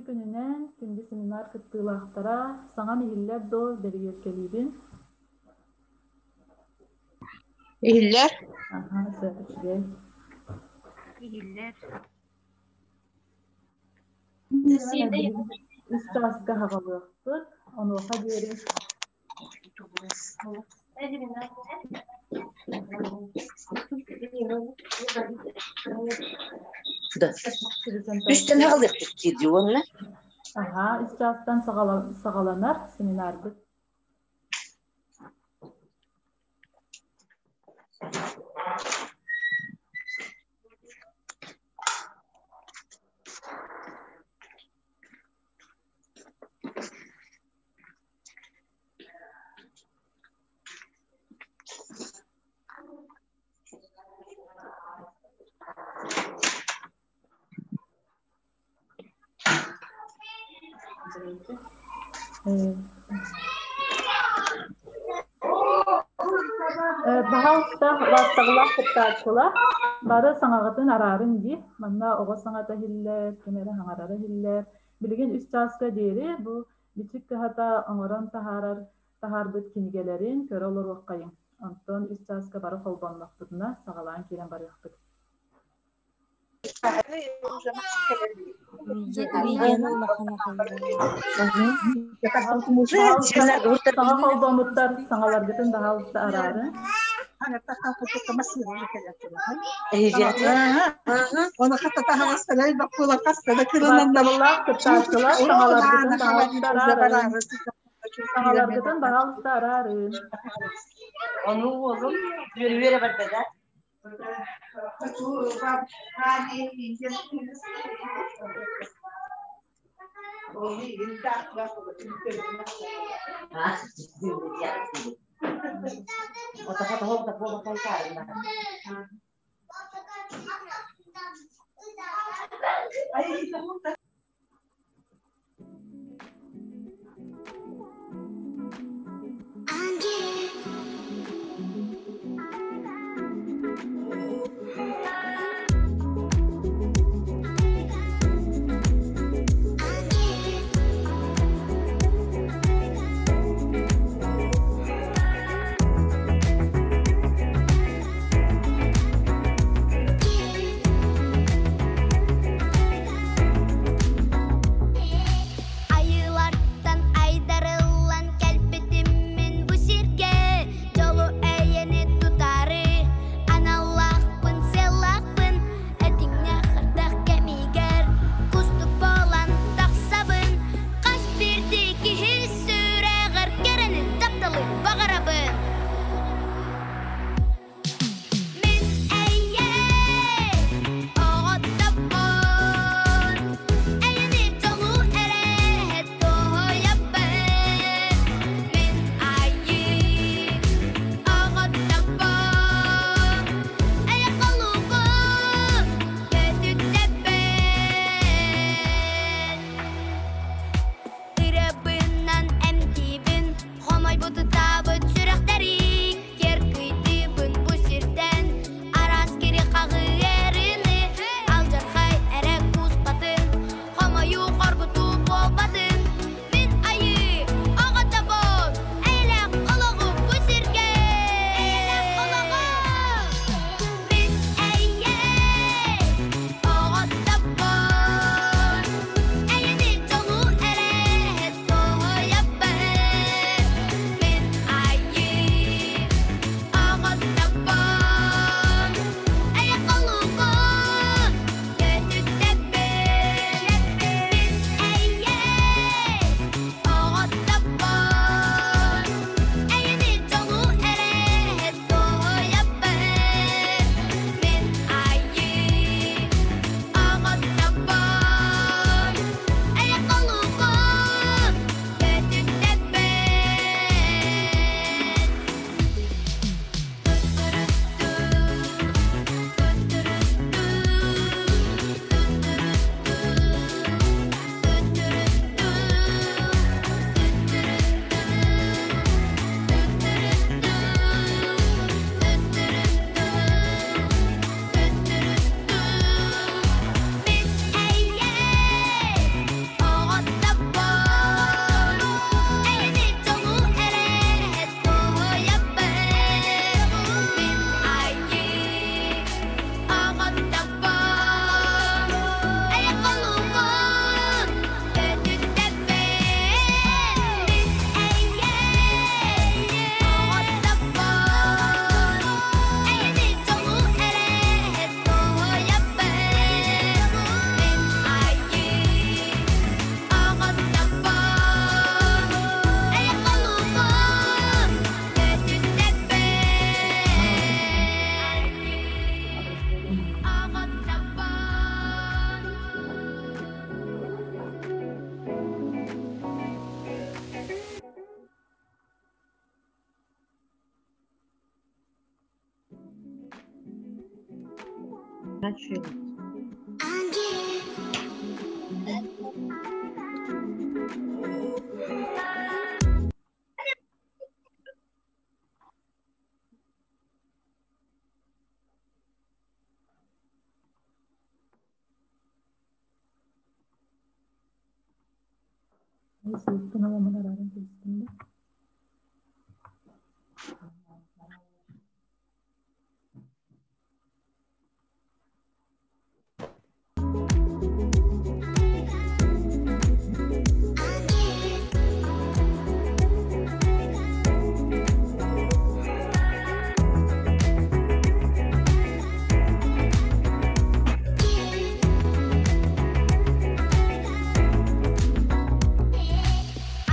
Үтүө күнүнэн, күндү семинар кыттыылаахтара, саҥам иһиллэр дуо, бэрэбиэркэлиибин. Иһиллэр. Аха, сөп, үчүгэй. Иһиллэр. Үс чааска аҕалыахпыт, онуоха диэри Да. Үстэн аҕалыахпыт диир уонна. Аһаа, үс чаастан саҕаланар семинарбыт. Баһаалыста убаастабыллаах кыттааччылар, бары саҥаҕытын араарыҥ дии. Манна оҕо саҥата иһиллэр, ким эрэ саҥарара иһиллэр. Билигин үс чааска диэри бу Бичик кыһата оҥорон таһаарар таһаарбыт кинигэлэрин көрө олоруоххайыҥ. Онтон үс чааска бары холбоннохпутуна саҕалаан киирэн барыахпыт. Саҥа холбоммуттар саҥаларгытын баһаалыста араарын. Убаастабыллаах кыттааччылар саҥаларгытын баһаалыста араарын. Саҥаларгытын баһаалыста араарын. Ону уолум үөрэ барда да.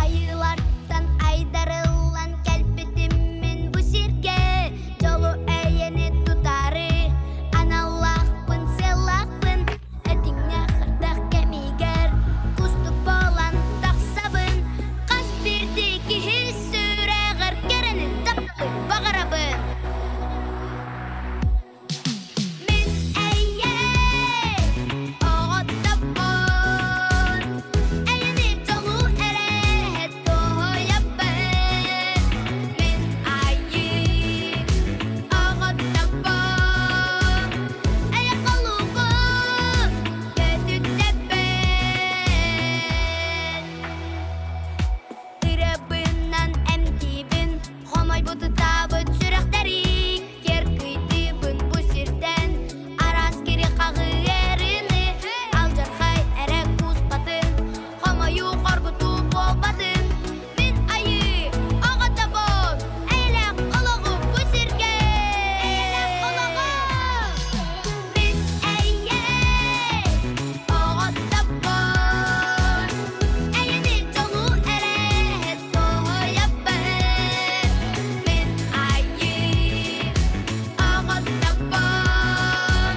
Айыылартан айдарыллан кэлбитим мин бу сиргэ дьолу эйэни тутаары аналлаахпын сыаллаахпын этиҥҥэ хардах кэмигэр кустук буолан тахсабын хас биирдии киһи сүрэҕэр кэрэни тапталы баҕарабын Мин эйэ оҕотоппун, эйэни дьолу эрэ туойабын. Мин айыы оҕотоппун, эйэ холуубун көтүтэбин. Ырабынан эмтиибин, хомойбут ытаабыт сүрэхтэри кэр кыйдыыбын бу сиртэн араас кири хаҕы эрини алдьархай эрэ кууспатын хомойуу хоргутуу буолбатын мин айыы оҕотобун эйэлээх олоҕу бу сиргэ эйэлээх олоҕу мин эйэ оҕотобун эйэни дьолу эрэ туойабын мин айыы Аҕаттаппын,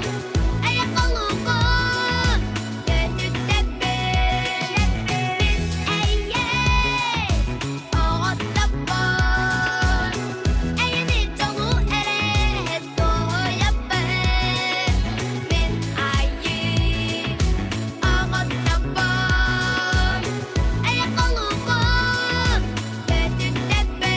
эйэ-холуубун көтүтэбин. Мин эйэ оҕоттоппун, эйэни дьолу эрэ туойабын. Мин айыы оҕоттоппун, эйэ-холуубун көтүтэбин.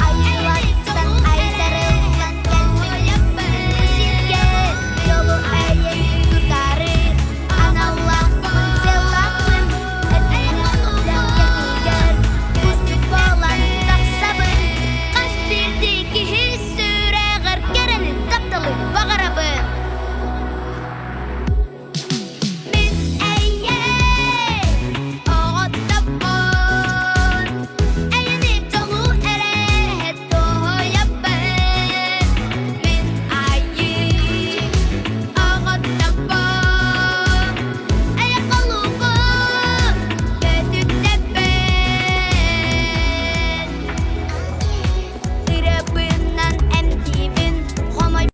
Айылаттан айдарыллан кэлбит бу сиргэ дьолу эйэни тутаары аналлаахпын сыаллаахпын этиҥ кэмигэр кустук буолан тахсабын хас биирдии киһи сүрэҕэр кэрэни тапталы баҕарабын Мин эйэ оҕотоппун, эйэни дьолу эрэ туойабын. Мин айыы оҕотоппун, эйэ холуубун көтүтэбин. Ырабынан эмтиибин, хомой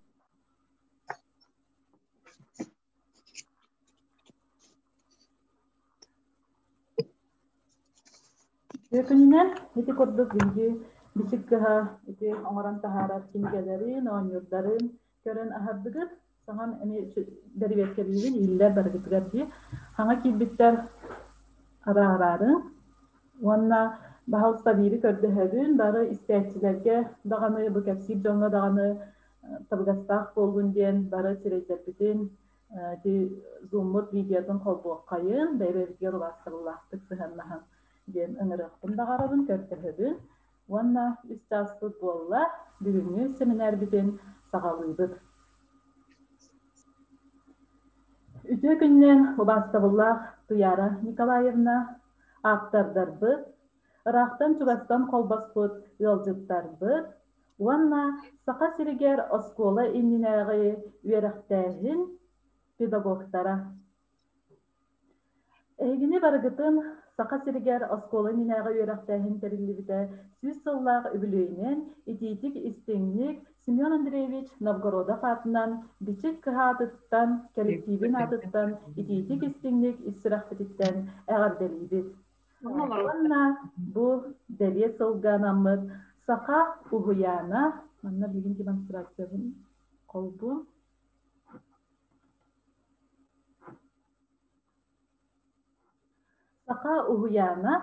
Үтүө күнүнэн ити курдук биһиги Бичик кыһа ити оҥорон таһаарар кинигэлэрин, оонньуурдарын көрөн аһардыгыт. Саҥам эмиэ бэрэбиэркэлиибин иһиллэр барыгытыгар дии. Хаҥа киирбиттэр араараарын уонна баһылыста биири көрдөһөбүн, бары истээччилэргэ даҕаны, бу кэпсиир дьоҥҥо даҕаны табыгастаах буоллун диэн бары сирэйдэрбитин ити зуммут видеотун холбуоххайын, бэйэ-бэйэбитигэр убаастабыллаахтык сыһыаннаһан диэн ыҥырыахпын баҕарабын, көрдөһөбүн. Уонна үс чааспыт буолла, бүгүҥҥү сэминээрбитин саҕалыыбыт. Үтүө күнүнэн убаастабыллаах Туйаара Николаевна, ааптардарбыт, ыраахтан-чугастан холбоспут ыалдьыттарбыт уонна Саха сиригэр оскуола иннинээҕи үөрэхтээһин педагогтара. Эһигини барыгытын Саха сиригэр оскуола иннинээҕи үөрэхтээһин тэриллибитэ 100 сыллаах үбүлүөйүнэн итиитик-истиҥник Семен Андреевич Новгородов аатынан Бичик кыһаатыттан, кэлэктиибин аатыттан итиитик-истиҥник ис сүрэхпититтэн эҕэрдэлиибит. Уонна бу бэлиэ сылга анаммыт Саха уһуйаана, манна билигин демонстрациябын холбуом. Саха уһуйаана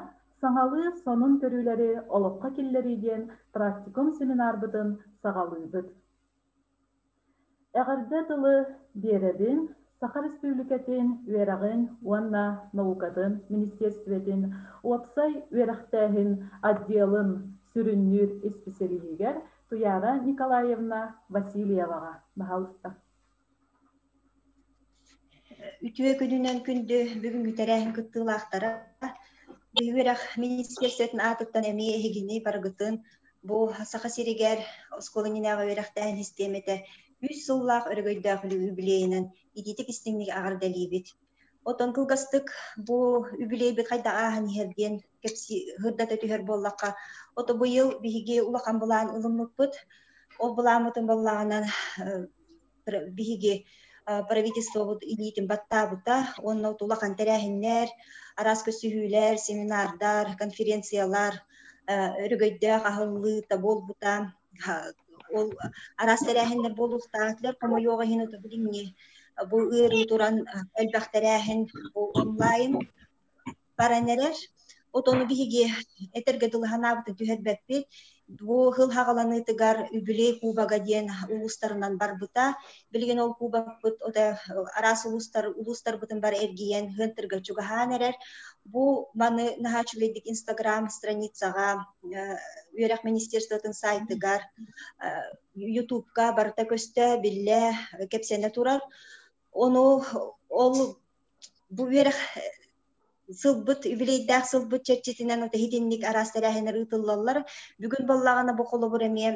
саҥалыы сонун көрүүлэри олоххо киллэрии диэн практикум семинарбытын саҕалыыбыт. Эҕэрдэ тылы биэрэбин Саха Республикатын үөрэҕин уонна наукатын министиэристибэтин уопсай үөрэхтээһин отделын сүрүннүүр исписэлииһигэр Туйаара Николаевна Васильеваҕа. Баһаалыста. Үтүө күнүнэн күндү бүгүҥҥү тэрээһин кыттыылаахтара. Биһиги үөрэх министиэристибэтин аатыттан эмиэ эһигини барыгытын бу Саха сиригэр оскуола иннинээҕи үөрэхтээһин систиэмэтэ үс сыллаах өрөгөйдөөх үбүлүөйүнэн итиитик истиҥник эҕэрдэлиибит. Оттон кылгастык бу үбүлүөйбүт хайдах ааһан иһэр диэн кэпсии сырдата түһэр буоллахха, ото быйыл биһиги улахан былаан ылыммыппыт. Ол былааммытын буоллаҕынан биһиги правительствобут илиитин баттаабыта уонна улахан тэрээһиннэр, араас көрсүһүүлэр, семинардар, конференциялар, өрөгөйдөөх аһыллыыта буолбута. Ол араас тэрээһиннэр буолуохтаахтар. Хомойуох иһин билиҥҥи бу ыарыы туран элбэх тэрээһин бу онлайн баран эрэр. Отону биһиги этэргэ дылы санаабытын түһэрбэппит. Бу сыл хаҕаланыытыгар үбүлүөй кубога диэн улуустарынан барбыта. Билигин ол кубокпыт араас улуустар улуустарбытын бары эргийэн ыантырга чугаһаан эрэр. Бу маны наһаа үчүгэйдик Инстаграм страницаҕа, үөрэх министерствотын сайтыгар, Ютубка барыта көстө, биллэ, кэпсэнэ турар. Ону ол бу үөрэх сылбыт үбүлүөйдээх сылбыт чэрчитинэн итинник араас тэрээһиннэр ыытыллаллар. Бүгүн буоллаҕына бу холобур эмиэ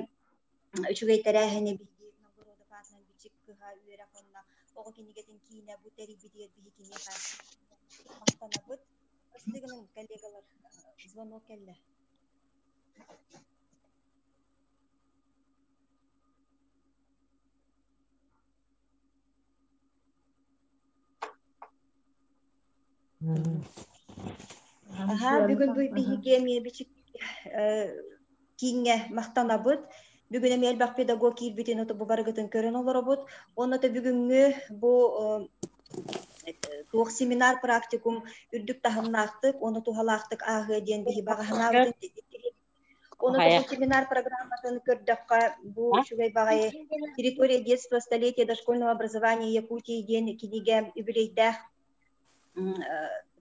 үчүгэй тэрээһини биһиги Новгородов аатынан Бичик кыһа үөрэх уонна оҕо кинигэтин киинэ бу тэрийбитигэр биһи киниэхэ махтанабыт. Ыстыгынан коллегалар звонок кэллэ. Аһаа, бүгүн бу биһиги эмиэ бичик кииҥҥэ махтанабыт. Бүгүн эмиэ элбэх педагог киирбитин ото бу барыгытын көрөн олоробут. Уонна то бүгүҥҥү бу туох семинар практикум үрдүк таһымнаахтык уонна туһалаахтык ааһыа диэн биһи баҕаһынаабытын Оны бу семинар программатын көрдөххө, бу үчүгэй баҕайы «Территория детства столетия дошкольного образования Якутии» диэн кинигэ үбүлүөйдээх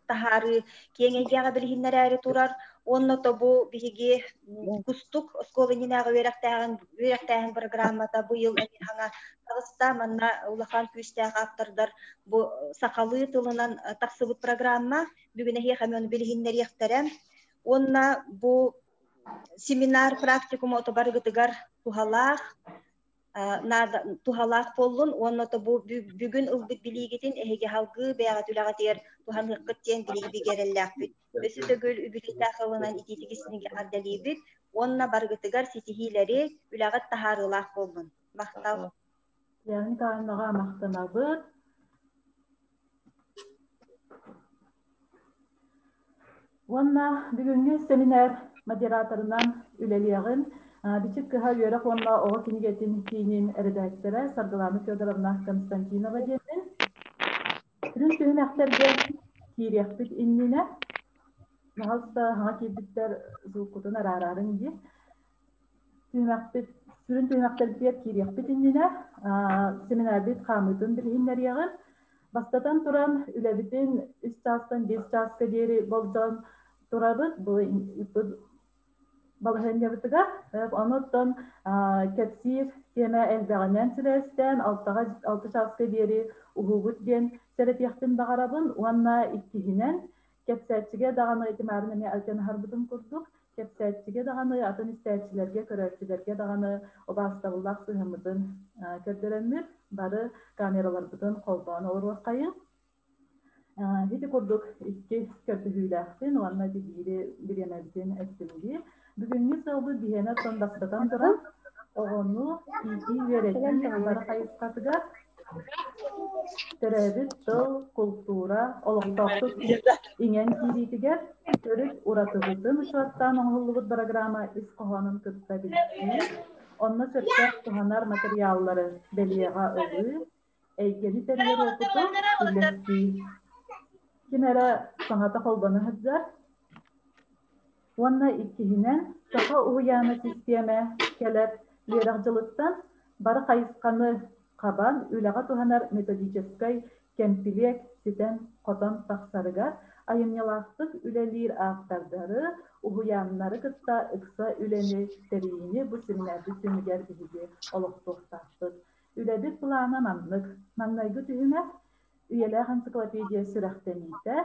таһаарыы киэҥ эйгэҕэ билиһиннэрээри турар. Уонна то бу биһиги Кустук оскуола иннинээҕи үөрэхтээҕин үөрэхтээһин программата быйыл эмиэ хаҥа таҕыста. Манна улахан күүстээх ааптардар бу сахалыы тылынан тахсыбыт программа. Бүгүн эһиэхэ эмиэ ону билиһиннэриэхтэрэ. Уонна бу семинар практикум ото барыгытыгар туһалаах наада туһалаах буоллун уонна то бу бүгүн ылбыт билиигитин эһиги салгыы бэйэҕит үлэҕитигэр туһаныаххыт диэн биһиги бигэ эрэллээхпит. Өссө төгүл үбүлүйдээх ылынан итиитик истиҥник эҕэрдэлиибит уонна барыгытыгар ситиһиилэри, үлэҕит таһаарыылаах буоллун. Махтал. Яна Николаевнаҕа махтанабыт. Уонна бүгүҥҥү сэминээр модераторынан үлэлиэҕин Бичик кыһа үөрэх уонна оҕо кинигэтин киинин эрэдээктэрэ Саргылана Федоровна Константинова диэтин. Сүрүн түһүмэхтэргэ киириэхпит иннинэ, наһалста хаҥа киирбиттэр звуккутун араараарыҥ дии. Түһүмэхпит сүрүн түһүмэхтэрбитигэр киириэхпит иннинэ семинарбыт хаамыытын билиһиннэриэҕим. Бастатан туран, үлэбитин үс чаастан биэс чааска диэри болдьоон турабыт. Бу ыыппыт Балаһыанньабытыгар онуттан кэпсиир тиэмэ элбэҕинэн сибээстээн алтаҕа алта чааска диэри уһуубут диэн сэрэтиэхпин баҕарабын уонна иккиһинэн кэпсээччигэ даҕаны итимаарын эмиэ алдьанаһарбытын курдук кэпсээччигэ даҕаны атын истээччилэргэ көрөөччүлэргэ даҕаны убаастабыллаах сыһыаммытын көрдөрөммүт бары камераларбытын холбоон олоруоххайыҥ. Ити курдук икки көрдөһүүлээхпин уонна биири бириэмэбитин эттим дии. Бүгүҥҥү сыалбыт биһиэнэ оттон бастатан туран оҕону иитии-үөрэтии бары хайысхатыгар төрөөбүт тыл, култуура олохтоохтук иҥэн киириитигэр төрүт уратыбытын учуоттаан оҥоһуллубут бырагыраама ис хоһоонун кытта билсии, онно сөптөөх туһанар матырыйааллары бэлиэҕэ ылыы, эйгэни тэрийэр уопуту үллэстии. Ким эрэ саҥата холбоно сылдьар. Уонна иккиһинэн, саха уһуйаана систиэмэ кэлэр үөрэх дьылыттан бары хайысханы хабан үлэҕэ туһанар методическай кэмпилиэк ситэн-хотон тахсарыгар айымньылаахтык үлэлиир ааптардары, уһуйааннары кытта ыкса үлэни тэрийиини бу семинарбыт түмүгэр биһиги олохтуохтаахпыт. Үлэбит былаана маннык. Маҥнайгы түһүмэх Үйэлээх энциклопедия сүрэхтэниитэ,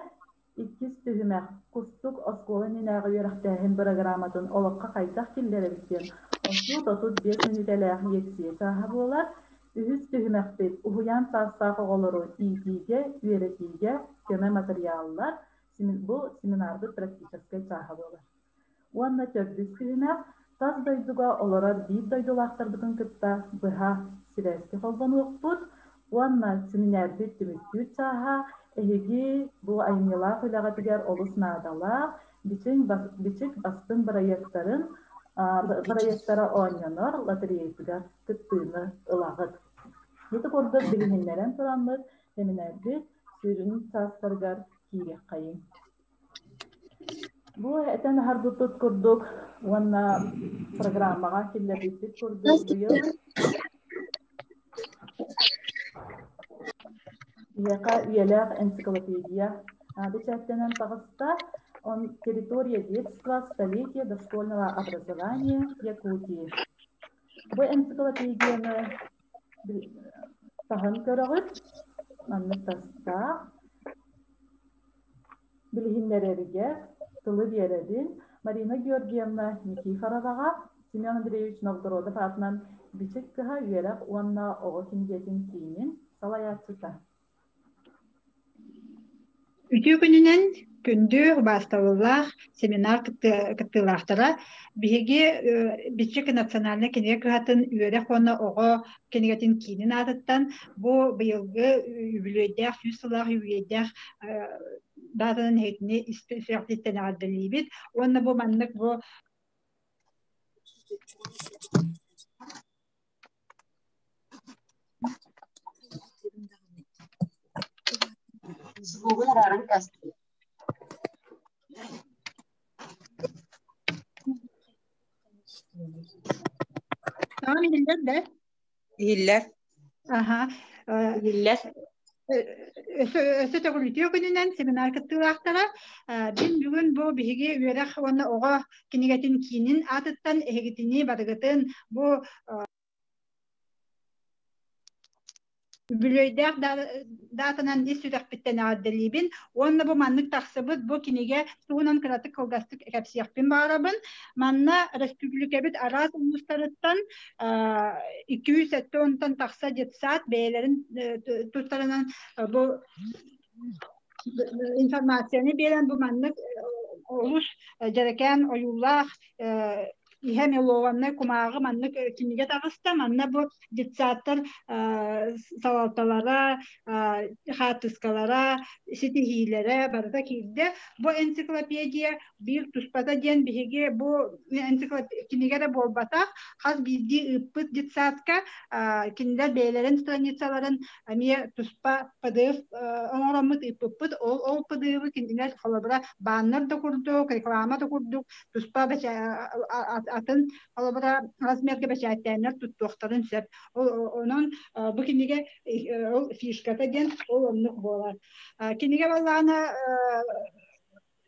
иккис түһүмэх Кустук оскуола иннинээҕи үөрэхтээһин бырагырааматын олоххо хайдах киллэрэбит диэн 30-35 мүнүүтэлээх лиэксийэ чааһа буолар. Үһүс түһүмэхпит уһуйаан саастаах оҕолору иитиигэ, үөрэтиигэ көмө матырыйааллар. Бу семинарбыт практическай чааһа буолар. Уонна төрдүс түһүмэх тас дойдуга олорор биир дойдулаахтарбытын кытта быһа сибээскэ холбонуохпут уонна сэминээрбит түмүктүүр чааһа эһиги бу айымньылаах үлэҕитигэр олус наадалаах бичик бастыҥ бырайыактарын бырайыактара оонньонор лотереятыгар кыттыыны ылаҕыт. Ити курдук билиһиннэрэн тураммыт сэминээрбит сүрүн чаастарыгар киириэххэйиҥ. Бу этэн аһарбыппыт курдук уонна программаҕа киллэрбиппит курдук быйыл Биһиэхэ үйэлээх энциклопедия бэчээттэнэн таҕыста. Он «Территория детства. Столетие дошкольного образования Якутии». Бу энциклопедияны таһын көрөҕүт. Маннык тастаах. Билиһиннэрэригэр тылы биэрэбин Марина Георгиевна Никифороваҕа, Семен Андреевич Новгородов аатынан Бичик кыһа үөрэх уонна оҕо кинигэтин киинин салайааччыта. Үтүө күнүнэн күндү убаастабыллаах семинар кыттыылаахтара биһиги Бичик национальнай кинигэ кыһатын үөрэх уонна оҕо кинигэтин киинин аатыттан бу быйылгы үбүлүөйдээх 100 сыллаах үбүлүөйдээх даатанан эһигини сүрэхтиттэн эҕэрдэлиибит уонна бу маннык бу Звугун арааран кастым. Tamam иһиллэр да? Иһиллэр. Аха. Иһиллэр. Өссө төгүл үтүө күнүнэн семинар кыттыылаахтара. Мин бүгүн бу биһиги үөрэх уонна оҕо кинигэтин киинин аатыттан эһигитини барыгытын бу Үбүлүөйдээх даатанан ис сүрэхпиттэн эҕэрдэлиибин уонна бу маннык тахсыбыт бу кинигэ туһунан кыратык кылгастык кэпсиэхпин баҕарабын. Манна республикабыт араас улуустарыттан 270-тан тахса детсад бэйэлэрин тустарынан бу информацияны биэрэн бу маннык олус дьэрэкээн ойуулаах иһэ мелованнай кумааҕы маннык кинигэ таҕыста. Манна бу детсадтар салалталара, хаартыскалара, ситиһиилэрэ барыта киирдэ. Бу энциклопедия биир туспата диэн биһиги бу кинигэ эрэ буолбатах, хас биирдии ыыппыт детсадка кинилэр бэйэлэрин страницаларын эмиэ туспа PDF оҥороммут ыыппыппыт. Ол ол PDF-ы кинилэр холобура баннер да курдук, реклама да курдук туспа атын холобура размерга бэчээттээннэр туттуохтарын сөп. Онон бу кинигэ ол фишката диэн ол оннук буолар. Кинигэ баллаана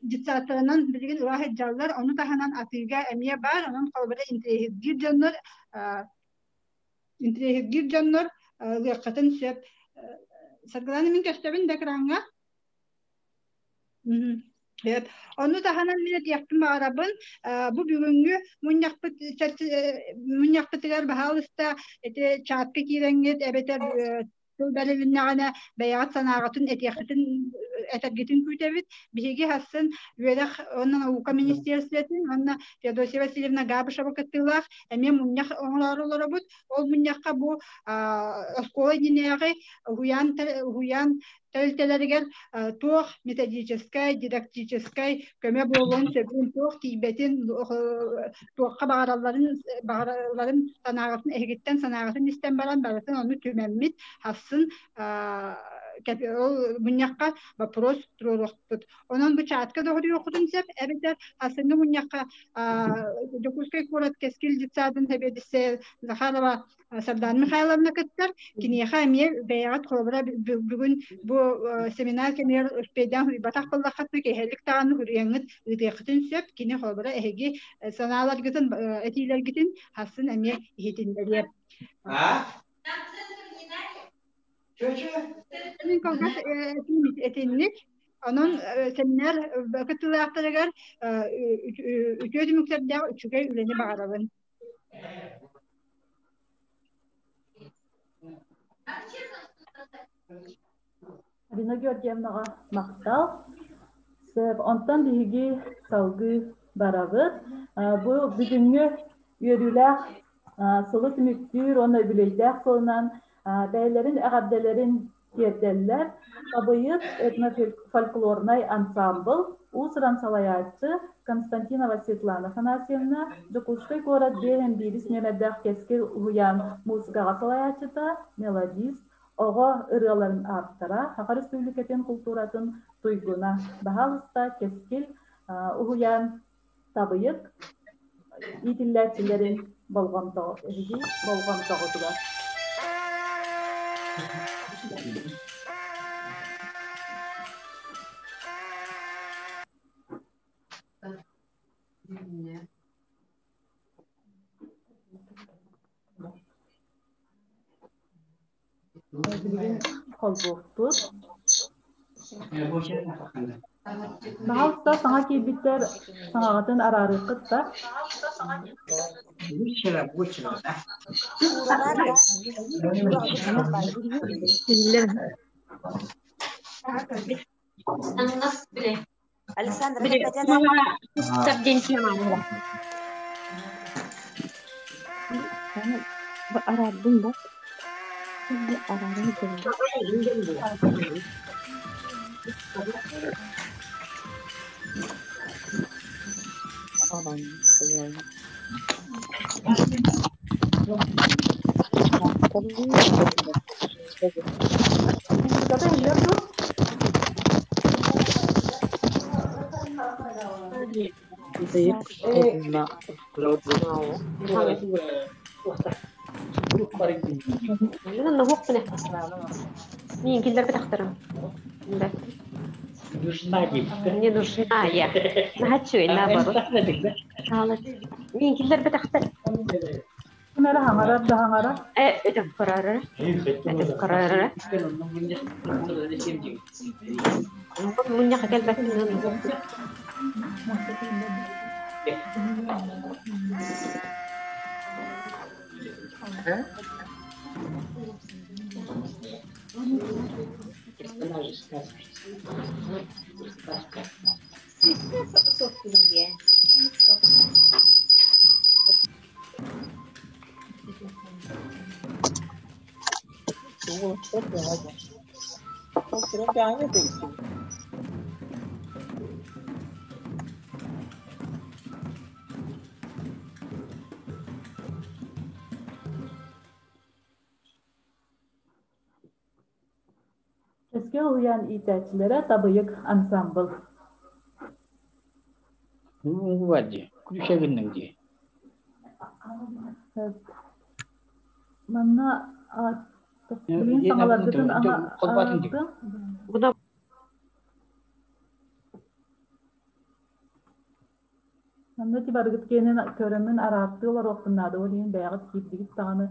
Детсадтарынан билигин ыла сылдьаллар, ону таһынан атыыга эмиэ баар, онон холобура интэриэһиргиир дьоннор интэриэһиргиир дьоннор ылыаххытын сөп. Саргылана мин көстөбүн да экраҥҥа? Сөп. Ону таһынан мин этиэхпин баҕарабын, бу бүгүҥҥү мунньахпыт мунньахпытыгар баһаалыста ити чатка киирэҥҥит эбэтэр тыл бэрилиннэҕинэ бэйэҕит санааҕытын этиэххитин этэргитин күүтэбит. Биһиги хассын үөрэх уонна наука министерствотын уонна Феодосия Васильевна Габышева кыттыылаах эмиэ мунньах оҥороору олоробут. Ол мунньахха бу оскуола иннинээҕи уһуйаан уһуйаан тэрилтэлэригэр туох методическай, дидактическай көмө буолуон сөбүн, туох тиийбэтин, туохха баҕаралларын баҕаралларын санааҕытын эһигиттэн санааҕытын истэн баран барытын ону түмэммит хассын ол мунньахха вопрос туруоруохпут. Онон бу чатка доҕоруоххутун сөп эбэтэр хасыҥҥы мунньахха Дьокуускай куорат Кэскил детсадын сэбиэдиссэйэ Захарова Сардаана Михайловна кыттар. Киниэхэ эмиэ бэйэҕит холобура бүгүн бу семинар кэмигэр успейдаан суруйбатах буоллаххытына киэһэлик даҕаны суруйаҥҥыт ыытыаххытын сөп. Кини холобура эһиги санааларгытын, этиилэргитин хассын эмиэ иһитиннэриэ. Мин кылгас этиим итинник. Онон семинар кыттыылаахтарыгар үтүө түмүктэрдээх үчүгэй үлэни баҕарабын. Арина Георгиевнаҕа махтал. Сөп. Онтон биһиги салгыы барабыт. Бу бүгүҥҥү үөрүүлээх сылы түмүктүүр уонна үбүлүөйдээх сылынан бэйэлэрин эҕэрдэлэрин тиэрдэллэр. Табыйыт этнофольклорнай ансаамбыл уус-уран салайааччы Константинова Светлана Афанасьевна, Дьокуускай куорат биэһэн биирис нүөмэрдээх Кэскил уһуйаан музыкаҕа салайааччыта, мелодист, оҕо ырыаларын ааптара, Саха Республикатын култууратын туйгуна, баһаалыста Кэскил уһуйаан Табыйык иитиллээччилэрин болҕомтоҕо эһиги болҕомтоҕутугар. Билигин холбуохпут. Баһаалыста саҥа киирбиттэр саҥаҕытын араарыаххыт да. Александра Араардым да арааран Музыката иһиллэр дуо? Не нужна я. Наһаччы наоборот. Мин киллэрбэтэхтэр. Ким эрэ хаҥарар да хаҥарар. Э, өтөх көрөрө. Өтөх көрөрө. Мунньаха кэлбэттин. Кэскил уһуйаан иитээччилэрэ Табыйык ансаамбыл. Бар дии, күлүсэ гынныҥ дии. Манна билигин саҥаларгытын Холбоотун дии. Буна Манна ти барыгыт киэнин көрөммүн араартыы олоруохпун наада, ол иһин бэйэҕит киирдигит даҕаны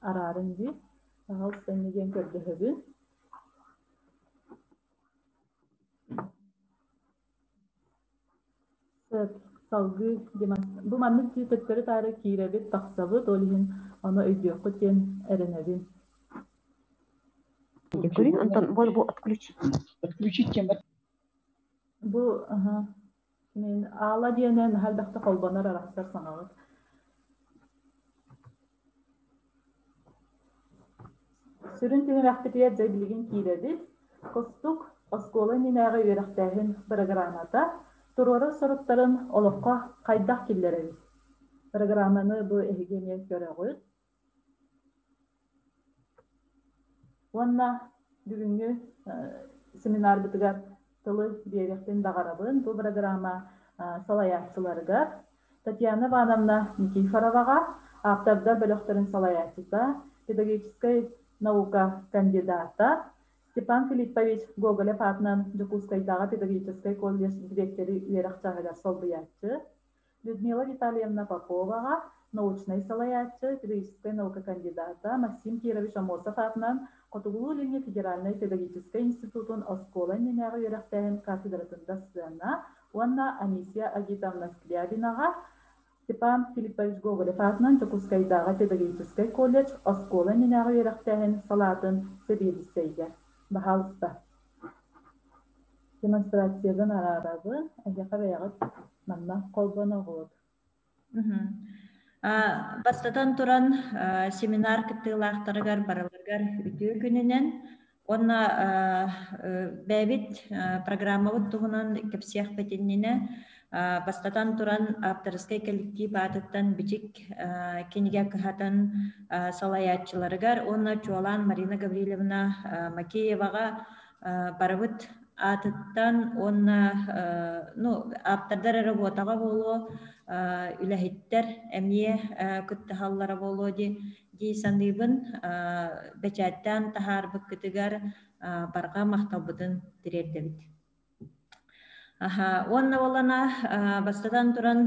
араарын дии. Пожалуйста, инньэ диэн көрдөһөбүн. Сөп, салгыы бу маннык дии төттөрү-таары киирэбит, тахсабыт, ол иһин ону өйдүөххүт диэн эрэнэбин. Көрүҥ, онтон бу отключить. Отключить чем Бу мин аала диэнэн элбэхтэ холбонор арахсар саҥаҕыт. Сүрүн түһүмэхпитигэр дьэ билигин киирэбит. Кустук оскуола иннинээҕи үөрэхтээһин бырагыраамата туруорар соруктарын олоххо хайдах киллэрэбит? Программаны бу эһиги эмиэ көрөҕүт. Уонна бүгүҥҥү семинарбытыгар тылы биэриэхпин баҕарабын. Бу программа салайааччыларыгар Татьяна Ивановна Никифороваҕа, ааптардар бөлөхтөрүн салайааччыта, педагогическай наука кандидата Степан Филиппович Гоголев аатынан Дьокуускайдааҕы педагогическай колледж дириэктэри үөрэх чааһыгар солбуйааччы, Людмила Витальевна Поповаҕа научнай салайааччы, педагогическай наука кандидата Максим Кирович Аммосов аатынан Хотугулуу-Илиҥҥи федеральнай педагогическай институтун оскуола иннинээҕи үөрэхтээһин кафедратын дассыана уонна Анисия Агитовна Скрябинаҕа Степан Филиппович Гоголев аатынан Дьокуускайдааҕы педагогическай колледж оскуола иннинээҕи үөрэхтээһин салаатын сэбиэдиссэйигэр. Баһаалыста. Демонстрациябын араарабын, эһиэхэ бэйэҕит манна холбоноҕут. Бастатан туран, семинар кыттыылаахтарыгар барыларыгар үтүө күнүнэн уонна бэйэбит программабыт туһунан кэпсиэхпит иннинэ бастатан туран ааптарыскай кэлликтиип аатыттан Бичик кинигэ кыһатын салайааччыларыгар уонна чуолаан Марина Гаврильевна Макееваҕа барыбыт аатыттан уонна ну ааптардар эрэ буотаҕа буолуо, үлэһиттэр эмиэ кыттыһаллара буолуо дии саныыбын. Бэчээттээн таһаарбыккытыгар барҕа махталбытын тириэрдэбит. Уонна буоллана бастатан туран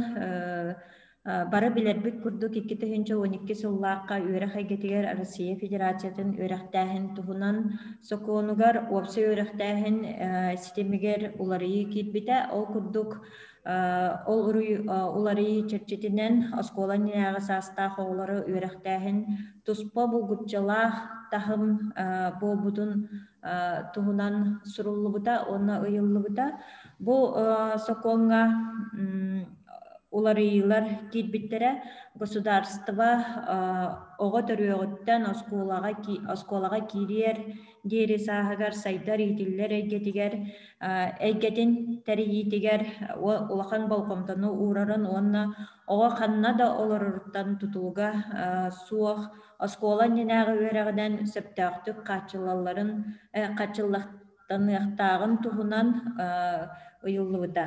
бары билэрбит курдук 2012 сыллаахха үөрэх эйгэтигэр Россия Федерациятын үөрэхтээһин туһунан сокуонугар уопсай үөрэхтээһин ситимигэр уларыйыы киирбитэ. Ол курдук ол уларыйыы чэрчитинэн оскуола иннинээҕи саастаах оҕолору үөрэхтээһин туспа булгуччулаах таһым буолбутун туһунан суруллубута уонна ыйыллыбыта. Бу сокуоҥҥа уларыйыылар киирбиттэрэ. Государство оҕо төрүөҕүттэн оскуолаҕа оскуолаҕа киириэр диэри сааһыгар сайдар иитиллэр эйгэтигэр эйгэтин тэрийиитигэр улахан болҕомтону уурарын уонна оҕо ханна да олороруттан тутулуга суох оскуола иннинээҕи үөрэҕинэн сөптөөхтүк хааччыллалларын хааччыллахтаныахтааҕын туһунан ыйыллыбыта.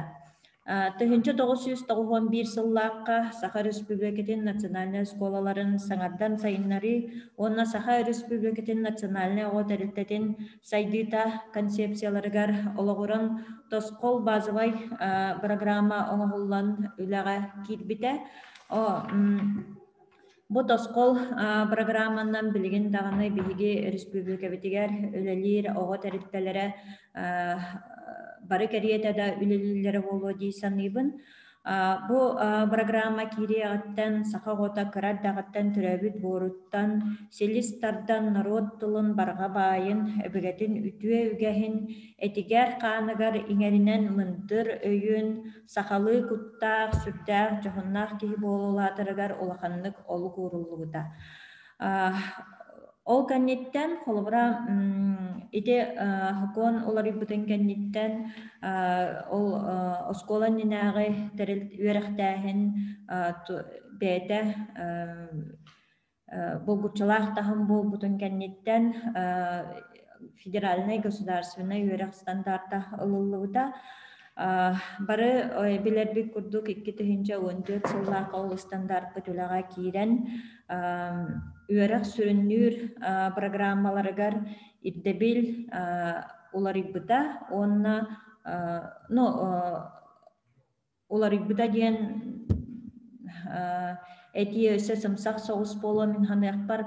1991 сыллаахха Саха Өрөспүүбүлүкэтин национальнай оскуолаларын саҥардан сайыннарыы уонна Саха Өрөспүүбүлүкэтин национальнай оҕо тэрилтэтин сайдыыта концепцияларыгар олоҕуран тосхол базовай программа оҥоһуллан үлэҕэ киирбитэ. Бу тосхол программанан билигин даҕаны биһиги республикабытыгар үлэлиир оҕо тэрилтэлэрэ бары кэриэтэ да үлэлииллэрэ буолуо дии саныыбын. Бу программа киириэҕиттэн саха оҕото кыра эрдэҕиттэн төрөөбүт буоруттан силис тардан норуот тылын барҕа баайын, өбүгэтин үтүө үгэһин этигэр-хааныгар иҥэринэн мындыр өйүн, сахалыы куттаах, сүрдээх дьоһуннаах киһи буола улаатарыгар улаханнык олук ууруллубута. Ол кэнниттэн, холобура, ити сокуон уларыйбытын кэнниттэн ол оскуола иннинээҕи тэрилт үөрэхтээһин бэйэтэ булгуччулаах таһым буолбутун кэнниттэн федеральнай государственнай үөрэх стандарта ылыллыбыта. Бары билэрбит курдук 2014 сыллаах ол стандартпыт үлэҕэ киирэн үөрэх сүрүннүүр программаларыгар ирдэбил уларыйбыта уонна ну уларыйбыта диэн Этии өссө сымсах соҕус буолуо мин ханыахпар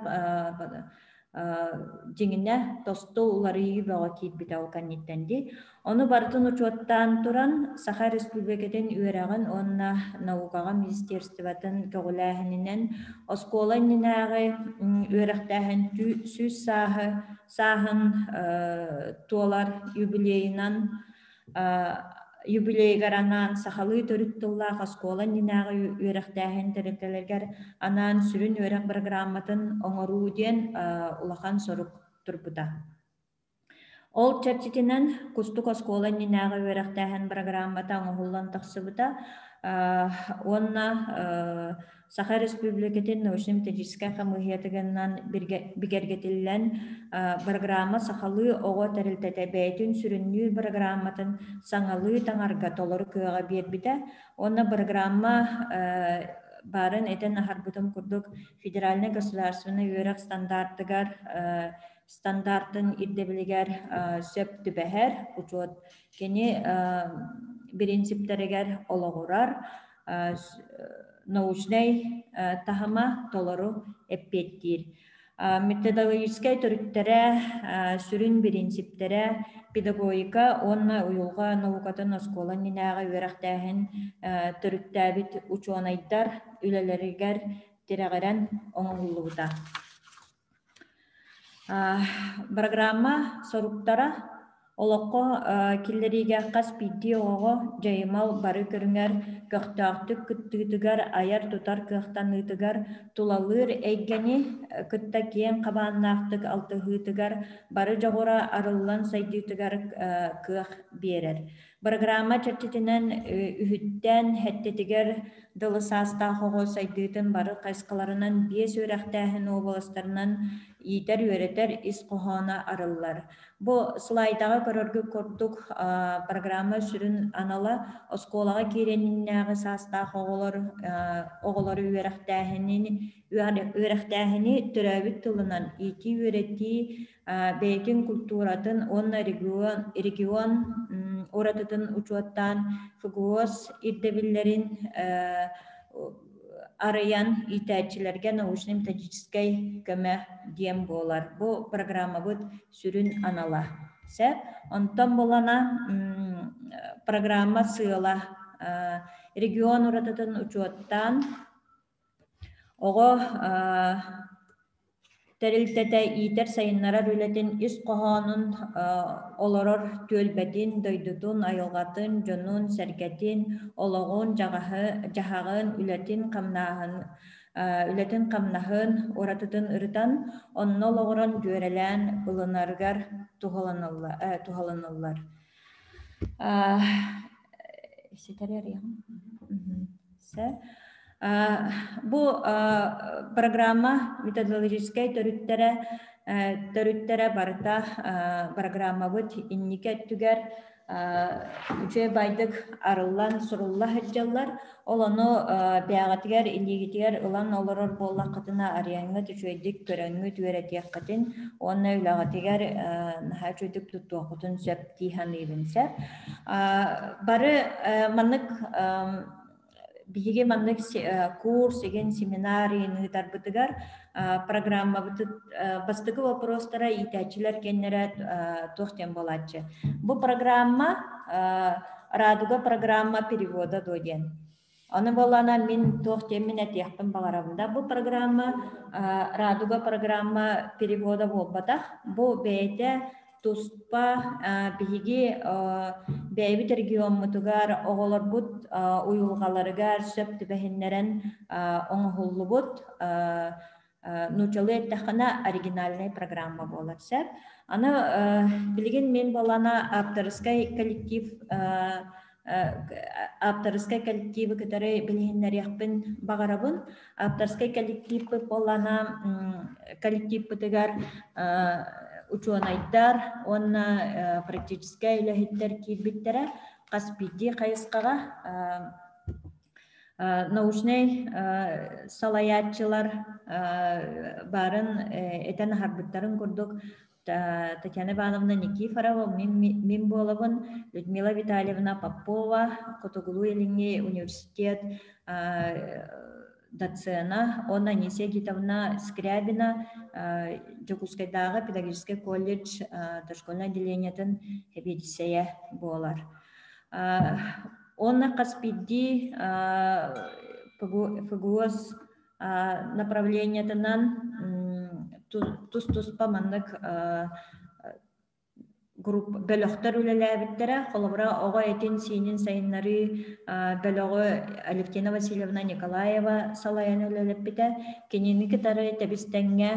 дьиҥинэ тосту уларыйыы бөҕө киирбитэ ол кэнниттэн дии. Ону барытын учуоттаан туран Саха Республикатын үөрэҕин уонна наукаҕа министерствотын көҕүлээһининэн оскуола иннинээҕи үөрэхтээһин 100 сааһы сааһын туолар юбилейынан юбилейыгар анаан сахалыы төрүт тыллаах оскуола иннинээҕи үөрэхтээһин тэрилтэлэригэр анаан сүрүн үөрэх бырагырааматын оҥоруу диэн улахан сорук турбута. Ол чэрчитинэн Кустук оскуола иннинээҕи үөрэхтээһин бырагыраамата оҥоһуллан тахсыбыта уонна Саха Республикатын научно-методическай хамыыһыйатыгынан бигэргэтиллэн программа сахалыы оҕо тэрилтэтэ бэйэтин сүрүннүүр программатын саҥалыы таҥарга толору кыаҕы биэрбитэ уонна программа баарын этэн аһарбытым курдук федеральнай государственнай үөрэх стандартыгар стандартын ирдэбилигэр сөп түбэһэр учуот кини бириинсиптэригэр олоҕурар научнай таһыма толору эппиэттиир. Методологическай төрүттэрэ, сүрүн бириинсиптэрэ педагогика уонна уйулҕа наукатын оскуола иннинээҕи үөрэхтээһин төрүттээбит учуонайдар үлэлэригэр тирэҕирэн оҥоһуллубута. Программа соруктара олоххо киллэриигэ хас биирдии оҕоҕо дьайымал бары көрүҥэр көхтөөхтүк кыттыытыгар, айар-тутар кыахтаныытыгар, тулалыыр эйгэни кытта киэҥ хабааннаахтык алтыһыытыгар, бары дьоҕура арыллан сайдыытыгар кыах биэрэр. Программа чэрчитинэн үһүттэн сэттэтигэр дылы саастаах оҕо сайдыытын бары хайысхаларынан биэс үөрэхтээһин уобаластарынан иитэр-үөрэтэр ис хоһооно арыллар. Бу слайдаҕа көрөргүт курдук программа сүрүн анала оскуолаҕа киириэниннээҕи саастаах оҕолор оҕолору үөрэхтээһинин үөрэхтээһини төрөөбүт тылынан иитии-үөрэтии бэйэтин культуратын уонна регион, регион уратытын учуоттаан ФГОС ирдэбиллэрин арыйан иитээччилэргэ научно-методическай көмө диэн буолар. Бу программабыт сүрүн анала. Сөп. Онтон булана программа сыала регион уратытын учуоттаан Оҕо тэрилтэтэ иитэр-сайыннарар үлэтин ис хоһоонун олорор түөлбэтин, дойдутун, айылҕатын, дьонун-сэргэтин, олоҕун, дьаһаҕын, үлэтин-хамнаһын уратытын ырытан, онно олоҕуран дьүөрэлээн ылынарыгар туһаланыллар. Бу программа методологическай төрүттэрэ төрүттэрэ барыта программабыт инники өттүгэр үчүгэй байдык арыллан сурулла сылдьаллар. Ол ону бэйэҕитигэр илиигитигэр ылан олорор буоллаххытына арыйаҥҥыт үчүгэйдик көрөҥҥүт үөрэтиэххитин уонна үлэҕитигэр наһаа үчүгэйдик туттуоххутун сөп дии саныыбын сөп. Бары маннык биһиги маннык курс игин семинар ыытарбытыгар программабыт бастакы вопростара иитээччилэр кэннэрэ туох диэн буолааччы. Бу программа Радуга программа перевода дуо диэн. Аны буоллаана мин туох диэммин этиэхпин баҕарабын да. Бу программа Радуга программа перевода буолбатах. Бу бэйэтэ туспа биһиги бэйэбит региоммутугар оҕолорбут уйулҕаларыгар сөп түбэһиннэрэн оҥоһуллубут нууччалыы эттэххинэ оригинальнай программа буолар сөп. Аны билигин мин буоллаана авторскай коллектив авторскай коллективы кытары билиһиннэриэхпин баҕарабын. Авторскай коллективпыт буоллаана коллективпытыгар учуонайдар уонна практическай үлэһиттэр киирбиттэрэ хас биирдии хайысхаҕа научнай салайааччылар баарын этэн аһарбыттарын курдук. Татьяна Ивановна Никифорова, мин буолабын, Людмила Витальевна Попова, Хотугулуу-Илиҥҥи университет доцена, уонна Анисия Гитовна Скрябина, Дьокуускайдааҕы педагогическай колледж дошкольнай отделениетын сэбиэдиссэйэ буолар. Уонна хас биирдии ФГУОС направлениетынан тус-туспа маннык групп бөлөхтөр үлэлээбиттэрэ. Холобура, оҕо этин-сиинин сайыннарыы бөлөҕү Алевтина Васильевна Николаева салайан үлэлэппитэ. Кинини кытары тэбис-тэҥҥэ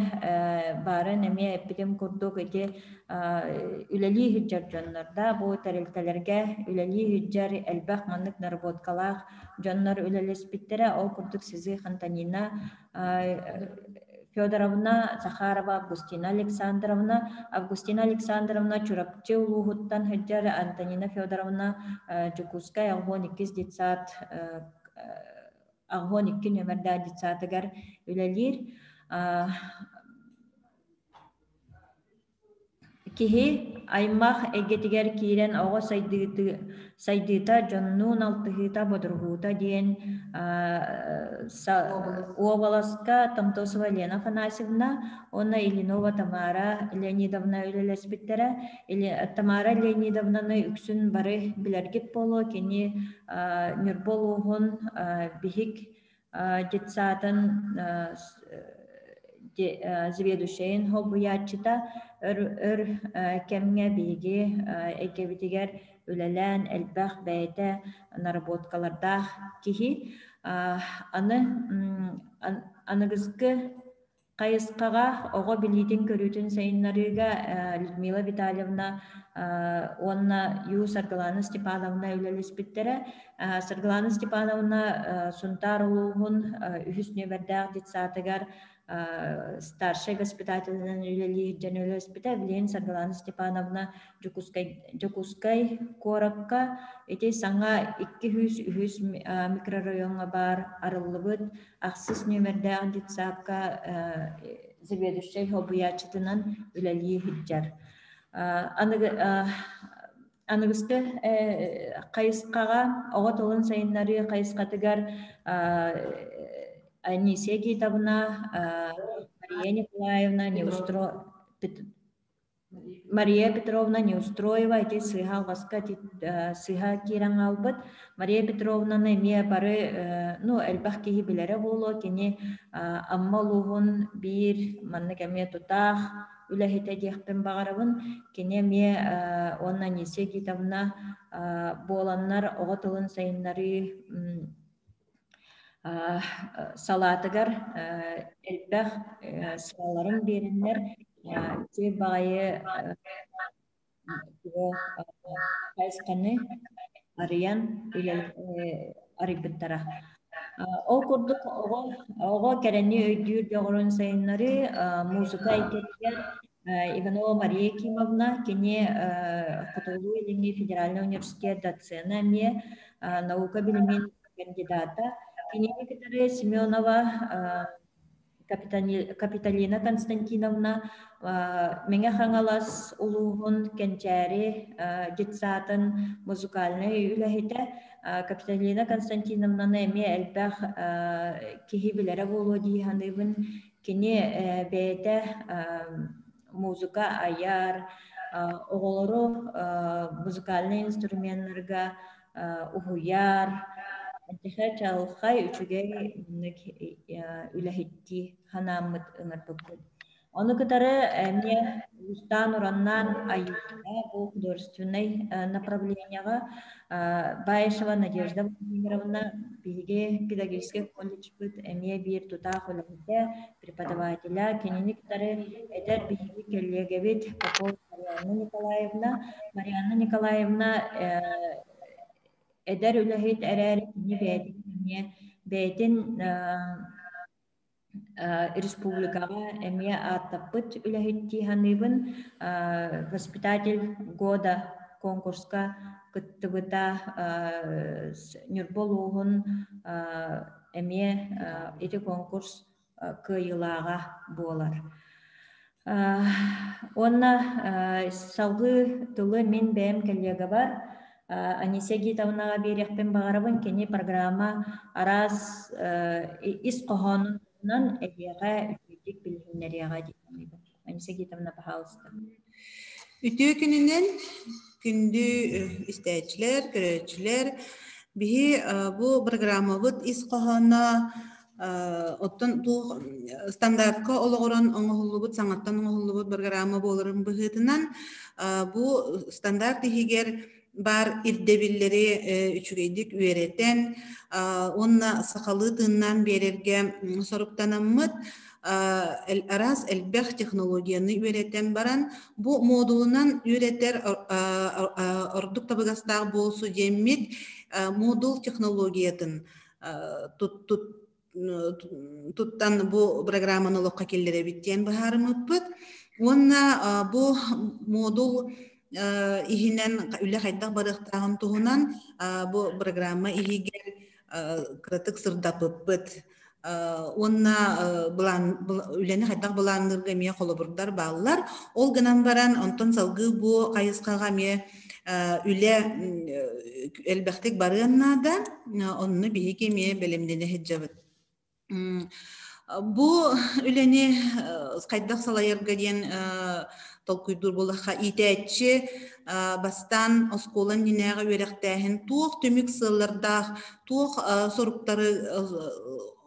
баарын эмиэ эппитим курдук ити үлэлии сылдьар дьоннор да бу тэрилтэлэргэ үлэлии сылдьар элбэх маннык наработкалаах дьоннор үлэлэспиттэрэ. Ол курдук Сизых Антонина Федоровна Захарова, Августина Александровна, Августина Александровна Чурапчы улууһуттан сылдьар Антонина Федоровна Дьокуускай 82 детсад 82 нөмердээх детсадыгар үлэлиир. Киһи аймах эйгэтигэр киирэн оҕо сайдыыта, дьоннуун алтыһыыта, бодоруһуута диэн уобаласка Томтосова Лена Афанасьевна уонна Ильинова Тамара Леонидовна үлэлэспиттэрэ. Тамара Леонидовнаны үксүн бары билэргит буолуо, кини Ньурба улууһун биһик детсадын заведующайын холбуйааччыта өр өр кэмҥэ биһиги эйгэбитигэр үлэлээн элбэх бэйэтэ наработкалардаах киһи. Аны аныгыскы Хайысхаҕа оҕо билиитин-көрүүтүн сайыннарыыга Людмила Витальевна уонна Ю Саргылана Степановна үлэлэспиттэрэ. Саргылана Степановна Сунтаар улууһун үһүс нүөмэрдээх детсадыгар старшай воспитателинэн үлэлиир дьон үлэлэспитэ. Билигин Саргылана Степановна Дьокуускай куоракка ити саҥа 203 микрорайоҥҥа баар арыллыбыт ахсыс нүөмэрдээх детсадка заведующай солбуйааччытынан үлэлии сылдьар. Аныгыскы хайысхаҕа оҕо тылын сайыннарыы хайысхатыгар Анисия Гитовна, Мария Николаевна Неустро Мария Петровна Неустроева ити сыыһа алҕаска сыыһа киирэн хаалбыт. Мария Петровнаны эмиэ бары ну элбэх киһи билэрэ буолуо. Кини Амма улууһун биир маннык эмиэ тутаах үлэһитэ диэхпин баҕарабын. Кини эмиэ уонна Анисия Гитовна буоланнар оҕо тылын сайыннарыы салаатыгар элбэх сыаларын биэрэннэр үчүгэй баҕайы хайысханы арыйан арыйбыттара. Ол курдук оҕо кэрэни өйдүүр дьоҕурун сайыннарыы музыка эйгэтигэр Иванова Мария Кимовна, кини Хотугулуу-Илиҥҥи федеральнай университет доцена эмиэ наука билимин кандидата. Кинини кытары Семенова Капиталина Константиновна Мэҥэ Хаҥалас улууһун Кэнчээри детсадын музыкальнай үлэһитэ. Капиталина Константиновнаны эмиэ элбэх киһи билэрэ буолуо дии саныыбын. Кини бэйэтэ музыка айар, оҕолору музыкальнай инструменнарга уһуйар, эһэ чаҕылхай үчүгэй маннык үлэһиттии санааммыт ыҥырбыппыт. Ону кытары эмиэ уустаан-ураннаан айыыта бу художественнай направлениеҕа Баишева Надежда Владимировна биһиги педагогическай колледжпыт эмиэ биир тутаах үлэһитэ, преподавателя, кинини кытары эдэр биһиги кэллиэгэбит Попова Марианна Николаевна. Марианна Николаевна эдэр үлэһит эрээри кини бэйэтин эмиэ бэйэтин республикаҕа эмиэ ааттаппыт үлэһит дии саныыбын. Воспитатель года конкурска кыттыбыта Ньурба улууһун эмиэ ити конкурс кыайыылааҕа буолар. Уонна салгыы тылы мин бэйэм коллегабар Анисия Гитовнаҕа биэриэхпин баҕарабын. Кини программа араас ис хоһоонунан эһиэхэ үчүгэйдик билиһиннэриэҕэ дии саныыбын. Анисия Гитовна, пожалуйста. Үтүө күнүнэн күндү истээччилэр, көрөөччүлэр, биһи бу программабыт ис хоһооно оттон туох стандартка олоҕуран оҥоһуллубут, саҥаттан оҥоһуллубут программа буоларын быһыытынан бу стандарт иһигэр баар ирдэбиллэри үчүгэйдик үөрэтэн уонна сахалыы тыыннаан биэрэргэ соруктанаммыт араас элбэх технологияны үөрэтэн баран бу модулунан үөрэтэр ордук табыгастаах буолсу диэммит модул технологиятын туттан бу программаны олоххо киллэрэбит диэн быһаарыммыппыт. Уонна бу модул иһинэн үлэ хайдах барыахтааҕын туһунан бу программа иһигэр кыратык сырдаппыппыт. Уонна үлэни хайдах былаанныырга эмиэ холобурдар бааллар. Ол гынан баран, онтон салгыы бу хайысхаҕа эмиэ үлэ элбэхтик барыан наада. Онно биһиги эмиэ бэлэмнэнэ сылдьабыт. Бу үлэни хайдах салайарга диэн толкуйдуур буоллахха, иитээччи бастаан оскуола иннинээҕи үөрэхтээһин туох түмүк сыаллардаах, туох соруктары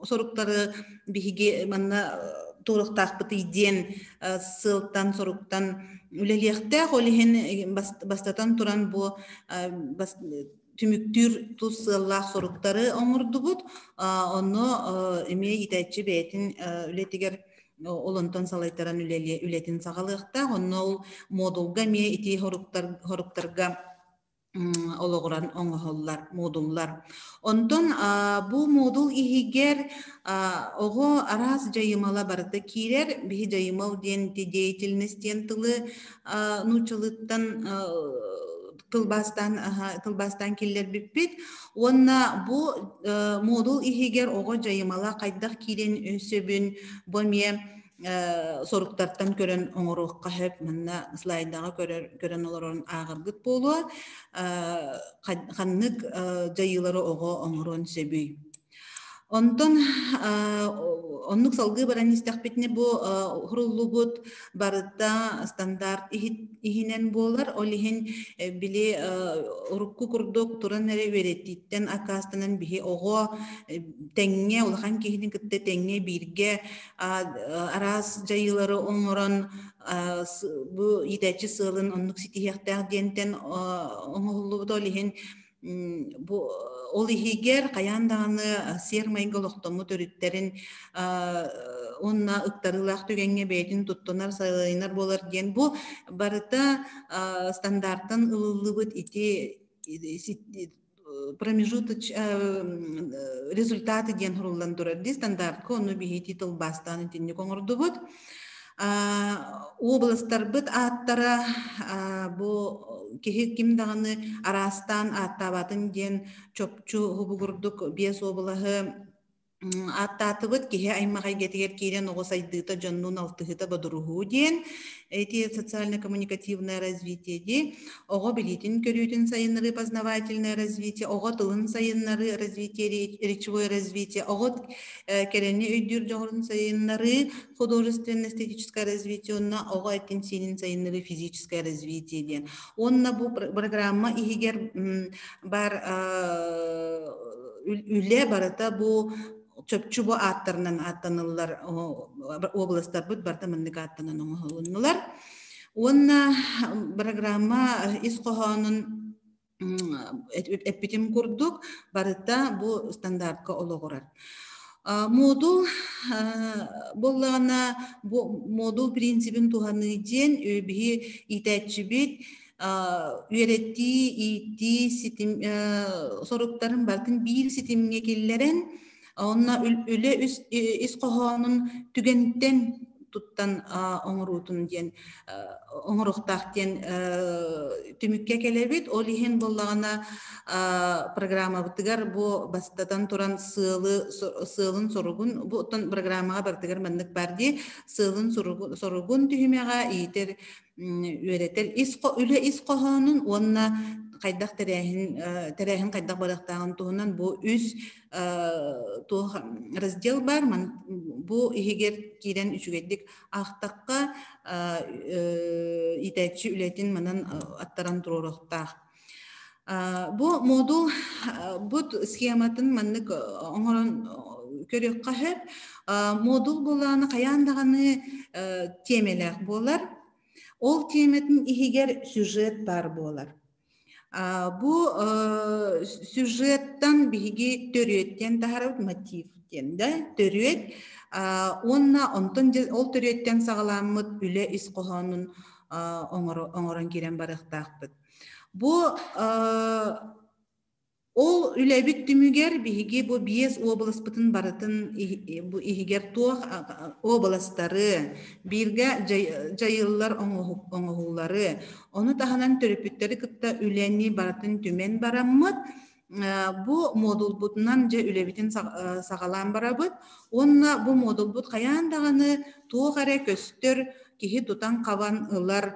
соруктары биһиги манна туруохтаахпытый диэн сыалтан, соруктан үлэлиэхтээх. Ол иһин бастатан туран бу түмүктүүр тус сыаллаах соруктары оҥордубут. Онно эмиэ иитээччи бэйэтин үлэтигэр ол онтон салайтаран үлэтин саҕалыахтаах. Онно ол модулга эмиэ ити хоруктарга олоҕуран оҥоһуллар модуллар. Онтон бу модул иһигэр оҕо араас дьайымала барыта киирэр. Биһи дьайымал диэн деятельность диэн тылы нууччалыттан тылбаастаан тылбаастаан киллэрбиппит. Уонна бу модул иһигэр оҕо дьайымала хайдах киирэн сөбүн бу эмиэ соруктартан көрөн оҥоруохха сөп. Манна слайдаҕа көрөн олорон ааҕаргыт буолуо. Ханнык дьайыылары оҕо оҥоруон сөбүй? Онтон оннук салгыы баран истэхпитинэ бу хуруллубут барыта стандарт иһинэн буолар. Ол иһин били урукку курдук туран эрэ үөрэтииттэн аккаастанан биһи оҕо тэҥҥэ улахан киһини кытта тэҥҥэ бииргэ араас дьайыылары оҥорон бу иитээччи сыалын оннук ситиһиэхтээх диэнтэн оҥоһуллубут. Ол иһин бу ол иһигэр хайаан даҕаны сиэр-майгы олохтоммут өрүттэрин уонна ыктарыылаах түгэҥҥэ бэйэтин туттунар, салайынар буолар диэн бу барыта стандартан ылыллыбыт ити промежуточ результаты диэн суруллан турар дии стандартка ону биһиги тылбаастаан итинник оҥордубут. Областарбыт ааттара бу киһи ким даҕаны араастаан ааттаабатын диэн чопчу хубугурдук биэс облаһы ааттаатыбыт. Киһи аймах эйгэтигэр киирэн оҕо сайдыыта дьоннуун алтыһыыта бодоруһуу диэн эти социально-коммуникативное развитие дии оҕо билиитин көрүүтүн сайыннарыы познавательное развитие оҕо тылын сайыннарыы развитие речевое развитие оҕо кэрэни өйдүүр дьоҕурун сайыннарыы художественно-эстетическое развитие уонна оҕо этин-сиинин сайыннарыы физическое развитие диэн. Уонна бу программа иһигэр бар үлэ барыта бу чопчу бу ааттарынан ааттаныллар областарбыт барыта маннык ааттанан оҥоһулуннулар. Уонна программа ис хоһоонун эппитим курдук барыта бу стандартка олоҕурар. Модул буоллаҕына бу модул принцибин туһаныы диэн биһи иитээччибит үөрэтии, иитии ситим соруктарын барытын биир ситимҥэ киллэрэн, онно үлэ ис хоһоонун түгэнтэн туттан оҥоруутун диэн оҥоруохтаах диэн түмүккэ кэлэбит. Ол иһин буоллаҕына программабытыгар бу бастатан туран сыалы сыалын соругун бу оттон программаҕа барытыгар маннык бар дии сыалын соругун түһүмэҕэ иитэр үөрэтэр ис үлэ ис хоһоонун уонна хайдах тэрээһин тэрээһин хайдах барыахтааҕын туһунан бу үс туох раздел бар бу иһигэр киирэн үчүгэйдик аахтахха иитээччи үлэтин манан аттаран туруоруохтаах. Бу модул бут схематын маннык оҥорон көрүөххэ сөп. Модул буолааны хайаан даҕаны тиэмэлээх буолар. Ол тиэмэтин иһигэр сюжет баар буолар. Бу сюжеттан биһиги төрүөттэн таһарабыт мотив диэн да төрүөт уонна онтон ол төрүөттэн саҕаламмыт үлэ ис хоһоонун оҥорон киирэн барыахтаахпыт. Бу ол үлэбит түмүгэр биһиги бу биэс уобаласпытын барытын бу иһигэр туох уобаластары, бииргэ дьайыллар оҥоһуулары, ону таһынан төрөппүттэри кытта үлэни барытын түмэн бараммыт, бу модулбутунан дьэ үлэбитин саҕалаан барабыт. Уонна бу модулбут хайаан даҕаны туох эрэ көстөр киһи тутан-хабан ылар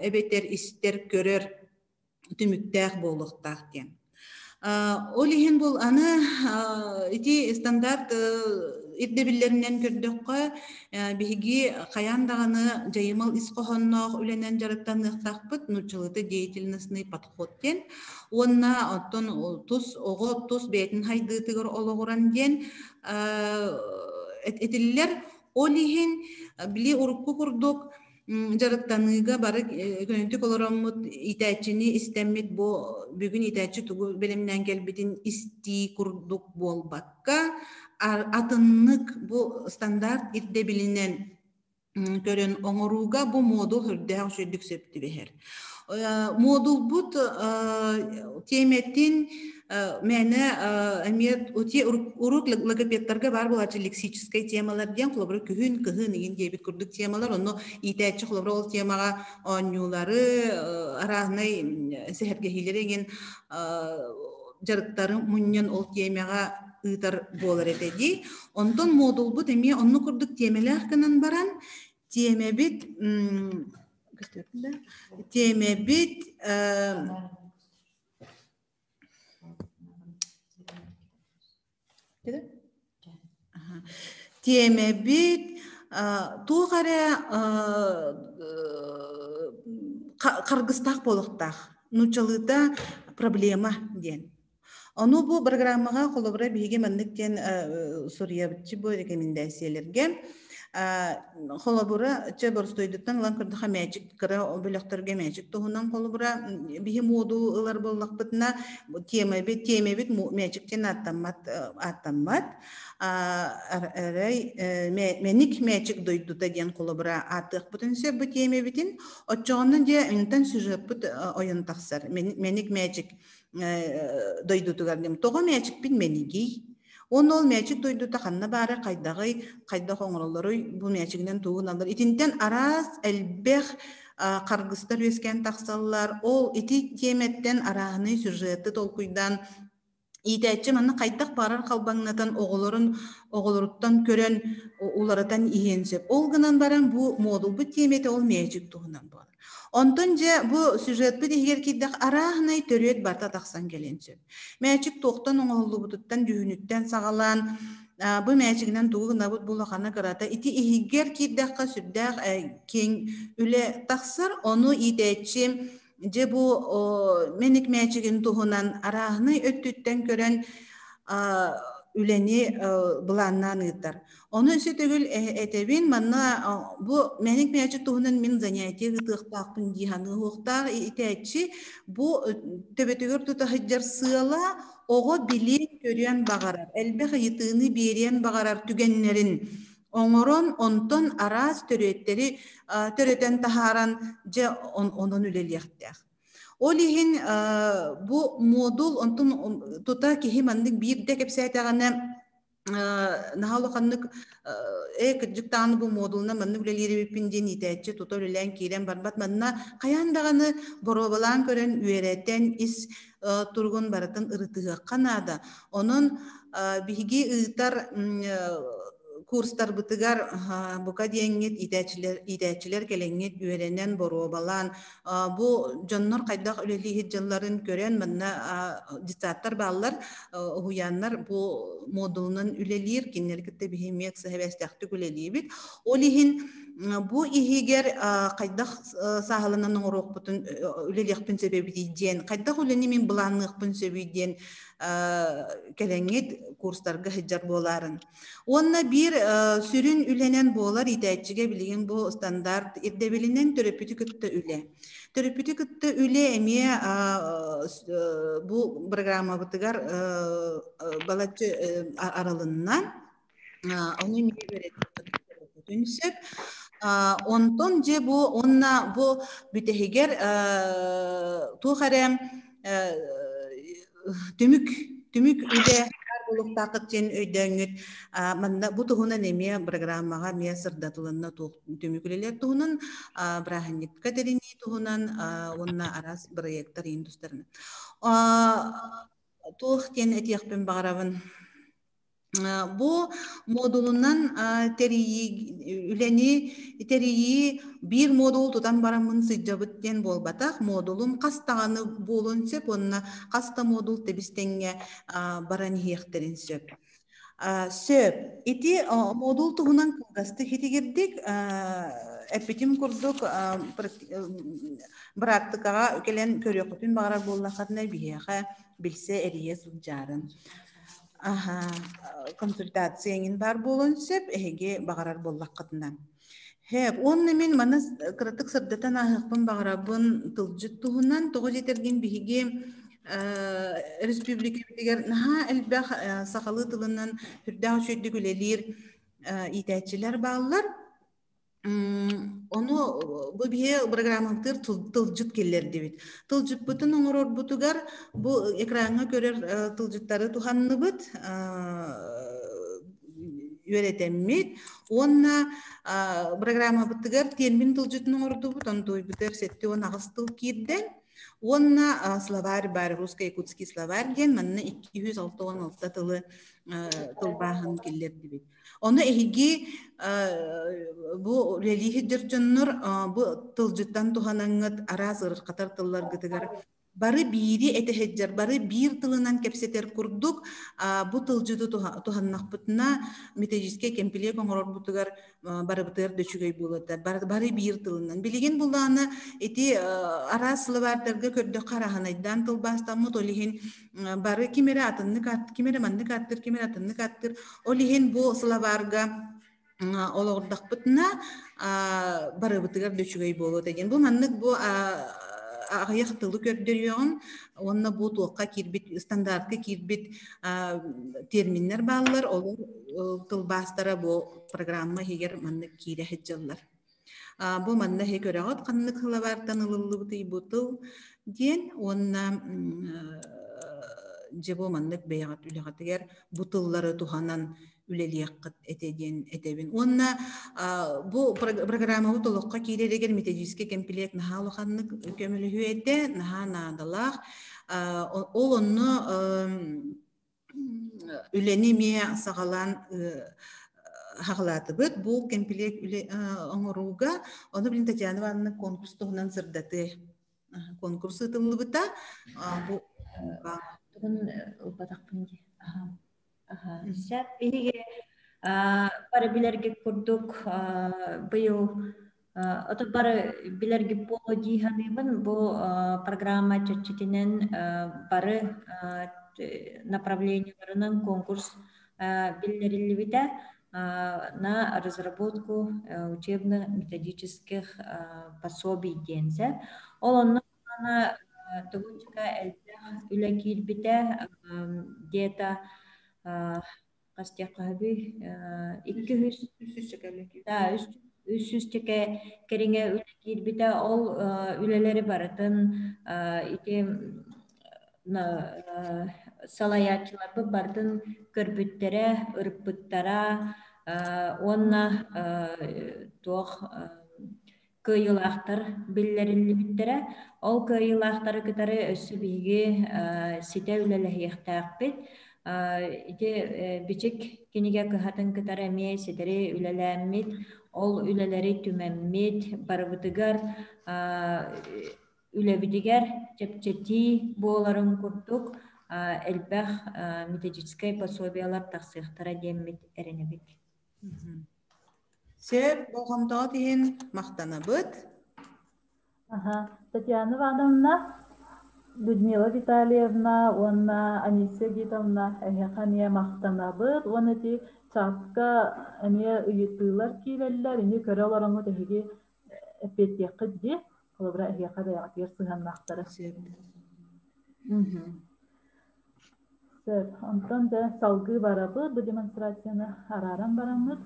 эбэтэр истэр, көрөр түмүктээх буолуохтаах диэн. Ол иһин бұл аны ити стандарт ирдэбиллэринэн көрдөххө, биһиги хайаан даҕаны дьайымал ис хоһоонноох үлэнэн дьарыктаныахтаахпыт, нууччалыыта деятельностный подход диэн. Уонна оттон тус оҕо тус бэйэтин хайдыытыгар олоҕуран диэн этиллэр. Ол иһин били урукку курдук дьарыктаныыга бары көнөтүк олороммут иитээччини истэммит бу бүгүн иитээччи тугу бэлэмнээн кэлбитин истии курдук буолбакка атыннык бу стандарт ирдэбилинэн көрөн оҥорууга бу модул үрдээх үчүгдүк сөп түбэһэр. Модулбут тиэмэтин мээнэ эмиэ урук логопедтарга баар буолааччы лексическэй темалар диэн холобура күһүн кыһын игин диэбит курдук темалар онно иитээччи холобура ол темаҕа оонньуулары арааһынай сэһэргэһиилэри игин дьарыктары мунньан ол темаҕа ыытар буолар этэ дии. Онтон модулбут эмиэ оннук курдук тиэмэлээх гынан баран тиэмэбит тиэмэбит Тиэмэбит туох эрэ харгыстаах буолуохтаах. Нууччалыыта проблема диэн. Ону бу программаҕа холобура биһиги маннык диэн суруйабытчы бу рекомендацияларга холобура чэ боростуойдуттан ылан көрдөххө мээчик кыра бөлөхтөргө мээчик туһунан холобура биһи модул ылар буоллахпытына тиэмэбит тиэмэбит мээчиктэн ааттаммат ааттаммат арай мэник мээчик дойдута диэн холобура ааттыахпытын сөп бу тиэмэбитин оччоҕуна дьэ интэн сюжеппут ойон тахсар мэник мээчик дойдутугар тоҕо мээчикпин мэнигий Уонна ол мээчик дойдута ханна баара, хайдаҕый, хайдах оҥороллоруй, бу мээчигинэн тугу гыналлар. Итинтэн араас элбэх харгыстар үөскээн тахсаллар. Ол ити тиэмэттэн арааһынай сюжеты толкуйдаан иитээччи манна хайдах баарар халбаҥнатан оҕолорун оҕолоруттан көрөн уларытан иһиэн сөп. Ол гынан баран бу модулбут тиэмэтэ ол мээчик туһунан буолар. Онтон дьэ бу сюжетпыт иһигэр киирдэх арааһынай төрүөт барыта тахсан кэлиэн сөп. Мээчик туохтан оҥоһуллубутуттан, дьүһүнүттэн саҕалаан бу мээчигинэн тугу гынабыт бу улахана кырата ити иһигэр киирдэххэ сүрдээх киэҥ үлэ тахсар. Ону иитээччи дьэ бу мэник мээчигин туһунан арааһынай өттүттэн көрөн үлэни былааннаан ыытар. Ону өссө төгүл этэбин, манна бу мэник мээчик туһунан мин занятие ыытыахтаахпын дии саныахтаах итээччи бу төбөтүгэр тута сылдьар сыала оҕо билиэн-көрүөн баҕарар, элбэх ыйытыыны биэриэн баҕарар түгэннэрин оҥорон, онтон араас төрүөттэри төрөтөн таһааран дьэ онон үлэлиэхтээх. Ол иһин бу модул онтон тута киһи маннык биирдэ кэпсээтэҕинэ Наһаа улаханнык э кырдьык даҕаны бу модулунан маннык үлэлиир эбиппин диэн иитээччи тута үлэлээн киирэн барбат. Манна хайаан даҕаны боруобалаан көрөн үөрэтэн ис туругун барытын ырытыһыахха наада. Онон биһиги ыытар курстарбытыгар бука диэҥҥит иитээччилэр, иитээччилэр кэлэҥҥит үөрэнэн, боруобалаан бу дьоннор хайдах үлэлииһит дьылларын көрөн манна детсадтар бааллар, уһуйааннар бу модулунан үлэлиир, кинилэри кытта биһи эмиэ сыһэбээстээхтик үлэлиибит. Ол иһин бу иһигэр хайдах сааһыланан оҥоруохпутун үлэлиэхпин сөп эбитий диэн, хайдах үлэни мин былаанныахпын сөбүй диэн кэлэҥҥит курстарга сылдьар буолаарын. Уонна биир сүрүн үлэнэн буолар иитээччигэ билигин бу стандарт ирдэбилинэн төрөппүтү кытта үлэ. Төрөппүтү кытта үлэ эмиэ бу программабытыгар балачча арылынна. Ону эмиэ үөрэтиэхпитин сөп. Онтон дьэ бу уонна бу бүтэһигэр туох эрэ түмүк түмүк үлэ буолуохтааххыт диэн өйдөөҥҥүт манна бу туһунан эмиэ программаҕа эмиэ сырдатылынна түмүк үлэлэр туһунан бырааһынньыкка тэринии туһунан уонна араас бырайыактар иин тустарынан туох диэн этиэхпин баҕарабын. Бу модулунан тэрийии үлэни тэрийии биир модул тутан бараммын сылдьабыт диэн буолбатах. Модулум хас даҕаны буолуон сөп уонна хас да модул тэбис-тэҥҥэ баран иһиэхтэрин сөп. Сөп. Ити модул туһунан кылгастык итигирдик эппитим курдук быраактыкаҕа кэлэн көрүөххүтүн баҕарар буоллаххытына биһиэхэ билсэ эрийэ сылдьаарын. Аһа, консультация эҥин баар буолуон сөп, эһиги баҕарар буоллаххытына. Һээп, уонна мин маны кыратык сырдатан ааһыахпын баҕарабын тылдьыт туһунан. Тоҕо диэтэргин биһиги республикабытыгар наһаа элбэх сахалыы тылынан сүрдээх үчүгэйдик үлэлиир иитээччилэр бааллар. Ону бу биһи программабытыгар тылдьыт киллэрдибит. Тылдьыппытын оҥорорбутугар бу экраҥҥа көрөр тылдьыттары туһанныбыт, үөрэтэммит уонна программабытыгар тиэрмин тылдьытын оҥордубут, онтуйбутугар 78 тыл киирдэ. Уонна словарь баар, русско-якутский словарь диэн манна 266 тылы тылбааһын киллэрдибит. Ону эһиги бу үлэлии сылдьар дьоннор бу тылдьыттан туһанаҥҥыт араас ыарырҕатар тылларгытыгар бары биири этэ сылдьар, бары биир тылынан кэпсэтэр курдук бу тылдьыты туһаннахпытына методическай кэмпилиэк оҥорорбутугар барыбытыгар да үчүгэй буолуота. Бары биир тылынан. Билигин булаана ити араас словардарга көрдөххө араһынайдаан тылбаастаммыт, ол иһин бары ким эрэ атыннык ким эрэ маннык аттыр, ким эрэ атыннык аттыр. Ол иһин бу словарга олоҕурдахпытына барыбытыгар да үчүгэй буолуо диэн. Бу маннык бу аҕыйах тылы көрдөрүөҕүм уонна бу туохха киирбит стандартка киирбит терминнэр бааллар, олор тылбаастара бу программа иһигэр маннык киирэ сылдьаллар. Бу манна иһи көрөҕүт ханнык сылабаартан ылыллыбытый бу тыл диэн уонна дьэ бу маннык бэйэҕит үлэҕитигэр бу тыллары туһанан үлэлиэххит этэ диэн этэбин. Уонна бу программабыт олоххо киирэригэр методический кэмпилиэк наһаа улаханнык көмөлөһүө этэ, наһаа наадалаах. Ол онно үлэни эмиэ саҕалаан хаҕалаатыбыт. Бу кэмпилиэк үлэ оҥорууга, ону билин Татьяна Ивановна конкурс туһунан сырдатыы. Конкурс ыытыллыбыта. Бу Тугун ылбатахпын дии. Сөп. Биһиги бары билэргит курдук быйыл ото бары билэргит буолуо дии саныыбын. Бу программа чэрчитинэн бары направлениеларынан конкурс биллэриллибитэ на разработку учебно-методических пособий диэн сөп. Ол онно тугунчука элбэх үлэ киирбитэ, где-то хас диэххэ сөбүй, 200 да, 300 чэкэ кэриҥэ үлэ киирбитэ. Ол үлэлэри барытын ити Салайааччыларбыт барытын көрбүттэрэ, ырыппыттара уонна туох кыайыылаахтар биллэриллибиттэрэ. Ол кыайыылаахтары кытары өссө биһиги ситэ үлэлэһиэхтээхпит. Ити Бичик кинигэ кыһатын кытары эмиэ ситэри үлэлээммит, ол үлэлэри түмэммит, барыбытыгар үлэбитигэр чэпчэтии буоларын курдук элбэх методическай пособиелар тахсыахтара диэммит эрэнэбит. Сөп, болҕомтоҕут иһин махтанабыт. Аха. Татьяна Ивановна, Людмила Витальевна уонна Анисия Гитовна эһиэхэ эмиэ махтанабыт. Уонна ити чатка эмиэ ыйытыылар киирэллэр. Ини көрө олороҥҥут эһиги эппиэттиэххит дии. Холобура, эһиэхэ бэйэҕитигэр сыһыаннаахтара. Сөп. Сөп. Онтон дьэ салгыы барабыт. Бу демонстрацияны арааран бараммыт.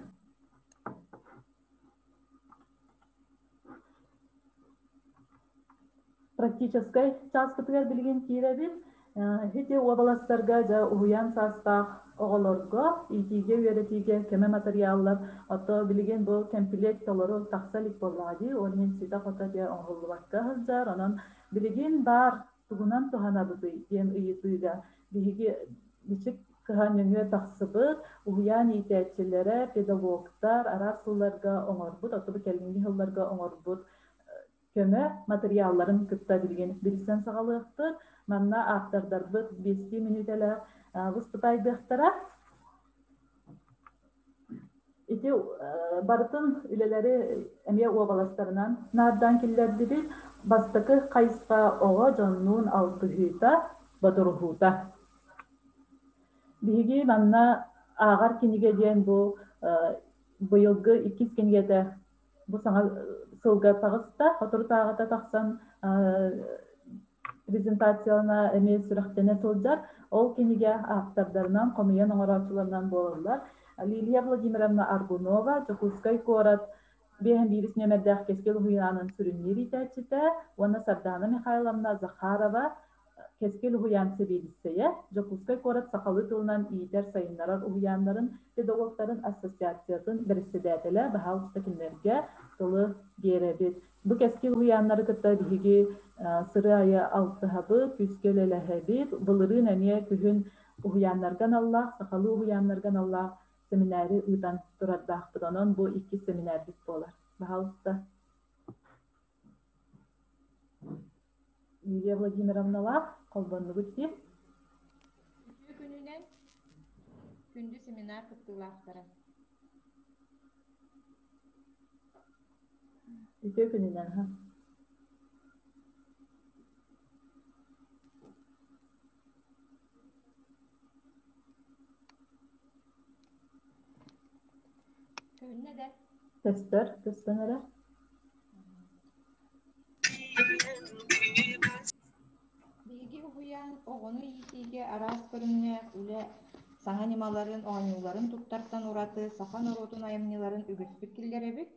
Практическай чааспытыгар билигин киирэбит. Ити уобаластарга дьэ уһуйаан саастаах оҕолорго иитиигэ-үөрэтиигэ көмө матырыйааллар ото билигин бу кэмпилиэк толору тахса илик буоллаҕа дии, ол иһин ситэ-хото дьэ оҥоһуллубакка сылдьар. Онон билигин баар тугунан туһанабытый диэн ыйытыыга биһиги бичик кыһа нөҥүө тахсыбыт уһуйаан иитээччилэрэ, педагогтар араас сылларга оҥорбут, ото бу кэлиҥҥи сылларга оҥорбут көмө матырыйаалларын кытта билигин билсэн саҕалыахпыт. Манна ааптардарбыт биэстии мүнүүтэлээх выступайдыахтара. Ити барытын үлэлэри эмиэ уобаластарынан наардаан киллэрдибит. Бастакы хайысха оҕо дьоннуун алтыһыыта, бодоруһуута. Биһиги манна ааҕар кинигэ диэн бу быйылгы иккис кинигэтэ бу саҥа сылга таҕыста, соторутааҕыта тахсан презентацияна эмиэ сүрэхтэнэ сылдьар. Ол кинигэ ааптардарынан, хомуйан оҥорооччуларынан буолаллар. Лилия Владимировна Аргунова, Дьокуускай куорат биэһэн биирис нүөмэрдээх Кэскил уһуйаанын сүрүннүүр иитээччитэ уонна Сардаана Михайловна Захарова, Кэскил уһуйаан сэбиэдиссэйэ, Дьокуускай куорат сахалыы тылынан иитэр-сайыннарар уһуйааннарын педагогтарын ассоциациятын бэрэссэдээтэлэ баһаалыста кинилэргэ тылы биэрэбит. Бу Кэскил уһуйааннары кытта биһиги сырыы аайы алтыһабыт, күүскэ үлэлэһэбит. Былырыын эмиэ күһүн уһуйааннарга аналлаах, сахалыы уһуйааннарга аналлаах сэминээри ыытан турардаахпыт. Онон бу иккис сэминээрбит буолар. Баһаалыста. Юлия Владимировналаах холбоннугут дии. Үтүө күнүнэн күндү семинар кыттыылаахтара. Үтүө күнүнэн ха. Көһүннэ да? Көстөр, көстөн эрэ. Биһиги уһуйаан оҕону иитиигэ араас көрүҥнээх үлэ саҥа ньымаларын, оонньууларын туттартан ураты саха норуотун айымньыларын үгүстүк киллэрэбит.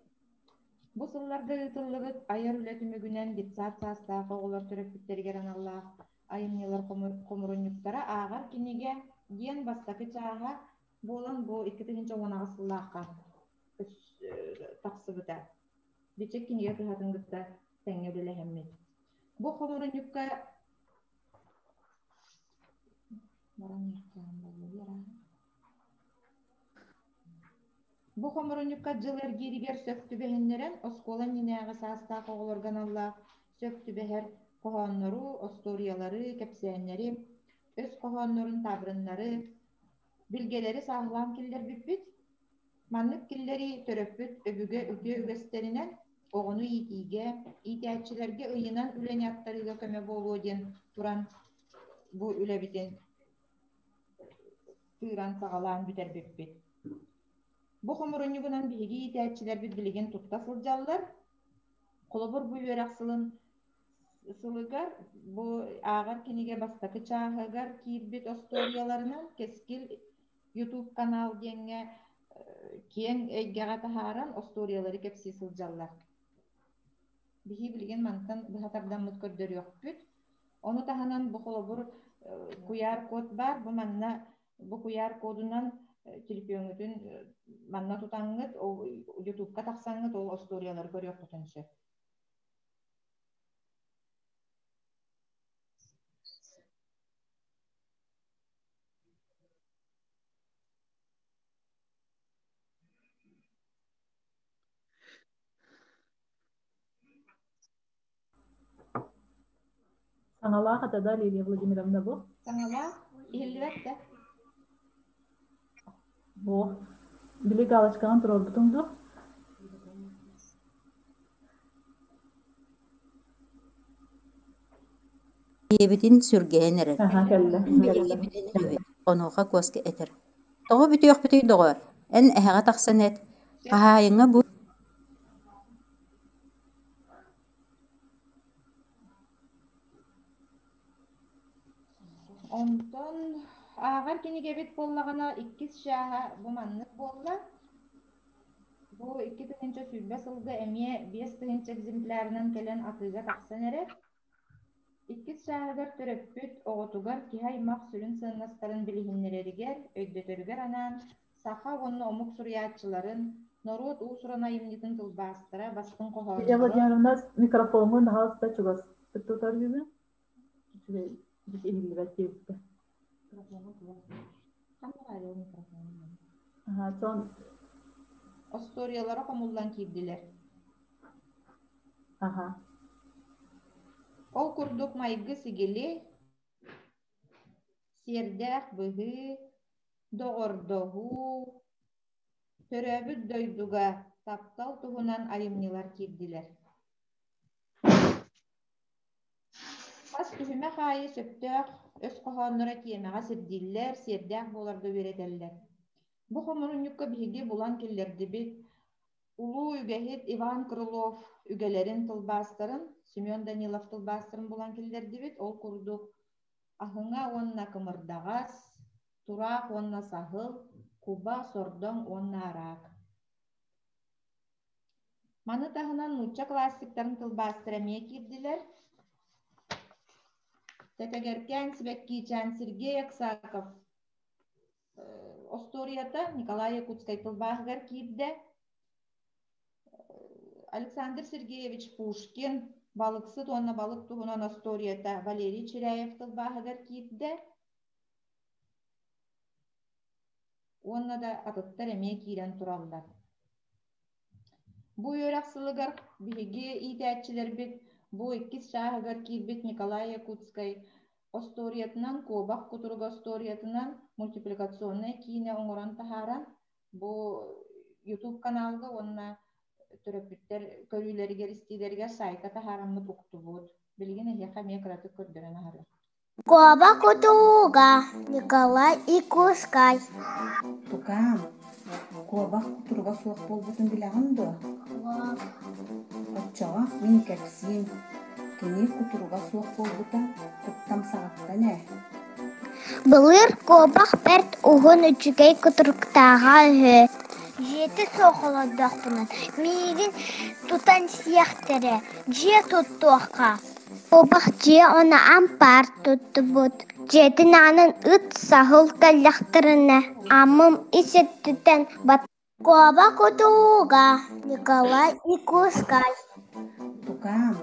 Бу сылларга ыытыллыбыт айар үлэ түмүгүнэн детсад саастаах оҕолор төрөппүттэригэр аналлаах айымньылар хомурунньуктара ааҕар кинигэ диэн бастакы чааһа буолан бу 2018 сыллаахха тахсыбыта. Бичик кинигэ кыһатын кытта тэҥҥэ үлэлэһэммит. Бу хомурунньукка Бу хомурунньукка дьыл эргииригэр сөп түбэһиннэрэн оскуола иннинээҕи саастаах оҕолорго аналлаах сөп түбэһэр хоһооннору, остуоруйалары, кэпсээннэри, өс хоһооннорун, таабырыннары, билгэлэри сааһылаан киллэрбиппит. Маннык киллэрии төрөппүт өбүгэ үтүө үгэстэринэн оҕону иитиигэ, иитээччилэргэ ыйынан үлэни аттарыыга көмө буолуо диэн туран бу үлэбитин тыыран саҕалаан бүтэрбиппит. Бу хомурунньугунан биһиги иитээччилэрбит билигин тутта сылдьаллар. Холобур, бу үөрэх сылын сылыгар бу ааҕар кинигэ бастакы чааһыгар киирбит остуоруйаларынан Кэскил YouTube канал диэҥҥэ киэҥ эйгэҕэ таһааран остуоруйалары кэпсии сылдьаллар. Биһи билигин мантан быһа тардаммыт көрдөрүөхпүт. Ону таһынан бу холобур Куйаар код баар, бу манна бу куйаар кодунан телефоҥҥутун манна тутаҥҥыт, ол Ютубка тахсаҥҥыт ол остуоруйалары көрүөххүтүн сөп. Саҥалаах этэ да Лилия Владимировна бу? Саҥалаах иһиллибэт да? Бу. Били галочкаҕын туруорбутуҥ дуо? Диэбитин сүргэйэн эрэр. Аха, кэллэ. Биһиги бүтэн эрэбит, онуоха куоска этэр: «Тоҕо бүтүөхпүтүй доҕоор, эн эһэҕэ тахсан эт, хаһаайыҥҥа бу Онтон ааҕар кинигэбит буоллаҕына иккис чааһа бу маннык буолла. Бу 2020 сылга эмиэ 5000 экземплярынан кэлэн атыыга тахсан эрэр. Иккис чааһыгар төрөппүт оҕотугар киһи аймах сүрүн сыаннастарын билиһиннэрэригэр, өйдөтөрүгэр анаан саха уонна омук суруйааччыларын, норуот уус-уран айымньытын тылбаастара, бастыҥ Лилия хоһоонноро Владимировна микрофоҥҥун наһаа чугас тутар үһүгүн. Үчүгэй иһиллибэт диэбиттэ. Аха, сон Остуоруйалара хомуллан киирдилэр. Аха. Ол курдук майгы-сигили, сиэрдээх быһыы, доҕордоһуу, төрөөбүт дойдуга таптал туһунан айымньылар киирдилэр. Хас түһүмэх аайы сөптөөх өс хоһоонноро тиэмэҕэ сирдииллэр, сиэрдээх буоларга үөрэтэллэр. Бу хомурунньукка биһиги булан киллэрдибит улуу үгэһит Иван Крылов үгэлэрин тылбаастарын, Семен Данилов тылбаастарын булан киллэрдибит. Ол курдук аһыҥа уонна кымырдаҕас, тураах уонна саһыл, куба, сордоҥ уонна араак. Маны таһынан нуучча классиктарын тылбаастара эмиэ киирдилэр. Тэтэгэркээн Сибэккиичээн Сергей Аксаков остуоруйата Николай Якутскай тылбааһыгар киирдэ. Александр Сергеевич Пушкин Балыксыт уонна балык туһунан остуоруйата Валерий Чиряев тылбааһыгар киирдэ. Уонна да атыттар эмиэ киирэн тураллар. Бу үөрэх сылыгар биһиги иитээччилэрбит бу иккис чааһыгар киирбит Николай Якутскай остуоруйатынан Куобах кутуруга остуоруйатынан мультипликационнай киинэ оҥорон таһааран бу YouTube каналга уонна төрөппүттэр көрүүлэригэр, истиилэригэр саайка таһаараммыт уктубут. Билигин эһиэхэ эмиэ кыратык көрдөрөн аһарыах. Куоба кутуруга Николай Якутскай Тукаам, куобах кутуруга суох буолбутун билэҕин дуо? Оччоҕо мин кэпсиим, кини кутуруга суох буолбута куттамсаҕыттан ээ. Былыр куобах бэрт уһун үчүгэй кутуруктааҕа үһү. Дьиэтэ суох олордохпуна миигин тутан сиэхтэрэ, дьиэ туттуохха Куобах дьиэ уонна ампаар туттубут, дьиэтин аанын ыт, саһыл кэллэхтэринэ Аммам ис өттүттэн Куобах кутуруга Николай Якутскай Тукаам,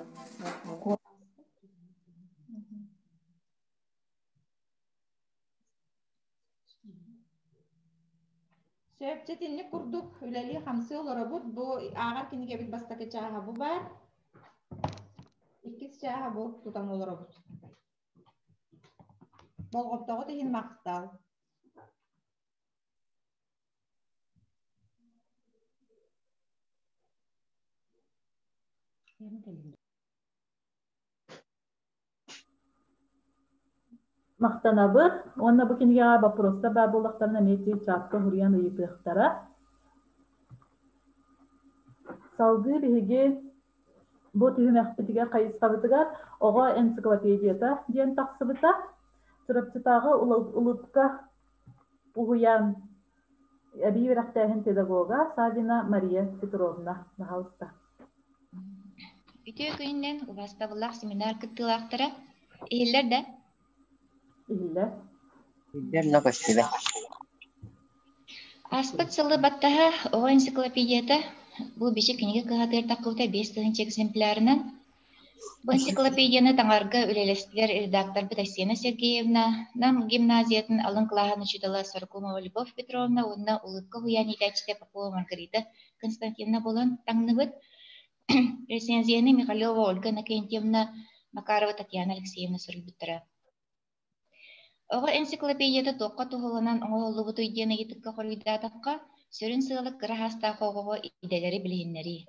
Сөп, дьэ итинник курдук үлэлии-хамсыы олоробут. Бу ааҕар кинигэбит бастакы чааһа бу баар. Иккис чааһа бу тутан олоробут. Болҕомтоҕут иһин махтал. Махтанабыт уонна бу кинигэҕэ боппуруостар баар буоллахтарына эмиэ ити чатка суруйан ыйытыахтара. Салгыы биһиги бу түһүмэхпитигэр хайысхабытыгар оҕо энциклопедията диэн тахсыбыта. Чурапчытааҕы Улыбка уһуйаан эбии үөрэхтээһин педагога Саввина Мария Петровна, баһаалыста. Үтүө күнүнэн убаастабыллаах семинар кыттыылаахтара. Иһиллэр да? Иһиллэр. Иһиллэр, но көстүбэт. Ааспыт сылы баттаһа оҕо энциклопедията бу бичик кинигэ кыһатыгар таххыбыта 5000 экземплярынан. Бу энциклопедияны таҥарга үлэлэстилэр редакторбыт Айсена Сергеевна, Нам гимназиятын алын кылааһын учуутала Сорокумова Любовь Петровна уонна Улыбка уһуйаан иитээччитэ Попова Маргарита Константиновна буолан таҥныбыт. Рецензияны Михалева Ольга Иннокентьевна, Макарова Татьяна Алексеевна суруйбуттара. Оҕо энциклопедията туохха туһуланан оҥоһуллубутуй диэн ыйытыкка хоруйдаатахха, сүрүн сыала кыра саастаах оҕоҕо идэлэри билиһиннэрии.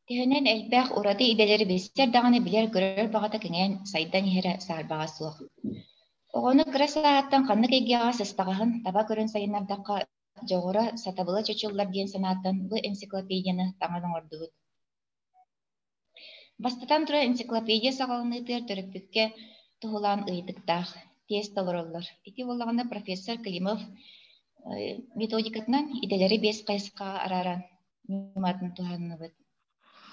Төһөнөн элбэх ураты идэлэри билсэр даҕаны билэр-көрөр баҕата кэҥээн сайдан иһэрэ саарбаҕа суох. Оҕону кыра сааһыттан ханнык эйгэҕэ сыстаҕаһын таба көрөн сайыннардахха, дьоҕура, сатабыла чочуллар диэн санааттан бу энциклопедияны таҥан оҥордубут. Бастатан туран, энциклопедия саҕаланыытыгар төрөппүккэ туһулаан ыйытыктаах, тиэст толороллор. Ити буоллаҕына профессор Климов методикатынан идэлэри биэс хайысхаҕа арааран ньыматын туһанныбыт.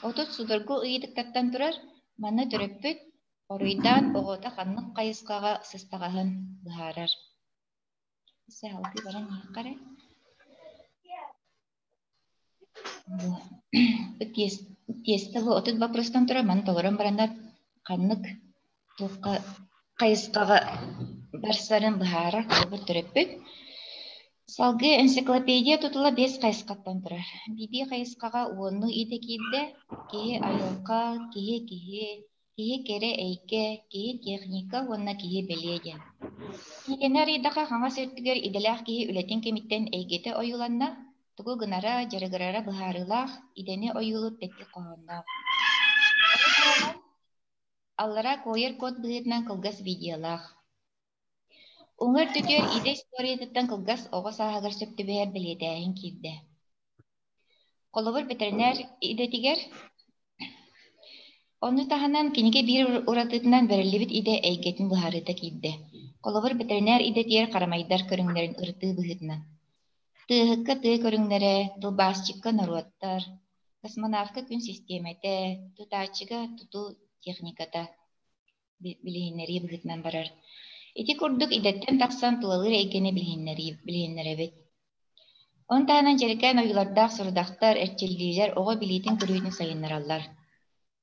Отут судургу ыйытыктартан турар, манна төрөппүт оруйдаан оҕото ханнык хайысхаҕа сыстаҕаһын быһаарар. Салгыы баран иһиэххэ эрэ. Тиэстэ бу 30 боппуруостан турар, маны толорон бараннар ханнык туохха хайысхаҕа барсарын быһаарар холобур төрөппүт. Салгыы энциклопедия тутула биэс хайысхаттан турар. Биирдии хайысхаҕа уоннуу идэ киирдэ. Киһи айылҕа, киһи киһи, киһи кэрэ эйгэ, киһи техника уонна киһи бэлиэ диэн. Кинигэни арыйдахха хаҥас өттүгэр идэлээх киһи үлэтин кэмиттэн эйгэтэ ойууланна, тугу гынара, дьарыгырара быһаарыылаах, идэни ойуулуур тэттик хоһоонноох. Ону таһынан аллара QR-код быһыытынан кылгас видеолаах. Уҥа өртүтүгэр идэ историятыттан кылгас оҕо сааһыгар сөп түбэһэр бэлиэтээһин киирдэ. Холобур, бэтэринээр идэтигэр Ону таһынан кинигэ биир уратытынан бэриллибит идэ эйгэтин быһаарыыта киирдэ. Холобур, бэтэринээр идэтигэр харамайдар көрүҥнэрин ырытыы быһыытынан. Тыаһыкка тыа көрүҥнэрэ, тылбаасчыкка норуоттар, космонавка күн систиэмэтэ, тутааччыга тутуу техниката билиһиннэрии быһыытынан барар. Ити курдук идэттэн тахсан тулалыыр эйгэни билиһиннэрэбит. Ону таһынан дьэрэкээн ойуулардаах сорудахтар, эрчиллиилэр оҕо билиитин-көрүүтүн сайыннараллар.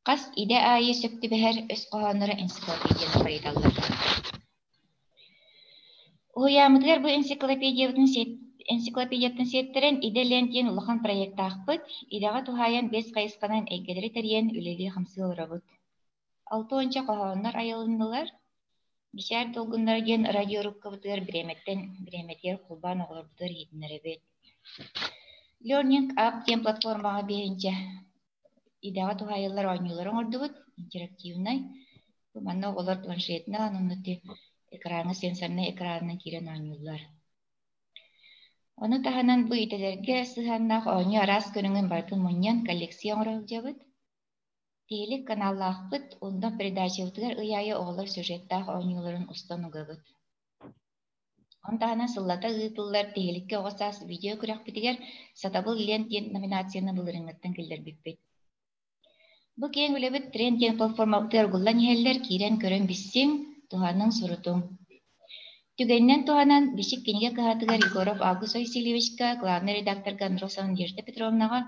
Хас идэ аайы сөп түбэһэр өс хоһоонноро энциклопедияны байыталлар. Уһуйааммытыгар бу энциклопедиябытын энциклопедияттан сиэттэрэн Идэ Лент диэн улахан проектаахпыт. Идэҕэ туһаайан биэс хайысханан эйгэлэри тэрийэн үлэлии-хамсыы олоробут. Алта уонча хоһооннор айылыннылар. Бисээр долгуннара диэн радиорубкабытыгар бириэмэттэн бириэмэтигэр холбоон оҕолорбутугар иһитиннэрэбит. Learning App диэн платформаҕа биэһинчэ идэҕэ туһаайыллар оонньуулары оҥордубут, интерактивнай. Манна оҕолор планшетынан уонна экраҥҥа сенсорнай экранынан киирэн оонньууллар. Ону таһынан бу идэлэргэ сыһыаннаах оонньуу араас көрүҥүн барытын мунньан коллекция оҥоро сылдьабыт. Тиһилик каналлаахпыт, онно передачабытыгар ый аайы оҕолор сюжеттаах оонньууларын устан угабыт. Ону таһынан сыллата ыытыллар Тиһиликкэ оҕо саас видео күрэхпитигэр «Сатабыл лент» диэн номинацияны былырыыҥҥыттан киллэрбиппит. Бу киэҥ үлэбит Тренд диэн платформабытыгар угуллан иһэллэр, киирэн көрөн билсиҥ, туһаныҥ, сурутуҥ. Түгэнинэн туһанан, Бичик кинигэ кыһатыгар Егоров Август Васильевичка, главнай редакторга Андросова Надежда Петровнаҕа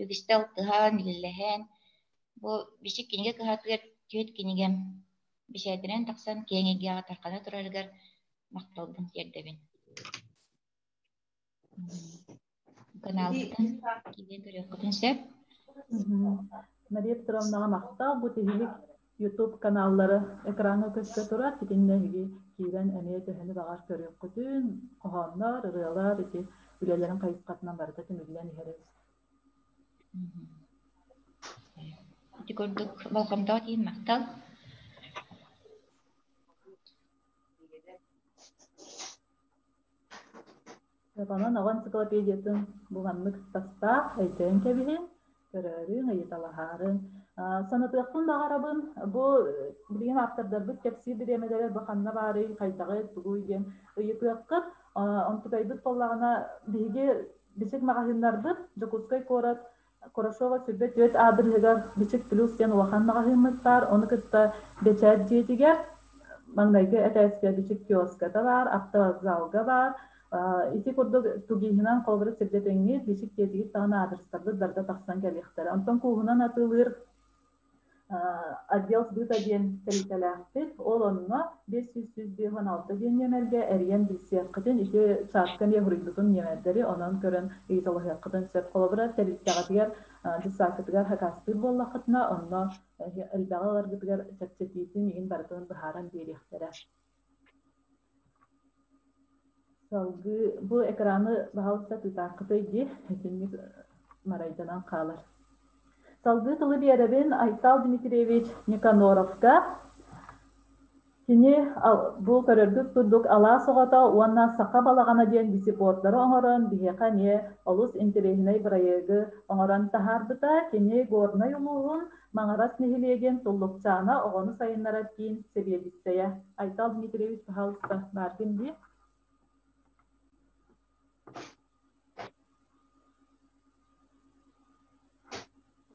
үгүстэ алтыһан, үлэлэһэн, бу Бичик кинигэ кыһатыгар түөрт кинигэм бэчээтинэн тахсан киэҥ эйгэҕэ тарҕана турарыгар махталбын тиэрдэбин. Каналбытын киирэн көрүөххүтүн сөп. Мария Петровнаҕа махтал. Бу тиһилик YouTube каналлары экраҥҥа көстө турар. Итиннэ эһиги киирэн эмиэ төһөнү баҕар көрүөххүтүн, хоһооннор, ырыалар ити үлэлэрин хайысхатынан барыта түмүллэн иһэр эбит. Ити курдук болҕомтоҕо тиийин махтал. Онон оҕо энциклопедиятын бу маннык тастаах өйдөөн кэбиһин, көрөөрүҥ, ыйыталаһаарыҥ. Санатыахпын баҕарабын, бу билигин ааптардарбыт кэпсиир бириэмэлэрэ бу ханна баарый, хайдаҕый, тугуй диэн ыйытыаххыт. Онтукайбыт буоллаҕына, биһиги Бичик маҕаһыыннарбыт Дьокуускай куорат Курашова 24 аадырыһыгар Бичик плюс диэн улахан маҕаһыыммыт баар, ону кытта Бэчээт дьиэтигэр. Маҥнайгы этээскэ бичик киоската баар, автовокзалга баар. Ити курдук тугиһынан холобура сирдэтиҥҥит, бичик дьиэтигит даҕаны аадырыстарбыт барыта тахсан кэлиэхтэрэ. Онтон кууһунан атыылыыр отдел сбыта диэн тэрилтэлээхпит. Ол онно 500 156 диэн нүөмэргэ эрийэн билсиэххитин, ити чатка эмиэ суруйбутум нүөмэрдэри онон көрөн ыйыталаһыаххытын сөп. Холобура, тэрилтэҕитигэр детсадкытыгар сакаастыыр буоллаххытына, онно элбэҕи ыларгытыгар чэпчэтиитин иһин барытын быһааран биэриэхтэрэ. Салгыы бу экраны баһаалыста тыытааххытый дии, итинник марайданан хаалар. Салгыы тылы биэрэбин Айтал Дмитриевич Никаноровка. Кини бу көрөргүт курдук алаас оҕото уонна саха балаҕана диэн висипордары оҥорон биһиэхэ эмиэ олус интэриэһинэй бырайыагы оҥорон таһаарбыта. Кини Горнай улууһун Маҥырас нэһилиэгин Туллукчаана оҕону сайыннарар киин сэбиэдиссэйэ. Айтал Дмитриевич, пожалуйста, бааргын дии.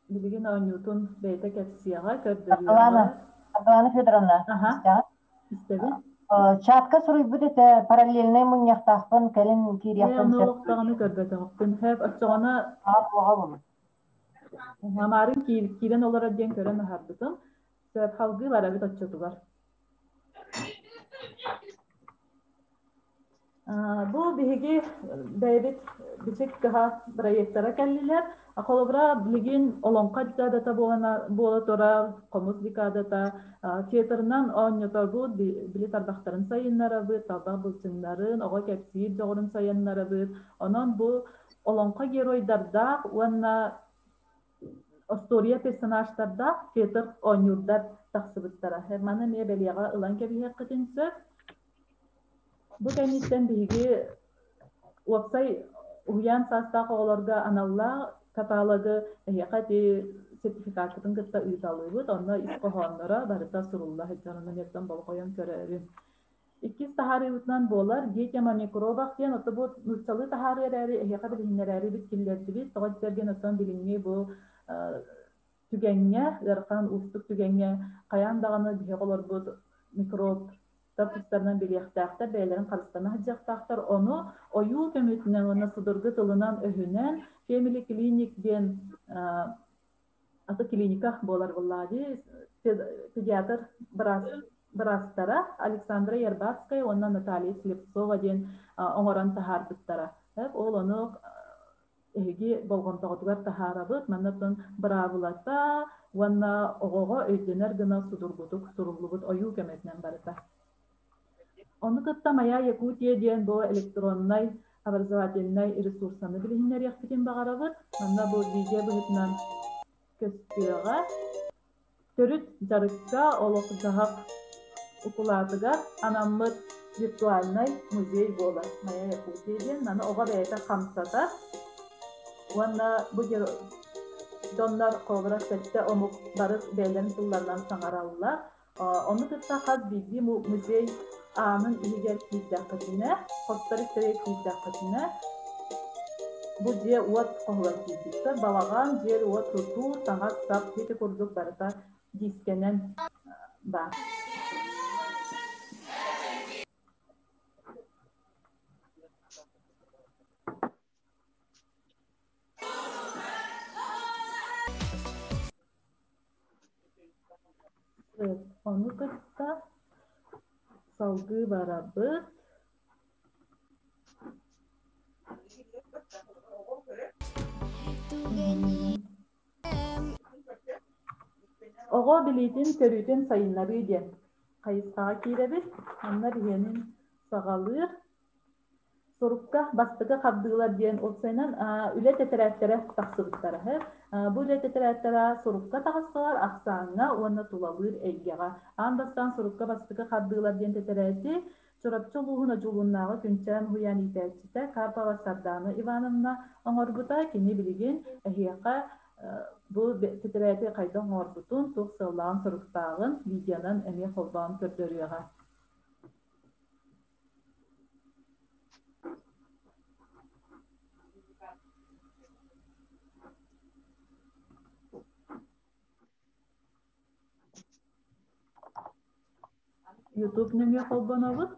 Билигин оонньуутун бэйэтэ кэпсиэҕэ, көрдөрүөҕэ. Саргылана, Саргылана Федоровна, Аха, истэҕит? истэбин. Чатка суруйбут этэ, параллельнай мунньахтаахпын, кэлин Ээ, киириэхпин ону сөп. олох даҕаны көрбөтөҕүппүн. Хэп, оччоҕуна Аҕа буолуо. Амаарын киирэн олорор диэн көрөн аһарбытым. Сөп, халгыы барабыт оччотугар. Бу биһиги бэйэбит бичик кыһа проектара кэллилэр. Холобура, билигин Олоҥхо декадата буола турар, хомус декадата, театрынан оонньотобут, били тарбахтарын сайыннарабыт, талбах былчыҥнарын, оҕо кэпсиир дьоҕурун сайыннарабыт. Онон бу олоҥхо геройдардаах уонна остуоруйа персонажтардаах театр оонньуурдар тахсыбыттара. Маны эмиэ бэлиэҕэ ылан кэбиһиэххитин сөп. Бу кэнниттэн биһиги уопсай уһуйаан саастаах оҕолорго аналлаах каталогы эһиэхэ ити сертификаккытын кытта ыыталыыбыт. Онно ис хоһоонноро барыта сурулла сылдьар. Онон эрдэн болҕойон көрөөрүҥ. Иккис таһаарыыбытынан буолар «Детям о микробах» диэн ото бу нууччалыы таһаарыы эрээри эһиэхэ билиһиннэрээри бит киллэрдибит. Тоҕо диэтэргин оттон билиҥҥи бу түгэҥҥэ, ыарахан уустук түгэҥҥэ хайаан даҕаны биһиги оҕолорбут микроб тустарынан билиэхтээхтэр, бэйэлэрин харыстана сылдьыахтаахтар. Ону ойуу көмөтүнэн уонна судургу тылынан-өһүнэн Family Clinic диэн аты клиника буолар буоллаҕа дии педиатр быраастара Александра Ярбатская уонна Наталья Слепцова диэн оҥорон таһаарбыттара. Ол ону эһиги болҕомтоҕутугар таһаарабыт. Манна оттон быраабылата уонна оҕоҕо өйдөнөр гына судургутук суруллубут ойуу көмөтүнэн барыта. Ону кытта «Моя Якутия» диэн бу электроннай образовательнай ресурсаны билиһиннэриэхпитин баҕарабыт. Манна бу видео быһыытынан көстүөҕэ. Төрүт дьарыкка олох-дьаһах укулаатыгар анаммыт виртуальнай музей буолар. «Моя Якутия» диэн маны оҕо бэйэтэ хамсатар уонна бу дьоннор холобура сэттэ омук бары бэйэлэрин тылларынан саҥараллар. Ону кытта хас биирдии музей аанын иһигэр киирдэххитинэ, хостор истэригэр киирдэххитинэ, бу дьиэ-уот хоһугар киирбиттэр. Балаҕан, дьиэ-уот тутуу, таҥас-сап ити курдук барыта дискэнэн баар. Ону кытта салгыы барабыт. Оҕо билиитин, көрүүтүн сайыннарыы диэн хайысхаҕа киирэбит. Манна биһиэнин саҕалыыр Сурукка бастакы хардыылар диэн уопсайынан үлэ тэтэрээттэрэ тахсыбыттара. Бу үлэ тэтэрээттэрэ сурукка таҕыстылар ахсааҥҥа уонна тулалыыр эйгэҕэ. Аан бастаан сурукка бастакы хардыылар диэн тэтэрээти Чурапчы улууһун Одьулууннааҕы Күнчээн уһуйаан иитээччитэ Карпова Сардаана Ивановна оҥорбута. Кини билигин эһиэхэ бу тэтэрээти хайдах оҥорбутун, туох сыаллааҕын-соруктааҕын видеонан эмиэ холбоон көрдөрүөҕэ. YouTube нөҥүө холбонобут.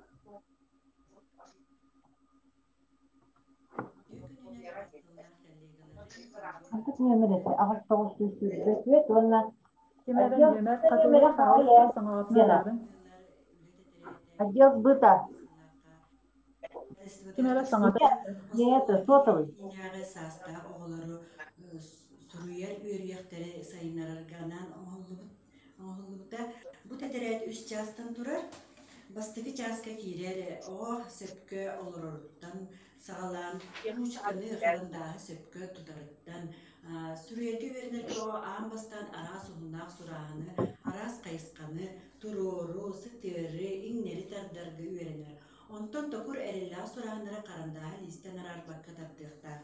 Хантык нүөмэр этэ? 8924 уонна Ким эрэ отдел нүөмэр сбыта хатылыы нүөмэрэ хаалыста хаһый ээ? саҥаҕытын Лена. араарыҥ. Отдел сбыта. Ким эрэ саҥата Не, не это, сотовый. Саастаах оҕолору суруйар үөрүйэхтэри сайыннарарга анаан оҥоһуллубута. Бу тэтэрээт үс чаастан турар. Бастакы чааска киирэр оҕо сөпкө олороруттан саҕалаан ручканы, харандааһы сөпкө тутарыттан, суруйарга үөрэнэргэ оҕо аан бастаан араас уһуннаах сурааһыны, араас хайысханы, туруору, сытыары, иҥнэри тардарга үөрэнэр. Онтон токур эрэллээх сурааһыннары харандааһы лиистэн араарбакка тардыахтаах.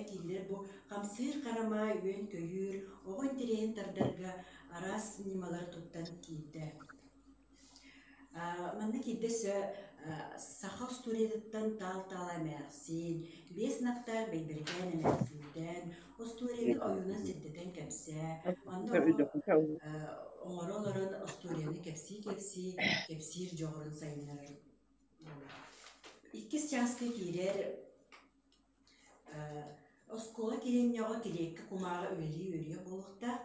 Этиилэр бу хамсыыр харама, үөн-көйүүр, оҕо интэриэһин тардарга араас ньымалары туттан киирдэ. Манна киирдэ өссө саха остуоруйатыттан таал-таала эмээхсин, биэс ынахтаах Бэйбэрикээн эмээхсинтэн, остуоруйаны ойуунан сирдэтэн кэпсээ, манна оҕо оҥоро олорон остуоруйаны кэпсии-кэпсии кэпсиир дьоҕурун сайыннарар. Иккис чааска киирэр Оскуола кириэнньэҕэ килиэккэ кумааҕы үлэлии үөрүйэх буолуохтаах.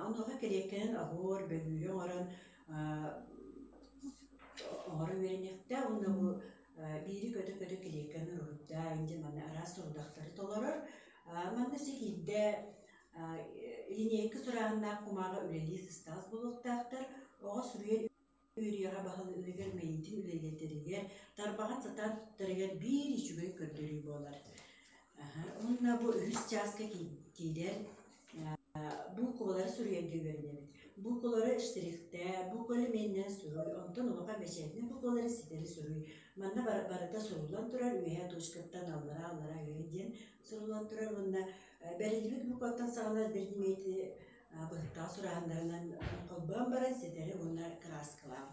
Онуоха килиэккэнэн оһуор, бөгүүрү оҥорон оҥоро үөрэниэхтээх уонна бу биири көтө-көтө килиэккэни уруһуйдаа диэн манна араас сорудахтары толорор. Манна өссө киирдэ линейка сурааһыннаах кумааҕы үлэлии сыстаҕас буолуохтаахтар. Оҕо суруйар үөрүйэҕэ баһылыырыгар, мэйиитин үлэлэтэригэр, тарбаҕын сатаан туттарыгар биир үчүгэй көрдөрүү буолар. Уонна бу үһүс чааска киирэр буукубалары суруйарга үөрэнэбит. Буукулары штрихтээ, буква элеменинэн суруй, онтон улахан бэчээтинэй буквалары ситэри суруй. Манна барыта суруллан турар, үөһээ точкаттан аллараа, аллараа үөһэ диэн суруллан турар уонна бэриллибит букваттан саҕаланар биридимиэти быһыттаах сурааһыннарынан холбоон баран ситэри уонна кырааскалаан.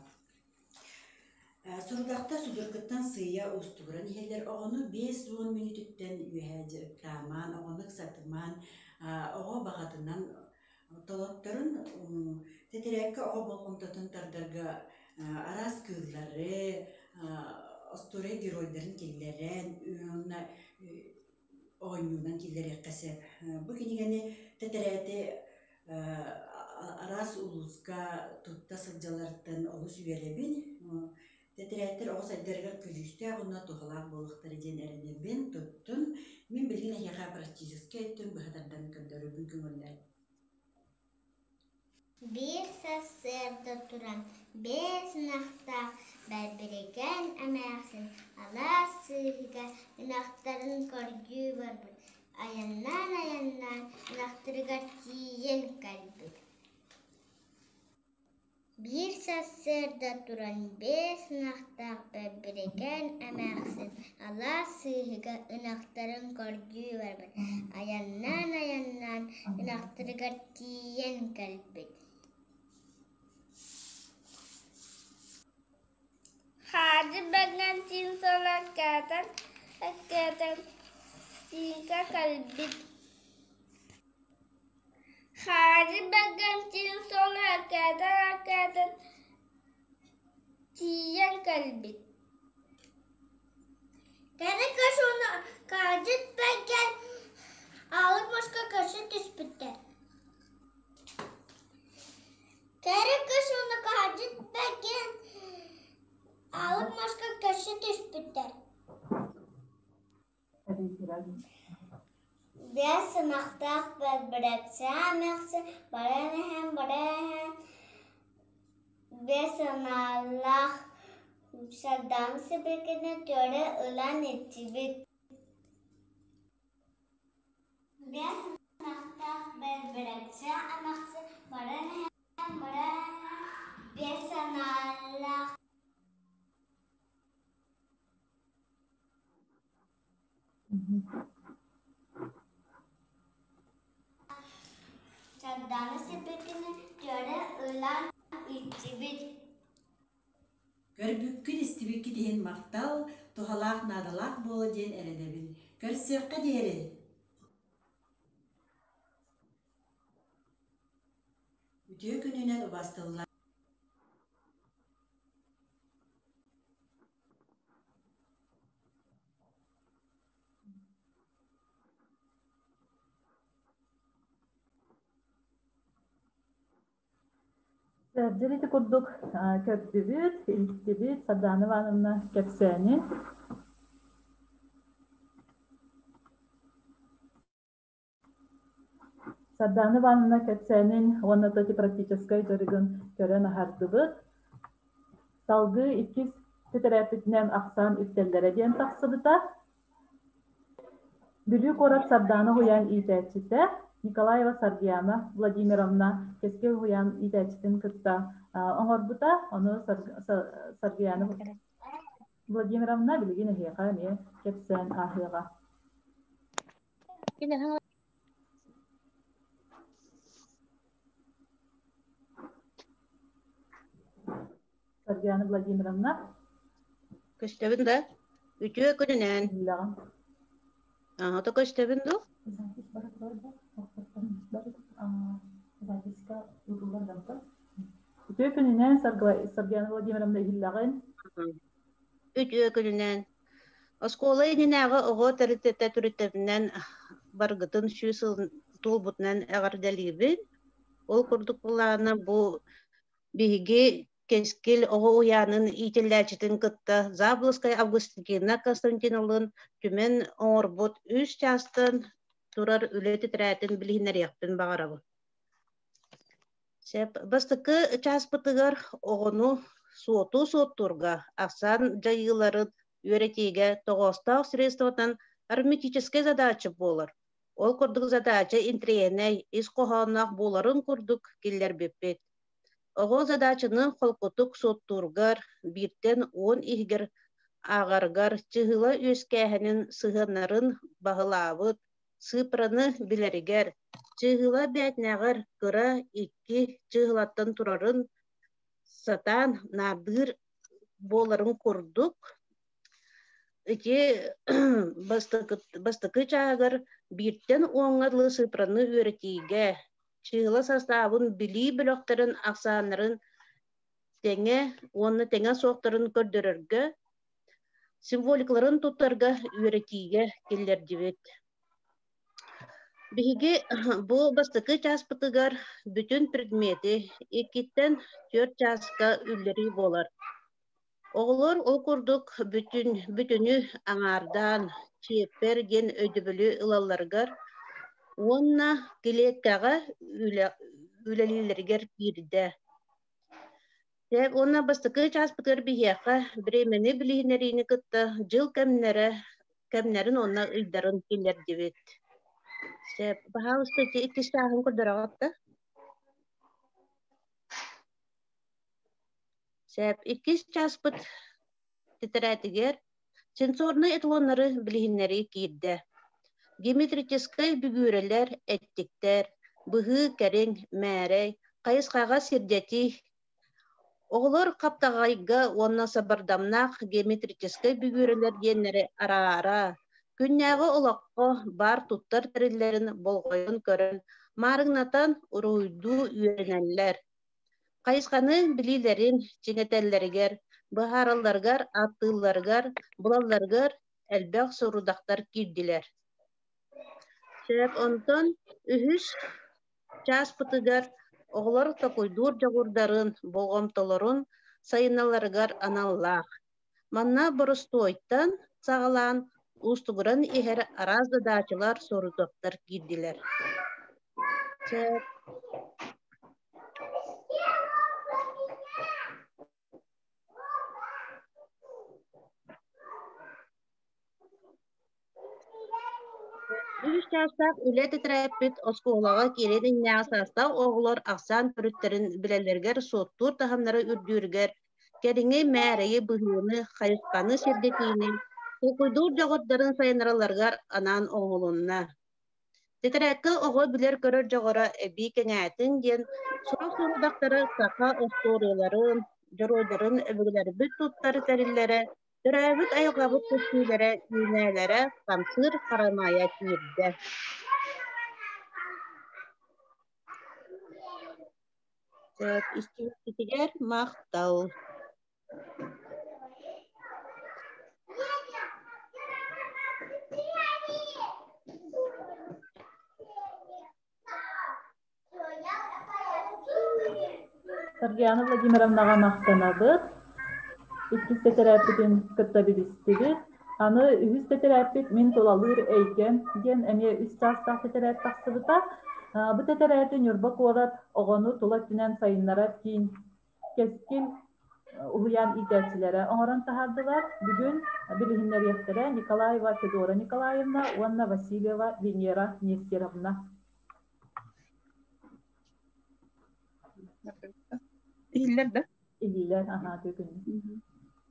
Сорудахта судургуттан сыыйа уустугуран иһэллэр. Оҕону 50 мүнүүтүттэн үөһэ дьарыктаамаан, оҕону ыксатымаан, оҕо баҕатынан толотторун тэтэрээккэ оҕо болҕомтотун тардарга араас кыыллары, остуоруйа геройдарын киллэрэн уонна оонньуунан киллэриэххэ сөп. Бу кинигэни тэтэрээти араас улууска тутта сылдьалларыттан олус үөрэбин. Тэтэрээттэр оҕо сайдарыгар көдьүүстээх уонна туһалаах буолуохтара диэн эрэнэбин, туттун. Мин билигин эһиэхэ практическай өттүн быһа тардан көрдөрөрбүн көҥүллээн. Биир сарсыарда туран биэс ынахтаах Бэрбирикээн эмээхсин алаас сыыһыгар ынахтарын көрдүү барбыт, айаннаан-айаннаан ынахтарыгар тиийэн кэлбит. Биир сарсыарда туран биэс ынахтаах Бэрбирикээн эмээхсин алаас сыыһыгар ынахтарын көрдүү барбыт, айаннаан-айаннаан ынахтарыгар тиийэн кэлбит. Хаадьы Бэргэнтиин солооккоотон, эккирэтэн тииҥкэ кэлбит Хаадьы Бэргэнтиин солооккоотон, тиийэн кэлбит Кэрэ кыыс уонна Хаадьы Бэргэн аалык маска көрсө түспүттэр Кэрэ кыыс уонна Хаадьы Бэргэн аалык маска көрсө түспүттэр Биэс ынахтаах бэрбэрэксээ эмээхсин баран иһэн, баран иһэн биэс ынаалаах Сардаана сибикини түөрэ ылан иччибит Биэс ынахтаах бэрбэрэксээ эмээхсин баран иһэн, баран иһэн биэс ынаалаах Сардаана сибикини түөрэ ылан иччибит Көрбүккүт-истибиккит иһин махтал, туһалаах наадалаах буолуо диэн эрэнэбин. Көрсүөххэ диэри! Үтүө күнүнэн убастыллар. Дьэ ити курдук көрдүбүт, иһиттибит Сардаана Ивановна кэпсээнин. Сардаана Ивановна кэпсээнин уонна то практическай дьарыгын көрөн аһардыбыт. Салгыы иккис тэтэрээппитинэн ахсаан үктэллэрэ диэн тахсыбыта. Бүлүү куорат Сардаана уһуйаан иитээччитэ Николаева Саргыяна Владимировна Кэскил уһуйаан иитээччитин кытта оҥорбута. Ону Саргыяна Владимировна билигин эһиэхэ эмиэ кэпсээн ааһыаҕа. Саргыяна Владимировна. Көстөбүн да? Үтүө күнүнэн. Биллэҕин. Ото көстөбүн дуу? Үтүө күнүнэн, Саргыяна Владимировна иһиллэҕин. Үтүө күнүнэн. Оскуола иннинээҕи оҕо тэрилтэтэ төрүттэринэн баргытын сүүс сыл туолбутунан эҕэрдэлиибин. Ол курдук былаана бу биһиги Кэскил оҕо уйаанын иитиллээччитин кытта Заболоцкай Августина Константиновлыын түмэн оҥорбут үс чаастан турар үлэ тэтэрээтин билиһиннэриэхпин баҕарабын. Сөп. Бастакы чааспытыгар оҕону суоту суоттуурга ахсаан дьайыыларын үөрэтиигэ тоҕоостоох средствотынан арифметическай задача буолар. Ол курдук задача интэриэһинэй, ис хоһоонноох буоларын курдук киллэрбиппит. Оҕо задачаны холкутук суоттуургар, бииртэн уон иһигэр ааҕарыгар чыһыла үөскээһинин сыһыаннарын баһылаабыт, сыыппараны билэригэр, чыыһыла бээтинэҕэр кыра икки чыыһылаттан турарын сатаан наардыыр буоларын курдук, ити бастакы чааһыгар бииртэн уоҥҥа дылы сыыппараны үөрэтиигэ, чыыһыла састаабын билии бөлөхтөрүн ахсааннарын тэҥэ уонна тэҥэ суохтарын көрдөрөргө, символикаларын туттарга үөрэтиигэ киллэрдибит. Биһиги бу бастакы чааспытыгар бүтүн предмети иккиттэн түөрт чааска үллэрии буолар. Оҕолор ол курдук бүтүн, бүтүнү аҥаардаан чиэппэр диэн өйдөбүлү ылалларыгар уонна килиэккэҕэ үлэ, үлэлииллэригэр киирдэ. Дьэ, уонна бастакы чааспытыгар биһиэхэ бириэмэни билиһиннэриини кытта дьыл кэмнэрэ, кэмнэрин уонна ыйдарын киллэрдибит. Сөп, баһаалыста ити иккис чааһын көрдөрөҕүт да? Сөп, иккис чааспыт тэтэрээтигэр сенсорнай эталоннары билиһиннэрии киирдэ. Геометрическай бүгүүрэлэр, эттиктэр, быһыы кэриҥ, мээрэй, хайысхаҕа сирдэтии Оҕолор хаптаҕайга уонна сабардамнаах геометрическай бүгүүрэлэр диэннэри араара, күннээҕи олоххо баар туттар тэриллэрин болҕойон көрөн, маарыҥнатан уруһуйдуу үөрэнэллэр. Хайысханы билиилэрин чиҥэтэллэригэр, быһааралларыгар, ааттыылларыгар, булалларыгар элбэх сорудахтар киирдилэр. Сөп, онтон үһүс чааспытыгар оҕолор токуйдуур дьоҕурдарын, болҕомтолорун сайынналарыгар аналлаах. Манна боростуойтан саҕалаан уустугуран иһэр араас задаачалар, сорудахтар киирдилэр. Сөп. Үс чаастаах үлэ тэтэрээппит оскуолаҕа киириэн иннинээҕи саастаах оҕолор ахсаан төрүттэрин билэллэригэр, суоттуур таһымнара үрдүүрүгэр, кэриҥи мээрэйи быһыыны, хайысханы сирдэтиини, толкуйдуур дьоҕурдарын сайыннаралларыгар анаан оҥоһулунна. Тэтэрээккэ оҕо билэр-көрөр дьоҕура эбии кэҥээтин диэн сорох сорудахтары саха остуоруйаларын, дьоруойдарын өбүгэлэрбит туттар тэриллэрэ, төрөөбүт айылҕабыт көстүүлэрэ, үүнээлэрэ хамсыыр харамайа киирдэ. Истибиккитигэр махтал. Саргиана Владимировнаҕа махтанабыт. Иккис тэтэрээппитин кытта билистибит. Аны үһүс тэтэрээппит «Мин тулалыыр эйгэм» диэн эмиэ үс чаастаах тэтэрээт тахсыбыта. Бу тэтэрээти Ньурба куорат оҕону тула өттүнэн сайыннарар киин Кэскил уһуйаан иитээччилэрэ оҥорон таһаардылар. Бүгүн билиһиннэриэхтэрэ Николаева Федора Николаевна уонна Васильева Венера Нестеровна. Иһиллэр да? Иһиллэр, аһаа, үтүө күн.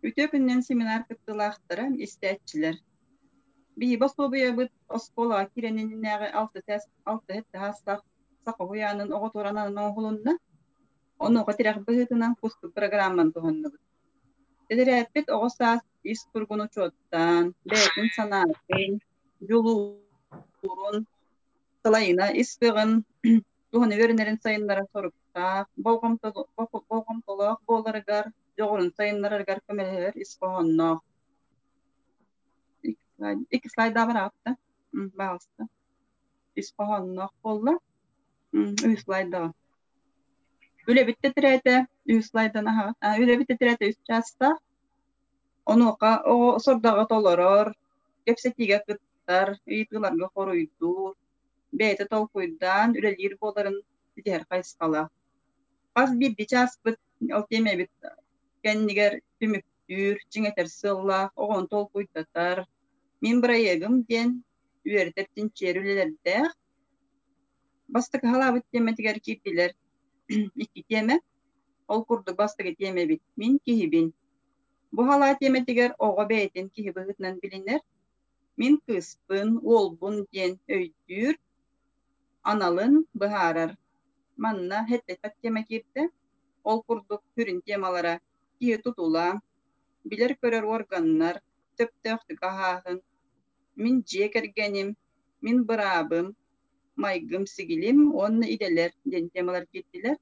Үтүө күнүнэн семинар кыттыылаахтара, истээччилэр. Биһи босуобуйабыт оскуолаҕа киирэн иннинээҕи алта саастаах саха уһуйаанын оҕо туранан оҥоһулунна. Онуоха тирэх быһыытынан кустук программаны туһанныбыт. Тэтэрээппит оҕо саас ис туругун учуоттаан, бэйэтин санаатын, дьулуурун, салайына ис кыаҕын туһаны үөрэнэрин сайыннарар соруктаах, болҕомтолоох буоларыгар, дьоҕурун сайыннарарыгар көмөлөһөр ис хоһоонноох. Икки слайда бараҕытта, баҕаста. Ис хоһоонноох буолла. Үс слайдаҕа. Үлэбит тэтэрээтэ үс слайдан аһаҕыт. Үлэбит тэтэрээтэ үс чаастаах. Онуоха оҕо сордоҕо толорор, кэпсэтиигэ кыттар, ыйытыыларга хоруйдуур, бэйэтэ толкуйдаан үлэлиир буоларын ситиһэр хайысхалаах. Хас биирдии чааспыт ол тиэмэбит кэннигэр түмүктүүр, чиҥэтэр сыаллаах, оҕону толкуйдатар. Мин бырайыагым диэн үөрэтэр чинчийэр үлэлэрдээх. Бастакы халаабыт тиэмэтигэр киирдилэр икки тиэмэ. Ол курдук бастакы тиэмэбит «Мин киһибин». Бу халаа тиэмэтигэр оҕо бэйэтин киһи быһыытынан билинэр, мин кыыспын, уолбун диэн өйдүүр, аналын быһаарар. Манна хэттэтэх тиэмэ киирдэ. Ол курдук сүрүн темалара киһи тутула, билэр-көрөр уорганнар, сөптөөхтүк аһааһын, мин дьиэ кэргэним, мин быраабым, майгым-сигилим уонна идэлэр диэн темалар киирдилэр.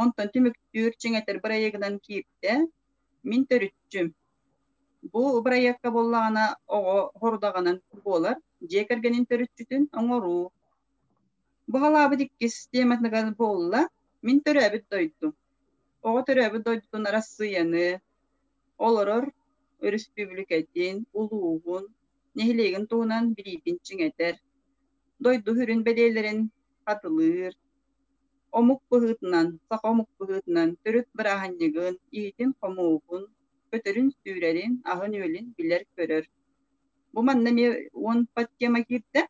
Онтон түмүктүүр, чиҥэтэр бырайыагынан киирдэ Мин төрүччүм. Бу бырайыакка буоллаҕына оҕо хорудаҕынан буолар, дьиэ кэргэнин төрүччүтүн оҥоруу. Бу халаабыт иккис тематыгар буолла Мин төрөөбүт дойдум. Оҕо төрөөбүт дойдутун Арассыыйаны, олорор өрөспүүбүлүкэтин, улууһун, нэһилиэгин туһунан билиитин чиҥэтэр, дойду сүрүн бэлиэлэрин хатылыыр, омук быһыытынан, саха омук быһыытынан төрүт бырааһынньыгын, иһитин-хомуоһун, көтөрүн-сүүрэрин, аһын-үөлүн билэр-көрөр. Бу манна эмиэ уон подтема киирдэ.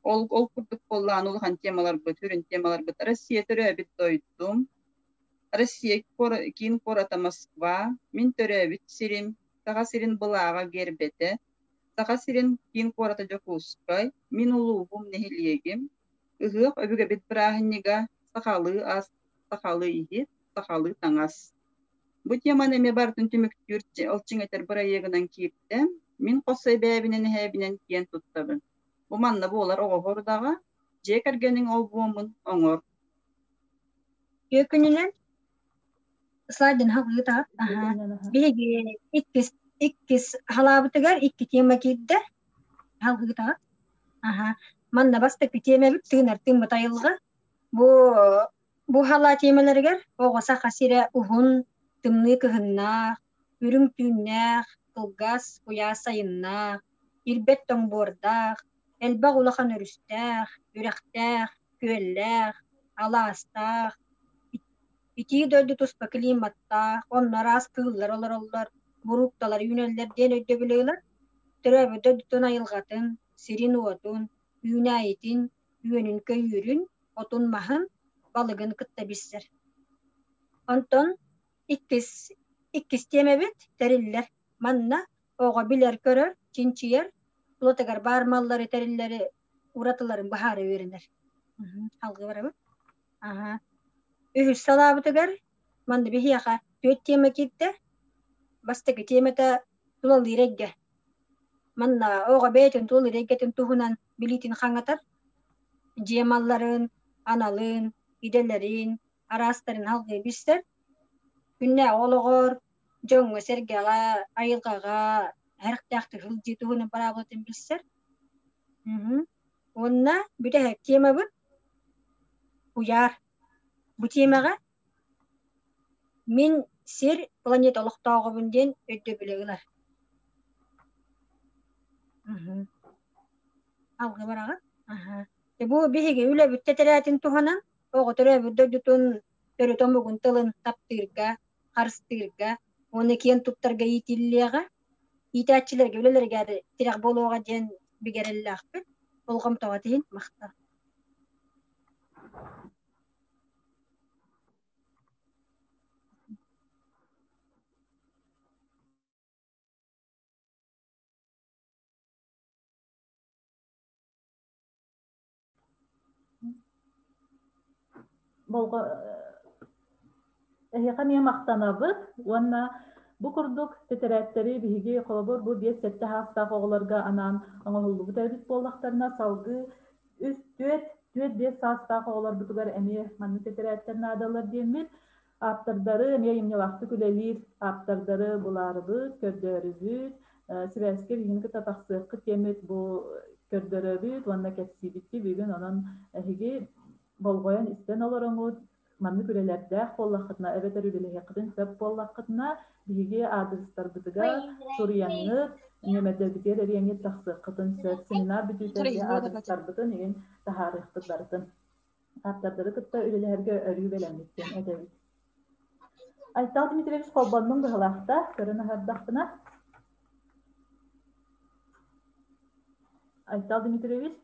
Ол, ол курдук буоллаҕына улахан темаларбыт, сүрүн темаларбыт Россия төрөөбүт дойдум, Россия киин куората Москва, мин төрөөбүт сирим, Саха сирин былааҕа гербэтэ, Саха сирин киин куората Дьокуускай, мин улууһум, нэһилиэгим, Ыһыах өбүгэбит бырааһынньыга, сахалыы ас, сахалыы иһит, сахалыы таҥас. Бу теманы эмиэ барытын түмүктүүр ол чиҥэтэр бырайыагынан киирдэ. Мин хос эбээбинэн эһээбинэн киэн туттабын. Бу манна буолар оҕо хорудаҕа, дьиэ кэргэниҥ олбуомун оҥор. Үтүө күнүнэн слайдын хаҕыыта биһиги иккис иккис халаабытыгар икки тема киирдэ халгыытаҕа аха манна бастакы тиэмэбит тыынар тыыммыт айылҕа бу бу халаа тиэмэлэригэр оҕо саха сирэ уһун тымныы кыһыннаах үрүҥ түүннээх кылгас куйаас сайыннаах ирбэт тоҥбуордаах элбэх улахан өрүстээх үрэхтээх күөллээх алаастаах итии дойду туспа климаттаах онно араас кыыллар олороллор бурукталар үүнэллэр диэн өйдөбүлү ылар төрөөбүт дойдутун айылҕатын, сирин-уотун, үүнээйитин, үөнүн-көйүүрүн, отун-маһын, балыгын кытта билсэр. Онтон иккис иккис тиэмэбит тэриллэр. Манна оҕо билэр-көрөр, чинчийэр, тулатыгар баар маллары, тэриллэри уратыларын быһаара үөрэнэр. Алгыы барабыт. Аха. Үһүс салаабытыгар манна биһиэхэ түөрт тиэмэ киирдэ. Бастакы тиэмэтэ тулалыыр эйгэ. Манна оҕо бэйэтин тулалыыр эйгэтин туһунан билиитин хаҥатар, дьиэ малларын, аналын, идэлэрин, араастарын алгыы билсэр. Күннээҕи олоҕор, дьоҥҥо-сэргэҕэ, айылҕаҕа сэрэхтээхтик сылдьыы туһунан быраабылатын билсэр. Уонна бүтэһик темабыт куйаар. Бу темаҕа Мин сир планета олохтооҕобун диэн өйдөбүлү ылар. Алгы бараҕын? Аха. Бу биһиги үлэбит тэтэрээтин туһанан оҕо төрөөбүт дойдутун төрүт омугун тылын таптыырга, харыстыырга уонна киэн туттарга иитиллиэҕэ, иитээччилэргэ үлэлэригэр тирэх буолуоҕа диэн бигэрэллээхпит. Болҕомтоҕо иһин махтал. Болҕо эһиэхэ эмиэ махтанабыт уонна бу курдук тэтэрээттэри биһиги холобур бу 5-7 саастаах оҕолорго анаан оҥоһуллубут эбит буоллахтарына салгыы үс түөрт түөрт биэс саастаах оҕолорбутугар эмиэ маннык тэтэрээттэр наадалар диэммит ааптардары эмиэ айымньылаахтык үлэлиир ааптардары булаарыбыт, көрдөөрүбүт, сибээскэ биһигини кытта тахсыаххыт диэммит бу көрдөрөбүт уонна кэпсиибит бүгүн онон эһиги болҕойон истэн олороҥут маннык үлэлэрдээх буоллаххытына эбэтэр үлэлэһиэххитин сөп буоллаххытына биһиги аадырыстарбытыгар суруйаҥҥыт нүөмэрдэрбитигэр эрийэҥҥит тахсыаххытын сөп семинар бүтүүтэ аадырыстарбытын игин таһаарыахпыт барытын ааптардары кытта үлэлэһэргэ өрүү бэлэммит диэн этэбит. Айтал Дмитриевич холбоннуҥ быһылаахта, көрөн аһардахпына. Айтал Дмитриевич.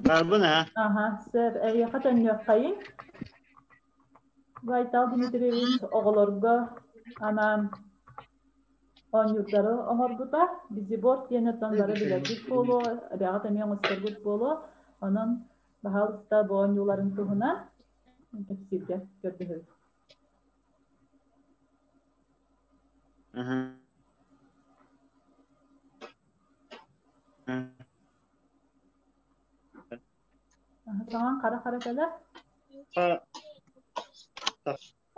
Барбын аа. Аха, сэр, эйиэхэ төннүөххэйиҥ. Бу Айтал Дмитриевич оҕолорго анаан оонньуурдары оҥорбута. Визиборд диэн оттон бары билэргит буолуо, эбэҕит эмиэ оҥосторгут буолуо. Онон, баһаалыста, бу оонньууларын туһунан кэпсииргэ көрдөһөбүт. Саҥан хара-хара кэлэр.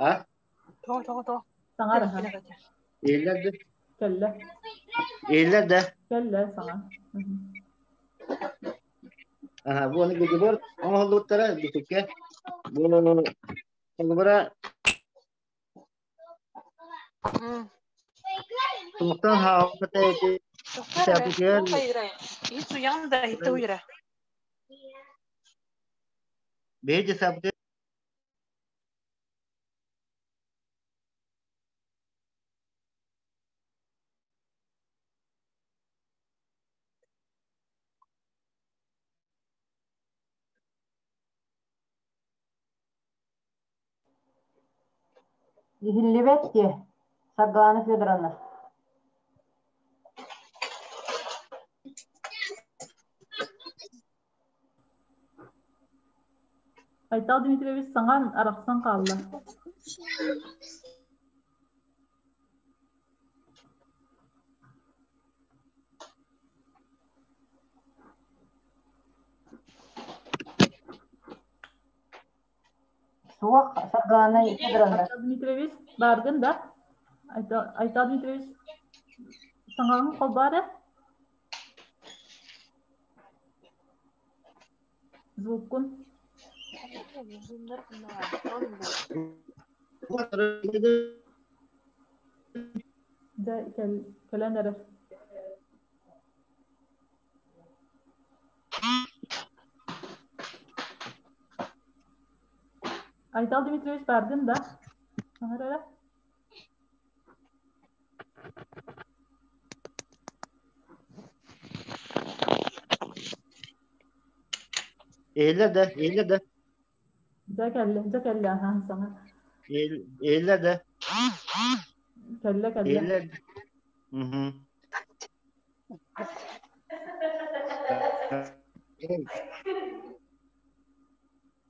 А? Тоҕо, тоҕо, тоҕо. Саҥар аһа. Иһиллэр да? Кэллэ. Иһиллэр да? Кэллэ саҥа. Аха, бу аны гудибор оҥоһуллубуттара битиккэ. Бу холобура туохтан хаалбыта эти сапытыгар биһиги сапытыгар Иһиллибэт дии, Саргылана Федоровна. Айтал Дмитриевич саҥан арахсан хаалла. Суох, Саргылана Федоровна. Айтал Дмитриевич, бааргын да? Айтал Дмитриевич, саҥаҕын холбоо эрэ. Звуккун. Дьэ, кэлэн эрэр. Айтал Дмитриевич бааргын да? Саҥар эрэ. Иһиллэр да, иһиллэр да. Дьэ кэллэ, дьэ кэллэ, аһаан саҥа. Иһиллэр да. Кэллэ, кэллэ. Иһиллэр. Мгм.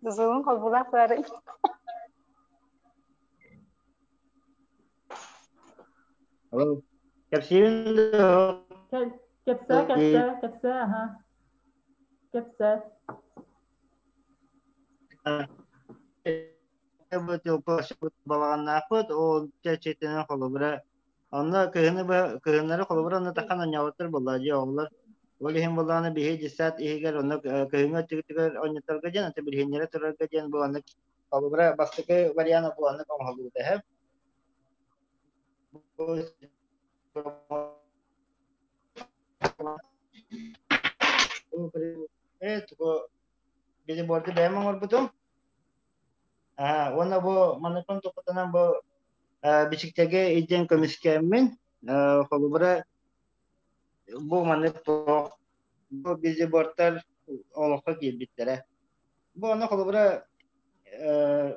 Зылын холбулаах бары. Алло. Кэпсиирин Кэпсээ, кэпсээ, кэпсээ, аха. Кэпсээ. Балаҕаннаахпыт, ол чэрчитинэн холобура онно кыһыны кыһыннары холобура онно тахан анньаабыттар буолла дии оҕолор. Ол иһин буоллаҕына биһи десант иһигэр онно кыһыҥҥы өттүгүтүгэр оонньоторго диэн, аты билиһиннэрэ турарга диэн бу оннук холобура бастакы вариана бу оннук оҥоһуллубута эһэ. Бу билиборду бэйэм оҥорбутум. Уонна бу манныктан туппутунан бу бичиктэргэ илдьэн көмүскээммин, холобура бу маннык туох бу билибордтар олоххо киирбиттэрэ. Бу онно холобура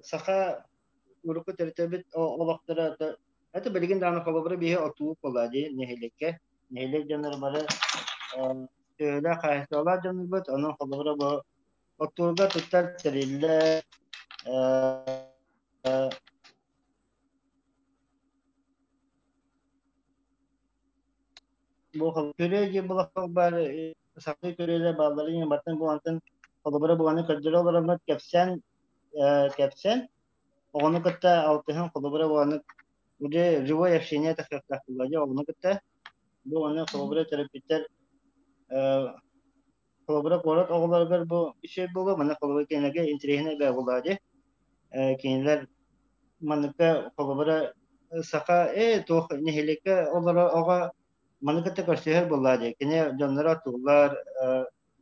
саха урукку төрүттэбит олохторо это билигин даҕаны холобура биһи отуу буолла дии нэһилиэккэ. Нэһилиэк дьонноро бары төһөлөөх хаһаайыстыбалаах дьоннорбут, онон холобура бу оттуурга туттар тэриллэр Бу көрүө диэн булахпар баар сахалыы көрүөлэр баалларын иһин бартан бу мантан холобура буганы көрдөрө олороммут кэпсээн кэпсээн оҕону кытта алтыһан холобура буганы уже живое общение тахсыахтаах буолла дьэ оҕону кытта бу ону холобура төрөппүттэр холобура куорат оҕолоругар бу үчүгэй буолуо манна холобура кинилэргэ интэриэһинэй бээ буоллаҕа дии кинилэр манныкка холобура саха туох нэһилиэккэ олорор оҕо маны кытта көрсүһэр буоллаҕа дии кини дьонноро оттууллар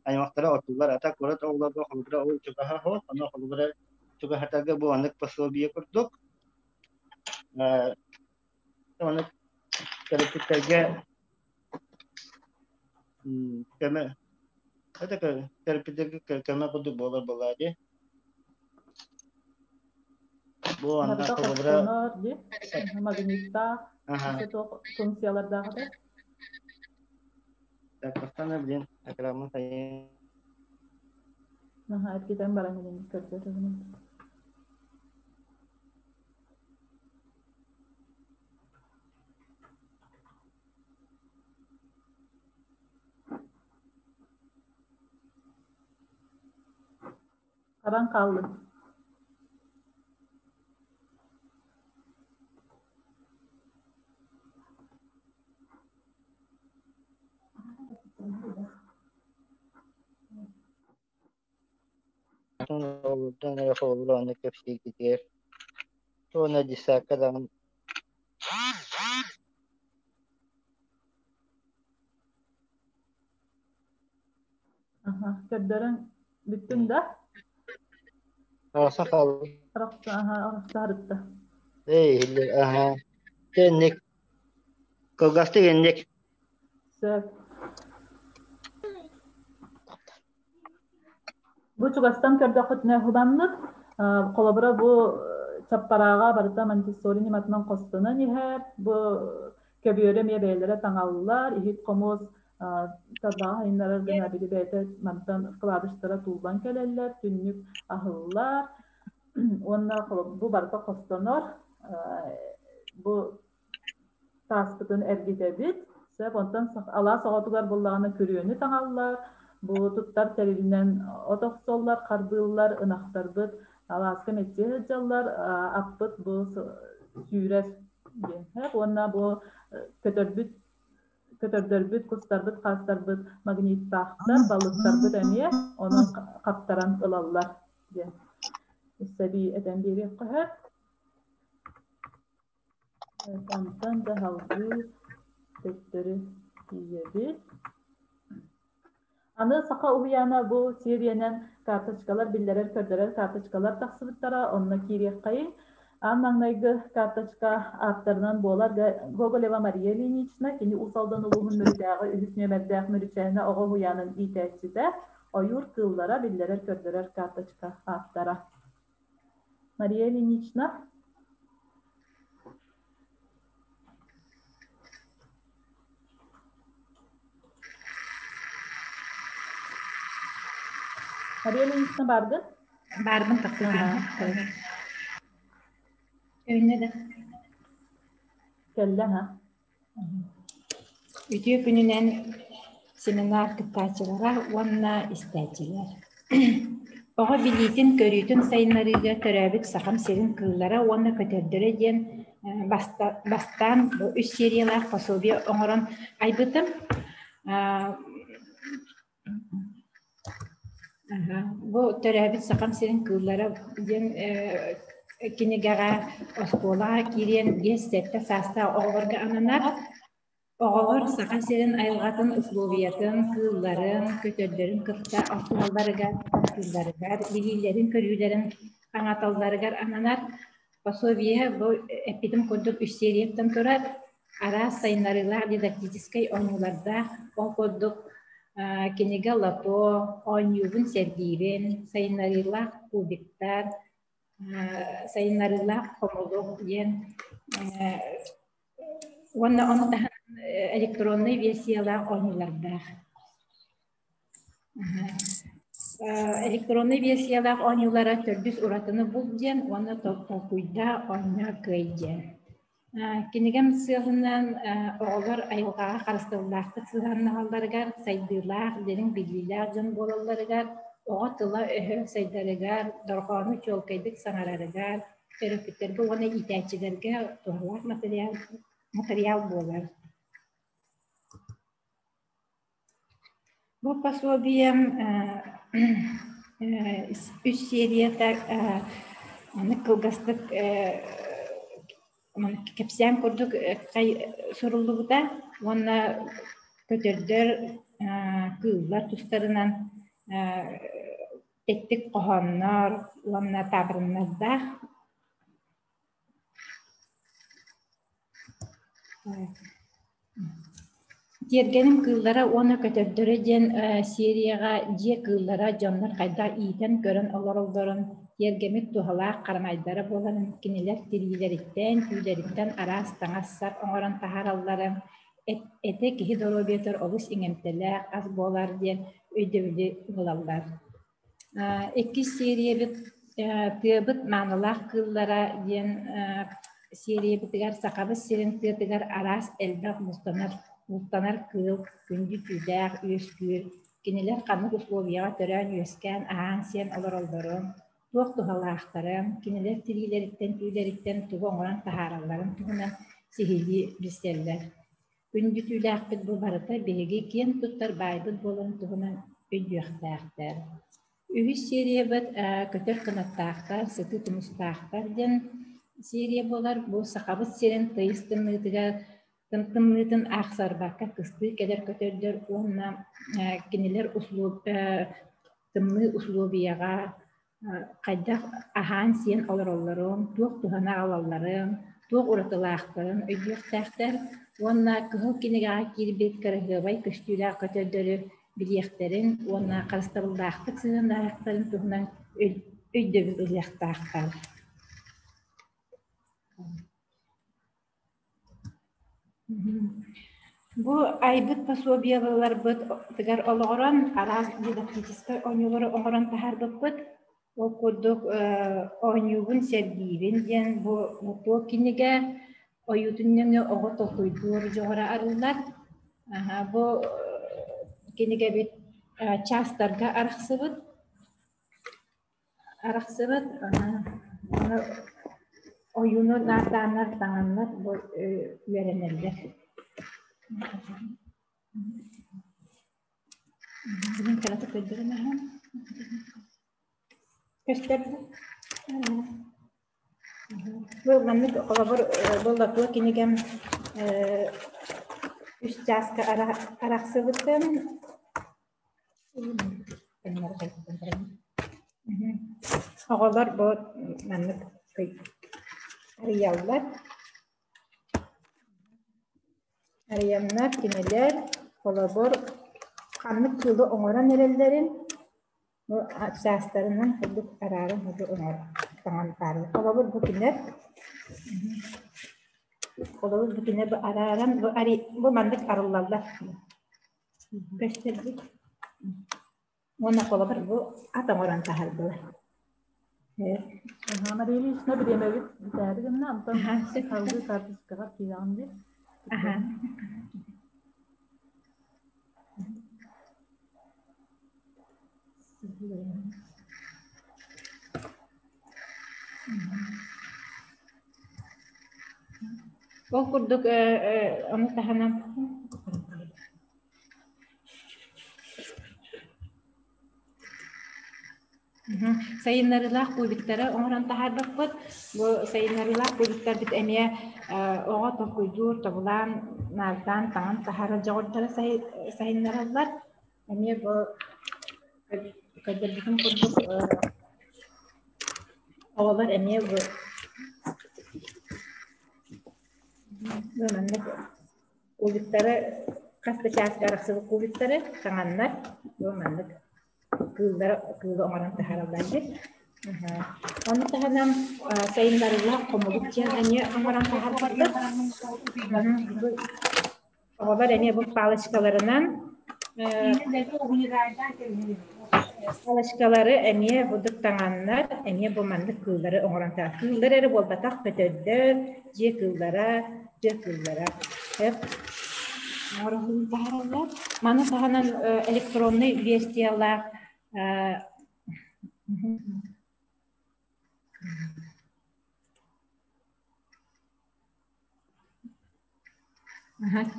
аймахтара оттууллар ата куорат оҕолорго холобура ол чугаһа суох ону холобура чугаһатарга бу маннык пособие курдук маннык төрөппүттэргэ көмө это төрөппүттэргэ көмө курдук буолар буоллаҕа дии Бу анна холобура магниттаах туох функциялардаах этэ? Так, бастаан блин, экраммын хайын. Аха, эргитэн баран көрдөрөбүн. Харан хааллын. Олордон эрэ холобура онно кэпсииргитигэр уонна десакка даҕаны Аха, көрдөрөн бүттүн да? Аха хаалла. Аха, арахсаарытта. Эй, иһиллэр, аха. Кэнник. Кылгастык инник. Сөп. Бу чугастан көрдөххүтүнэ хубаннык, холобура бу чаппарааҕа барыта Монтессори ньыматынан хостонон иһэр, бу көбүөрү эмиэ бэйэлэрэ таҥаллар, иһит-хомуос тарбаҕа айыннарар гына били бэйэтэ мантан вкладыштара тууллан кэлэллэр, түннүк аһыллар уонна бу барыта хостонор, бу тааспытын эргитэбит. Сөп, онтон алаас оҕотугар буллаҕына күрүөнү таҥаллар, бу туттар тэрилинэн от охсоллор, харбыыллар, ынахтарбыт алааска мэччийэ сылдьаллар, аппыт бу сүүрэр диэн. Уонна бу көтөрбүт көтөрдөрбүт, кустарбыт, хаастарбыт магниттаахтар, балыктарбыт эмиэ онон хаптаран ылаллар диэн. Сэбии этэн биэриэххэ сөп. Онтон да салгыы төттөрү тиийэбит. Аны саха уһуйаана бу сериянан карточкалар биллэрэр-көрдөрөр карточкалар тахсыбыттара, онно киириэххэйиҥ. Аан маҥнайгы карточка ааптарынан буолар Гоголева Мария Ильинична, кини Уус Алдан улууһун Мүрүтээҕи үһүс нүөмэрдээх Мүрүчээнэ оҕо уһуйаанын иитээччитэ, ойуур кыыллара биллэрэр-көрдөрөр карточка ааптара. Мария Ильинична. Мария Ильинична бааргын? Баарбын тахсыһа. Өйүнэ да. Кэллэ ха. Үтүө күнүнэн семинар кыттааччылара уонна истээччилэр. Оҕо билиитин-көрүүтүн сайыннарыыга төрөөбүт Сахам сирин кыыллара уонна көтөрдөрө диэн бастаан үс сериялаах пособие оҥорон айбытым. Бу төрөөбүт Сахам сирин кыыллара диэн кинигэҕэ оскуолаҕа киириэн 5-7 саастаах оҕолорго ананар. Оҕолор Саха сирин айылҕатын условиятын, кыылларын, көтөрдөрүн кытта алтыһалларыгар, таптыылларыгар, билиилэрин-көрүүлэрин хаҥаталларыгар ананар. Пособие бу эппитим курдук үс серияттан турар. Араас сайыннарыылаах дидактическай оонньуулардаах. Ол курдук кинигэ лото, оонньуубун сэргиибин, сайыннарыылаах кубиктар, сайыннарыылаах хомулук диэн уонна ону таһынан электроннай версиялаах оонньуулардаах. Электроннай версиялаах оонньуулара төрдүс уратыны бул диэн уонна толкуйдаа оонньоо кыай диэн. Кинигэм сыалынан оҕолор айылҕаҕа харыстабыллаахтык сыһыаннаһалларыгар, сайдыылаах, дириҥ билиилээх дьон буолалларыгар, оҕо тыла-өһө сайдарыгар, дорҕоону чуолкайдык саҥарарыгар, төрөппүттэргэ уонна иитээччилэргэ туһалаах материал, материал буолар. Бу пособием үс серията аны кылгастык кэпсээн курдук суруллубута уонна көтөрдөр, кыыллар тустарынан тэттик хоһооннор уонна таабырыннардаах. Тиэргэним кыыллара уонна көтөрдөрө диэн серияҕа дьиэ кыыллара дьоннор хайдах иитэн көрөн олороллорун, тиэргэммит туһалаах харамайдара буоларын, кинилэр тириилэриттэн, түүлэриттэн араас таҥас-сап оҥорон таһааралларын, этэ киһи доруобуйатыгар олус иҥэмтэлээх ас буолар диэн өйдөбүлү ылаллар. Иккис сериябыт «Тыабыт маанылаах кыыллара» диэн сериябытыгар Сахабыт сирин тыатыгар араас элбэх бултанар, бултанар кыыл, күндү түүлээх үөскүүр, кинилэр ханнык условияҕа төрөөн-үөскээн, аһаан-сиэн олороллорун, туох туһалаахтарын, кинилэр тириилэриттэн, түүлэриттэн тугу оҥорон таһааралларын туһунан сиһилии билсэллэр. Күндү түүлээхпит бу барыта биһиги киэн туттар баайбыт буоларын туһунан өйдүөхтээхтэр. Үһүс сериябыт «Көтөр кынаттаахтар, сытыы тумустаахтар» диэн серия буолар. Бу Сахабыт сирин тыйыс тымныытыгар тымныытын аахсарбакка кыстыы кэлэр көтөрдөр уонна кинилэр тымныы условияҕа хайдах аһаан-сиэн олороллорун, туох туһаны аҕалалларын, туох уратылаахтарын өйдүөхтээхтэр уонна Кыһыл кинигэҕэ киирбит кыраһыабай көстүүлээх көтөрдөрү билиэхтэрин уонна харыстабыллаахтык сыһыаннаһыахтарын туһунан өйдөбүл ылыахтаахтар. Бу айбыт пособиеларбытыгар олоҕуран араас дидактическай оонньуулары оҥорон таһаарбыппыт. Ол курдук оонньуубун сэргиибин диэн бу туох кинигэ ойуутун нөҥүө оҕо толкуйдуур дьоҕура арыллар. Бу кинигэбит чаастарга арахсыбыт. Арахсыбыт, аны ойууну наардааннар, таҥаннар бу үөрэнэллэр. Бүгүн кыратык көрдөрөн аһан. Көстөр Бу маннык холобур бу лотуо кинигэм үс чааска арахсыбытын Оҕолор бу маннык арыйаллар. Арыйаннар кинилэр холобур ханнык кыылы оҥорон эрэллэрин бу чаастарынан курдук арааран курдук таҥан таһаараллар. Холобур бу кинилэр холобур бу кинилэр бу арааран бу бу маннык арыллаллар. Көстөрбүт. Уонна холобур бу ат оҥорон таһардылар. Мария Ильинична бириэмэбит бүтээри гынна, онтон салгыы карточкаҕа киирэҕин дии. Ол курдук ону таһынан. Сайыннарыылаах кубиктары оҥорон таһаарбыппыт. Бу сайыннарыылаах кубиктарбыт эмиэ оҕо толкуйдуур, тобулаан, наардаан, таҥан таһаарар дьоҕурдары сайыннараллар. Эмиэ бу көрдөрбүтүм курдук оҕолор эмиэ бу маннык кубиктары хас да чааска арахсыбыт кубиктары таҥаннар бу маннык кыыллары кыылы оҥорон таһаараллар дии. Ону таһынан сайыннарыылаах хомулук диэн эмиэ оҥорон таһаарбыппыт. Оҕолор эмиэ бу палочкаларынан палочкалары эмиэ бурдук таҥаннар, эмиэ бу маннык кыыллары оҥорон таһаар. Кыыллар эрэ буолбатах, көтөрдөр, дьиэ кыыллара, тыа кыыллара. Оҥорон таһаараллар. Маны таһынан электронный версиялаах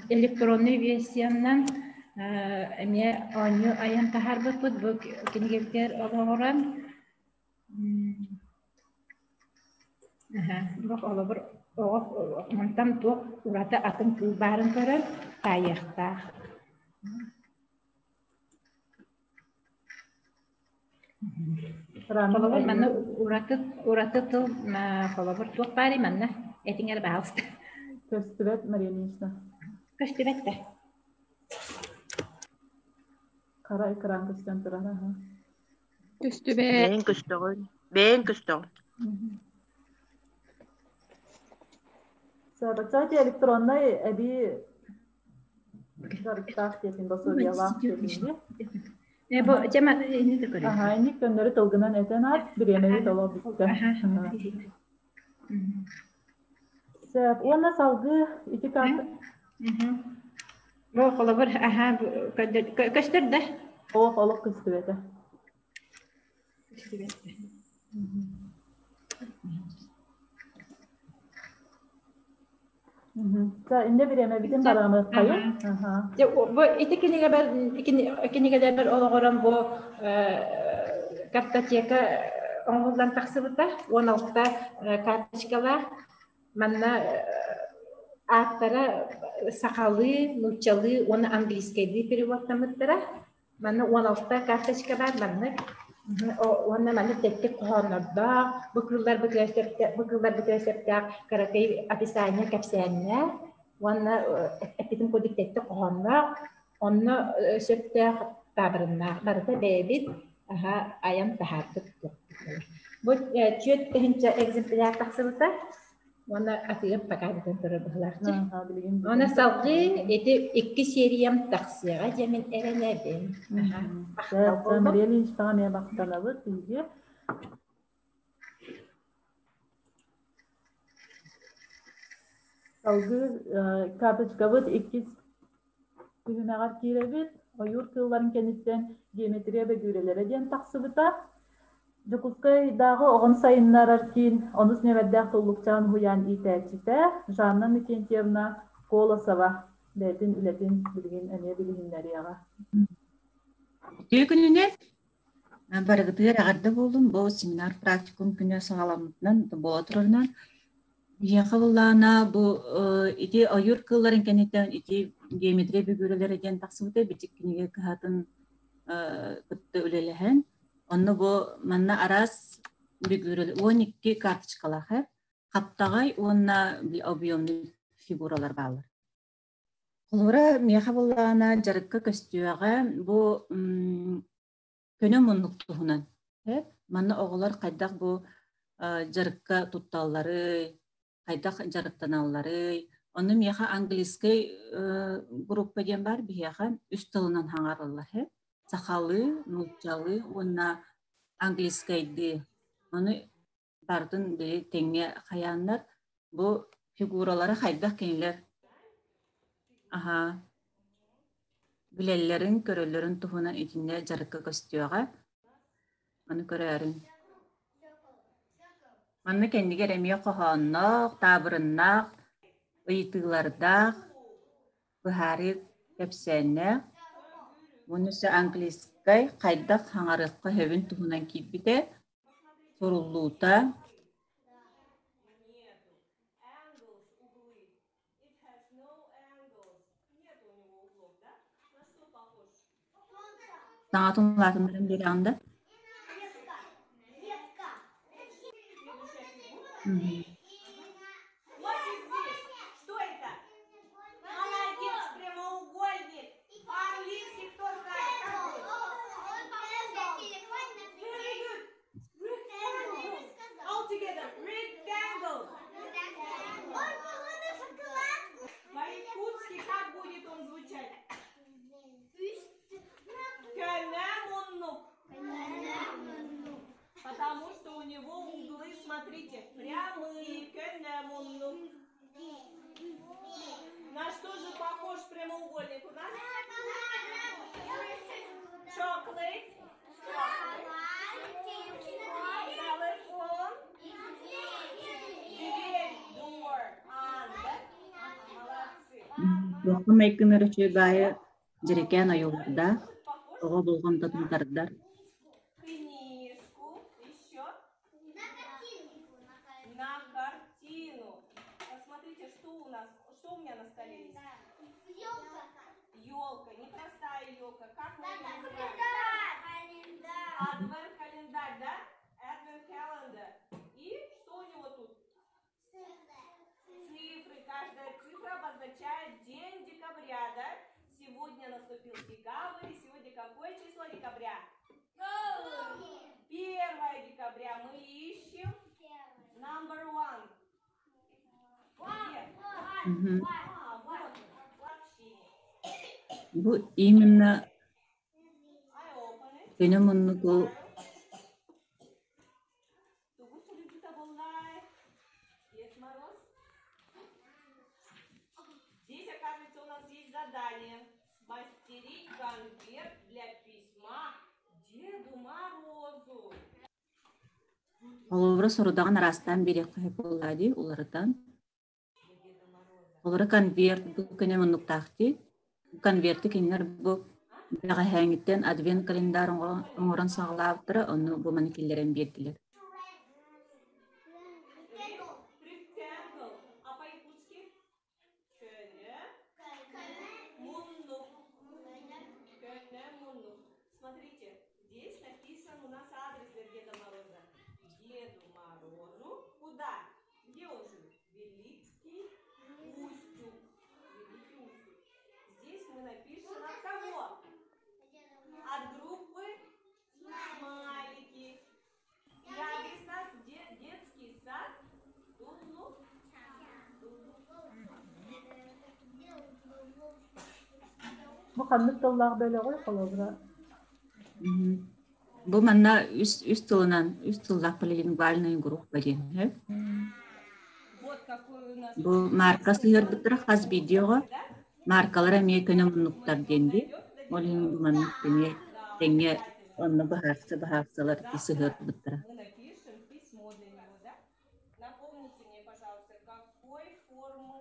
Электронный версиянан эмиэ оонньуу айан таһаарбыппыт. Бу кинигэбитигэр олоҕуран бу холобур оҕо мантан туох ураты атын кыыл баарын көрөн таайыахтаах. Холобур, манна ураты ураты тыл холобур туох баарый манна? Этиҥ эрэ баһаалыста. Көстүбэт, Мария Ильинична. Көстүбэт да. Хара экран көстөн турар. Аха. Көстүбэт. Бэйэҥ көстөҕүн. Бэйэҥ көстөҕүн. Кстати, электроннай эбии дьарыктаах диэтин пособиялаах диэтин Бу тема инник да көрү. Аха, инник көннөрү тылгынан этэн аат, бириэмэбит олох бүттэ. Сөп, уонна салгыы ити карта Бу холобур, аха, көстөр да? Олох олох көстүбэтэ. Көстүбэтэ. Инде бириэмэбитин барамыаххайын. Бу ити кинигэбэр кинигэлэрбэр олоҕуран бу картотека оҥоһуллан тахсыбыта. 16 карточкалаах. Манна ааттара сахалыы, нууччалыы уонна английскайдыы переводтаммыттара. Манна 16 карточка баар маннык. Уонна маннык тэттик хоһооннордоох, бу кыылларбытыгар сөптөөх, бу кыылларбытыгар сөптөөх кыракый описание кэпсээннээх уонна эппитим курдук тэттик хоһоонноох, онно сөптөөх таабырыннаах. Барыта бэйэбит аһа айан таһаарбыт. Бу 4000 экземпляр тахсыбыта. Уонна атыыр пока бүтэн турар быһыылаах дии. Уонна салгыы ити икки сериям тахсыаҕа диэмин эрэнэбин. Мария Ильиничнаҕа эмиэ махтанабыт биһиги. Салгыы карточкабыт иккис түһүмэҕэр киирэбит. Ойуур кыылларын кэнниттэн геометрия бөгүүрэлэрэ диэн тахсыбыта. Дьокуускайдааҕы оҕону сайыннарар киин онус нүөмэрдээх Туллукчаан уһуйаан иитээччитэ Жанна Иннокентьевна Колосова бэйэтин үлэтин билигин эмиэ билиһиннэриэҕэ. Үтүө күнүнэн барыгытыгар эҕэрдэ буоллун. Бу семинар практикум күнэ саҕаламмытынан буола турарынан биһиэхэ былаана бу ити ойуур кыылларын кэнниттэн ити геометрия бүгүрүлэрэ диэн тахсыбыта бичик кинигэ кыһатын кытта үлэлэһэн Онно бу манна араас бүгүрүл 12 карточкалаах хаптаҕай уонна объемный фигуралар бааллар. Холобура, миэхэ буоллаҕына дьарыкка көстүөҕэ бу көнө муннук туһунан. Манна оҕолор хайдах бу дьарыкка тутталларый, хайдах дьарыктаналларый. Онно миэхэ английскай группа диэн баар биһиэхэ үс тылынан хаҥараллар. Сахалыы, нууччалыы уонна английскайдыы. Ону барытын били тэҥҥэ хайааннар бу фигуралары хайдах кинилэр аһа билэллэрин, көрөллөрүн туһунан итиннэ дьарыкка көстүөҕэ. Ону көрөөрүҥ. Манна кэннигэр эмиэ хоһоонноох, таабырыннаах, ыйытыылардаах, быһаарыы кэпсээннээх. Уонна өссө английскай хайдах хаҥарыахха сөбүн туһунан киирбитэ. Суруллуута Саҥатын улаатыннаран биэрэҕин да? Потому что у него углы, смотрите, прямые, На что же похож прямоугольник у нас? Chocolate. Телефон. Дверь, door, and. Молодцы. Туохха майгынар үчүгэй баайы дьэрэкээн ойуулардаах, оҕо болҕомтотун тардар. Книжку. Еще. На картину. Посмотрите, что у нас, что у меня на столе есть? Елка. Непростая елка. Как мы ее называем? Адвент-календарь, да? Advent calendar. И что у него тут? Цифры. Каждая цифра обозначает день декабря, да? Сегодня наступил декабрь. И сегодня какое число декабря? 1 декабря. Мы ищем number one. Где? А, вот. Сообщение. Бу именно көнө муннуку Тугу суруйбута буоллай? Дед Мороз. Здесь, оказывается, у нас есть задание. Смастерить конверт для письма Деду Морозу. Холобура сорудаҕын араастаан биэриэххэ сөп буоллаа дии, уларытан. Холобура конверт бу көнө муннуктаах дии. Конверты кинилэр бу бэҕэһээҥҥиттэн адвент календарь оҥорон саҕалаабыттара, онно бу маны киллэрэн биэрдилэр. Rectangle. А по-якутски? Көнө. Муннук. Көнө муннук. Смотрите, здесь написан у нас адрес для Деда Мороза. Деду Морозу. Куда? Где он живет? Великий Устюг. Великий Устюг. Здесь мы напишем от кого? От группы Смайлики. И адрес нас детский сад Туллу. Туллу. Бу ханнык тыллаах бөлөҕүй холобура? Бу манна үс үс тылынан үс тыллаах полилингвальная группа диэн сөп. Вот какой у нас Бу марка сыһыарбыттара хас видеоҕа маркалара эмиэ көнө муннуктар диэн дии. Ол иһин бу маннык эмиэ тэҥҥэ онно быһаарса быһаарсалар сыһыарбыттара. Мы напишем письмо для него, да? Напомните мне, пожалуйста, какой форму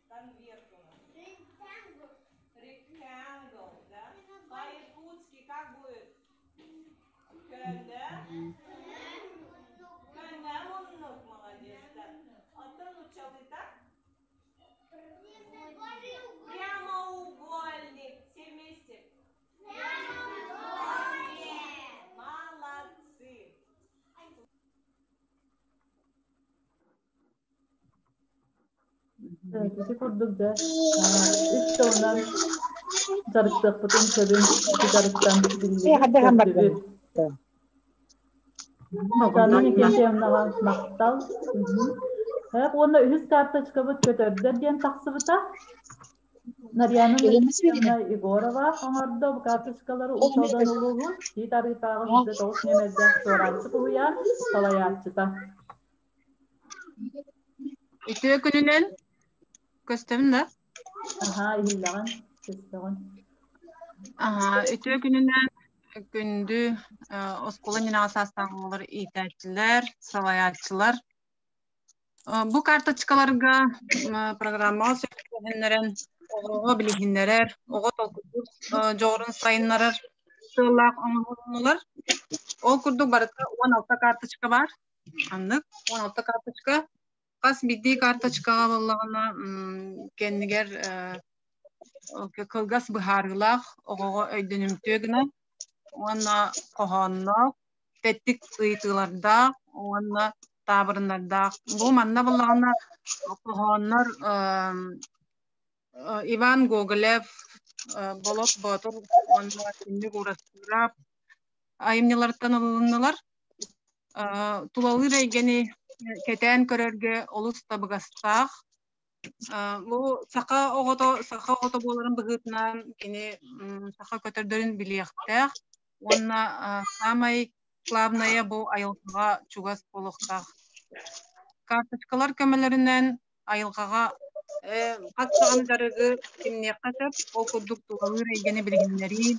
конверт у нас? Rectangle, да? По-якутски как будет? Көнө? Көнө муннук, молодец, да. Оттон нууччалыыта? Прямоугольник. Все вместе. Молодцы. Ити курдук дьэ үс тылынан дьарыктыахпытын сөбүн ити дьарыктан биллибит, көрдүбүт. Жанна Никитьевнаҕа махтал. Уонна үһүс карточкабыт көтөрдөр диэн тахсыбыта. Нарьяна Никитьевна Егорова оҥордо бу карточкалары Уус Алдан улууһун Тиит Арыытааҕы 109 нүөмэрдээх Суораанчык уһуйаан салайааччыта. Үтүө күнүнэн көстөбүн да? Аһаа, иһиллэҕин, көстөҕүн. Аһаа, үтүө күнүнэн күндү оскуола иннинээҕи саастаах оҕолор иитээччилэр, салайааччылар. Бу карточкаларга программаҕа сөп түбэһиннэрэн оҕоҕо билиһиннэрэр, оҕо толкуйдуур дьоҕурун сайыннарар сыаллаах оҥоһулуннулар. Ол курдук барыта 16 карточка баар. Аннык 16 карточка. Хас биирдии карточкаҕа буоллаҕына кэннигэр кылгас быһаарыылаах оҕоҕо өйдөнүмтүө гына уонна хоһоонноох, тэттик ыйытыылардаах уонна таабырыннардаах. Бу манна буоллаҕына хоһооннор Иван Гоголев, Болот Боотур уонна Түннүк Уурастыырап айымньыларыттан ылылыннылар. Тулалыыр эйгэни кэтээн көрөргө олус табыгастаах. Бу саха оҕото саха оҕото буоларын быһыытынан кини саха көтөрдөрүн билиэхтээх уонна саамай главное бу айылҕаҕа чугас буолуохтаах. Карточкалар көмөлөрүнэн айылҕаҕа хас даҕаны дьарыгы ситимниэххэ сөп. Ол курдук тулалыыр эйгэни билиһиннэрии,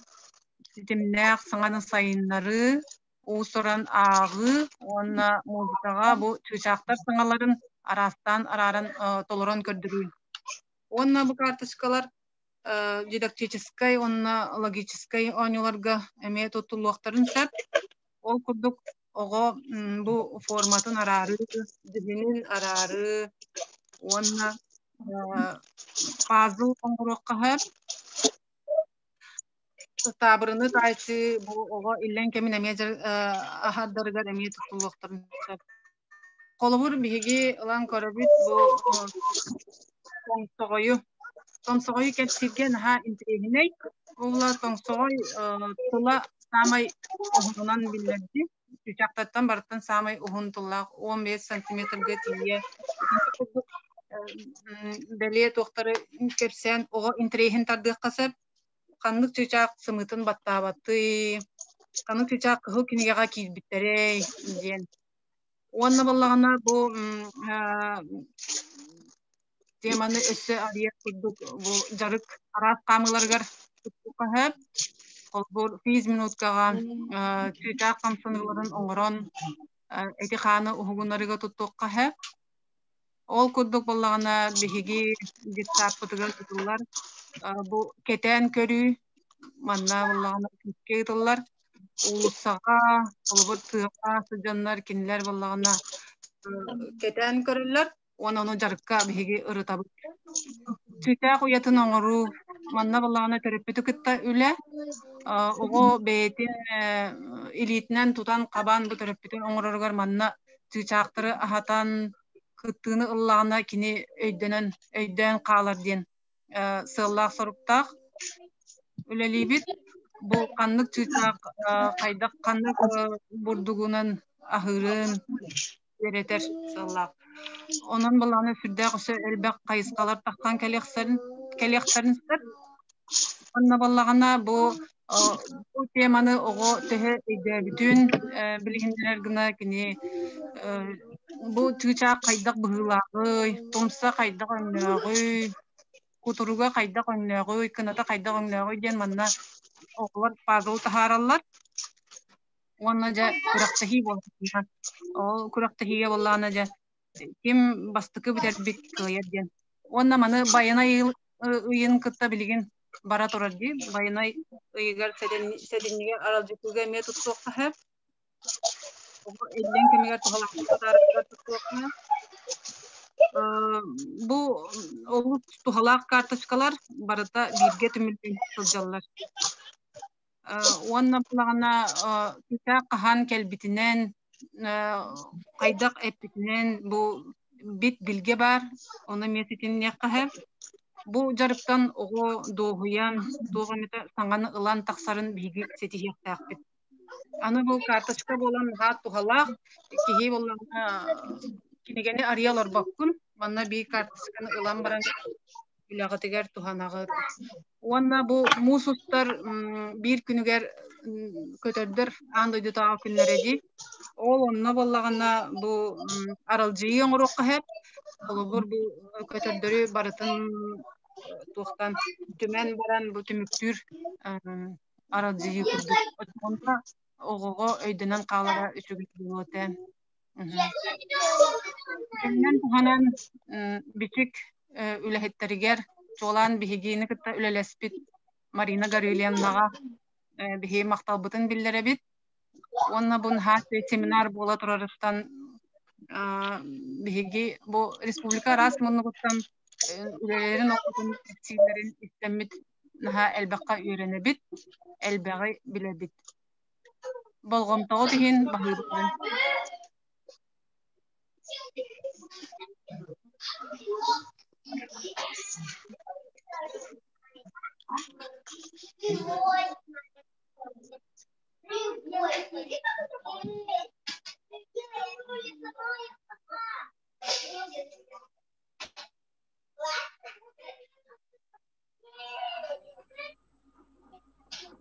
ситимнээх саҥаны сайыннарыы, уус-уран ааҕыы уонна музыкаҕа бу чыычаахтар саҥаларын араастаан арааран толорон көрдөрүү. Уонна бу карточкалар дидактическай уонна логическай оонньууларга эмиэ туттуллуохтарын сөп. Ол курдук оҕо бу форматын араарыы, дьүһүнүн араарыы уонна пазл оҥоруохха сөп. Таабырыны таайсыы бу оҕо иллэҥ кэмин эмиэ аһардарыгар эмиэ туттуллуохтарын сөп. Холобур, биһиги ылан көрөбүт бу тоҥсоҕойу. Тоҥсоҕойу кэпсииргэ наһаа интэриэһинэй. Ол тоҥсоҕой тыла саамай уһунунан биллэрди. Чыычаахтартан барыттан саамай уһун тыллаах 15 сантиметрга тиийэ. Итинник курдук бэлиэ туохтары кэпсээн оҕо интэриэһин тардыахха сөп. Ханнык чыычаах сымыытын баттаабатый, ханнык чыычаах кыһыл кинигэҕэ киирбиттэрэй диэн. Уонна буоллаҕына бу теманы өссө арыйар курдук бу дьарык араас хаамыыларыгар туттуохха сөп. Холобур, физминуткаҕа чыычаах хамсаныыларын оҥорон эти-хааны уһугуннарыыга туттуохха сөп. Ол курдук буоллаҕына биһиги детсадпытыгар ыытыллар бу кэтээн көрүү манна буоллаҕына күүскэ ыытыллар. Уулуссаҕа, холобур, тыаҕа сылдьаннар кинилэр буоллаҕына кэтээн көрөллөр уонна ону дьарыкка биһиги ырытабыт. Чыычаах уйатын оҥоруу манна буоллаҕына төрөппүтү кытта үлэ оҕо бэйэтин илиитинэн тутан-хабан бу төрөппүтүн оҥороругар манна чыычаахтары аһатан кыттыыны ыллаҕына кини өйдөнөн өйдөөн хаалар диэн сыаллаах-соруктаах үлэлиибит. Бу ханнык чыычаах хайдах ханнык бурдугунан аһыырын үөрэтэр сыаллаах. Онон былааны сүрдээх өссө элбэх хайысхалар тахсан кэлиэхтэрин кэлиэхтэрин сөп. Онно буоллаҕына бу бу теманы оҕо төһө өйдөөбүтүн билиһиннэрэр гына кини бу чыычаах хайдах быһыылааҕый, тумса хайдах өҥнөөҕүй, кутуруга хайдах өҥнөөҕүй, кыната хайдах өҥнөөҕүй диэн манна оҕолор пазл таһаараллар. Уонна дьэ күрэхтэһии буолла. Ол күрэхтэһиигэ буоллаҕына дьэ ким бастакы бүтэрбит кыайар диэн. Уонна маны Байанай ыйын кытта билигин бара турар дии. Байанай ыйыгар сэтинньигэ аралдьытыыга эмиэ туттуохха сөп. Оҕо иллэҥ кэмигэр туһалаахтык атаарарыгар туттуохха. Бу олус туһалаах карточкалар барыта бииргэ түмүллэн сылдьаллар. Уонна буоллаҕына чыычаах хаһан кэлбитинэн, хайдах эппитинэн бу бит билгэ баар, ону эмиэ ситимниэххэ сөп. Бу дьарыктан оҕо дуоһуйан, туох эмитэ саҥаны ылан тахсарын биһиги ситиһиэхтээхпит. Аны бу карточка буолан наһаа туһалаах, киһи буоллаҕына кинигэни арыйа олорбоккун, манна биир карточканы ылан баран үлэҕитигэр туһанаҕыт. Уонна бу муус устар биир күнүгэр көтөрдөр аан дойдутааҕы күннэрэ дии. Ол онно буоллаҕына бу аралдьыйыы оҥоруохха сөп. Холобур, бу көтөрдөрү барытын туохтан түмэн баран бу түмүктүүр аралдьыйыы курдук. Оччоҕуна оҕоҕо өйдөнөн хаалара үчүгэй буолуо этэ. Итинэн туһанан Бичик үлэһиттэригэр чуолаан биһигини кытта үлэлэспит Марина Гаврильевнаҕа биһиги махталбытын биллэрэбит. Уонна бу наһаа семинар буола турарыттан биһиги бу республика араас муннугуттан үлэлэрин оҕотун кэпсииллэрин истэммит наһаа элбэххэ үөрэнэбит, элбэҕи билэбит. Болҕомтоҕут иһин баһыыбытын.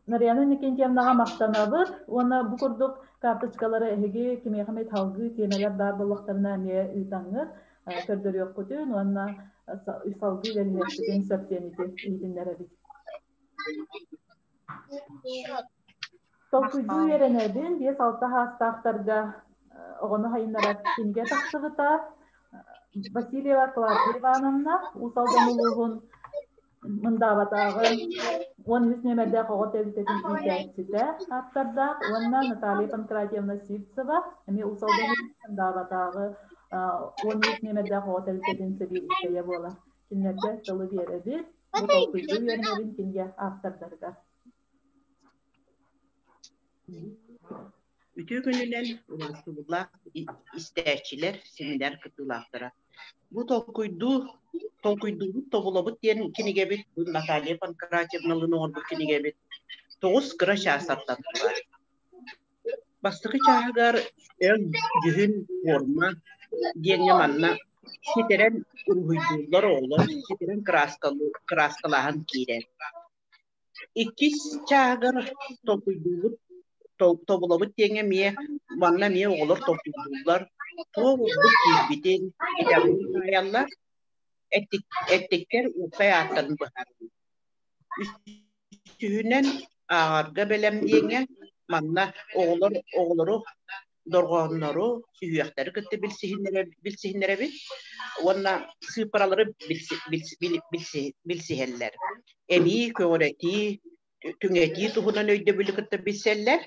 Нарияна Никентьевнаҕа махтанабыт уонна бу курдук карточкалары эһиги кимиэхэ эмит салгыы тиэмэлэр баар буоллахтарына эмиэ ыытаҥҥыт көрдөрүөххүтүн уонна салгыы үлэлиэхпитин сөп диэн ити иһитиннэрэбит. Толкуйдуу үөрэнэбин, 5-6 саастаахтарга оҕону сайыннарар кинигэ тахсыбыта. Васильева Клавдия Ивановна Уус Алдан улууһун Мындаабатааҕы 13 нүөмэрдээх оҕо тэрилтэтин иитээччитэ ааптардаах уонна Наталья Панкратьевна Сивцева эмиэ Уус Алдан улууһун Мындаабатааҕы 13 нүөмэрдээх оҕо тэрилтэтин сэбиэдиссэйэ буолар. Кинилэргэ тылы биэрэбит. Бу толкуйдуу үөрэнэбин кинигэ ааптардарыгар. Үтүө күнүнэн убаастабыллаах истээччилэр, семинар кыттыылаахтара. Бу толкуйдуу, толкуйдуубут, тобулабыт диэн кинигэбит, бу Наталья Панкратьевналыын оҥорбут кинигэбит тоҕус кыра чаастартан турар. Бастакы чааһыгар өҥ, дьүһүн, форма диэҥҥэ манна ситэрэн уруһуйдууллар оҕолор, ситэрэн кырааскалааһын киирэр. Иккис чааһыгар толкуйдуубут, тобулабыт диэҥҥэ эмиэ манна эмиэ оҕолор толкуйдууллар, туох ордук киирбитин, итэҕэлин таайаллар, эттиктэр уопсай ааттарын быһаараллар. Үсүһүнэн, ааҕарга бэлэм диэҥҥэ манна оҕолор оҕолору дорҕооннору, сүһүөхтэри кытта билсиһиннэрэбит уонна сыыппаралары билсиһэллэр. Эбии көҕүрэтии, түҥэтии туһунан өйдөбүлү кытта билсэллэр.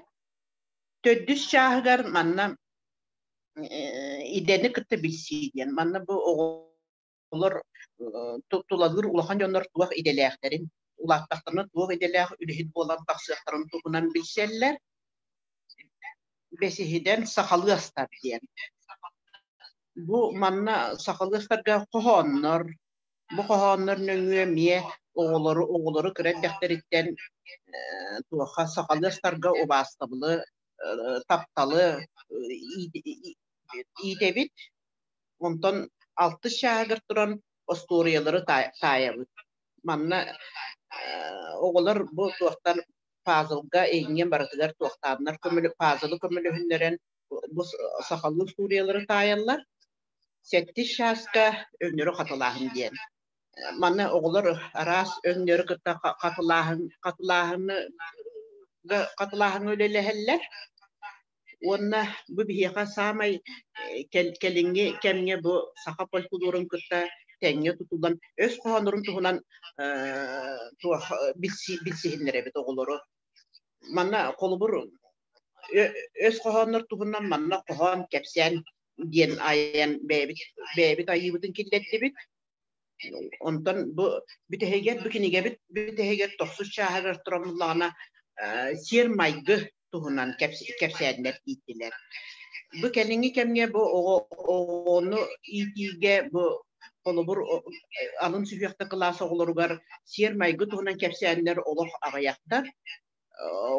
Төрдүс чааһыгар манна идэни кытта билсии диэн. Манна бу оҕолор тулалыыр улахан дьоннор туох идэлээхтэрин, улааттахтарына туох идэлээх үлэһит буолан тахсыахтарын туһунан билсэллэр. Бэсиһинэн сахалыы астар диэн. Бу манна сахалыы астарга хоһооннор, бу хоһооннор нөҥүө эмиэ оҕолору оҕолору кыра эрдэхтэриттэн туохха сахалыы астарга убаастабылы, тапталы иитэбит. Онтон алтыс чааһыгар туран остуоруйалары таайабыт. Манна оҕолор бу туохтан пазлга эйигин барытыгар туохтааннар көмөлө пазлы көмөлөһүннэрэн бу сахалыы устуоруйалары таайаллар. Сэттис чааска өҥнөрү хатылааһын диэн. Манна оҕолор араас өҥнөрү кытта хатылааһын хатылааһыны хатылааһыҥҥа үлэлэһэллэр. Уонна бу биһиэхэ саамай кэлиҥҥи кэмҥэ бу саха фольклорун кытта тэҥҥэ тутуллан өс хоһооннорун туһунан туох билсиһиннэрэбит оҕолору. Манна холобур өс хоһооннор туһунан манна хоһоон кэпсээн диэн айан бэйэбит бэйэбит айыыбытын киллэрдибит. Онтон бу бүтэһигэр бу кинигэбит бүтэһигэр тохсус чааһыгар тураммыллаҕына сиэр-майгы туһунан кэпсээннэр ииттилэр. Бу кэлиҥҥи кэмҥэ бу оҕо оҕону иитиигэ бу холобур алын сүһүөхтэ кылаас оҕолоругар сиэр-майгы туһунан кэпсээннэр олох аҕыйахтар.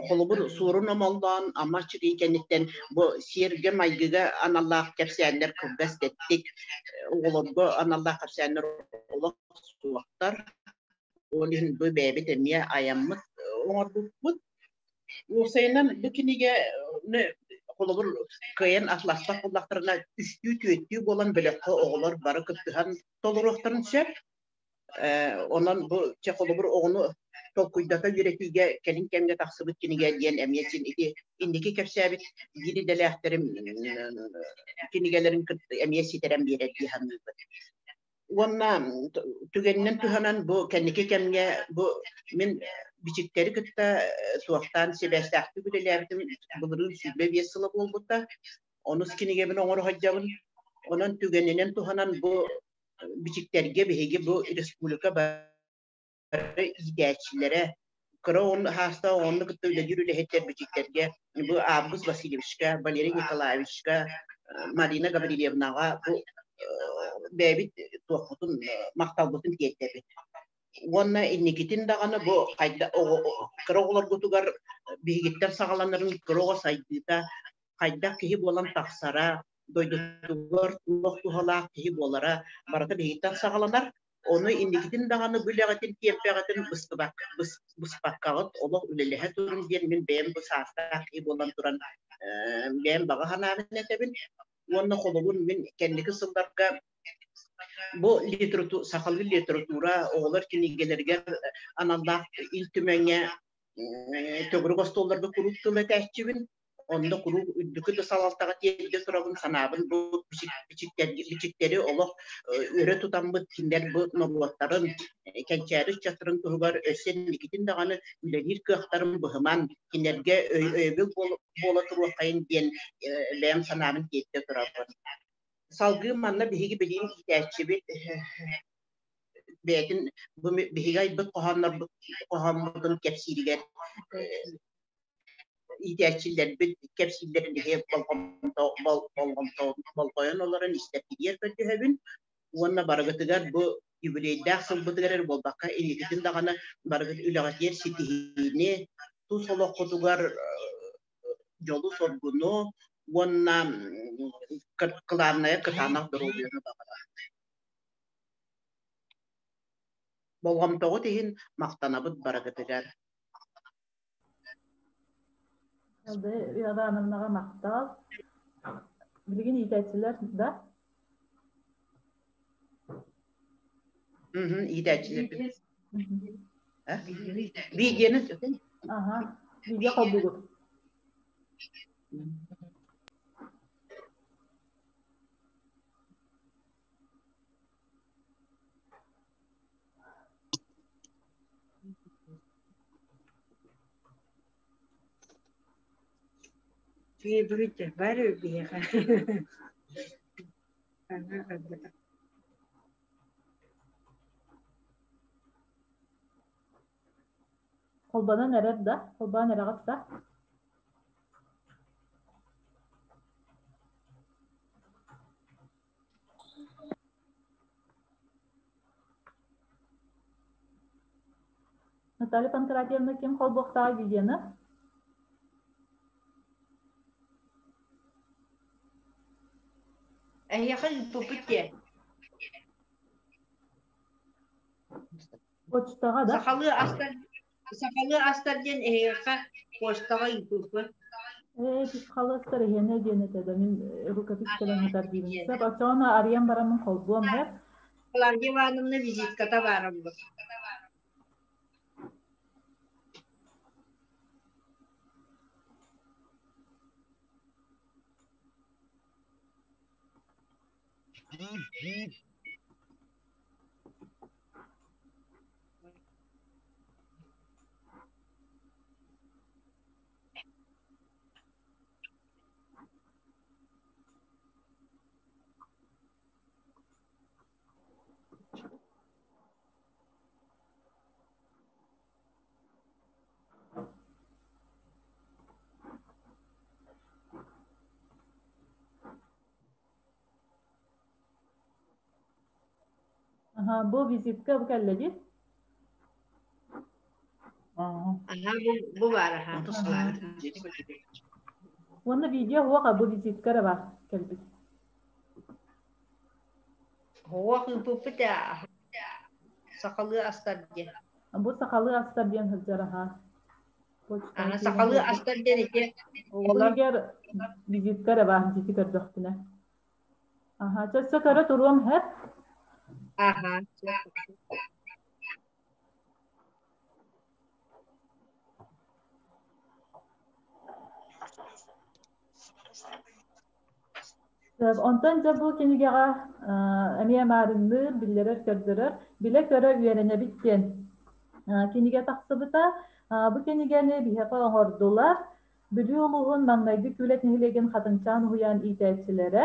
Холобур, суорун омоллоон ама чыгый кэнниттэн бу сиэргэ-майгыга аналлаах кэпсээннэр кылгас тэттик, оҕолорго аналлаах кэпсээннэр олох суохтар. Ол иһин бу бэйэбит эмиэ айаммыт оҥорбуппут. Уопсайынан бу кинигэ холобур кыайан атластах буоллахтарына үстүү-түөртүү буолан бөлөххө оҕолор бары кыттыһан толоруохтарын сөп. Онон бу чэ холобур оҕону толкуйдата үөрэтиигэ кэлин кэмҥэ тахсыбыт кинигэ диэн эмиэ син ити инники кэпсээбит биир идэлээхтэрим кинигэлэрин кытта эмиэ ситэрэн биэрэр дии саныыбын. Уонна түгэнинэн туһанан бу кэнники кэмҥэ бу мин Бичиктэри кытта туохтаан сибээстээхтик үлэлээбитим былырыын 25 сыла буолбута. Онус кинигэбин оҥоро сылдьабын. Онон түгэнинэн туһанан бу бичиктэргэ биһиги бу республика бары иитээччилэрэ кыра оҕону хаастаах оҕону кытта үлэлиир үлэһиттэр бичиктэргэ бу Август Васильевичка, Валерий Николаевичка, Марина Гаврильевнаҕа бу бэйэбит туохпутун махталбытын тиэрдэбит. Уонна инникитин даҕаны бу хайда оҕо кыра оҕолоргутугар биһигиттэн саҕаланарын кыра оҕо сайдыыта хайдах киһи буолан тахсара, дойдутугар туох туһалаах киһи буолара барыта биһигиттэн саҕаланар. Ону инникитин даҕаны бу үлэҕитин тиэрпэҕитин быспаккаҕыт олох үлэлэһэ турун диэн мин бэйэм бу саастаах киһи буолан туран бэйэм баҕа санаабын этэбин. Уонна холобур мин кэнники сылларга бу литература, сахалыы литература оҕолор кинигэлэригэр аналлаах Ил Түмэҥҥэ төгүрүк остуолларга куруук тыл этээччибин. Онно куруук үрдүкү да салалтаҕа тиэрдэ турабын, санаабын бу бичиктэри олох өрө тутаммыт кинилэр бу норуоттарын, кэнчээри ыччаттарын туһугар өссө инникитин даҕаны үлэлиир кыахтарын быһыман, кинилэргэ өйөбүл буола туруоххайын диэн бэйэм санаабын тиэрдэ турабын. Салгыы манна биһиги билигин иитээччибит бэйэтин бу биһиги айбыт хоһооннорбут хоһооммутун кэпсииригэр иитээччилэрбит кэпсииллэрин иһи болҕомто болҕомто болҕойон олорон истэргитигэр көрдөһөбүн уонна барыгытыгар бу юбилейдаах сылбытыгар эрэ буолбакка инникитин даҕаны барыгыт үлэҕитигэр ситиһиини тус олоххутугар дьолу-соргуну уонна кылаабынайа кытаанах доруобуйаны баҕарар. Болҕомтоҕут иһин махтанабыт барыгытыгар. Ивановнаҕа махтал. Билигин иитээччилэр да? Иитээччилэрбит. Видеоны Аха, видео холбугут. Фибрите бары биһиэхэ. Ага, ага. Холбонон эрэр да? Холбоон эрэҕит да? Наталья Панкратьевна ким холбуохтааҕый видеоны? Эһиэхэ ыыппыппыт диэ. Почтаҕа да? Сахалыы астар сахалыы астар диэн эһиэхэ почтаҕа ыыппыппыт. Ээ, сахалыы астар эһиэнэ диэн этэ да, мин рукопись кэлэн сытар диибин. Сөп, оччоҕуна арыйан бараммын холбуом, һэ? Клавдия Ивановна визитката баара буолуо. Аха, бу визитка бу кэллэ дии. Аха, бу баар аха. Уонна видео уоха бу визитка эрэ баар кэлбит. Уох ыыппыппыт сахалыы астар диэн. Бу сахалыы астар диэн сылдьар аха. Аха, сахалыы астар диэн ити оҕолор визитка эрэ баар дьити көрдөхпүнэ. Аха, чөссө көрө туруом һэп. Аха. Онтон дьэ бу кинигэҕэ эмиэ маарынныыр, биллэрэр-көрдөрөр, билэ-көрө үөрэнэбит диэн кинигэ тахсыбыта. Бу кинигэни биһиэхэ оҥордулар Бүлүү улууһун маҥнайгы Күүлэт нэһилиэгин Хатыҥчаан уһуйаан иитээччилэрэ.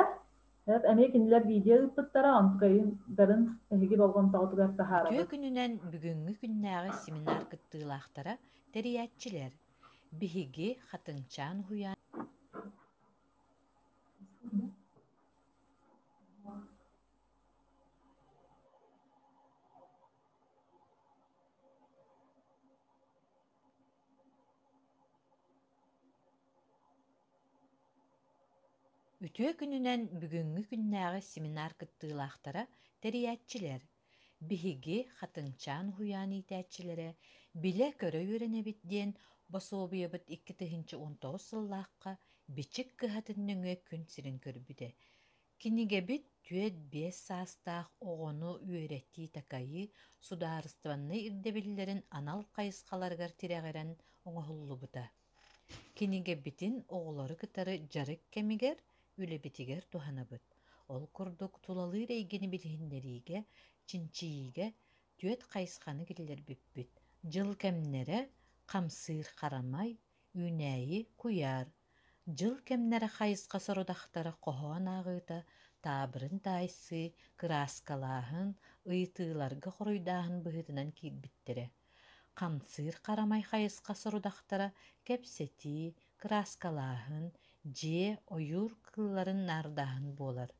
Эмиэ кинилэр видео ыыппыттара, онтукайдарын эһиги болҕомтоҕутугар Үтүө таһаарабыт. күнүнэн бүгүҥҥү күннээҕи семинар кыттыылаахтара, тэрийээччилэр. Биһиги Хатыҥчаан уһуйаан Үтүө күнүнэн бүгүҥҥү күннээҕи семинар кыттыылаахтара, тэрийээччилэр. Биһиги Хатыҥчаан уһуйаан иитээччилэрэ билэ-көрө үөрэнэбит диэн босуобуйабыт 2019 сыллаахха Бичик кыһатын нөҥүө күн сирин көрбүтэ. Кинигэбит 4-5 саастаах оҕону үөрэтии-такайыы судаарыстыбаннай ирдэбиллэрин анал хайысхаларыгар тирэҕирэн оҥоһуллубута. Кинигэбитин оҕолору кытары дьарык кэмигэр, үлэбитигэр туһанабыт. Ол курдук тулалыыр эйгэни билиһиннэриигэ, чинчийиигэ түөрт хайысханы киллэрбиппит: дьыл кэмнэрэ, хамсыыр харамай, үүнээйи, куйаар. Дьыл кэмнэрэ хайысха сорудахтара хоһоон ааҕыыта, таабырын таайсыы, кырааскалааһын, ыйытыыларга хоруйдааһын быһыытынан киирбиттэрэ. Хамсыыр харамай хайысха сорудахтара кэпсэтии, кырааскалааһын, дьиэ, ойуур кыылларын наардааһын буолар.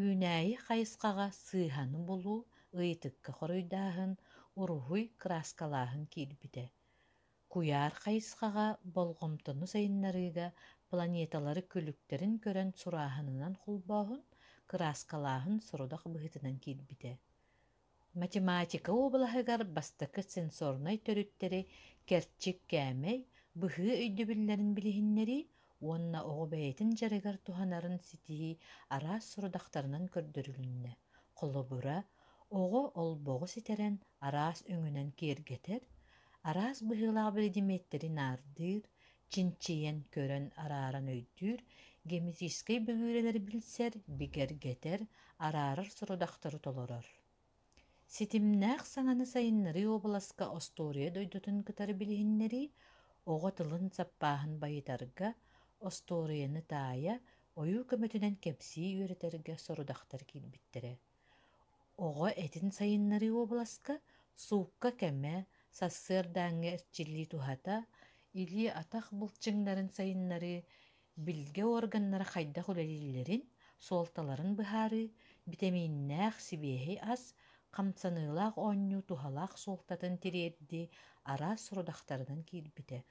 Үүнээйи хайысхаҕа сыыһаны булуу, ыйытыкка хоруйдааһын, уруһуй, кырааскалааһын киирбитэ. Куйаар хайысхаҕа болҕомтону сайыннарыыга планеталары күлүктэрин көрөн сурааһынынан холбооһун, кырааскалааһын сорудах быһыытынан киирбитэ. Математика уобалаһыгар бастакы сенсорнай төрүттэри кэрчик кээмэй, быһыы өйдөбүллэрин билиһиннэрии уонна оҕо бэйэтин дьарыгар туһанарын ситиһии араас сорудахтарынан көрдөрүлүннэ. Холобура, оҕо олбоҕу ситэрэн араас өҥүнэн киэргэтэр, араас быһыылаах биридимиэттэри наардыыр, чинчийэн көрөн арааран өйдүүр, геометрическай бөгүүрэлэри билсэр, бигэргэтэр, араарар сорудахтары толорор. Ситимнээх саҥаны сайыннарыы уобаласка остуоруйа дойдутун кытары билиһиннэрии, оҕо тылын саппааһын байытарга, остуоруйаны таайа, ойуу көмөтүнэн кэпсии үөрэтэргэ сорудахтар киирбиттэрэ. Оҕо этин сайыннарыы уобаласка суукка кэмэ, сарсыардааҥҥы эрчиллии туһата, илии-атах былчыҥнарын сайыннарыы, билгэ уорганнара хайдах үлэлииллэрин, суолталарын быһаарыы, битэмииннээх сибиэһэй ас, хамсаныылаах оонньуу туһалаах суолтатын тириэрдии араас сорудахтарынан киирбитэ.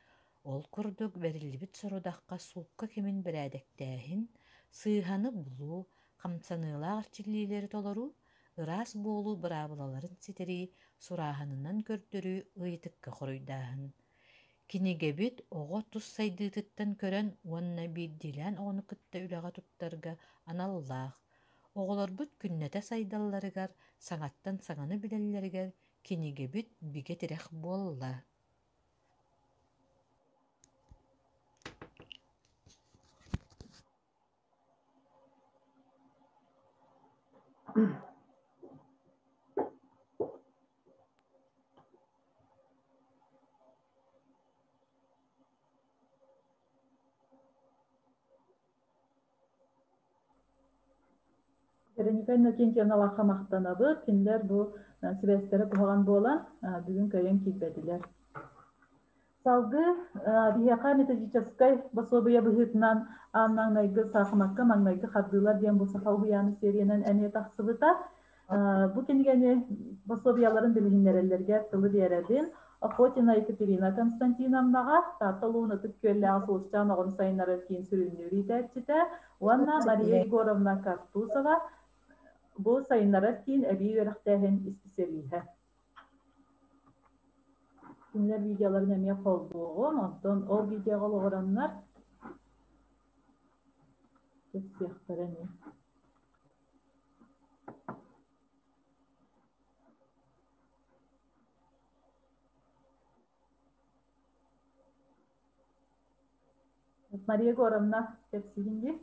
Ол курдук бэриллибит сорудахха суукка кэмин бэрээдэктээһин, сыыһаны булуу, хамсаныылаах эрчиллиилэри толоруу, ыраас буолуу быраабылаларын ситэрии, сурааһынынан көрдөрүү, ыйытыкка хоруйдааһын. Кинигэбит оҕо тус сайдыытыттан көрөн уонна биирдиилээн оҕону кытта үлэҕэ туттарга аналлаах. Оҕолорбут күннэтэ сайдалларыгар, саҥаттан саҥаны билэллэригэр кинигэбит бигэ тирэх буолла. Вероника Иннокентьевналаахха махтанабыт. Кинилэр бу сибээстэрэ куһаҕан буолан, бүгүн кыайан киирбэтилэр. Салгыы биһиэхэ методическай босуобуйа быһыытынан аан маҥнайгы саахымакка маҥнайгы хардыылар диэн бу саха уһуйааны сериянан эмиэ тахсыбыта. Бу кинигэни босуобуйаларын билиһиннэрэллэригэр тылы биэрэбин. Охотина Екатерина Константиновнаҕа Таатта улууһун Ытык Күөллээҕи Сулусчаан оҕону сайыннарар киин сүрүннүүр иитээччитэ уонна Мария Егоровна Картузова бу сайыннарар киин эбии үөрэхтээһин исписэлииһэ. Кинилэр видеоларын эмиэ холбуоҕум, онтон ол видеоҕа олоҕураннар кэпсиэхтэрэ ини. Мария Егоровна, кэпсиигин дии.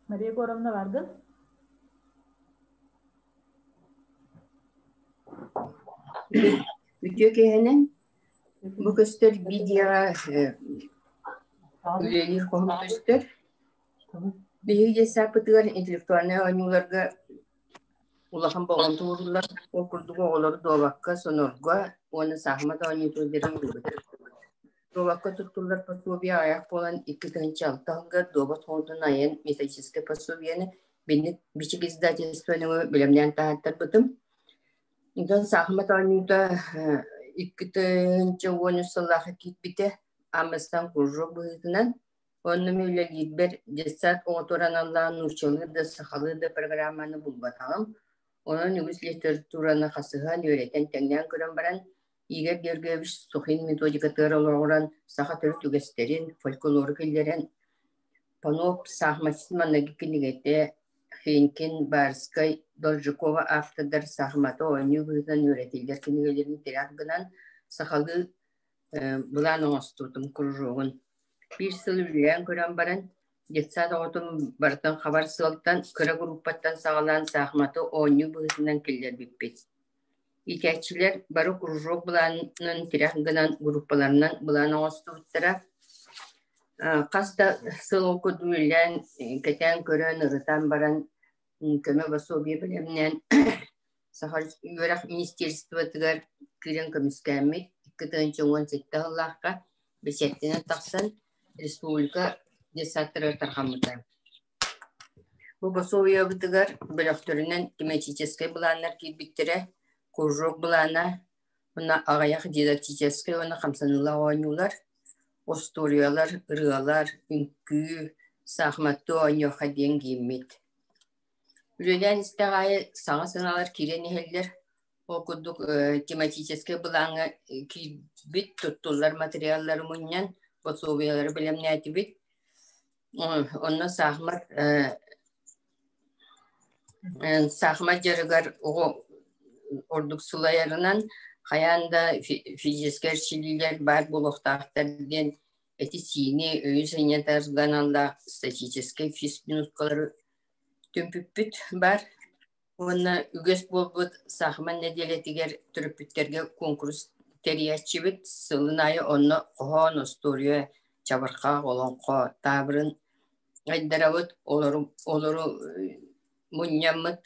Мария Егоровна бааргын? Үтүө киэһэнэн бу көстөр видеоҕа үлэлиир хоһум көстөр. Биһиги детсадпытыгар интеллектуальнай оонньууларга улахан болҕомто ууруллар. Ол курдук оҕолору дуобакка, сонорго уонна саахымат оонньуутугар дьарыктыыбыт. Дуобакка туттуллар пособие аҕыйах буолан 2006 сылга дуобат фондун айан методическай пособиены бинник бичик издательство нөҥүө бэлэмнээн таһааттарбытым. Онтон саахымат оонньуута 2013 сыллаахха киирбитэ. Аан кружок быһыытынан. Онно мин үлэлиирбэр детсад оҕотугар аналлаах нууччалыы да, сахалыы да программаны булбатаҕым. Онон үгүс литератураны хасыһан, үөрэтэн, тэҥнээн көрөн баран, Игорь Георгиевич Сухин методикатыгар олоҕуран саха төрүт үгэстэрин, фольклору киллэрэн Панов саахыматчыт маҥнайгы кинигэтэ Хинкин, Барскай, Должикова автордар саахыматы оонньуу быһыытынан үөрэтиллэр кинигэлэрин тирэх гынан сахалыы былаан оҥостубутум кружогун. Биир сыл үлэлээн көрөн баран, детсад оҕотун барытын хабар сыалтан кыра группаттан саҕалаан саахыматы оонньуу быһыытынан киллэрбиппит. Иитээччилэр бары кружок былаанын тирэх гынан группаларынан былаан оҥостубуттара. Хас да сыл ол курдук үлэлээн, кэтээн көрөн, ырытан баран көмө пособие бэлэмнээн Саха үөрэх министерствотыгар киирэн көмүскээммит 2017 сыллаахха бэчээттэнэн тахсан республика детсадтарыгар тарҕаммыта. Бу босуобуйабытыгар бөлөхтөрүнэн тематическай былааннар киирбиттэрэ, кружок былаана уонна аҕыйах дидактическай уонна хамсаныылаах оонньуулар, остуоруйалар, ырыалар, үҥкүү, саахыматтыы оонньуохха диэн кииммит. Үлэлээн истэх аайы саҥа санаалар киирэн иһэллэр. Ол курдук тематическай былааҥҥа киирбит туттуллар материаллары мунньан, босуобуйалары бэлэмнээтибит. Онно саахымат саахымат дьарыгар оҕо ордук сылайарынан хайаан да физическэй эрчиллиилэр баар буолуохтаахтар диэн эти-сиини, өйү сынньатарга аналлаах статическай физминуткалары түмпүппүт баар. Уонна үгэс буолбут саахымат нэдиэлэтигэр төрөппүттэргэ куонкурус тэрийээччибит. Сылын аайы онно хоһоон, остуоруйа, чабырҕах, олоҥхо, таабырын айдарабыт, олору, олору мунньаммыт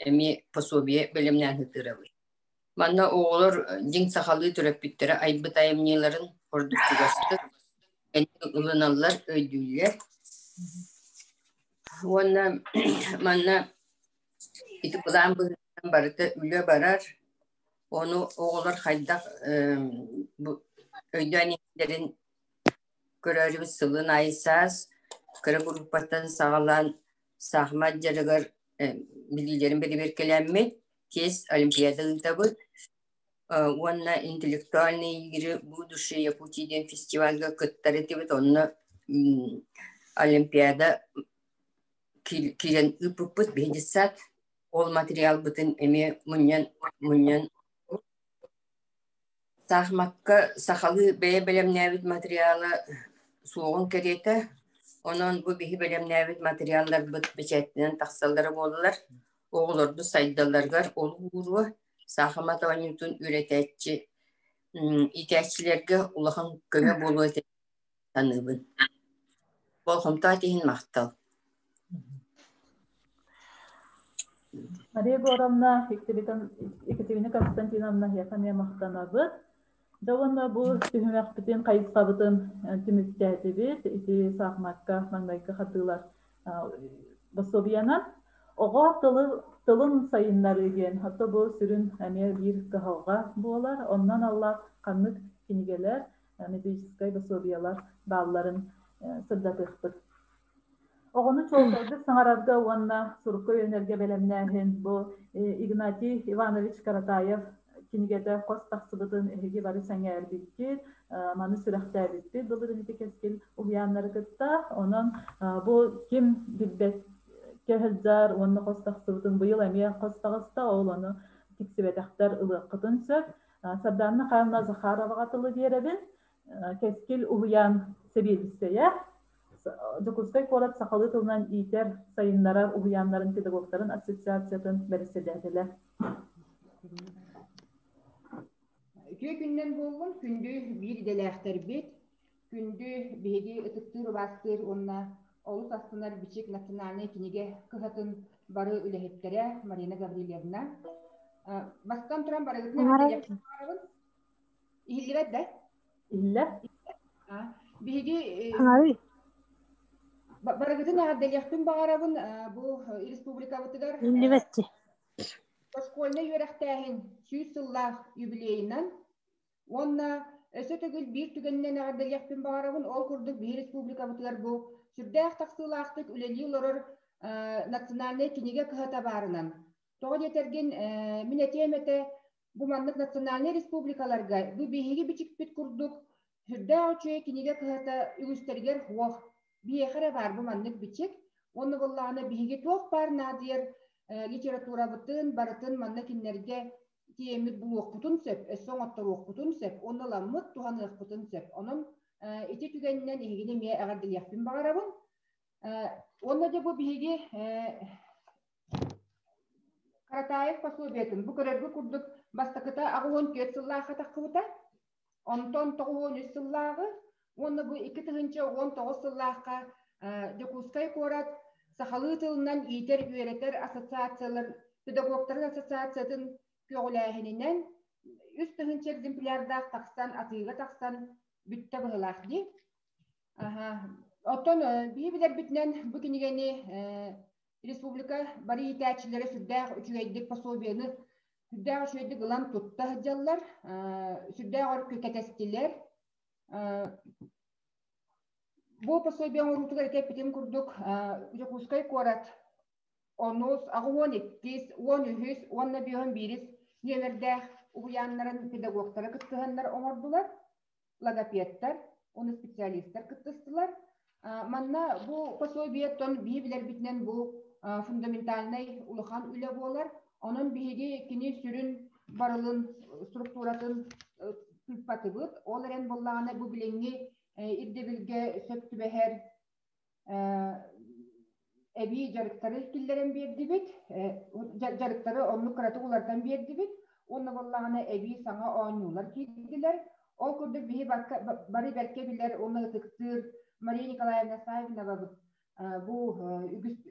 эмиэ пособие бэлэмнээн ыытырабыт. Манна оҕолор дьиҥ сахалыы төрөппүттэрэ айбыт айымньыларын ордук чугастык ылыналлар, өйдүүллэр. Уонна манна ити былаан быһыытынан барыта үлэ барар. Ону оҕолор хайдах өйдөөн иһэллэрин көрөөрүбүт сылын аайы саас кыра группаттан саҕалаан саахымат дьарыгар билиилэрин бэрэбиэркэлээммит тест олимпиада ыытабыт уонна интеллектуальные игры будущее Якутии диэн фестивальга кыттар этибит онно олимпиада киирэн ыыппыппыт биһиги детсад ол материалбытын эмиэ мунньан мунньан Саахымакка сахалыы бэйэ бэлэмнээбит материала суоҕун кэриэтэ, онон бу биһи бэлэмнээбит материалларбыт бэчээттэнэн тахсаллара буоллар, оҕолорбут сайдалларыгар олук ууруо, саахымат оонньуутун үөрэтээччи, иитээччилэргэ улахан көмө буолуо этэ саныыбын. Болҕомтоох иһин махтал. Мария Егоровна, Екатерина Константиновна эһиэхэ эмиэ махтанабыт. Дьэ уонна бу түһүмэхпитин, хайысхабытын түмүктээтибит. Ити саахымакка маҥнайгы хардыылар босуобуйанан. Оҕо тылы, тылын сайыннарыы диэн, хата бу сүрүн эмиэ биир кыһалҕа буолар. Онон аллаах ханнык кинигэлэр, методическай босуобуйалар баалларын сырдатыахпыт. Оҕону чуолкайдык саҥарарга уонна сурукка үөрэнэргэ бэлэмнээһин бу Игнатий Иванович Каратаев кинигэтэ хос тахсыбытын эһиги бары сэҥээрбиккит, маны сүрэхтээбиппит былырыын ити кэскил уһуйааннары кытта. Онон бу ким билбэккэ сылдьар уонна хос тахсыбытын быйыл эмиэ хос таҕыста, ол ону тиксибэтэхтэр ылыаххытын сөп. Сардаана Михайловна Захароваҕа тылы биэрэбин. Кэскил уһуйаан сэбиэдиссэйэ, Дьокуускай куорат сахалыы тылынан иитэр, сайыннарар уһуйааннарын педагогтарын ассоциациятын бэрэссэдээтэлэ. Үтүө күнүнэн буоллун, күндү биир идэлээхтэрбит, күндү биһиги ытыктыыр убаастыыр уонна олус астынар Бичик национальнай кинигэ кыһатын бары үлэһиттэрэ Марина Гаврильевна. Бастатан туран барыгытын эҕэрдэлиэхпин баҕарабын. Иһиллибэт да? Иһиллэр. Биһиги барыгытын эҕэрдэлиэхпин баҕарабын бу республикабытыгар Иһиллибэтчи. Дошкольнай үөрэхтээһин 100 сыллаах юбилейынан уонна өссө төгүл биир түгэнинэн эҕэрдэлиэхпин баҕарабын. Ол курдук биһи республикабытыгар бу сүрдээх тахсыылаахтык үлэлии олорор национальнай кинигэ кыһата баарынан. Тоҕо диэтэргин, мин этиэм этэ, бу маннык национальнай республикаларга бу биһиги бичикпит курдук сүрдээх үчүгэй кинигэ кыһата үгүстэригэр суох. Биһиэхэ эрэ баар бу маннык бичик. Уонна буоллаҕына биһиги туох баар наадыйар литературабытын барытын манна кинилэргэ тиэммит булуохпутун сөп, өссө оҥотторуохпутун сөп, уонна ыламмыт туһаныахпытын сөп. Онон ити түгэнинэн эһигини эмиэ эҕэрдэлиэхпин баҕарабын. Уонна дьэ бу биһиги Каратаев пособиетын бу көрөргө курдук бастакыта 84 сыллаахха тахсыбыта, онтон 93 сыллааҕы уонна бу 2019 сыллаахха Дьокуускай куорат сахалыы тылынан иитэр-үөрэтэр ассоциациялар педагогтарын ассоциациятын көҕүлээһининэн 3000 экземплярдаах тахсан атыыга тахсан бүттэ быһыылаах дии. Аха. Оттон биһи билэрбитинэн бу кинигэни республика бары иитээччилэрэ сүрдээх үчүгэйдик пособиены сүрдээх үчүгэйдик ылан тутта сылдьаллар, сүрдээх өр кэтэстилэр. Бу пособие оҥоруутугар ити эппитим курдук Дьокуускай куорат онус, аҕыс иккис, уон үһүс уонна биэһин биирис нүөмэрдээх уһуйааннарын педагогтара кыттыһаннар оҥордулар. Логопедтар уонна специалистар кыттыстылар. Манна бу пособиеттан биһи билэрбитинэн бу фундаментальнай улахан үлэ буолар. Онон биһиги кини сүрүн барылын структуратын тыыппатыбыт. Ол эрэн буоллаҕына бу билиҥҥи ирдэбилгэ сөп түбэһэр эбии дьарыктары киллэрэн биэрдибит. Дьарыктары оннук кыратык уларытан биэрдибит. Уонна буоллаҕына эбии саҥа оонньуулар киирдилэр. Ол курдук биһи бары бэркэ билэр уонна ытыктыыр Мария Николаевна Савиновабыт бу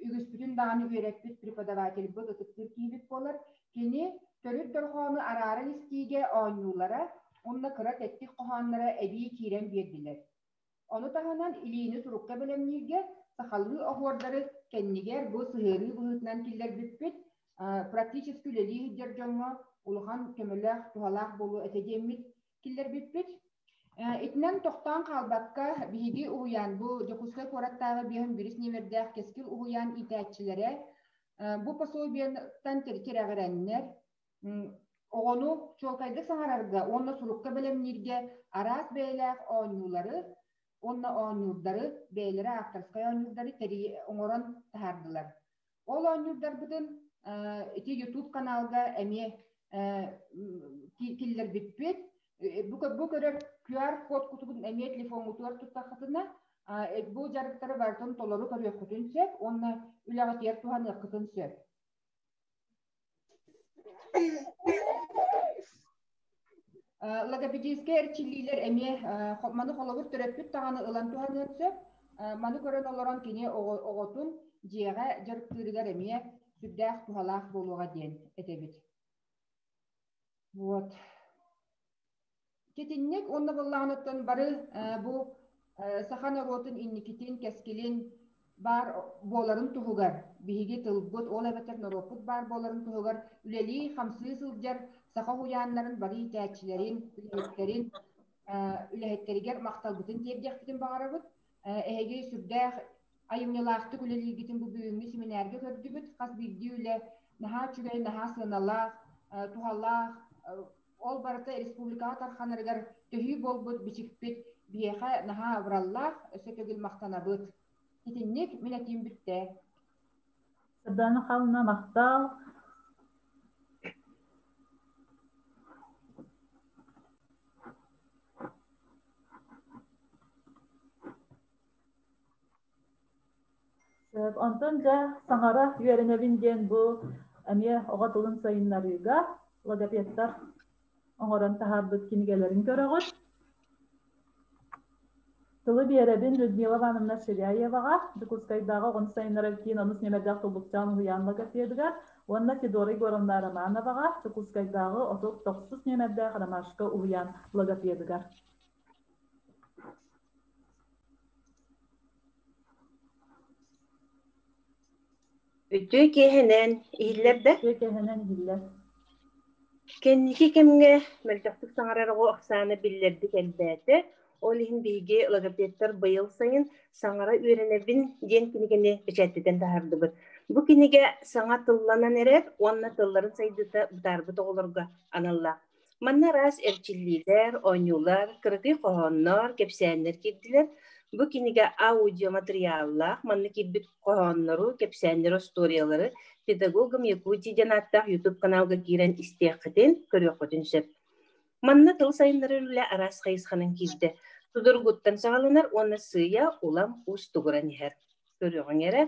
үгүспүтүн даҕаны үөрэппит преподавательбыт ытыктыыр киһибит буолар. Кини төрүт дорҕоону арааран истиигэ оонньуулара уонна кыра тэттик хоһоонноро эбии киирэн биэрдилэр. Ону таһынан илиини сурукка бэлэмнииргэ сахалыы оһуордары кэннигэр бу сыһыарыы быһыытынан киллэрбиппит практически үлэлии сылдьар дьоҥҥо улахан көмөлөөх, туһалаах буолуо этэ диэммит киллэрбиппит. Итинэн тохтоон хаалбакка, биһиги уһуйаан бу Дьокуускай куораттааҕы биэһин бирис нүөмэрдээх Кэскил уһуйаан иитээччилэрэ бу пособиеттан тирэҕирэннэр Оҕону чуолкайдык саҥарарга уонна сурукка бэлэмнииргэ араас бэйэлээх оонньуулары уонна оонньуурдары, бэйэлэрэ авторскай оонньуурдары тэрий оҥорон таһаардылар. Ол оонньуурдарбытын ити YouTube каналга эмиэ киллэрбиппит. Бу көрөр QR-код кутугун эмиэ телефоҥҥутугар туттаххытына, бу дьарыктары барытын толору көрүөххүтүн сөп уонна үлэҕитигэр туһаныаххытын сөп. Логопедическэй эрчиллиилэр эмиэ маны холобур төрөппүт даҕаны ылан туһаныан сөп. Маны көрөн олорон кини оҕотун дьиэҕэ дьарыктыырыгар эмиэ сүрдээх туһалаах буолуоҕа диэн этэбит. Вот. Ситинник уонна буоллаҕыттан бары бу саха норуотун инникитин, кэскилин баар буоларын туһугар, биһиги тылбыт, ол эбэтэр норуоппут баар буоларын туһугар үлэлии-хамсыы сылдьар саха уһуйааннарын бары иитээччилэрин, үлэһиттэрин үлэһиттэригэр махталбытын тиэрдиэхпитин баҕарабыт. Эһиги сүрдээх айымньылаахтык үлэлииргитин бу бүгүҥҥү сэминээргэ көрдүбүт. Хас биирдии үлэ наһаа үчүгэй, наһаа сыаналаах, туһалаах, Ол барыта республикаҕа тарханарыгар төһүү буолбут бичикпит биһиэхэ наһаа абыраллаах, өссө төгүл махтанабыт. Итинник мин этиим бүттэ. Сардаана Михайловна, махтал. Сөп. Онтон дьэ саҥара үөрэнэбин диэн бу эмиэ оҕо тылын сайыннарыыга логопедтар оҥорон таһаарбыт кинигэлэрин көрөҕүт. Тылы биэрэбин Людмила Ивановна Ширяеваҕа, Дьокуускайдааҕы оҕону сайыннарар киин онус нүөмэрдээх Туллукчаан уһуйаан логопедыгар уонна Федора Егоровна Романоваҕа, Дьокуускайдааҕы 39 нүөмэрдээх Ромашка уһуйаан логопедыгар. Үтүө киэһэнэн иһиллэр да? Үтүө киэһэнэн иһиллэр. Кэнники кэмҥэ мөлтөхтүк саҥарар оҕо ахсаана биллэрдик элбээтэ. Ол иһин биһиги логопедтар быйыл сайын «Саҥара үөрэнэбин» диэн кинигэни бэчээттэтэн таһаардыбыт. Бу кинигэ саҥа тылланан эрэр уонна тылларын сайдыыта бытаарбыт оҕолорго аналлаах. Манна араас эрчиллиилэр, оонньуулар, кыракый хоһооннор, кэпсээннэр киирдилэр. Бу кинигэ аудиоматырыйааллаах, манна киирбит хоһооннору, кэпсээннэри, остуоруйалары «Педагогам Якутии» диэн ааттаах YouTube-каналга киирэн истиэххитин, көрүөххүтүн сөп. Манна тыл сайыннарар үлэ араас хайысханан киирдэ. Судургуттан саҕаланар уонна сыыйа улам уустугуран иһэр. Көрүөҕүҥ эрэ,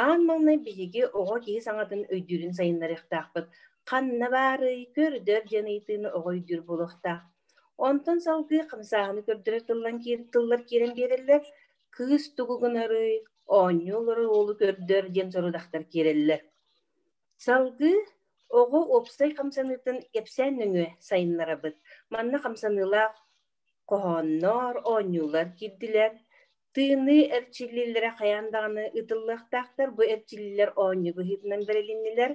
аан маҥнай биһиги оҕо киһи саҥатын өйдүүрүн сайыннарыахтаахпыт. Ханна баарый, көрдөр диэн ыйытыыны оҕо өйдүүр буолуохтаах. Онтон салгыы хамсааһыны көрдөрөр тыллан тыллар киирэн биэрэллэр. Кыыс тугу гынарый, оонньуу олорор уолу көрдөр диэн сорудахтар киирэллэр. Салгыы оҕо уопсай хамсаныытын кэпсээн нөҥүө сайыннарабыт. Манна хамсаныылаах хоһооннор, оонньуулар киирдилэр. Тыыныы эрчиллиилэрэ хайаан даҕаны ыытыллыахтаахтар. Бу эрчиллиилэр оонньуу быһыытынан бэрилиннилэр.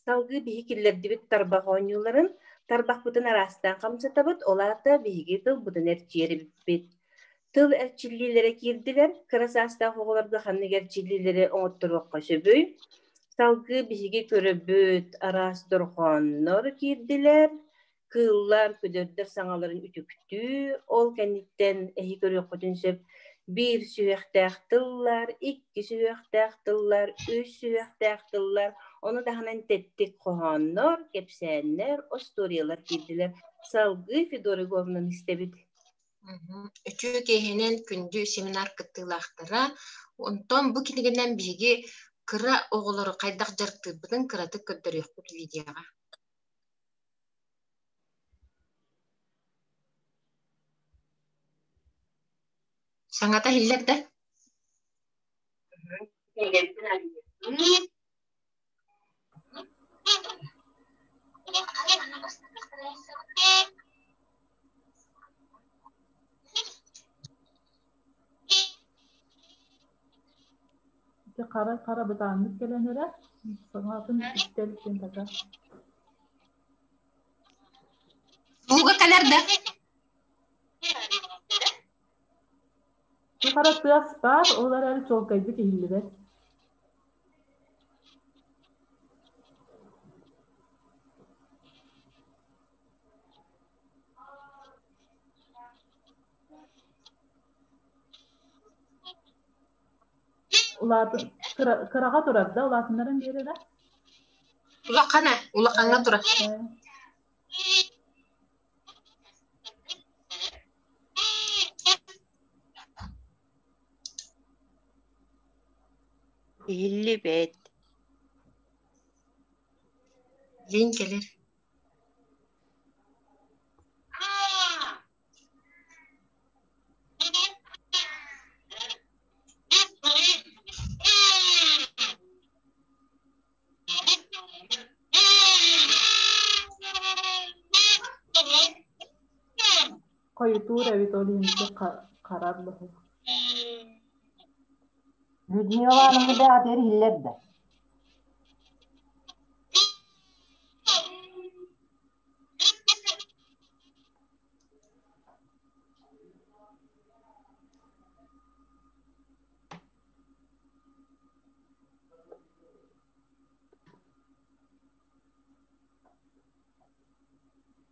Салгыы биһи киллэрдибит тарбах оонньууларын. Тарбахпытын араастаан хамсатабыт, ол аата биһиги тылбытын эрчийэр эбиппит. Тыл эрчиллиилэрэ киирдилэр. Кыра саастаах оҕолорго ханнык эрчиллиилэри оҥотторуохха сөбүй? Салгыы биһиги көрөбүт, араас дорҕооннор киирдилэр. Кыыллар, көтөрдөр саҥаларын үтүктүү, ол кэнниттэн эһи көрүөххүтүн сөп биир сүһүөхтээх тыллар, икки сүһүөхтээх тыллар, үс сүһүөхтээх тыллар, ону таһынан тэттик хоһооннор, кэпсээннэр, остуоруйалар киирдилэр. Салгыы Федора Егоровнаны истэбит. Үтүө киэһэнэн күндү семинар кыттыылаахтара. Онтон бу кинигэнэн биһиги кыра оҕолору хайдах дьарыктыырбытын кыратык көрдөрүөхпүт видеоҕа. Саҥата иһиллэр да? Ити хара хара бытааннык кэлэн эрэр, саҥатын истэ иликпин пока. Сууга кэлэр да? Бу хара тыас баар, ол эрээри чуолкайдык иһиллибэт. Улаатын кыраҕа турар да улаатыннаран биэрэрэ? Улахана, улахаҥҥа турар. Иһиллибэт. Лин кэлэр. Хойутуур эбит ол иһин харар быһыы. Людмила Ивановна бэҕэтигэр иһиллэр да?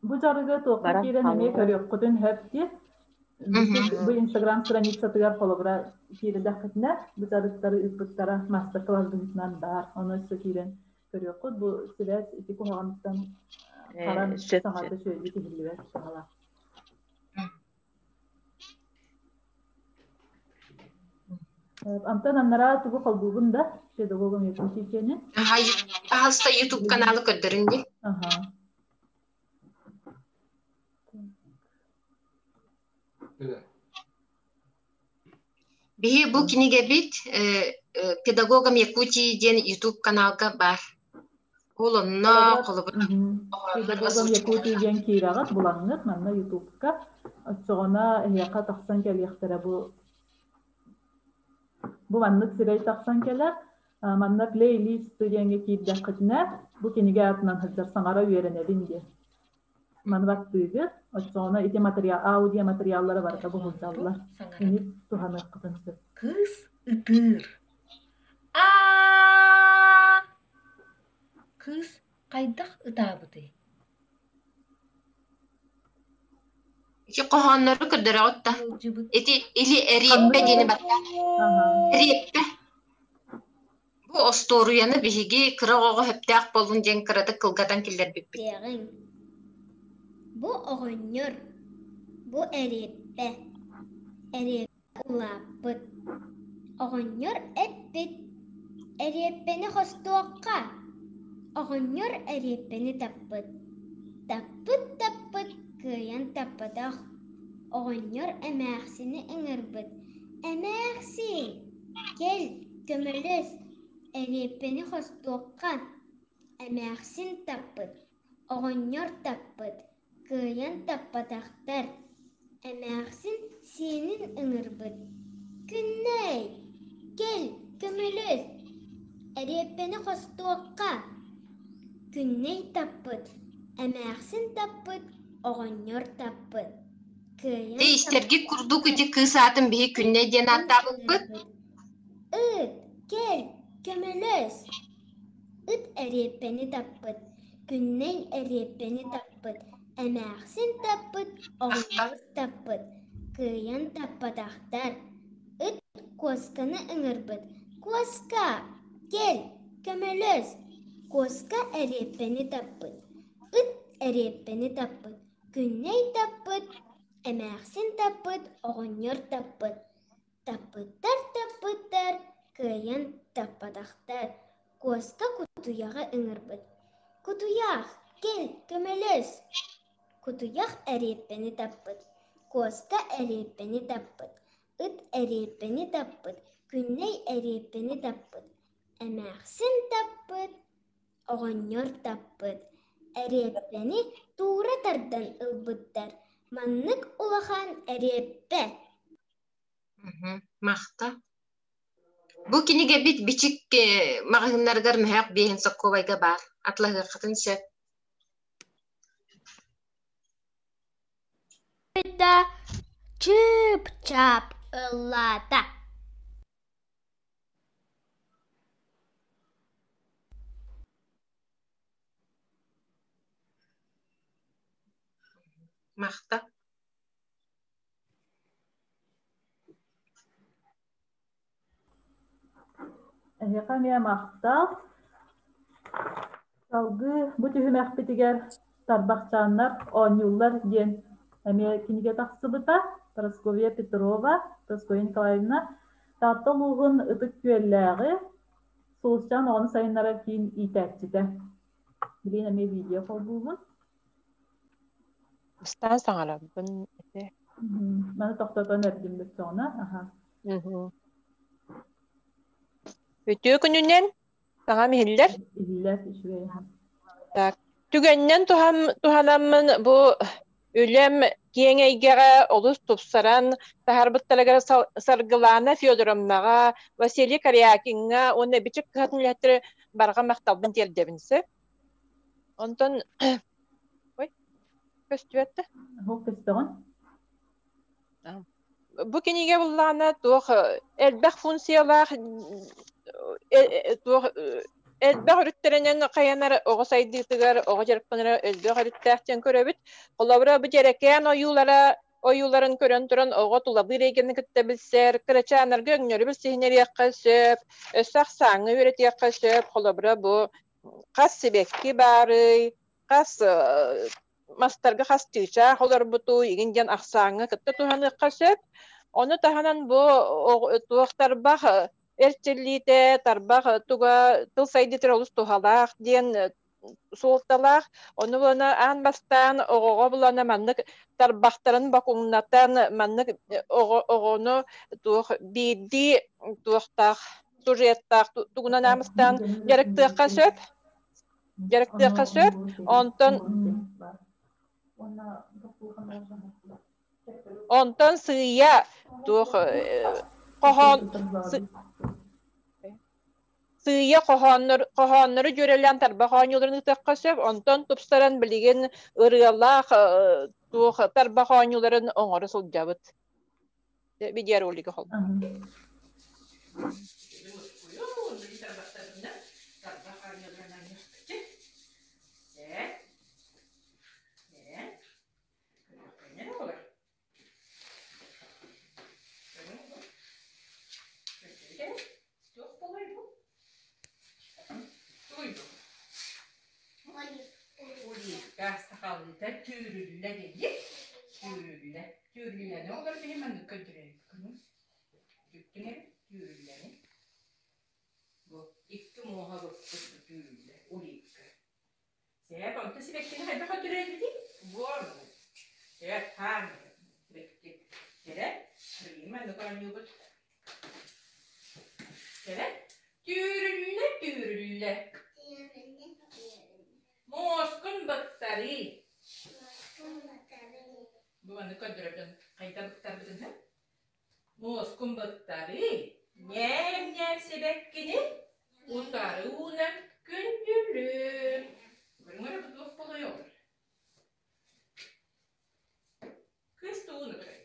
Бу дьарыгы туохха Баран киирэн эмиэ хаалла. көрүөххүтүн сөп дии. Бу Инстаграм страницатыгар холобура киирдэххитинэ, бу дьарыктары ыыппыттара мастер-класс быһыытынан баар. Ону өссө киирэн көрүөххүт. Бу сибээс ити куһаҕаныттан харан Сөп саҥата сөп. үчүгэйдик иһиллибэт баҕалаах. Антон аннараа тугу холбуубун да педагогом якутичени. Аха, пожалуйста, YouTube каналы көрдөрүн дии. Аха. Биһи бу кинигэбит «Педагогам Якутии» диэн YouTube каналга баар. Ол онно холобур «Педагогам Якутии» диэн киирэҕит, булаҥҥыт манна ютубка. Оччоҕуна эһиэхэ тахсан кэлиэхтэрэ бу бу маннык сирэй тахсан кэлэр. Манна плейлист диэҥҥэ киирдэххитинэ, бу кинигэ аатынан сылдьар саҥара үөрэнэбин диэн. Маны баттыыгыт, оччоҕуна ити материал, аудио материаллара барыта бу сылдьаллар. Ини туһаныаххытын сөп. Кыыс ытыыр. Аа! Кыыс хайдах ытаабытый? Ити хоһооннору көрдөрөҕүт да. Ити или эриэппэ диэни баттаан. Эриэппэ. Бу остуоруйаны биһиги кыра оҕоҕо сөптөөх буоллун диэн кыратык кылгатан киллэрбиппит. Диэҕиҥ. Бу оҕонньор, бу эриэппэ, эриэппэ улааппыт. Оҕонньор эппит: «Эриэппэни хостуохха». Оҕонньор эриэппэни таппыт. Таппыт-таппыт, кыайан таппатах. Оҕонньор эмээхсини ыҥырбыт: «Эмээхсин, кэл, көмөлөс, эриэппэни хостуохха». Эмээхсин таппыт, оҕонньор таппыт, кыайан таппатахтар. Эмээхсин сиэнин ыҥырбыт: «Күннэй, кэл, көмөлөс, эриэппэни хостуохха». Күннэй таппыт, эмээхсин таппыт, оҕонньор таппыт. Кыайан Дьэ истэргит курдук ити кыыс аатын биһи Күннэй диэн ааттаабыппыт. Ыт, кэл, көмөлөс. Ыт эриэппэни таппыт, Күннэй эриэппэни таппыт, эмээхсин таппыт, оҕонньор таппыт, кыайан таппатахтар. Ыт куосканы ыҥырбыт: «Куоска, кэл, көмөлөс!» Куоска эриэппэни таппыт, ыт эриэппэни таппыт, Күннэй таппыт, эмээхсин таппыт, оҕонньор таппыт. Таппыттар-таппыттар, кыайан таппатахтар. Куоска кутуйаҕы ыҥырбыт: «Кутуйах, кэл, көмөлөс!» Кутуйах эриэппэни таппыт, куоска эриэппэни таппыт, ыт эриэппэни таппыт, Күннэй эриэппэни таппыт, эмээхсин таппыт, оҕонньор таппыт, эриэппэни туура тардан ылбыттар. Маннык улахан эриэппэ Махта. Бу кинигэбит бичик маҕаһыыннарыгар мөһөөх биэһин соккуобайга баар. Атлаһыаххытын сөп. Да чыып-чаап ыллаата. Махта. Эһиэхэ эмиэ махтал. Салгыы бу түһүмэхпитигэр Тарбахчааннар оонньууллар диэн эмиэ кинигэ тахсыбыта. Прасковья Петрова, Прасковья Николаевна Таатта улууһун Ытык Күөллээҕи Сулусчаан оҕону сайыннарар киин иитээччитэ. Билигин эмиэ видео холбуубун. Бастаан саҥарабын этэ. Маны тохтотон эрдим бүттөҕүнэ. Аха. Үтүө күнүнэн саҥам иһиллэр. Иһиллэр, үчүгэй. Так. Түгэнинэн туһанаммын бу үлэм киэҥ эйгэҕэ олус тупсаран таһаарбыттарыгар Саргылаана Федоровнаҕа, Василий Корякиҥҥа уонна Бичик кыһатын үлэһиттэрэ барҕа махталбын тиэрдэбин сөп. Онтон ой, көстүбэт да? Оһох көстөҕүн. Бу кинигэ буллаҕына туох элбэх функциялаах туох элбэх өрүттэринэн хайанар оҕо сайдыытыгар оҕо дьарыктанара элбэх өрүттээх диэн көрөбүт. Холобура бу дьэрэкээн ойуулара ойууларын көрөн туран оҕо тулалыыр эйгэни кытта билсэр, кырачааннарга өҥнөрү билсиһиннэриэххэ сөп, өссө ахсааҥҥа үөрэтиэххэ сөп. Холобура бу хас сибэкки баарый, хас мастарга хас чыычаах олорбутуй игин диэн ахсааҥҥа кытта туһаныахха сөп. Ону таһынан бу туох тарбах эрчиллиитэ, тарбах туга тыл сайдыытыгар олус туһалаах диэн. суолталаах. Ону булана аан бастаан оҕоҕо булана маннык тарбахтарын бокуҥнатан маннык оҕо оҕону туох биирдии туохтаах сюжеттаах тугунан аамыстаан дьарыктыахха сөп. Дьарыктыахха сөп. Онтон Онтон сыыйа туох хоһоон сыыйа хоһооннор хоһооннору дьүөрэлээн тарбах оонньууларын ыытыахха сөп. Онтон тупсаран билигин ырыалаах туох тарбах оонньууларын оҥоро сылдьабыт. Видеоролига холбо. Улика сахалыыта түүрүллэ диэги түүрүллэ түүрүллэни олор биһи маннык көрдөрөйүк Бүттүҥ эбит түүрүллэни бу икки муоһа быппыт түүрүллэ улика Сээп, онто сибэккини хайдах өттүрээбитий? Буор. Сээп, хаан. Сибэкки. Кэрэ. Билигин маннык оонньуубут. Кэрэ. Түүрүллэ, түүрүллэ. Муоскун быктарыы. Бу маннык көрдөрөбүн. Хайдах быктарбытын һэ? Муоскун быктарыы. Ньээм-ньээм сибэккини утары уунан күндүлүүр. Көрүҥ эрэ бу туох буолуой Кыыс тугун турар?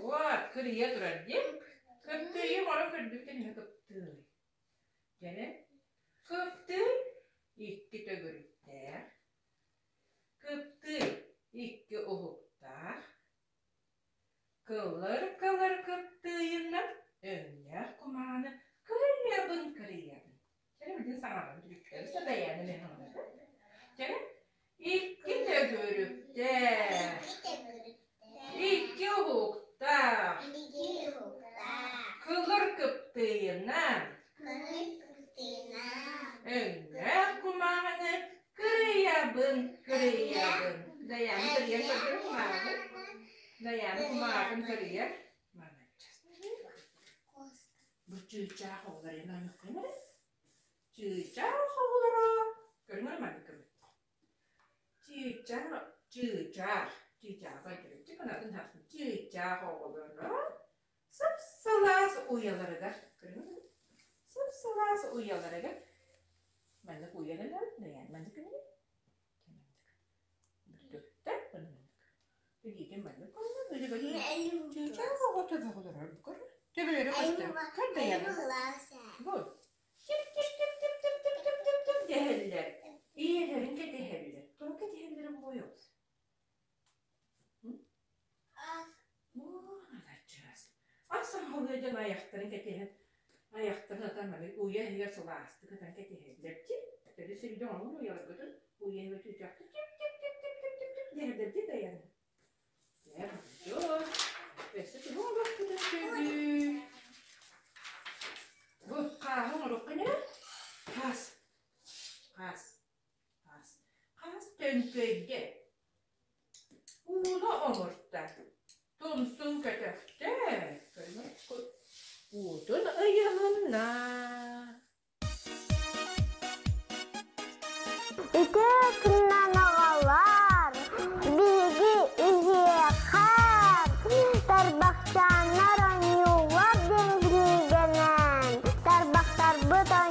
Вот, кырыйа турар дии. Кыптыйы оҥорон көрдүбүт эмиэ кыптыый. Дьэ, кыптыый икки төгүрүктээх, кыптыый икки уһуктаах, Кылыр-кылыр кыптыыйынан өҥнөөх кумааны кырыйабын кырыйабын. Чэ, билигин саҥарабын түбүктэри садайааны мехаҥнары. Чэ, икки төгүрүктээх, икки уһуктаах, кылыр кыптыыйынан өҥнөөх кумааҕыны Кырыйабын, кырыйабын. Дайаана кырыйан көрдөрө кумааҕын. Дайаана кумааҕын кырыйар. Бу чыычаах оҕолор эн оонньуоххун эрэ. Чыычаах оҕолоро. Көрүҥ эрэ маннык көмө. Чыычаах, чыычаах, чыычаах көрдөрүччү кынатын хахсын. Чыычаах оҕолоро сып-сылаас уйаларыгар, көрүҥ сып-сылаас уйаларыгар Маннык уйан ылабыт, маннык гынабыт. Бүтүктэ, маннык. Билиитин маннык гынна, чыычаах оҕо төбөҕөлөрөр көр. Төбөлөрө көстөр. Көр дайаны. Бу. Тип тип тип тип тип тип тип тип тип дэһэллэр. Ийэлэрин кэтэһэллэр. Тоҕо кэтэһэллэрин буойуҥ. Ас аһылыа дьон айахтарын кэтэһэн, айахтарын атан маны уйа иһигэр сылаастык ытан кэтэһэллэр дии. Төрүт сиргэ оҥорон уйаларгытын уйа иһигэр түүтээхтик тип-тип-тип-тип-тип-тип дэһэллэр дии дайан. Дьэ, дьон, өссө тугу оҥоруохпутун сөбүй? Бу хааһы оҥоруохха ньэ? Хаас. Хаас. Хаас. Хаас төҥкөйдө. Ууну омурта, тумсун көтөхтө, уутун ыйыһынна. Үтүө күннэн оҕолоор, биһиги үһүөхэ тарбахчааннар оонньуулар диэн кинигэнэн тарбахтарбыт.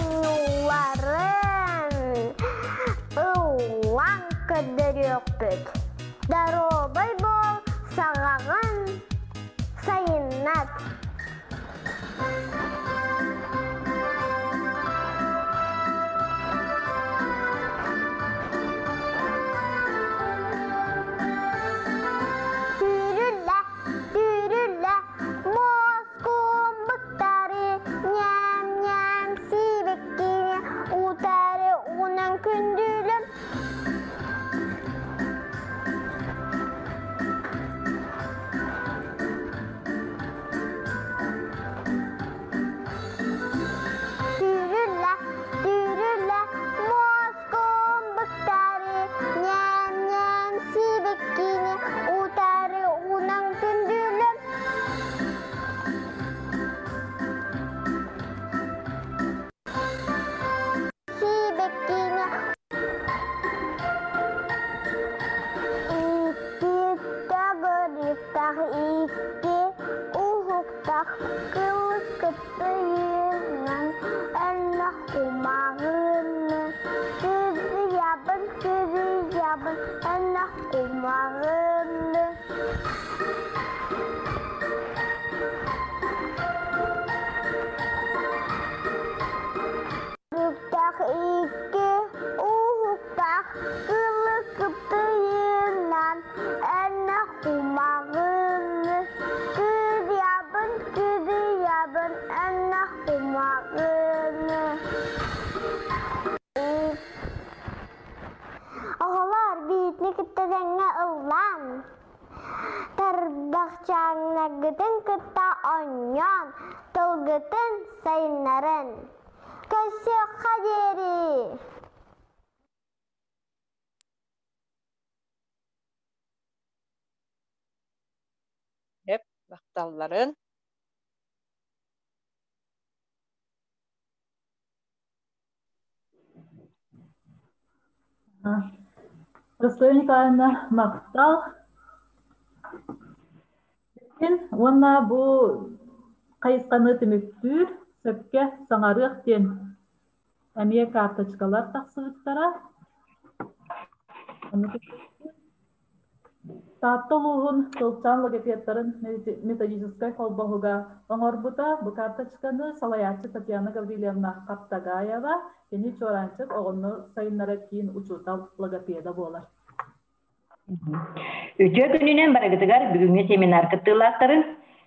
Көрсүөххэ диэри! Эп, махталларын. Ростова Николаевна махтал. Уонна бу хайысханы түмүктүүр сөпкө саҥарыах диэн эмиэ карточкалар тахсыбыттара. Таатта улууһун Тылчаан логопедтарын методическай холбоһуга оҥорбута. Бу карточканы салайааччы Татьяна Гаврильевна Хаптагаева, кини Чуораанчык оҕону сайыннарар киин учуутал логопеда буолар. Үтүө күнүнэн барыгытыгар бүгүҥҥү семинар кыттыылаахтарын.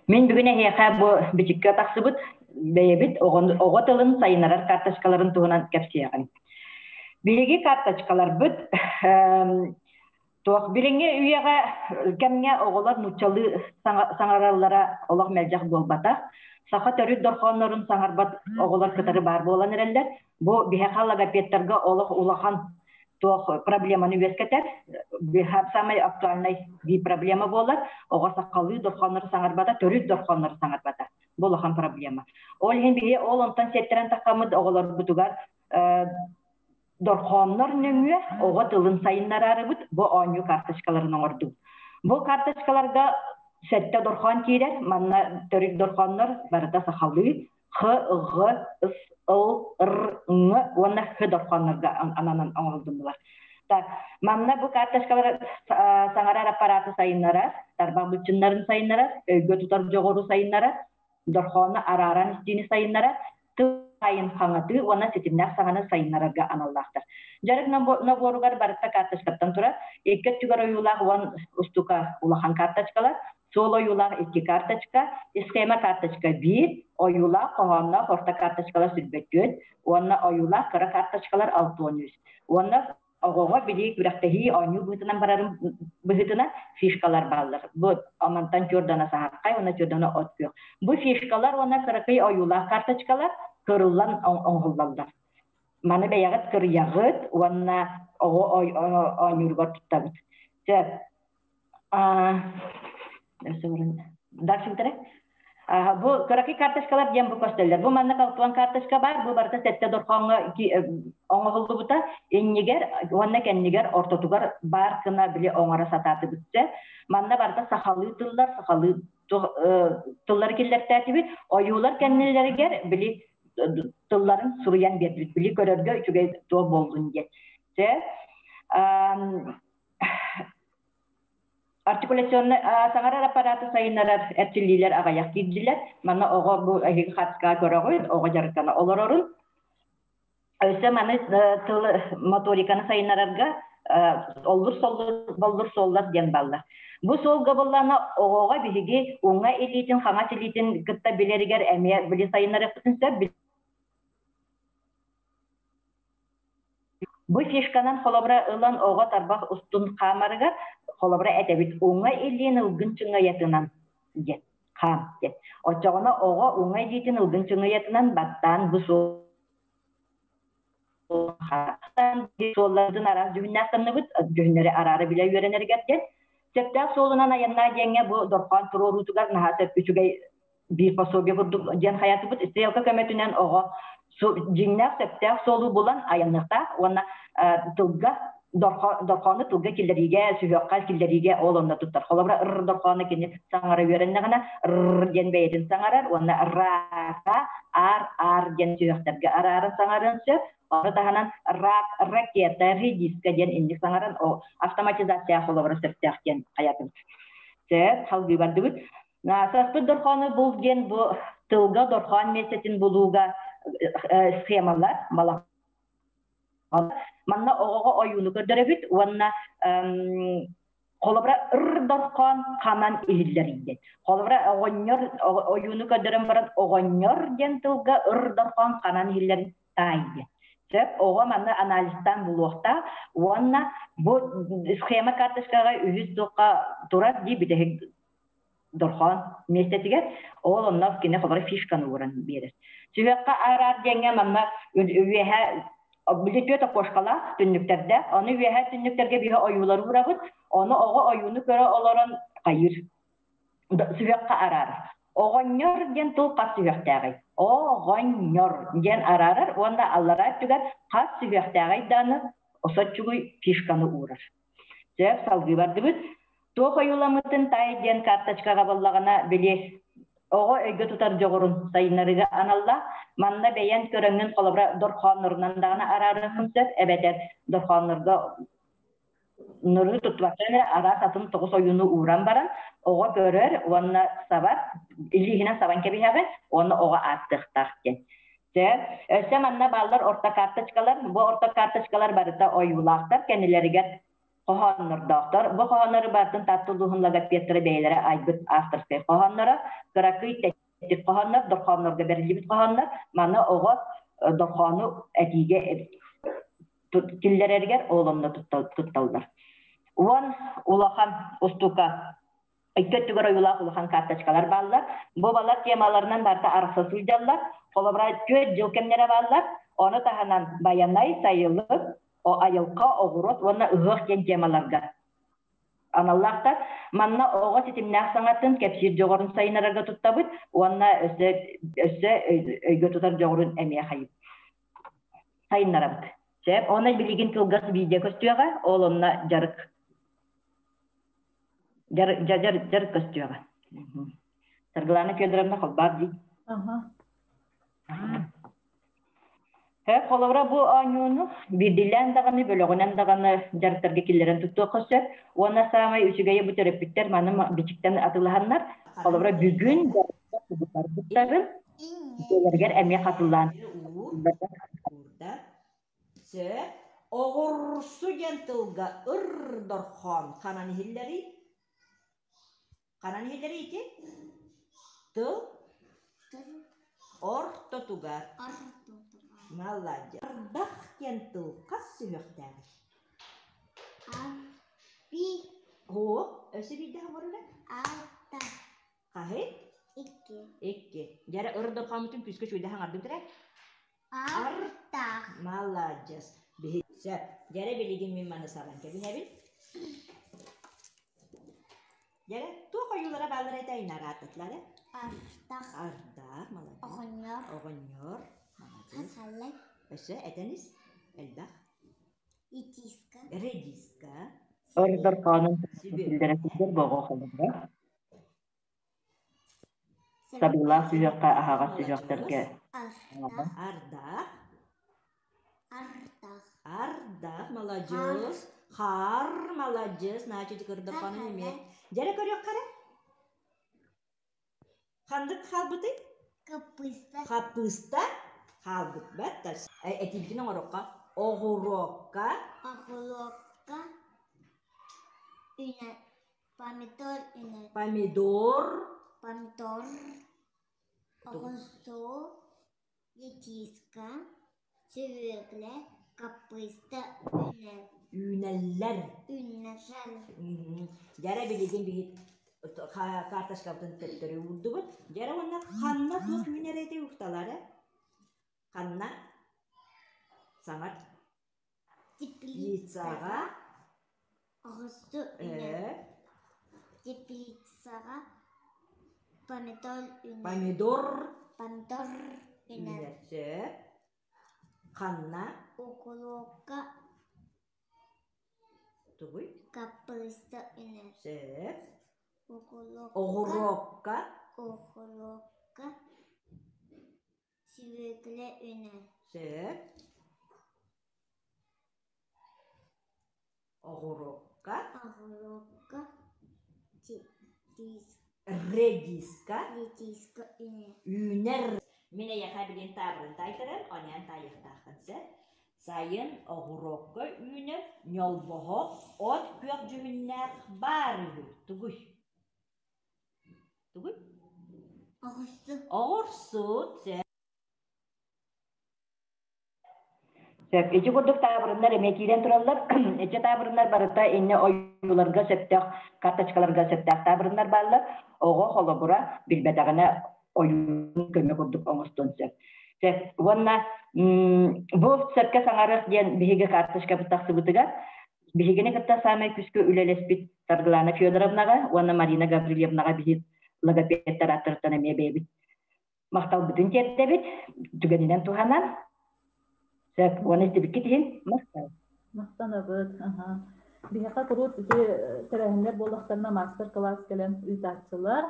Мин бүгүн эһиэхэ бу бичиккэ тахсыбыт бэйэбит оҕо тылын сайыннарар карточкаларын туһунан кэпсиэҕим. Биһиги карточкаларбыт туох билиҥҥи үйэҕэ кэмҥэ оҕолор нууччалыы саҥараллара олох мэлдьэх буолбатах. Саха төрүт дорҕооннорун саҥарбат оҕолор кытары баар буолан эрэллэр. Бу биһиэхэ логопедтарга олох улахан туох проблеманы үөскэтэр. Самай актуальнай биир проблема буолар. Оҕо сахалыы дорҕооннору саҥарбата, төрүт дорҕооннору саҥарбата. Бу улахан проблема. Ол иһин биһи ол онтон сиэттэрэн таххаммыт оҕолорбутугар дорхооннор нөҥүө оҕо тылын сайыннараарыбыт бу оонньуу карточкаларын оҥордубут. Бу карточкаларга сэттэ дорхоон киирэр. Манна төрүт дорхооннор барыта сахалыы Х, Ҕ, С, Л, Р, Ҥ уонна Х дорхооннорго ананан оҥоһуллулар. Так, манна бу карточкалар саҥарар аппараты сайыннарар, тарбах быччыннарын сайыннарар, өйгө тутар дьоҕуру сайыннарар, дорхоону арааран истиини сайыннарар, тыл айын хаҥатыы уонна ситимнээх саҥаны сайыннарарга аналлаахтар. Дьарык наборугар барыта карточкаттан турар, икки өттүгэр ойуулаах уон устука улахан карточкалар, Суол ойуулаах икки карточка, схема карточка биир, ойуулаах хоһоонноох орто карточкалар сүрбөтүөт уонна ойуулаах кыра карточкалар 63. Уонна оҕоҕо билии күрэхтэһии оонньуу быһыытынан барарын быһыытынан фишкалар бааллар. Бу мантан чуордана саһархай уонна чуордана от күөх. Бу фишкалар уонна кыракый ойуулаах карточкалар кырыллан оҥоһуллаллар. Маны бэйэҕит кырыйаҕыт уонна оҕо оонньууругар туттабыт. Сөп. Дальше Бу кыракый карточкалар диэн бу көстөллөр. Бу манна калтуан карточка бар, бу барыта сэттэ дорхооҥҥо оҥоһуллубута. Иннигэр уонна кэннигэр ортотугар баар гына били оҥоро сатаатыбытча. Манна барыта сахалыы тыллар, сахалыы тыллары киллэртээтибит. Ойуулар кэннилэригэр били тылларын суруйан биэрдибит. Били көрөргө үчүгэй туох буоллун диэн. Артикуляционнай саҥарар аппараты сайыннарар эрчиллиилэр аҕыйах киирдилэр. Манна оҕо бу эһиги хатка көрөҕүт, оҕо дьарыктана олорорун. Өссө маны тыл моториканы сайыннарарга оллур соллур боллур суоллар диэн баллар. Бу суолга буллана оҕоҕо биһиги уҥа илиитин, хаҥас илиитин кытта билэригэр эмиэ били сайыннарыахпытын сөп. Бу фишканан холобура ылан оҕо тарбах устун хаамарыгар холобура этэбит уҥа илиин ылгын чыҥайатынан диэн хаам диэн. Оччоҕуна оҕо уҥа илиитин ылгын чыҥайатынан баттаан бу суолларын араас дьүһүннээх санныбыт дьүһүннэри араара билэ үөрэнэригэр диэн сөптөөх суолунан айаннаа диэҥҥэ бу дорхоон туруоруутугар наһаа сөп үчүгэй биир пособие курдук диэн хайаатыбыт стрелка көмөтүнэн оҕо дьиҥнээх сөптөөх суолу булан айанныахтаах уонна тылга дорхоону тылга киллэриигэ, сүһүөххэ киллэриигэ ол онно туттар. Холобура, р дорхоону кини саҥара үөрэннэҕинэ р диэн бэйэтин саҥарар уонна ра ар ар диэн сүһүөхтэргэ арааран саҥарыан сөп. Ону таһынан рак, ракета, редиска диэн инник саҥаран автоматизация холобура сөптөөх диэн хайатыбыт. Сөп, салгыы бардыбыт. Саспыт дорхоону бул диэн бу тылга дорхоон миэстэтин булууга схемалар балаҕан. Манна оҕоҕо ойууну көрдөрөбүт уонна холобура ыр дорхоон ханан иһиллэр диэн. Холобура оҕонньор ойууну көрдөрөн баран оҕонньор диэн тылга ыр дорхоон ханан иһиллэрин таай диэн. Сөп, оҕо манна анализтаан булуохтаах уонна бу схема карточкаҕа үһүс туохха турар дии бүтэһик дорхоон миэстэтигэр ол онно кини холобура фишканы ууран биэрэр. Сүһүөххэ араар диэҥҥэ манна үөһэ били түөрт окошкалаах түннүктэрдээх. Ону үөһэ түннүктэргэ биһи ойуулары уурабыт. Ону оҕо ойууну көрө олорон хайыыр. Сүһүөххэ араарар. Оҕонньор диэн тыл хас сүһүөхтээҕий? Оҕонньор диэн араарар уонна аллараа өттүгэр хас сүһүөхтээҕий даҕаны соччугуй фишканы уурар. Сөп, салгыы бардыбыт. Туох ойууламмытын таай диэн карточкаҕа буллаҕына, били оҕо өйгө тутар дьоҕурун сайыннарыыга аналлаах. Манна бэйэн көрөҥҥүн холобура дорхооннорунан даҕаны араарыаххын сөп, эбэтэр дорхооннорго нуру туттубаттан эрэ араас атын тоҕус ойууну ууран баран оҕо көрөр уонна сабар, илииһинэн сабан кэбиһэҕин уонна оҕо ааттыахтаах диэн. Дьэ, өссө манна бааллар орто карточкалар. Бу орто карточкалар барыта ойуулаахтар, кэннилэригэр хоһооннордоохтор. Бу хоһооннору барытын Таатта улууһун логопедтара бэйэлэрэ айбыт авторскай хоһоонноро. Кыракый тэттик хоһооннор, дорхооннорго бэриллибит хоһооннор. Маны оҕо дорхоону этиигэ киллэрэригэр ол онно тутталлар. Уон улахан устуука Икки өттүгэр ойуулаах улахан карточкалар бааллар. Бу балар темаларынан барыта арахса сылдьаллар. Холобура, түөрт дьыл кэмнэрэ бааллар. Ону таһынан Байанай, Сайылык, Айылҕа, Оҕуруот уонна Ыһыах диэн темаларга аналлаахтар. Манна оҕо ситимнээх саҥатын, кэпсиир дьоҕурун сайыннарарга туттабыт уонна өссө, өссө өйгө тутар дьоҕурун эмиэ сайыннарабыт. Сөп. Онно билигин кылгас видео көстүөҕэ, ол онно дьарык дьарык көстүөҕэ. Саргылана Федоровна холбоот дии. Холобура бу оонньууну биирдиилээн даҕаны, бөлөҕүнэн даҕаны дьарыктарга киллэрэн туттуохха сөп. Уонна саамай үчүгэйэ бу төрөппүттэр маны бичиктэн атыылаһаннар, холобура бүгүн дьарыктарын дьиэлэригэр эмиэ хатылаан Сөп. Оҕурсу диэн тылга ыр дорхоон ханан иһиллэрий? Ханан иһиллэрий ити? Тыл ортотугар. Маладьыас. Ардах диэн тыл хас сүһүөхтээҕий? Би. Оо, өссө биирдэ оҥорор Алта. Хаһый? Икки. Икки. Дьэрэ ыр дорхооммутун күүскэ үчүгэйдик хаҥардым түрэ. Артах. Маладьыас. Сөп. Дьэрэ билигин мин маны сабан кэбиһэбин. Дьэрэ туох ойуулара бааллара этэ айнараатытлары? Ардах. Ардах, маладьыас. Оҕонньор. Оҕонньор. Маладьыас. Хасаллай. Өссө этэнис элбэх. Редиска. Редиска. Ор дорхоонун киллэрэ сылдьар боҕо холобура. Сабыылаах сүһүөххэ аһаҕас сүһүөхтэргэ Ардах. Ардах. Ардах. Ардах, маладьыас. Хаар, маладьыас. Наачы кырдаппанын эмиэ. Дьэрэ көрүөххэ эрэ. Ханнык хаалбытый? Хаппыыста. Хаппыыста хаалбыт. Бэт этиибитин оҥоруохха. Оҕуруокка. Оҕуруокка. Үнэ Помидор үнэр. Помидор. Помидор. Оҕурсу, редиска, сүбүөкүлэ, хаппыыста үнэр. Үүнэллэр. Үүнэллэр. Дьэрэ билигин биһи карточкабытын төттөрү уурдубут. Дьэрэ уонна ханна туох үүнэр этэй укталара? Ханна? Саҥар. Теплицаҕа оҕурсу үнэр. Теплицаҕа помидор үнэр. Помидор. Помидор үнэр. Сөп. Ханна? Укулуокка Тугуй? Хаппыыста үнэр. Сөп. Укулуокка. Оҕуруокка. Оҕуруокка сүбүөкүлэ үнэр. Сөп. Оҕуруокка. Оҕуруокка Редиска. Редиска үнэр. Үүнэр. Мин эйиэхэ билин таабырын таайтаран, оньян таайыахтааххын сөп. Сайын оҕуруокка үүнэр ньолбоһо от күөх дьүһүннээх баар үһү. Тугуй? Тугуй? Оҕурсу. Оҕурсу. Сөп. Сөп. Ити курдук таабырыннар эмиэ киирэн тураллар. Ити таабырыннар барыта иннэ ойууларга сөптөөх, карточкаларга сөптөөх таабырыннар бааллар. Оҕо холобура билбэтэҕинэ ойуун көмө курдук оҥостуон сөп. Сөп. Уонна бу сөпкө саҥарыах диэн биһиги карточкабыт тахсыбытыгар биһигини кытта саамай күүскэ үлэлэспит Саргылана Федоровнаҕа уонна Марина Гаврильевнаҕа биһи логопедтар ааттарыттан эмиэ бэйэбит махталбытын тиэрдэбит. Түгэнинэн туһанан сөп уонна истибиккит иһин махтал. Махтанабыт. Аха. Биһиэхэ куруут ити тэрээһиннэр буоллахтарына мастер-класс кэлэн ыытааччылар.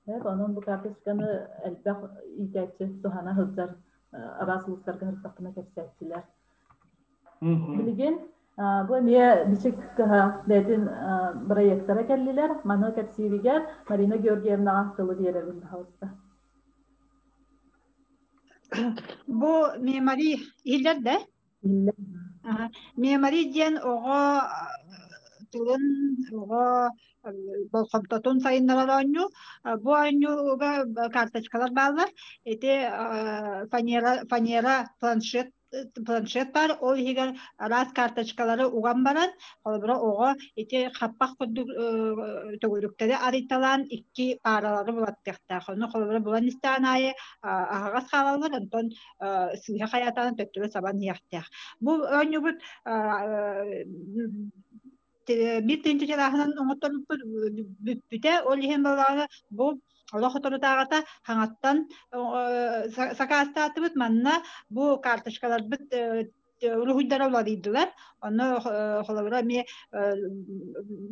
Онон бу карточканы элбэх иитээччи туһана сылдьар араас улуустарга сырыттахпына кэпсээччилэр. Билигин бу эмиэ Бичик кыһа бэйэтин проектара кэллилэр. Маны кэпсииригэр Марина Георгиевнаҕа тылы биэрэбин баһалыста. Бу мемори иһиллэр да? Мемори диэн оҕо тылын, оҕо болҕомтотун сайыннарар оонньуу. Бу оонньууга карточкалар бааллар. Ити фанера, фанера планшет планшет баар, ол иһигэр араас карточкалары уган баран, холобура оҕо ити хаппах курдук төгүрүктэри арыйталаан икки пааралары булаттыахтаах. Ону холобура булан истэҕин аайы аһаҕас хаалаллар, онтон сыыһа хайаатаҕын төттөрү сабан иһиэхтээх. Бу оонньуубут биир тыһыынча чарааһынан оҥотторбуппут бүппүтэ. Ол иһин балаҕана бу олох соторутааҕыта хаҥаттан сакаастаатыбыт. Манна бу карточкаларбыт уруһуйдара уларыйдылар. Онно холобура эмиэ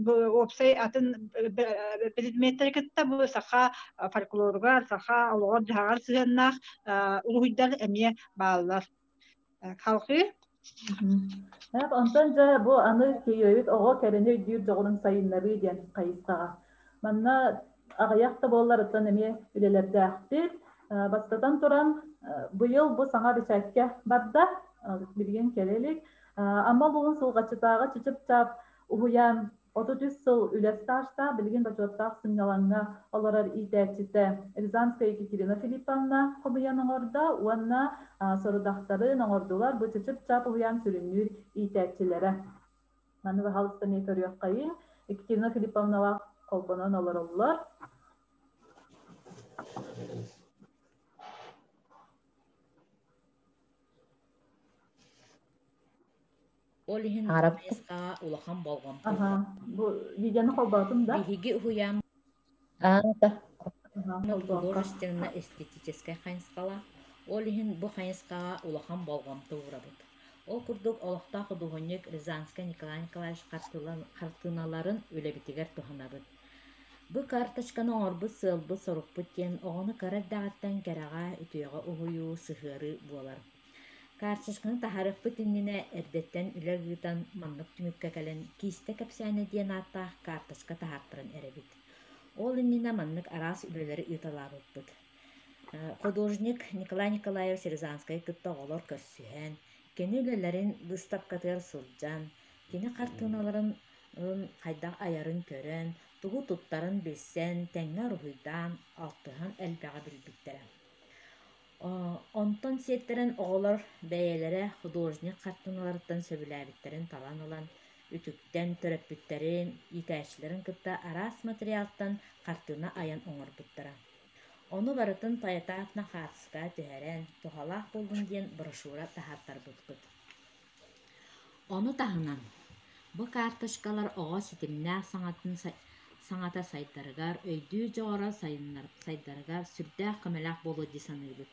бу уопсай атын предметтэри кытта бу саха фольклоругар, саха олоҕор-дьаһаҕар сыһыаннаах уруһуйдар эмиэ бааллар. Халҕыы Онтон дьэ бу аны кийиэбит оҕо кэрэни өйдүүр дьоҕурун сайыннарыы диэн хайысхаҕа. Манна аҕыйах да буолларыттан эмиэ үлэлэрдээхпит. Бастатан туран, быйыл бу саҥа бэчээккэ барда, билигин кэлэ илик. Амма улууһун Сулҕаччытааҕы Чычып-Чап уһуйаан 33 сыл үлэ стажтаах, билигин бочуоттаах сынньалаҥҥа олорор иитээччитэ Рязанская Екатерина Филипповна хомуйан оҥордо уонна сорудахтарын оҥордулар бу Чычып-Чап уһуйаан сүрүннүүр иитээччилэрэ. Маны баһаалыста эмиэ көрүөххэйиҥ. Екатерина Филипповналаах холбонон олороллор. Ол иһин бу хайысхаҕа улахан болҕомто Аха, бу видеоны холбоотум да? Биһиги уһуйааммыт художественно-эстетическэй хайысхалаах, ол иһин бу хайысхаҕа улахан болҕомто уурабыт. Ол курдук олохтоох худуоһунньук Рязанскай Николай Николаевич хартыыналарын үлэбитигэр туһанабыт. Бу карточканы оҥорбут сыалбыт-сорукпут диэн оҕону кыра эрдэҕиттэн кэрэҕэ, үтүөҕэ уһуйуу, сыһыарыы буолар. Карточканы таһаарыахпыт иннинэ эрдэттэн үлэ ыытан маннык түмүккэ кэлэн «Киистэ кэпсээнэ» диэн ааттаах карточка таһаартаран эрэбит. Ол иннинэ маннык араас үлэлэри ыыталаабыппыт. Художник Николай Николаевич Рязанскайы кытта оҕолор көрсүһэн, кини үлэлэрин быыстапкатыгар сылдьан, кини хартыыналарын хайдах айарын көрөн, тугу туттарын билсэн, тэҥҥэ уруһуйдаан, алтыһан элбэҕи билбиттэрэ. Онтон сиэттэрэн оҕолор бэйэлэрэ художник хартыыналарыттан сөбүлээбиттэрин талан ылан, үтүктэн, төрөппүттэрин, иитээччилэрин кытта араас материалтан хартыына айан оҥорбуттара. Ону барытын поэтапно хаартыскаҕа түһэрэн, туһалаах буоллун диэн брошюра таһаартарбыппыт. Ону таһынан, бу карточкалар оҕо ситимнээх саҥатын саҥата сайдарыгар, өйдүүр дьоҕура сайдарыгар сүрдээх көмөлөөх буолуо дии саныыбыт.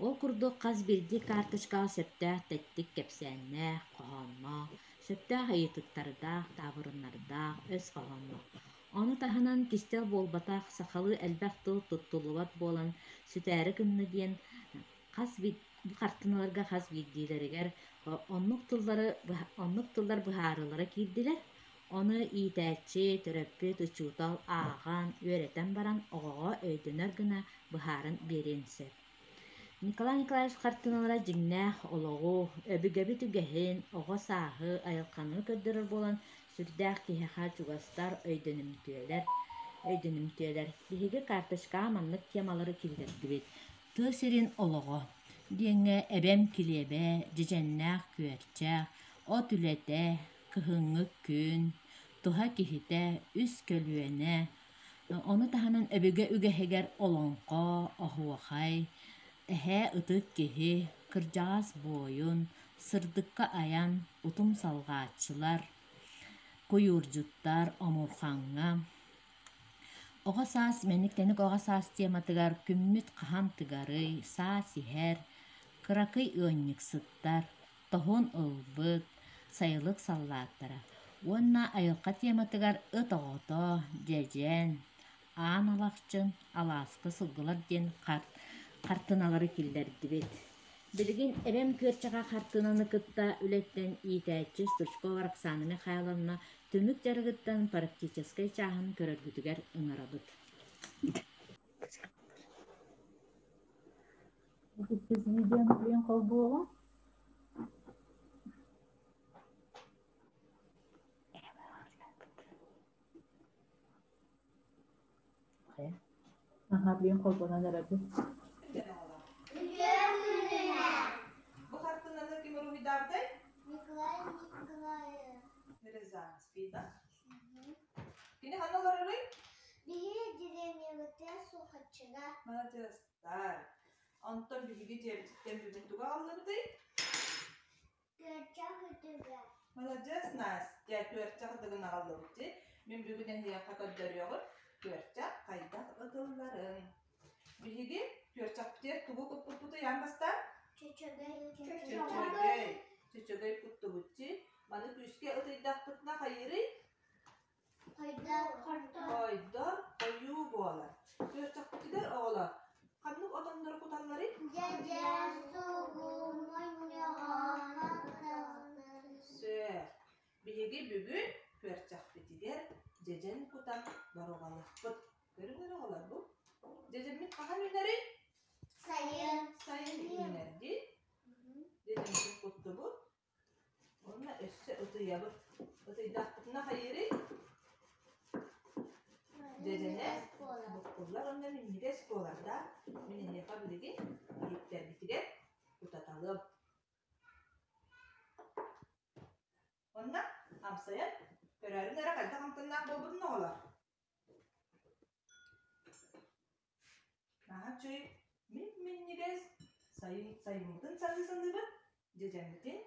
Ол курдук хас биирдии карточкаҕа сөптөөх тэттик кэпсээннээх, хоһоонноох, сөптөөх ыйытыктардаах, таабырыннардаах өс хоһоонноох. Ону таһынан кистэл буолбатах, сахалыы элбэх тыл туттуллубат буолан сүтээри гынна диэн хас бу хартыыналарга хас биирдиилэригэр оннук тыллары оннук тыллар быһаарыылара киирдилэр. Ону иитээччи, төрөппүт, учуутал ааҕан, үөрэтэн баран оҕоҕо өйдөнөр гына быһааран биэриэн сөп. Николай Николаевич хартыыналара дьиҥнээх олоҕу, өбүгэбит үгэһин, оҕо сааһы, айылҕаны көрдөрөр буолан сүрдээх киһиэхэ чугастар, өйдөнүмтүөлэр, өйдөнүмтүөлэр. Биһиги карточкаҕа маннык темалары киллэрдибит. Тыа сирин олоҕо диэҥҥэ эбэм килиэбэ, дьэдьэннээх күөрчэх, от үлэтэ, кыһыҥҥы күн, туһа киһитэ, үс көлүөнэ, ону таһынан өбүгэ үгэһигэр олоҥхо, оһуохай, Эһээ ытык киһи, кырдьаҕас буойун, сырдыкка айан, утум салҕааччылар, куйуурдьуттар, омурҕаҥҥа Оҕо саас мэник-тэник оҕо саас тематыгар күммүт хаһан тыгарый, саас иһэр, кыракый ыанньыксыттар, тоһун ылбыт, сайылык саллааттара уонна айылҕа тематыгар ыт оҕото, дьэдьэн, аан алахчын, алааска сылгылар диэн хартыыналары киллэрдибит. Билигин эбэм күөрчэҕэ хартыынаны кытта үлэттэн иитээччи Стручкова Роксана Михайловна түмүк дьарыгыттан практическай чааһын көрөргүтүгэр ыҥырабыт. Иккис видеону билин холбуоҕум. Аха, билин холбонон эрэбит. Бу хартыынаны ким уруһуйдаабытай? Николай Николаев. Рязанский, да? Кини ханна олорорый? Биһиги деревнябытыгар Сухаччыга. Маладьыастар. Онтон биһиги дьиэбититтэн бүгүн тугу аҕаллыбытый? Күөрчэх ытыга. Маладьыас, Настя, күөрчэх ытыгын аҕаллыбыт дии. Мин бүгүн эһиэхэ көрдөрүөҕүм күөрчэх хайдах ытылларын. Биһиги күөрчэхпитигэр тугу куппуппутуй аан бастаан? Чөчөгөй. Чөчөгөй. Чөчөгөй куттубут дии. Маны күүскэ ытыйдахпытына хайыырый? Хойдор. Хойдор хойуу буолар. Күөрчэхпитигэр оҕолор ханнык отоннору куталларый? Дьэдьэ, сугу, монньоҕон, Сөп. Биһиги бүгүн күөрчэхпитигэр дьэдьэн кутан боруобалыахпыт. Көрүҥ эрэ оҕолор бу. Дьэдьэммит хаһан үүнэрий? Сайын. Сайын үүнэр дии. Дьэдьэммитин куттубут. Уонна өссө ытыйабыт. Ытыйдахпытына хайыырый? Дьэдьэнэ буккуллар уонна минньигэс буолар да. Мин эһиэхэ билигин иһиттэрбитигэр кутаталыам. Уонна амсайан көрөөрүн эрэ хайдах амтаннаах буолбутун оҕолор. Наһаа үчүгэй мип-минньигэс сайын сайыммытын саныы-саныыбыт, дьэдьэммитин,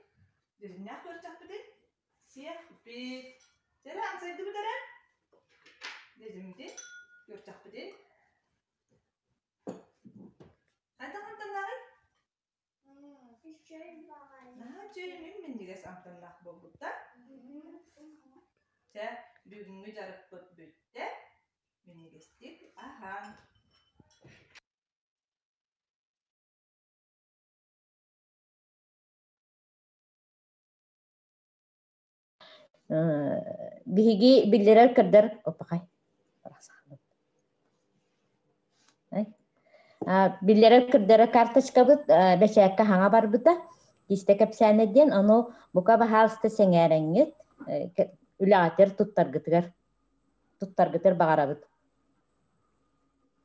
дьэдьэннээх күөрчэхпитин сиэхпит. Чэ эрэ амсайдыбыт эрэ? Дьэдьэммитин, күөрчэхпитин. Хайдах амтаннааҕый? Наһаа үчүгэй мин-минньигэс амтаннаах буолбуттар. Чэ, бүгүҥҥү дьарыкпыт бүттэ. Минньигэстик аһаан. Биһиги биллэрэр көрдөр оппахай биллэрэр көрдөрөр карточкабыт бэчээккэ хаҥа барбыта киистэ кэпсээнэ диэн ону бука баһаалыста сэҥээрэҥҥит үлэҕитигэр туттаргытыгар туттаргытыгар баҕарабыт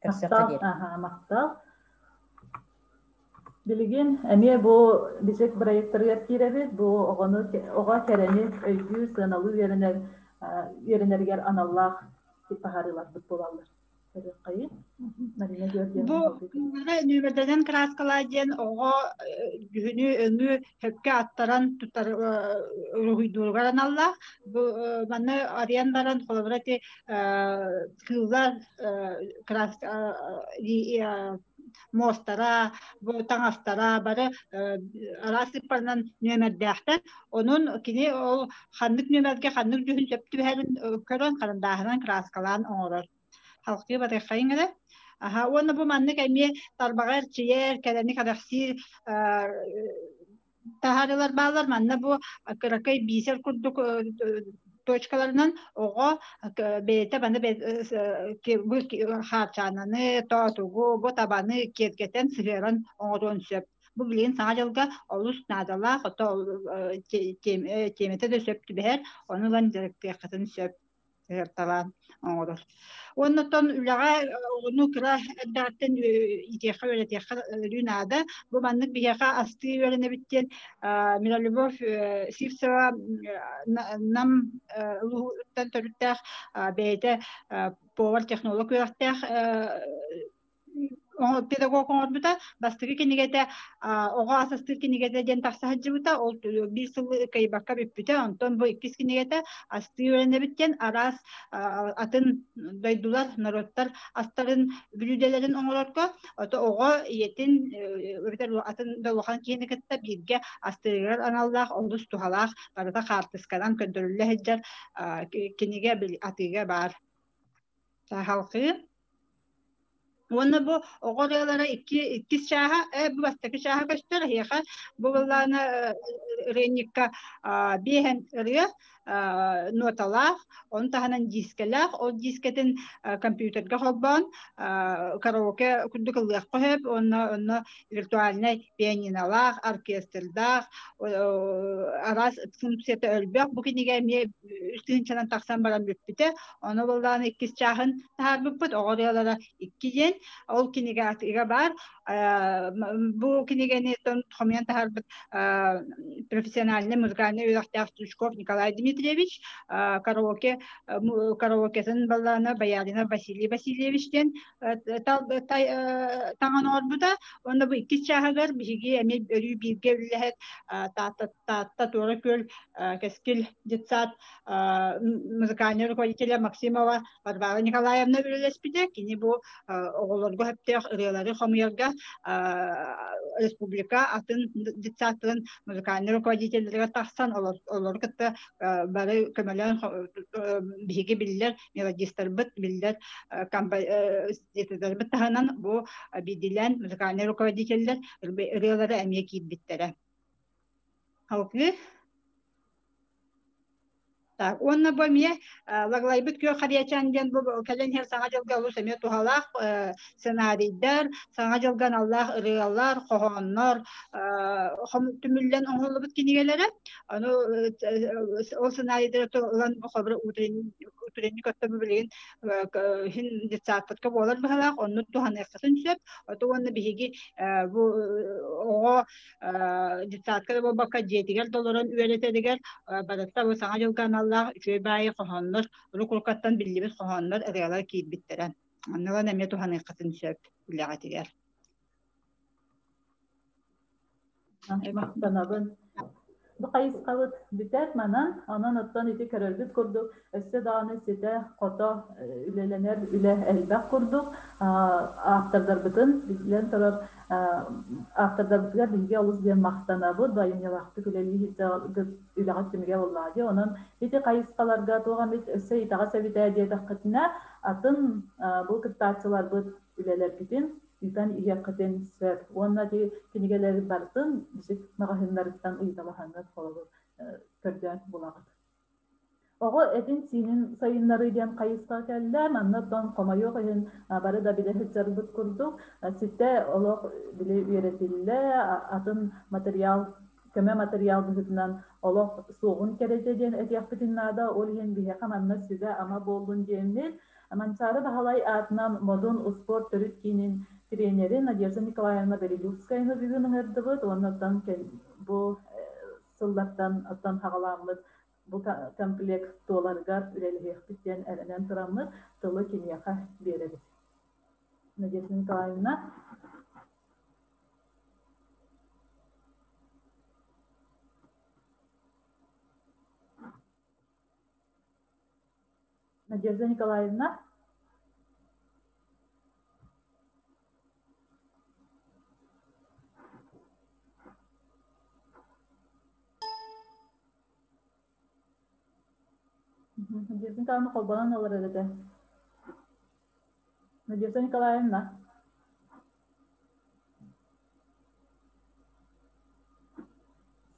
Махтал, махтал. Билигин эмиэ бу Бичик проекторыгар киирэбит. Бу оҕону оҕо кэрэни өйдүүр, сыаналыы үөрэнэр үөрэнэригэр аналлаах таһаарыыларбыт буолаллар. Көрүөххэйин. Марина Георгиевна Бу нүөмэрдэнэн кырааскалаа диэн оҕо дьүһүнү, өҥү сөпкө аттаран тутар уруһуйдууругар аналлаах. Бу манна арыйан баран холобура ити кыыллар муостара, бу таҥастара бары араас сыыппаранан нүөмэрдээхтэр. Онон кини ол ханнык нүөмэргэ ханнык дьүһүн сөп түбэһэрин көрөн харандааһынан кырааскалаан оҥорор. Халкыы барыаххайыҥ эрэ. Аха, уонна бу маннык эмиэ тарбаҕа эрчийэр, кэрэни кэрэхсиир таһаарыылар бааллар. Манна бу кыракый биисэр курдук точкаларынан оҕо бэйэтэ маны бу хаарчаананы, тоотугу, бу табаны киэргэтэн сыһыаран оҥоруон сөп. Бу билигин Саҥа дьылга олус наадалаах, ото тиэмэтэ да сөп түбэһэр, ону ылан дьарыктыаххытын сөп. Ыһыарталаан оҥорор. Уонна оттон үлэҕэ оҕону кыра эрдэҕиттэн иитиэххэ, үөрэтиэххэ өрүү наада. Бу маннык биһиэхэ астыы үөрэнэбит диэн Миролюбовь Сивцева Нам улууһуттан төрүттээх бэйэтэ повар-технолог үөрэхтээх. Педагог оҥорбута. Бастакы кинигэтэ оҕо ас астыыр кинигэтэ диэн тахса сылдьыбыта. Ол биир сыл кыайбакка бүппүтэ. Онтон бу иккис кинигэтэ астыы үөрэнэбит диэн араас атын дойдулар, норуоттар астарын, бүлүүдэлэрин оҥорорго ото оҕо ийэтин эбэтэр атын да улахан киһини кытта бииргэ астыырыгар аналлаах олус туһалаах барыта хаартысканан көрдөрүллэ сылдьар кинигэ атыыга баар. Салҕыы Уонна бу оҕо ырыалара икки иккис чааһа, бу бастакы чааһа көстөр эһиэхэ бу былаана ырыанньыкка биэһэн ырыа ноталаах, ону таһынан дискэлээх, ол дискэтин компьютерга холбоон караоке курдук ыллыахха сөп уонна онно виртуальнай пианиналаах, оркестрдаах, араас функцията элбэх. Бу кинигэ эмиэ үс тыһыынчанан тахсан баран бүппүтэ. Ону былаан иккис чааһын таһаарбыппыт, оҕо ырыалара икки диэн. Ол кинигэ атыыга баар. Бу кинигэни хомуйан таһаарбыт профессиональный музыкальный үөрэхтээх Стручков Николай Дмитриевич, караоке караокетын баллаана Боярина Василий Васильевич диэн таҥан оҥорбута. Уонна бу иккис чааһыгар биһиги эмиэ өрүү бииргэ үлэлэһэр Таатта Туора Күөл Кэскил детсад музыкальный руководителя Максимова Варвара Николаевна үлэлэспитэ. Кини бу оҕолорго сөптөөх ырыалары хомуйарга республика атын детсадтарын музыкальный руководителлэригэр тахсан олору кытта бары көмөлөөн биһиги биллэр мелодистарбыт, биллэр композитордарбыт таһынан бу биирдиилээн музыкальный руководителлэр ырыалара эмиэ киирбиттэрэ. Салгыы Так, уонна бу эмиэ Лаглайбыт күөх харыйачаан диэн бу кэлэн иһэр Саҥа дьылга олус эмиэ туһалаах сценарийдар, Саҥа дьылга аналлаах ырыалар, хоһооннор түмүллэн оҥоһуллубут кинигэлэрэ. Ону ол сценарийдары ылан холобура утренник өттө билигин иһин детсадпытка буолар быһалаах, онну туһаныаххытын сөп. Ото уонна биһиги бу оҕо детсадка да буолбакка дьиэтигэр да олорон үөрэтэригэр барыта бу саҥа дьылга аналлаах үчүгэй баайы хоһооннор уруккаттан биллибит хоһооннор ырыалар киирбиттэрэ. Оннуган эмиэ туһаныаххытын сөп үлэҕитигэр. Махтанабын. Бу хайысхабыт бүтэр манан, онон оттон ити көрөргүт курдук өссө даҕаны ситэ-хото үлэлэнэр үлэ элбэх курдук. Автордарбытын биллэн турар автордарбытыгар биһиги олус диэн махтанабыт, айымньылаахтык үлэлии үлэҕит түмүгэ буоллаҕа дии. Онон ити хайысхаларга туох эмит өссө итэҕэс эбитэ диэтэххитинэ, атын бу кыттааччыларбыт үлэлэргитин ыытан иһиэххитин сөп. Уонна ити кинигэлэри барытын бичик маҕаһыыннарыттан ыйыталаһаҥҥыт холобур көрдөөн булаҕыт. Оҕо этин-сиинин сайыннарыы диэн хайысха кэллэ. Манна оттон хомойуох иһин бары да билэ сылдьарбыт курдук ситэ олох били үөрэтиллэ, атын материал көмө материал быһыытынан олох суоҕун кэрэдьэ диэн этиэхпитин наада. Ол иһин биһиэхэ манна сүбэ-ама буоллун диэммит Манчаары Баһылай аатынан Модун успуорт төрүт киинин тренери Надежда Николаевна Берилюбскаяны бүгүн ыҥырдыбыт уонна оттон бу сыллартан оттон хаҕаламмыт бу комплект туоларыгар үлэлэһиэхпит диэн эрэнэн тураммыт тылы киниэхэ биэрэбит. Надежда Николаевна. Надежда Николаевна. Надежда Николаевна холбонон олорор этэ. Надежда Николаевна.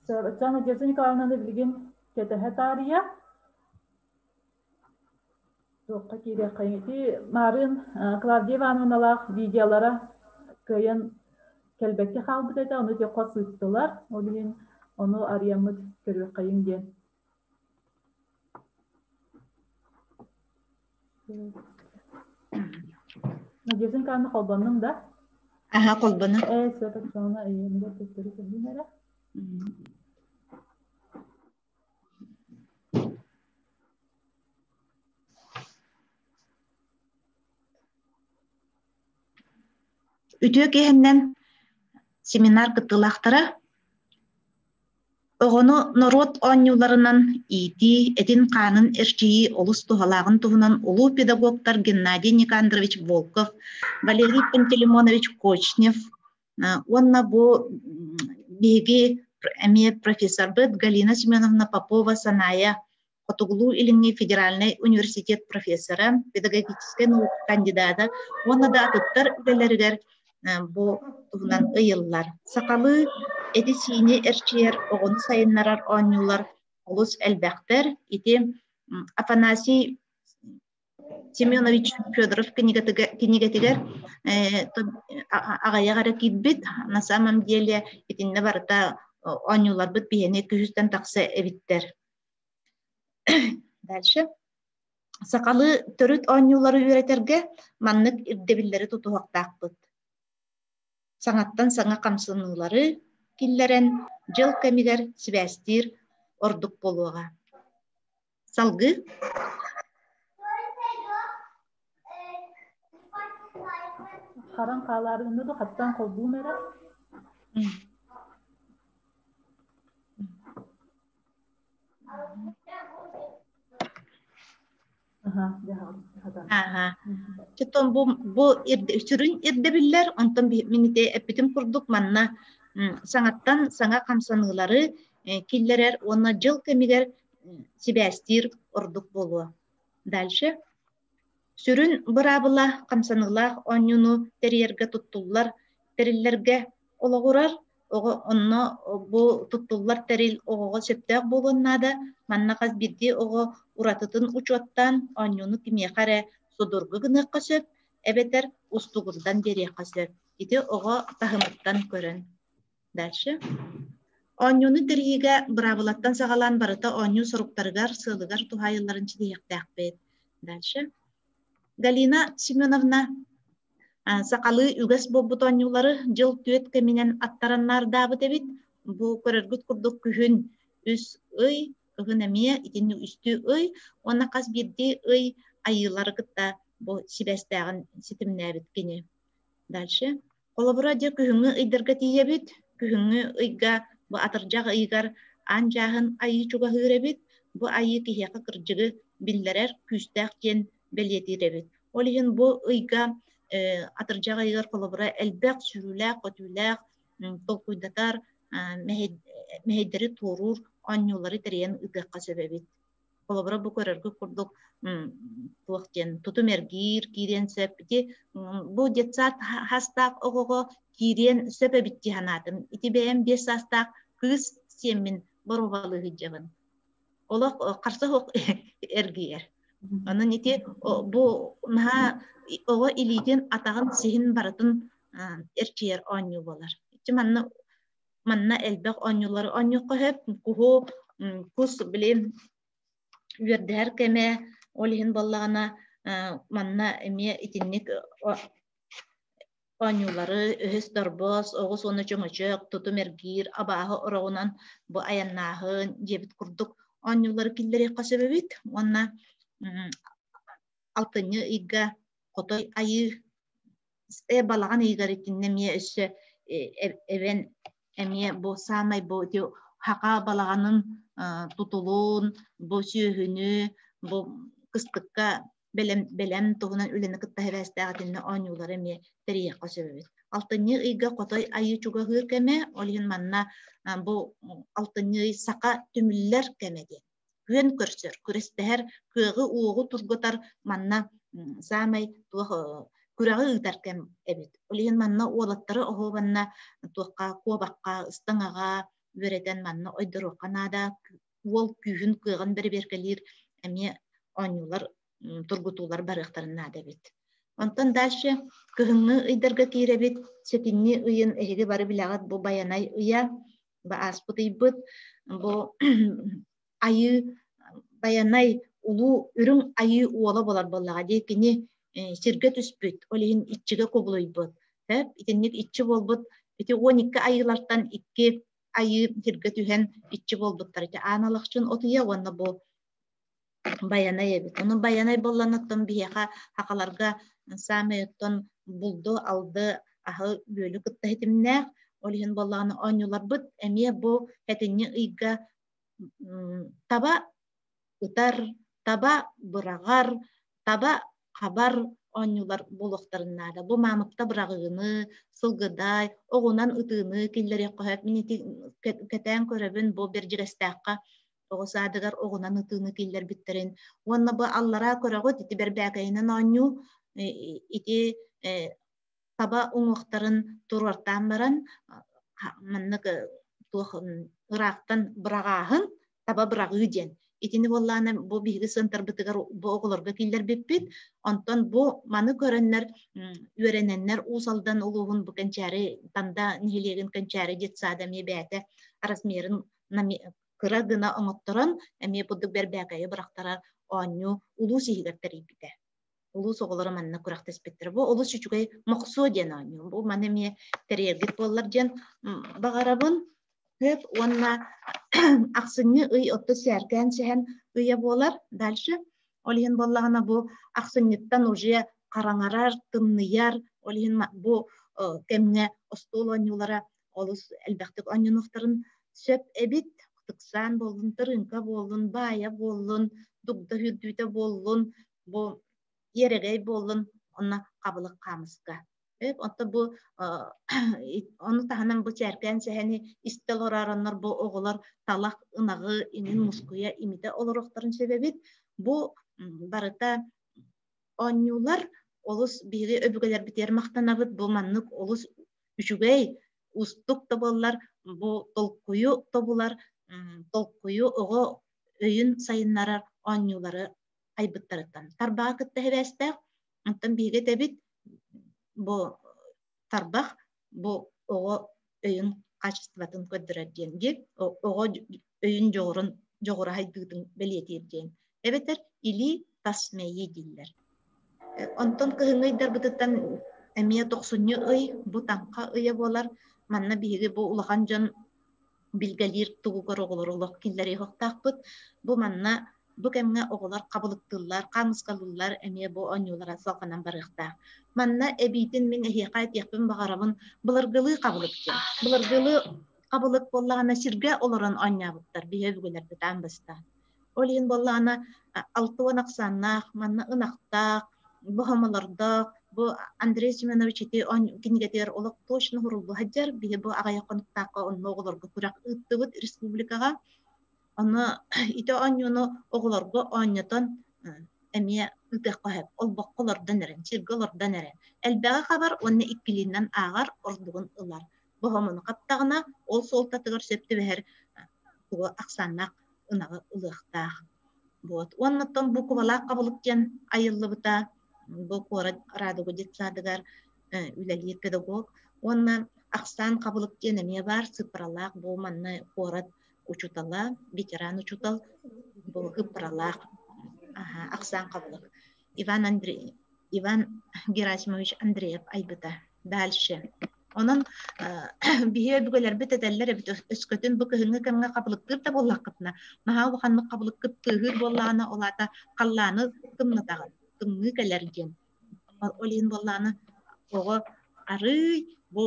Надежда Николаевнаны билигин кэтэһэ таарыйа. Туохха киириэххэйиҥ ити маарыын Клавдия Ивановналаах видеолара кыайан кэлбэккэ хаалбыт этэ, ону ити хос ыыттылар, ол иһин ону арыйаммыт көрүөххэйиҥ диэн. Надежда Николаевна холбоннуҥ да? Аха, холбоно. Ээ, сөп, оччоҕуна эйиэнигэр төттөрү көрдүн эрэ. Үтүө киэһэннэн семинар кыттыылаахтара оҕону норуот оонньууларынан иитии, этин-хаанын эрчийии олус туһалааҕын туһунан улуу педагогтар Геннадий Никандрович Волков, Валерий Пантелеймонович Кочнев уонна бу биһиги эмиэ профессорбыт Галина Семеновна Попова-Саная Хотугулуу-Илиҥҥи федеральнай университет профессора, педагогическай наука кандидата уонна да атыттар үлэлэригэр бу туһунан ыйыллар. Сахалыы эти-сиини эрчийэр, оҕону сайыннарар оонньуулар олус элбэхтэр. Ити Афанасий Семенович Федоров кинигэтигэр аҕыйах эрэ киирбит. На самом деле итиннэ барыта оонньууларбыт биһиэни күһүстэн тахса эбиттэр. Дальше. Сахалыы төрүт оонньуулары үөрэтэргэ маннык ирдэбиллэри тутуһуохтаахпыт. Саҥаттан саҥа хамсаныылары киллэрэн дьыл кэмигэр сибээстиир ордук буолуоҕа. Салгыы. Харан хаалаарыны да хаттаан холбуум эрэ. Аха. Чотон бу бу сүрүн ирдэбиллэр, онтон мин ити эппитим курдук манна саҥаттан саҥа хамсаныылары киллэрэр уонна дьыл кэмигэр сибээстиир ордук буолуо. Дальше. Сүрүн быраабыла хамсаныылаах оонньууну тэрийэргэ туттуллар тэриллэргэ олоҕурар. Оҕо онно бу туттуллар тэрил оҕоҕо сөптөөх буолуон наада. Манна хас биирдии оҕо уратытын учуоттаан оонньууну кимиэхэ эрэ судургу гыныахха сөп, эбэтэр устугурдан биэриэххэ сөп. Ити оҕо таһымыттан көрөн. Дальше. Оонньууну тэрийиигэ быраабылаттан саҕалаан барыта оонньуу соруктарыгар, сыалыгар туһаайылларын ситиһиэхтээхпит. Дальше. Галина Семеновна сахалыы үгэс буолбут оонньуулары дьыл түөрт кэминэн аттаран наардаабыт эбит. Бу көрөргүт курдук күһүн үс ый, кыһын эмиэ итинник үстүү ый уонна хас биирдии ый айыылары кытта бу сибээстээҕин ситимнээбит кини. Дальше. Холобура, дьэ күһүҥҥү ыйдарга тиийэбит. Күһүҥҥү ыйга бу атырдьах ыйыгар аан дьааһын айыы чугаһыыр эбит. Бу айыы киһиэхэ кырдьыгы биллэрэр күүстээх диэн бэлиэтиир эбит. Ол иһин бу ыйга атырдьах ыйыгар холобура элбэх сүүрүүлээх-көтүүлээх толкуйдатар мэһэйдэри туоруур оонньуулары тэрийэн ыытыахха сөп эбит. Холобура, бу көрөргө курдук туох диэн тутум эргиир киириэн сөп. Ити бу детсад хастаах оҕоҕо киириэн сөп эбит дии санаатым. Ити бэйэм 5 саастаах кыыс сиэммин боруобалыы сылдьабын. Олох харса суох эргийэр. Онон ити бу наһаа оҕо илиитин, атаҕын, сиһин барытын эрчийэр оонньуу буолар. Ити манна манна элбэх оонньуулары оонньуохха сөп. Куһу, кус били үөрдэһэр кэмэ, ол иһин буоллаҕына манна эмиэ итинник оонньуулары өһөс торбос, оҕус уонна чөҥөчөк, тутум эргиир, абааһы ороҕунан бу айаннааһын диэбит курдук оонньуулары киллэриэххэ сөп эбит. Уонна алтынньы ыйга хотой айыы балаҕан ыйыгар итиннэ эмиэ өссө эбэн эмиэ бу саамай бу ити хака балаҕанын тутулун бу сүөһүнү бу кыстыкка бэлэм бэлэм туһунан үлэни кытта сибээстээх итиннэ оонньуулары эмиэ тэрийиэххэ сөп эбит. Алтынньы ыйга хотой айыы чугаһыыр кэмэ, ол иһин манна бу алтынньы ый саха түмүллэр кэмэ диэн. Күөн көрсөр, күрэстэһэр, кыаҕы-уоҕу тургутар манна саамай туох күрэҕи ыытар кэм эбит. Ол иһин манна уолаттары оһуобанна туохха куобахха, ыстаҥаҕа үөрэтэн манна ойдоруохха наада. Уол күүһүн, кыаҕын бэрэбиэркэлиир эмиэ оонньуулар, тургутуулар барыахтарын наада эбит. Онтон дальше кыһыҥҥы ыйдарга киирэбит. Сэтинньи ыйын эһиги бары билэҕит бу Байанай ыйа, бу ааспыт ыйбыт. Бу айыы Байанай улуу үрүҥ айыы уола буолар буоллаҕа дии. Кини сиргэ түспүт, ол иһин иччигэ кубулуйбут. Итинник иччи буолбут ити 12 айыылартан икки айыы сиргэ түһэн иччи буолбуттар. Ити Аан Алахчын отуйа уонна бу Байанай эбит. Ону Байанай буоллан оттон биһиэхэ хахаларга саамай оттон булду, алды, аһы үөлү кытта ситимнээх. Ол иһин буоллаҕына оонньууларбыт эмиэ бу сэтинньи ыйга таба ытар, таба быраҕар, таба хабар оонньуулар буолуохтарын наада. Бу маамыкта быраҕыыны, сылгыдай, оҕунан ытыыны киллэриэххэ сөп. Мин ити кэтээн көрөбүн, бу Бэрдьигэстээххэ оҕо саадыгар оҕунан ытыыны киллэрбиттэрин. Уонна бу аллараа көрөҕүт, ити бэрбээкэйинэн оонньуу, ити таба уҥуохтарын туруортаан баран маннык туох ыраахтан быраҕааһын таба быраҕыы диэн. Итини буоллаана бу биһиги сыантарбытыгар бу оҕолорго киллэрбиппит. Онтон бу маны көрөннөр үөрэнэннэр Уус Алдан улууһун бу Кэнчээри Танда нэһилиэгин Кэнчээри детсада эмиэ бэйэтэ размерын кыра гына оҥотторон эмиэ курдук бэрбээкэйи бырахтарар оонньуу улуус иһигэр тэрийбитэ. Улуус оҕолоро манна күрэхтэспиттэрэ. Бу олус үчүгэй мохсуо диэн оонньуу. Бу маны эмиэ тэрийэргит буоллар диэн баҕарабын. Хөп уонна ахсынньы ый отто сээркээн сэһэн ыйа буолар. Дальше. Ол иһин буоллаҕына бу ахсынньыттан уже хараҥарар, тымныйар. Ол иһин бу кэмҥэ остуол оонньуулара олус элбэхтик оонньонуохтарын сөп эбит. Тыксаан буоллун, тырыыҥка буоллун, баайа буоллун, дугда үрдүүтэ буоллун, бу иэрэгэй буоллун, онно хабылык хаамыска. Онто бу ону таһынан бу чээркээн сэһэни истэ олороороннор бу оҕолор талах ынаҕы иҥин мускуйа имитэ олоруохтарын сөп эбит. Бу барыта оонньуулар олус биһиги өбүгэлэрбитигэр махтанабыт. Бу маннык олус үчүгэй, уустук да буоллар бу толкуйу тобулар, толкуйу оҕо өйүн сайыннарар оонньуулары айбыттарыттан. Тарбаҕы кытта сибээстээх. Онтон биһиги этэбит бу тарбах бу оҕо өйүн качествотын көрдөрөр диэн диэн оҕо өйүн дьоҕурун дьоҕура хайдыытын бэлиэтиир диэн эбэтэр илии тас мэйии дииллэр. Онтон кыһыҥҥы ыйдарбытыттан эмиэ тохсунньу ый бу таҥха ыйа буолар. Манна биһиги бу улахан дьон билгэлиир тугугар оҕолору олох киллэриэхтаахпыт. Бу манна бу кэмҥэ оҕолор хабылыктыыллар, хаамыскалыыллар эмиэ бу оонньуулара салҕанан барыахтаах. Манна эбиитин мин эһиэхэ этиэхпин баҕарабын былыргылыы хабылык диэн. Былыргылыы хабылык буоллаҕына сиргэ олорон оонньообуттар биһи өбүгэлэрбит аан бастаан. Ол иһин буоллаҕына 60 ахсааннаах, манна ынахтаах, бу хомолордоох, бу Андрей Семенович ити кинигэтигэр олох точно хуруллу сылдьар. Биһи бу аҕыйах хонуктаахха онно оҕолорго күрэх ыыттыбыт республикаҕа. Ону ити оонньууну оҕолорго оонньотон эмиэ ыытыахха сөп. Олбоххо олордон эрэн, сиргэ олордон эрэн. Элбэҕи хабар уонна иккилиинэн ааҕар ордугун ылар. Боһомону хаптаҕына, ол суолтатыгар сөп түбэһэр тугу ахсааннаах ынаҕы ылыахтаах. Вот. Уоннаттан буквалаах хабылык диэн айыллыбыта бу куорат Радуга детсадыгар үлэлиир педагог. Уонна ахсаан хабылык диэн эмиэ баар сыппаралаах бу манна куорат учуутала, ветеран учуутал бу ыппаралаах ахсаан хабылык. Иван Андрей Иван Герасимович Андреев айбыта. Дальше. Онон биһи өбүгэлэрбит этэллэр эбит өскөтүн бу кыһыҥҥы кэмҥэ хабылыктыыр да буоллаххытына, наһаа улаханнык хабылыккыт тыаһыыр буоллаҕына, ол аата халлааны тымнытаҕын, тымныы кэлэр диэн. Ол иһин буоллаҕына оҕо арыый бу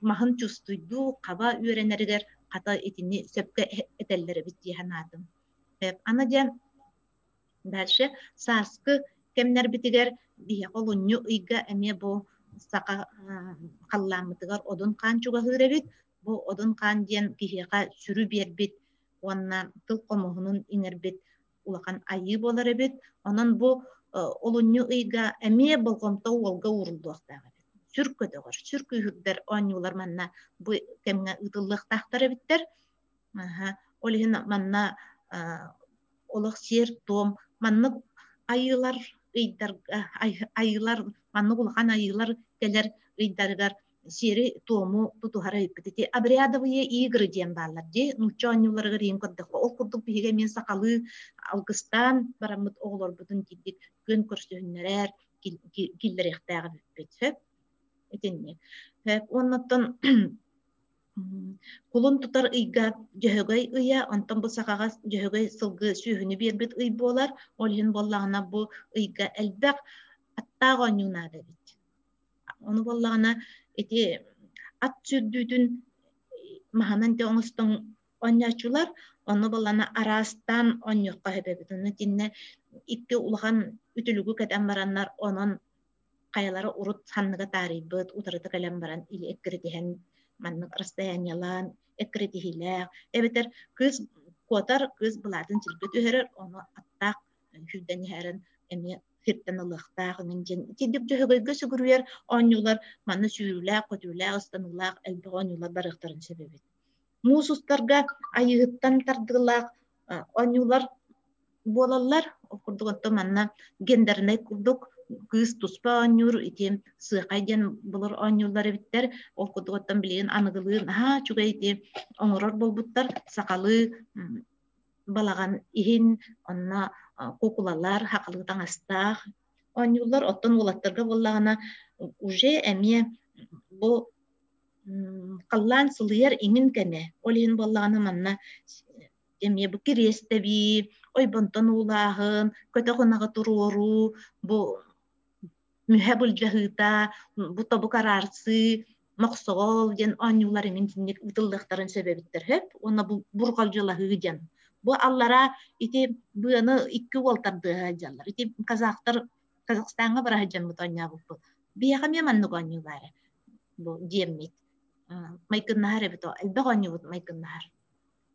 маһын чувствуйдуу, хаба үөрэнэригэр хата итини сөпкө этэллэр эбит дии санаатым. Аны диэн Дальше сааскы кэмнэрбитигэр биһиэхэ олунньу ыйга эмиэ бу саха халлааммытыгар Одун хаан чугаһыыр эбит. Бу Одун хаан диэн киһиэхэ сүрү биэрбит уонна тыл хомуһунун иҥэрбит улахан айыы буолар эбит. Онон бу олунньу ыйга эмиэ болҕомто уолга ууруллуохтаах эбит. Сүр көтөҕөр, сүр күүһүрдэр оонньуулар манна бу кэмҥэ ыытыллыахтаахтар эбиттэр. Ол иһин манна олох сиэр-туом маннык айыылар ыйдарга айыылар маннык улахан айыылар кэлэр ыйдарыгар сиэри-туому тутуһар ыйыппыт. Ити обрядовые игры диэн бааллар дии. Нуучча оонньууларыгар иин көрдөххө, ол курдук биһиги эмиэ сахалыы алгыстаан бараммыт оҕолорбутун тиийдик күөн көрсүһүннэрэр киллэриэхтээх эбиппит. Сөп? Итинник. Сөп. Уоннаттан Кулун тутар ыйга Дьөһөгөй ыйа, онтон бу сахаҕа Дьөһөгөй сылгы сүөһүнү биэрбит ый буолар. Ол иһин буоллаҕына бу ыйга элбэх аттаах оонньуу наада эбит. Ону буоллаҕына ити ат сүүрдүүтүн маһынан те оҥостон оонньооччулар, онно буоллана араастаан оонньуохха сөп эбит. Онно итиннэ икки улахан үтүлүгү кэтэн бараннар, онон хайалара урут ханныга таарыйбыт, утарыта кэлэн баран или эккирэтиһэн маннык расстояниелаан эккирэтиһиилээх, эбэтэр кыыс куотар, кыыс былаатын сиргэ түһэрэр, ону аттаах сүүрдэн иһэрин эмиэ сиртэн ылыахтаах иҥин диэн итинник дьөһөгөйгө сүгүрүйэр оонньуулар манна сүүрүүлээх, көтүүлээх, ыстаныылаах элбэх оонньуулар барыахтарын сөп эбит. Муус устарга айыыһыттан тардыылаах оонньуулар буолаллар. Ол курдук оттон манна гендернэй курдук кыыс туспа оонньуур, ити сыахай диэн былыр оонньууллар эбиттэр. Ол курдук оттон билигин аныгылыы наһаа үчүгэй ити оҥорор буолбуттар. Сахалыы балаҕан иһин онно куукулалар, хахалыы таҥастаах оонньууллар. Оттон уолаттарга буоллаҕына уже эмиэ бу халлаан сылыйар иҥин кэмэ. Ол иһин буоллаҕына манна эмиэ бу кириэстэбии, ойбонтон уулааһын, көтөх ынаҕы туруоруу, бу мүһэ былдьаһыыта, бу тобук араарсыы, мохсоҕол диэн оонньуулар иҥин итинник ыытыллыахтарын сөп эбиттэр сөп уонна бу бурҕалдьылаһыы диэн. Бу аллара ити быаны икки уол тардыаһа сылдьаллар. Ити казахтар Казахстаҥҥа бара сылдьаммыт оонньообуппут. Биһиэхэ эмиэ маннык оонньуу баара. Бу диэммит. Майгыннаһар эбит о. Элбэх оонньуубут майгыннаһар.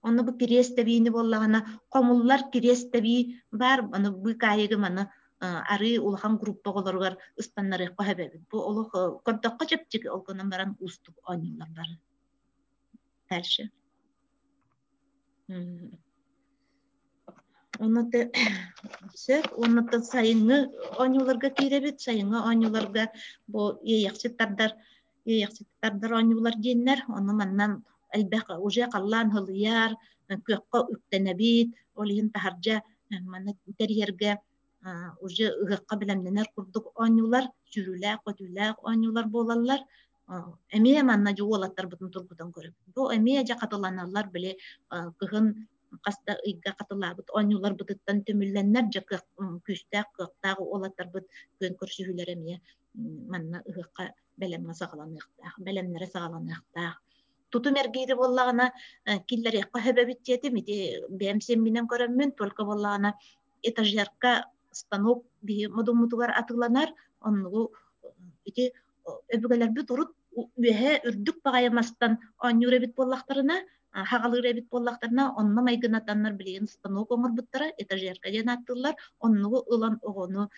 Онно бу кириэс тэбиини буоллаҕына, хомуллар кириэс тэбии баар, аны быыкаайыгы маны арыы улахан группа оҕолоругар ыстаннарыахха сөп эбит. Бу олох көрдөххө чэпчэки, ол гынан баран уустук оонньуулар бары. Дальше. Онно сөп, уонна сайыҥҥы оонньууларга киирэбит. Сайыҥҥы оонньууларга бу иэйэхсит тардар, иэйэхсит тардар оонньуулар диэннэр, ону манна элбэх уже халлаан һылыйар, күөххэ үктэнэбит, ол иһин таһырдьа манна тэрийэргэ уже ыһыахха бэлэмнэнэр курдук оонньуулар, сүүрүүлээх-көтүүлээх оонньуулар буолаллар. Эмиэ манна дьэ уолаттарбытын тургутан көрөбүт. Бу эмиэ дьэ хатыланаллар, били кыһын хас да ыйга хатылаабыт оонньууларбытыттан түмүллэннэр дьэ күүстээх, кыахтаах уолаттарбыт күөн көрсүһүүлэрэ эмиэ манна ыһыахха бэлэмҥэ саҕаланыахтаах, бэлэмнэрэ саҕаланыахтаах. Тутум эргиири буоллаҕына киллэриэххэ сөп эбит диэтим, ити бэйэм сиэмминэн көрөммүн, только буоллаҕына этажерка станок биһи модуммутугар атыыланар, оннугу ити өбүгэлэрбит урут үөһэ үрдүк баҕайы мастан оонньуур эбит буоллахтарына, хаҕалыыр эбит буоллахтарына, онно майгынатаннар билигин станок оҥорбуттара, этажерка диэн ааттыыллар, оннугу ылан оҕону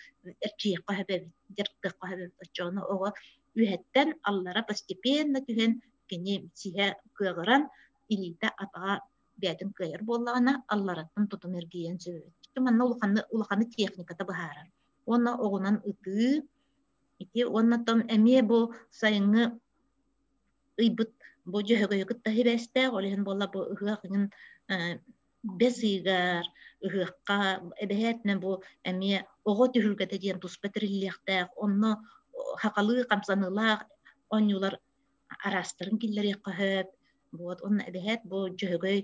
эрчийиэххэ сөп эбит, дьарыктыахха сөп эбит. Оччоҕуна оҕо үөһэттэн аллара постепенно түһэн кини сиһэ кыаҕыран, илиитэ атаҕа бэйэтин кыайар буоллаҕына, аллараттан тутум эргийэн сөп эбит. Манна улаханы, улаханы техниката быһаарар. Уонна оҕунан ытыы, Ити уонна том эмиэ бу сайыҥҥы ыйбыт бу дьөһөгөйү кытта сибээстээх, ол иһин буолла бу ыһыах иҥин бэс ыйыгар ыһыахха эбэһээтинэ бу эмиэ оҕо түһүлгэтэ диэн туспа тэриллиэхтээх, онно хахалыы хамсаныылаах оонньуулар араастарын киллэриэххэ сөп. Вот уонна эбэһээт бу дьөһөгөй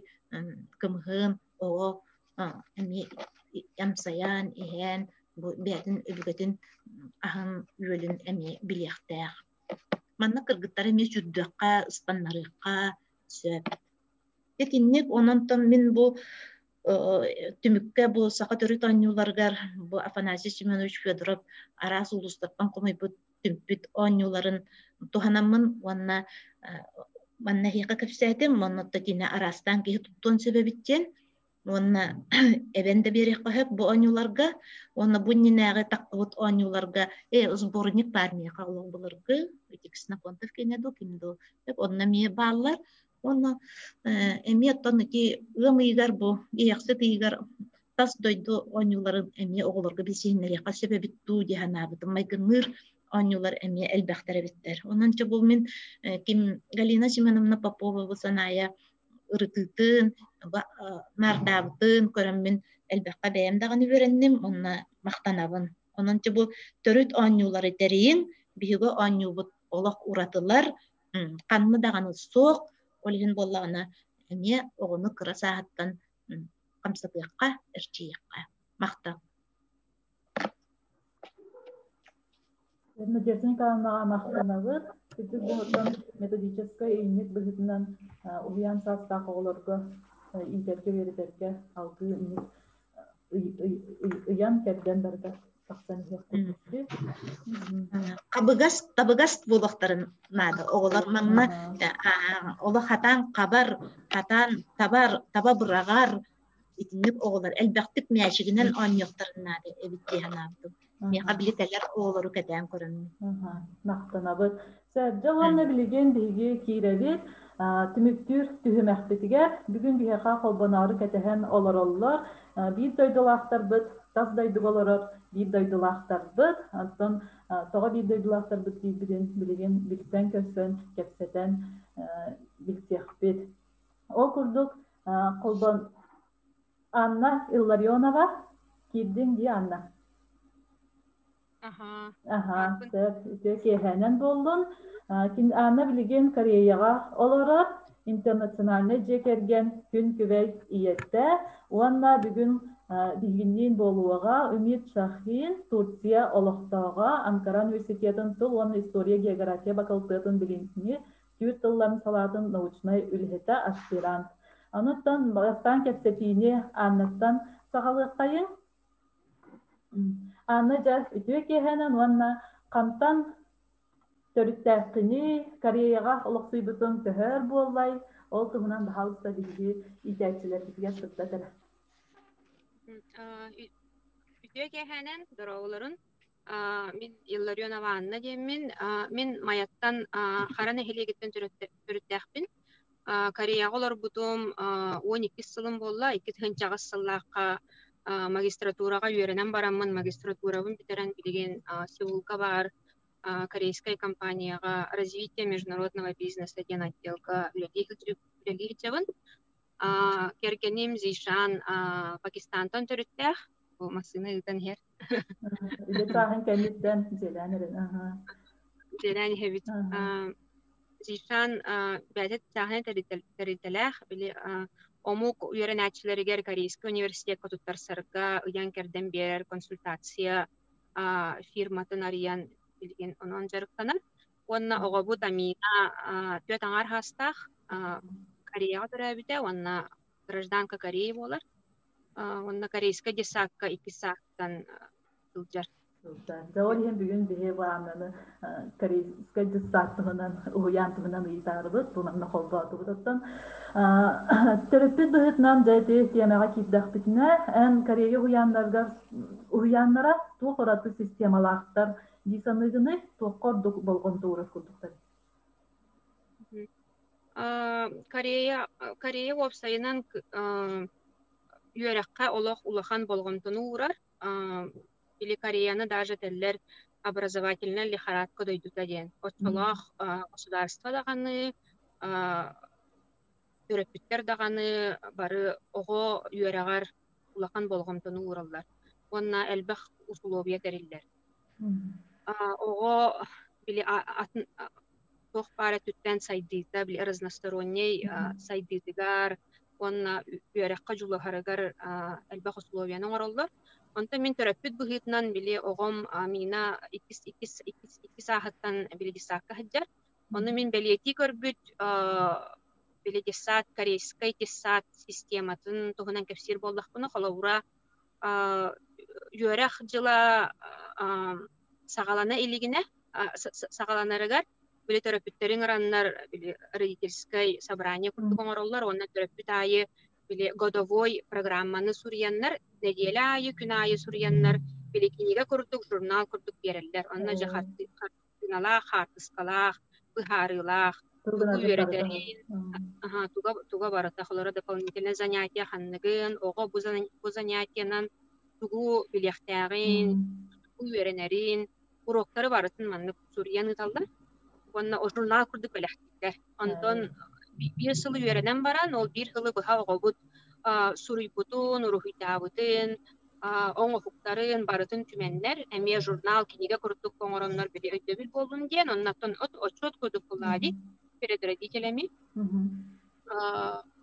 кымыһын оҕо эмиэ амсайан иһэн бу бэйэтин өбүгэтин аһын үөлүн эмиэ билиэхтээх. Манна кыргыттары эмиэ сүүрдүөххэ, ыстаннарыахха сөп. Итинник ононтон мин бу түмүккэ бу саха төрүт оонньууларыгар бу Афанасий Семенович Федоров араас улуустартан хомуйбут түмпүт оонньууларын туһанаммын уонна манна эһиэхэ кэпсээтим, онно тина араастаан киһи туттуон сөп эбит диэн уонна эбэн да биэриэххэ сөп бу оонньууларга уонна бу иннинээҕи таххыбыт оонньууларга сборник баар миэхэ олох былыргы ити Ксенофонтов киэнэ дуу ким дуу онно эмиэ бааллар уонна эмиэ оттон ити ыам ыйыгар бу иэхсит ыйыгар тас дойду оонньууларын эмиэ оҕолорго билсиһиннэриэххэ сөп эбит дуу дии санаабытым майгынныыр оонньуулар эмиэ элбэхтэр эбиттэр. Онон чэ бу мин ким Галина Семеновна Попова бу санаайа ырытыытын, наардаабытын көрөммүн элбэххэ бэйэм даҕаны үөрэнним уонна махтанабын. Онон бу төрүт оонньуулары тэрийин, биһиги оонньуубут олох уратылар, ханна даҕаны суох, ол иһин буоллаҕына эмиэ оҕону кыра сааһыттан хамсатыахха, эрчийиэххэ. Махтал. Надежда Николаевнаҕа махтанабыт. Кырдьык бу методическай ыйынньык быһыытынан уһуйаан саастаах оҕолорго иитэргэ үөрэтэргэ алгыы инник ыйан кэрдэн барыта тахсан иһиэх курдук. Хабыгас табыгас буолуохтарын наада. Оҕолор манна олох хатаан хабар, хатаан табар, таба быраҕар итинник оҕолор элбэхтик мээчигинэн оонньуохтарын наада эбит дии санаабытым. Миэхэ били кэлэр оҕолору кэтээн көрөммүн. Махтанабыт. Сэрдэ уонна билигин биһиги киирэбит түмүктүүр түһүмэхпитигэр бүгүн биһиэхэ холбоноору кэтэһэн олороллор. Биир дойдулаахтарбыт, тас дойдуга олорор биир дойдулаахтарбыт. Оттон тоҕо биир дойдулаахтарбыт диирбитин билигин билсэн-көрсөн, кэпсэтэн билсиэхпит. Ол курдук холбон Анна Илларионова киирдиҥ дии Анна. Аха. Аха, сөп, үтүө киэһээнэн буоллун. Анна билигин Кореяҕа олорор, интернациональнай дьиэ кэргэн күн күбэй ийэтэ уонна бүгүн биһигинниин буолуоҕа Умит Шахин, Турция олохтооҕо, Анкара университетын тыл уонна история география бакылтыатын билиҥҥи түүр тылларын салаатын научнай үлэһитэ, аспирант. Онуттан бастаан кэпсэтиини Аннаттан саҕалыаххайыҥ. Анна дьэ үтүө киэһэнэн уонна хантан төрүттээххиний, Кореяҕа олохсуйбутуҥ төһө өр буоллай, ол туһунан баһаалыста биһиги иитээччилэрбитигэр сырдат эрэ. Үтүө киэһэнэн, дорооболорун. Мин Илларионова Анна диэммин. Мин Майаттан Хара нэһилиэгиттэн төрүттээхпин. Кореяҕа олорбутум 12 сылым буолла. 2008 сыллаахха магистратураҕа үөрэнэн бараммын, магистратурабын бүтэрэн билигин Сеулга баар корейскай компанияҕа развитие международного бизнеса диэн отделга үлэлии сылдьабын. Кэргэним Зишан Пакистантан төрүттээх. Бу массыына ыытан иһэр. Үлэ чааһын кэнниттэн дьиэлээн эрэн. Дьиэлээн иһэбит. Зишан бэйэтэ чааһынай тэрилтэлээх, били омук үөрэнээччилэригэр Корейскай университекка туттарсарга ыйан-кэрдэн биэрэр консультация фирматын арыйан билигин онон дьарыктанар. Уонна оҕобут Амина түөрт аҥаар саастаах, Кореяҕа төрөөбүтэ уонна гражданка Кореи буолар. Уонна корейскай детсадка иккис саастан сылдьар. Дьэ, ол иһин бүгүн биһи бу Аннаны корейскай детсад туһунан, уһуйаан туһунан ыйытаарыбыт, бу манна холбоотубут. Оттон төрөппүт быһыытынан дьэ ити тиэмэҕэ киирдэхпитинэ, эн Корея уһуйааннарыгар уһуйааннара туох ураты системалаахтар дии саныыгыный, туохха ордук болҕомто уурар курдуктар? Корея Корея уопсайынан үөрэххэ олох улахан болҕомтону уурар. Или Кореяны даже этэллэр образовательная лихорадка дойдута диэн. Оччолоох государство даҕаны, төрөппүттэр даҕаны бары оҕо үөрэҕэр улахан болҕомтону уураллар уонна элбэх усулуобуйа тэриллэр. Оҕо били атын туох баар өттүттэн сайдыыта, били разносторонний сайдыытыгар уонна үөрэххэ дьулуһарыгар элбэх усулуобуйаны оҥороллор. Онтон мин төрөппүт быһыытынан били оҕом Мина иккис иккис иккис иккис ааһыттан били детсадка сылдьар. Ону мин бэлиэтии көрбүт били детсад корейскай детсад систематын туһунан кэпсиир буоллахпына, холобура, үөрэх дьыла саҕалана илигинэ саҕаланарыгар били төрөппүттэриҥ ыраннар били родительскай собрание курдук оҥороллор уонна төрөппүт аайы били годовой программаны суруйаннар нэдиэлэ аайы күн аайы суруйаннар били кинигэ курдук журнал курдук биэрэллэр онно дьэ хартыыналаах хаартыскалаах быһаарыылаах тугу үөрэтэрин туга туга барыта холоро дополнительное занятие ханныгын оҕо бу занятиенан тугу билиэхтээҕин тугу үөрэнэрин уруоктары барытын маннык суруйан ыыталлар уонна журнал курдук бэлэхтииллэр. Онтон биир сыл үөрэнэн баран, ол биир сылы быһа оҕобут суруйбутун, уруһуйдаабытын, оҥоһуктарын барытын түмэннэр, эмиэ журнал, кинигэ курдук оҥороннор били өйдөбүл буоллун диэн, оннуттан отчет курдук булаа перед родителями.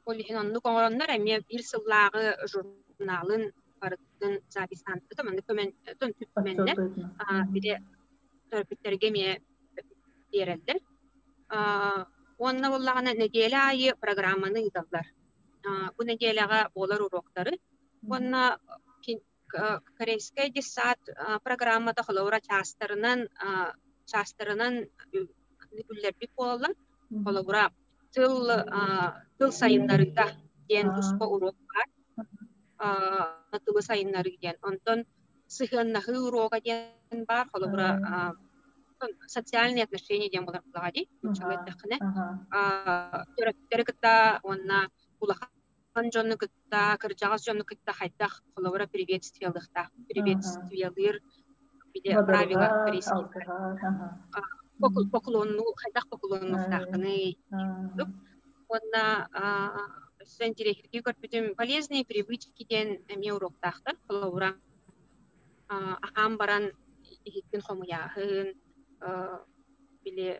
Ол иһин оннук оҥороннор эмиэ биир сыллааҕы журналын барытын записьтаан маннык түмэннэр били төрөппүттэргэ эмиэ биэрэллэр. Уонна буоллаҕына нэдиэлэ аайы программаны ыыталлар. Бу нэдиэлэҕэ буолар уруоктары уонна корейскай детсад программата холобура чаастарынан чаастарынан үллэрбит буолаллар. Холобура тыл тыл сайыннарыыта диэн туспа уруок баар. Тылы сайыннарыы диэн. Онтон сыһыаннаһыы уруога диэн баар. Холобура социальные отношения диэн буолар буоллаҕа дии. Нууччалыы эттэххинэ. Төрөппүттэри кытта уонна улахан дьону кытта, кырдьаҕас дьону кытта хайдах холобура приветствиялыахтаах. Приветствиялыыр правила корейские. Поклонну, хайдах поклоннуохтааххыный Уонна өссө интириэһиргии көрбүтүм полезные привычки диэн эмиэ уруоктаахтар. Холобура, аһаан баран иһиккин хомуйааһын, били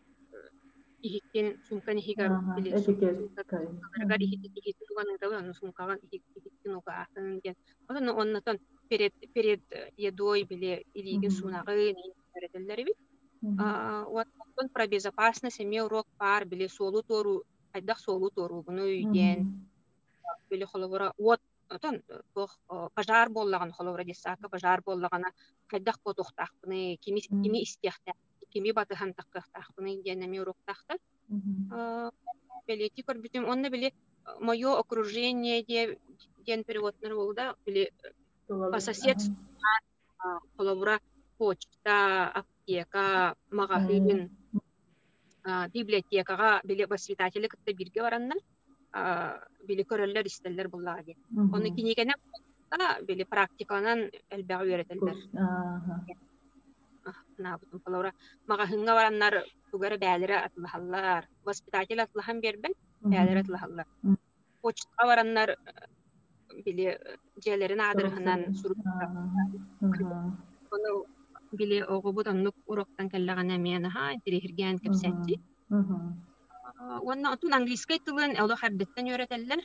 иһиккин сумкан иһигэр били сумкаларыгар иһити уган ыытабын, ону сумкаҕын иһиккин угааһын диэн. Онон оннотон перед перед едой били илиигин суунаҕын үөрэтэллэр эбит. Оттон про безопасность эмиэ уруок баар, били суолу туоруу, хайдах суолу туоруубунуй диэн, били холобура уот отон туох пожар буоллаҕына, холобура детсадка пожар буоллаҕына, хайдах буотуохтаахпыный, кими кими истиэхтээх, кими батыһан таххыахтаахпыный диэн эмиэ уруоктаахтар. Бэлиэтии көрбүтүм. Онно били мое окружение диэн переводнар буолда, били по соседству холобура почта, аптека, маҕаһыын, библиотекаҕа били воспитатели кытта бииргэ бараннар били көрөллөр-истэллэр буоллаҕа дии. Ону кинигэнэн били практиканан элбэҕи үөрэтэллэр. Наабытым холобура маҕаһыыҥҥа бараннар тугу эрэ бээлэрэ атылаһаллар, воспитатель атылаһан биэрбэт, бээлэрэ атылаһаллар. Почтаҕа бараннар били дьиэлэрин аадырыһынан суруйбуттар. Ону били оҕобут оннук уроктан кэллэҕинэ эмиэ наһаа интириэһиргээн кэпсээччи. Уонна отун английскай тылын олох эрдэттэн үөрэтэллэр.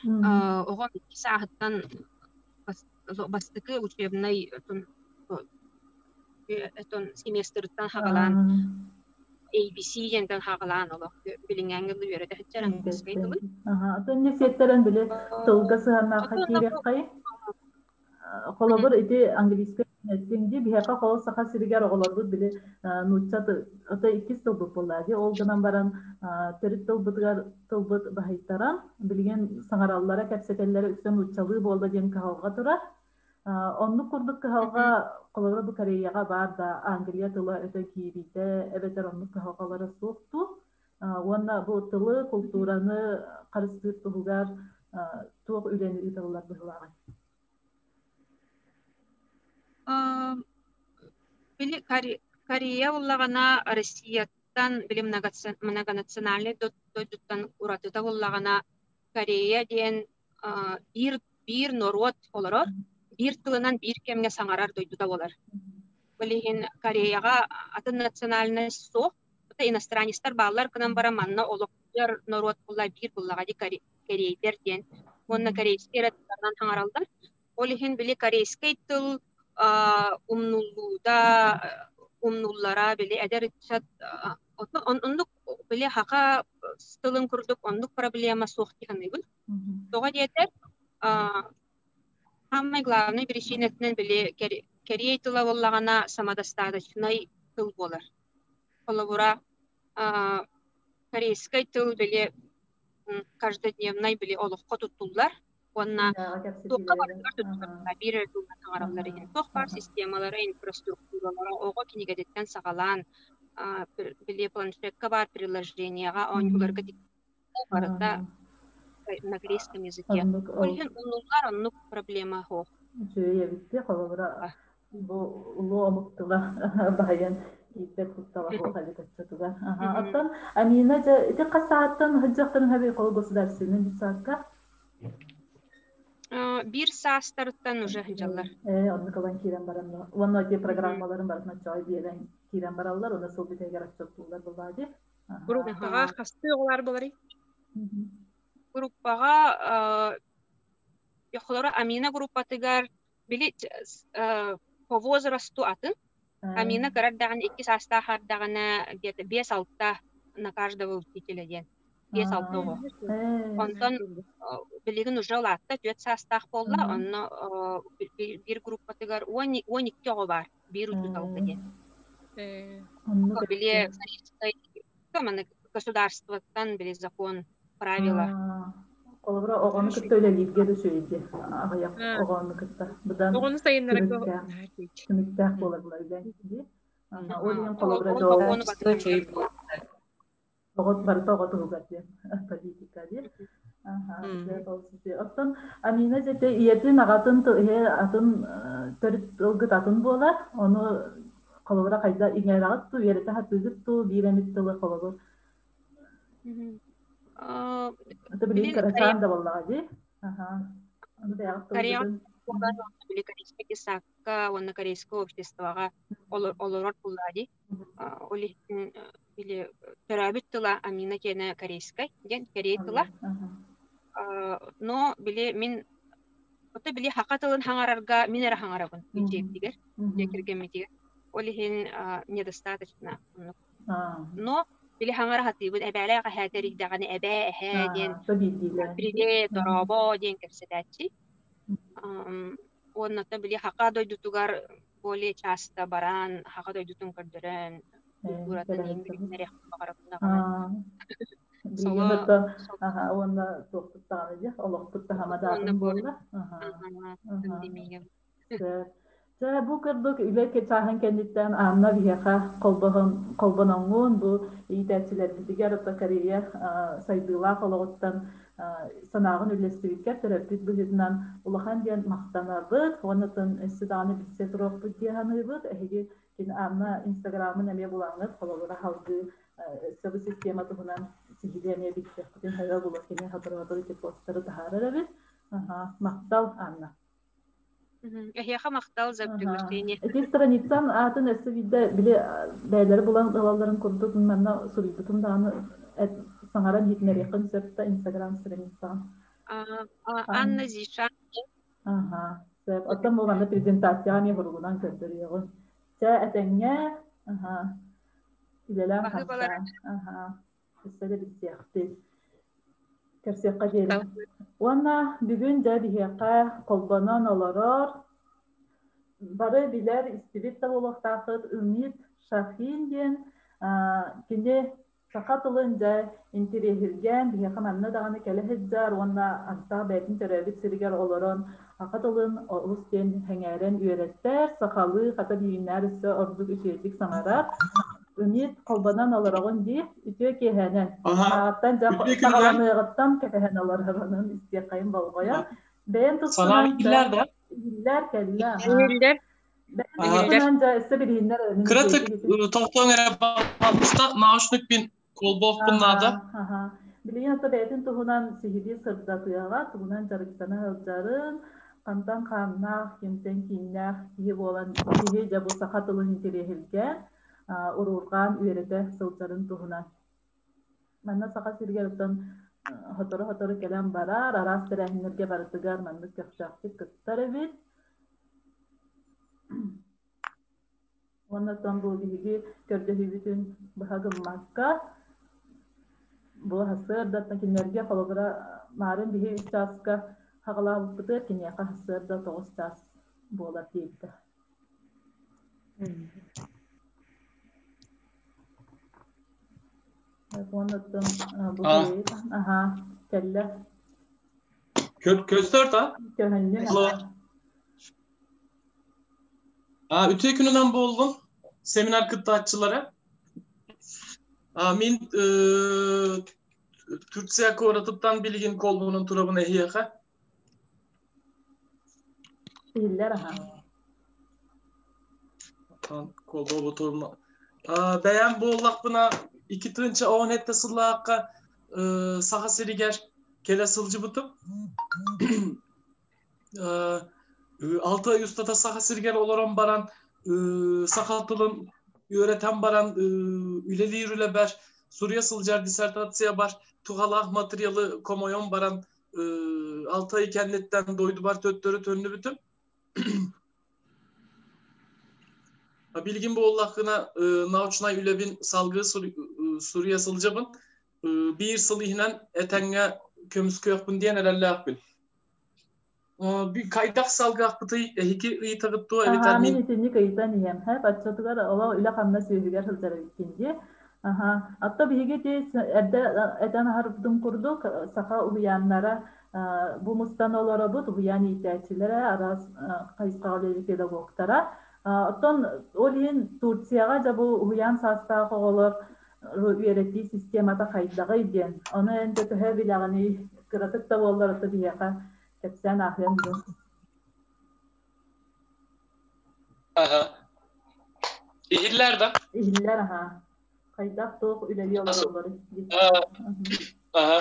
Оҕо икки сааһыттан бастакы учебнай отон семестрыттан хаҕалаан ABC диэнтэн хаҕалаан олох билиҥҥээҥҥэ дылы үөрэтэ сылдьар английскай тылын. Атын не сиэттэрэн били тылга сыһыаннаахха киириэххэй. Холобур, ити английскай эттиҥ дии, биһиэхэ холо Саха сиригэр оҕолорбут били нуучча ото иккис тылбыт буолла дии. Ол гынан баран төрүт тылбытыгар тылбыт баһыйтаран, билигин саҥараллара, кэпсэтэллэрэ үксэ нууччалыы буолла диэн кыһалҕа турар. Оннук курдук кыһалҕа, холобура, бу Кореяҕа баар да Англия тыла өтө киириитэ эбэтэр оннук кыһалҕалара суох дуу? Уонна бу тылы, култуураны харыстыыр туһугар туох үлэни ыыталлар быһыылааҕый? Били Корея буоллаҕына Россияттан били многонациональнай дойдуттан уратыта буоллаҕына Корея диэн биир биир норуот олорор, биир тылынан биир кэмҥэ саҥарар дойдута буолар. Ол иһин Кореяҕа атын национальность суох, иностранецтар бааллар гынан баран манна олохтуйар норуот буолла биир буллаҕа дии корейдэр диэн. Уонна корейскай эрэ тылларынан саҥараллар. Ол иһин били корейскай тыл умнуллуута, умнуллара били эдэр ыччат оннук били хака тылын курдук оннук проблема суох дии саныыбын. Тоҕо диэтэр, самай главный причинатынан били кэриэй тыла буоллаҕына самодостаточнай тыл буолар. Холобура, корейскай тыл били каждодневнай били олоххо туттуллар уонна туохха барытыгар туттуллар биир эрэ тылынан саҥараллар иһин туох баар системалара, инфраструктуралара оҕо кинигэтиттэн саҕалаан били планшетка баар приложениеҕа оонньууларга барыта на корейском языке. Ол иһин умнуллар оннук проблема суох. Үчүгэй эбит дии, холобура бу улуу омук тыла баһыйан ииппэт куттала суох эбит оччотугар. Оттон Амина дьэ ити хас сааттан сылдьахтарын хаби кол государственный детсадка? Биир саастарыттан уже сылдьаллар. Оннук ылан киирэн баран уонна ити программаларын барытын оччоҕой биэрэн киирэн бараллар, уонна сыл бүтэһигэр отчуоттууллар буоллаа дии. Группаҕа хастыы оҕолор буоларый? Группаҕа холоро Амина группатыгар били по возрасту атын. Амина кыра эрдэҕинэ икки саастаах эрдэҕинэ где-то биэс-алта на каждого учителя диэн. 5-6 оҕо. Онтон билигин уже улаатта, 4 саастаах буолла, онно биир группатыгар 12 оҕо баар, биир учууталга диэн. Били государствоттан били закон, правила. Холобура, оҕону кытта үлэлииргэ да үчүгэй аҕыйах оҕону кытта быдан Оҕону сайыннарарга түмүктээх буолар булар дии. Ол иһин холобура оҕо барыта оҕо туһугар диэн политика диэн. Оттон Амина дьэтэ ийэтин аҕатын атын төрүт тылгыт атын буолар. Ону холобура хайда иҥэрэҕит туу, үөрэтэ сатыыгыт туу, биир эмит тылы холобур. Это билигин кырачаан да буоллаҕа дии. Аны бэйэҕит тылгытын били корейскай детсадка уонна корейскай обществоҕа олорор буоллаҕа дии. Ол иһин били төрөөбүт тыла Амина киэнэ корейскай диэн корей тыла. Но били мин ото били хака тылын хаҥарарга мин эрэ хаҥарабын дьиэбитигэр, дьиэ кэргэммитигэр. Ол иһин недостаточно. Но били хаҥара сатыыбын эбээлээх эһээ тэрийдэҕинэ эбээ эһээ диэн привет дорообо диэн кэпсэтээччи. Уонна били хака дойдутугар более часто баран хака дойдутун көрдөрөн культуратын иҥэринэриэхпин баҕарабын даҕаны. Билигин уонна туохпут даҕаны дьэ олохпут таһыма даатын буолла. Пандемия. Дьэ, бу курдук үлэ чааһын кэнниттэн Анна биһиэхэ холбоноҥҥун бу иитээччилэрбитигэр ото Корея сайдыылаах олоҕуттан санааҕын үллэстибиккэр төрөппүт быһыытынан улахан диэн махтанабыт уонна өссө даҕаны билсэ туруохпут дии саныыбыт. Эһиги кини Анна Инстаграмын эмиэ булаҥҥыт холобура салгыы өссө бу система туһунан сиһилии эмиэ билсиэххитин сөбө буолуо кини сотору-сотору ити посттары таһаарар эбит. Махтал, Анна. Эһиэхэ махтал за приглашение. Ити страницам аатын өссө биирдэ били бэйэлэри булан ылалларын курдук манна суруйбутум даҕаны саҥаран иһитинэриэххин сөп да Инстаграм страницаҕын. Анна Зиша. Аха, сөп. Оттон бу манна презентацияҕа эмиэ суругунан көрдөрүөҕүм. Чэ, этэҥҥэ, аха, үлэлээн хамсаан, аха. Өссө да билсиэхпит. Көрсүөххэ диэри. Уонна бүгүн дьэ биһиэхэ холбонон олорор, бары билэр, истибит да буолуохтааххыт Умит Шахин диэн кини саха тылын дьэ интириэһиргээн биһиэхэ манна даҕаны кэлэ сылдьар уонна антах бэйэтин төрөөбүт сиригэр олорон саха тылын олус диэн сэҥээрэн үөрэттэр, сахалыы хата биһигиннээр өссө ордук үчүгэйдик саҥарар. Умит холбонон олороҕун дии, үтүө киэһэнэн. Ааттан дьэ саҕаланыаҕыттан кэтэһэн олорорунан истиэххэйин болҕойон. Бэйэн Санаам тускунан иһиллэр да? иһиллэр кэллэ. Иһиллэр. Бэйэн тускунан дьэ өссө билиһиннэр Кыратык тохтоон эрэ баҕалыста наушник мин холбоохпун наада. Билигин ата бэйэтин туһунан сиһилии сырдатыаҕа, тугунан дьарыктана сылдьарын, хантан хааннаах, кимтэн кииннээх киһи буолан киһи дьэ бу саха тылын интэриэһиргээн, уруурҕаан үөрэтэ сылдьарын туһунан. Манна Саха сиригэр оттон сотору-сотору кэлэн барар, араас тэрээһиннэргэ барытыгар маннык көхтөөхтүк кыттар эбит. Уонна оттон бу биһиги көрдөһүүбүтүн быһа гыммакка, бу сарсыардаттан кинилэргэ холобура маарын биһи үс чааска хаҕалаабыппытыгар киниэхэ сарсыарда 9 чаас буолар диэбитэ. Уонна оттон бу аха кэллэ. Көстөр да? Көһүннү. Үтүө күнүнэн буоллун семинар кыттааччылара. Мин Турция куоратыттан билигин колбунун турабын эһиэхэ. Иһиллэр аха. Колбобутурма. Бэйэм буоллахпына 2017 сыллаахха Саха сиригэр кэлэ сылдьыбытым. 6 ай устата Саха сиригэр олорон баран саха тылын үөрэтэн баран үлэлиир үлэбэр суруйа сылдьар диссертациябар туһалаах материалы комойон баран 6 ай кэнниттэн дойдубар төттөрү төннүбүтүм. Билигин буоллаххына научнай үлэбин салгыы Суруйа сылдьабын. Биир сыл иһинэн этэҥҥэ көмүскүөхпүн диэн эрэллээхпин. Хайдах салгаахпытый эһиги ыйытаҕыт дуо эбэтэр Аһаа, мин мин итинник ыйытан иһэм. Һэ, баччатыгар олох үлэ-хамнас үөһүгэр сылдьар эбиккин дии. Аһаа, Атта биһиги ити эрдэ этэн аһарбытым курдук, саха уһуйааннара бу мустан олоробут, уһуйаан иитээччилэрэ, араас хайысхаҕа үлэлиир педагогтара. Оттон ол иһин Турцияҕа дьэ бу уһуйаан саастаах оҕолор үөрэтии системата хайдаҕый диэн. Ону эн да төһө билэҕиний, кыратык да буоллар ото биһиэхэ кэпсээн ааһыаҥ дуо? Аха. Иһиллэр да? Иһиллэр аһаа. Хайдах туох үлэлии олороллорун Аха.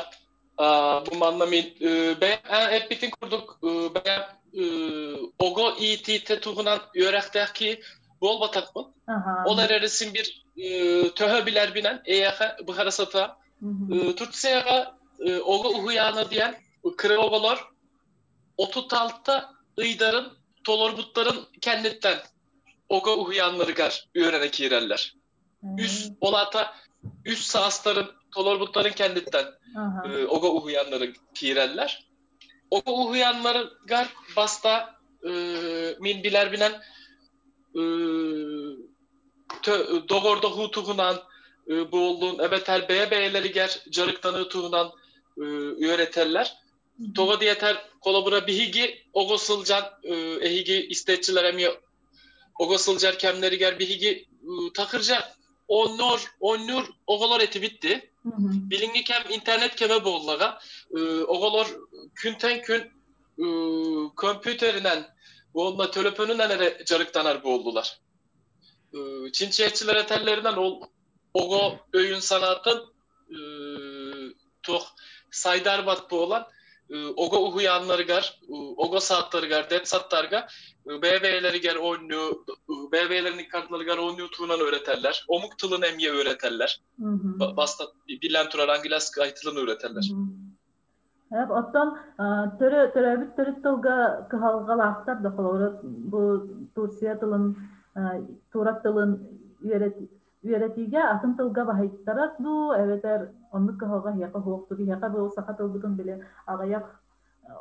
Бу манна мин бэйэм эппитин курдук бэйэм ого иитиитэ туһунан үөрэхтээх киһи буолбатахпын. Ол эрээри син бир төһө билэрбинэн эйиэхэ быһара сатаам. Турцияҕа ого уһуйаана диэн кыра оҕолор 36 ыйдарын толорбуттарын кэнниттэн ого уһуйааннарыгар үөрэнэ киирэллэр. Үс ол аата үс саастарын толорбуттарын кэнниттэн ого уһуйааннары киирэллэр. Ого уһуйааннарыгар баста мин билэрбинэн доҕордоһуу туһунан буоллун эбэтэр бэйэ-бэйэлэригэр дьарыктаныы туһунан үөрэтэллэр. Тоҕо диэтэр, холобура биһиги оҕо сылдьан эһиги истээччилэр эмиэ оҕо сылдьар кэмнэригэр биһиги такырдьа оннор оннур оҕолор этибит Билиҥҥи кэм интернет кэмэ буоллаҕа. Оҕолор күнтэн күн компьютеринэн уонна төлөпүөнүнэн эрэ дьарыктанар буоллулар. Чинчийээччилэр этэллэринэн ол оҕо өйүн санаатын туох сайдарбат буолан ого уһуйааннарыгар, ого сааттарыгар, детсадтарга бэйэ-бэйэлэригэр оонньуу, бэйэ-бэйэлэрин иккардыларыгар оонньуу туһунан öğreterler. Омук тылын эмиэ öğreterler. Баста билэн турар английский тылын öğreterler. Оттон төрөөбүт төрүт тылга кыһалҕалаахтар да холобура бу Турция тылын турок тылын үөрэтиигэ атын тылга баһыйтарар дуу эбэтэр оннук кыһалҕа эһиэхэ суох дуу биһиэхэ бу саха тылбытын били аҕыйах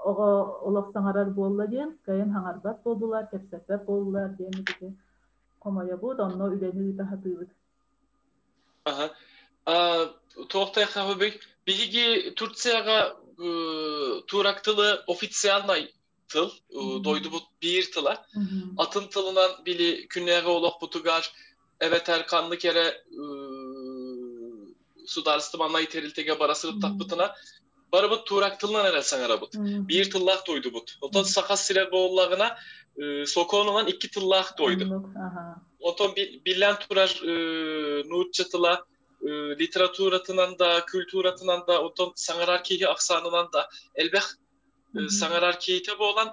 оҕо олох саҥарар буолла диэн кыайан саҥарбат буоллулар кэпсэппэт буоллулар диэн ити хомойобут онно үлэни ыыта сатыыбыт. Аха. Туохтайха хөбүй биһиги Турцияҕа турак тылы официальнай тыл, дойдубут биир тыла. Атын тылынан били күннээҕи олохпутугар эбэтэр ханнык эрэ судаарыстыбаннай тэрилтэгэ бара сырыттахпытына барыбыт туурак тылынан эрэ саҥарабыт. Биир тыллаах дойдубут. Оттон саха сирэ буоллаҕына сокуонунан икки тыллаах дойду. Оттон биллэн турар нуучча тыла литературатынан да, культуратынан да, оттон саҥарар киһи ахсаанынан да элбэх саҥарар киһитэ буолан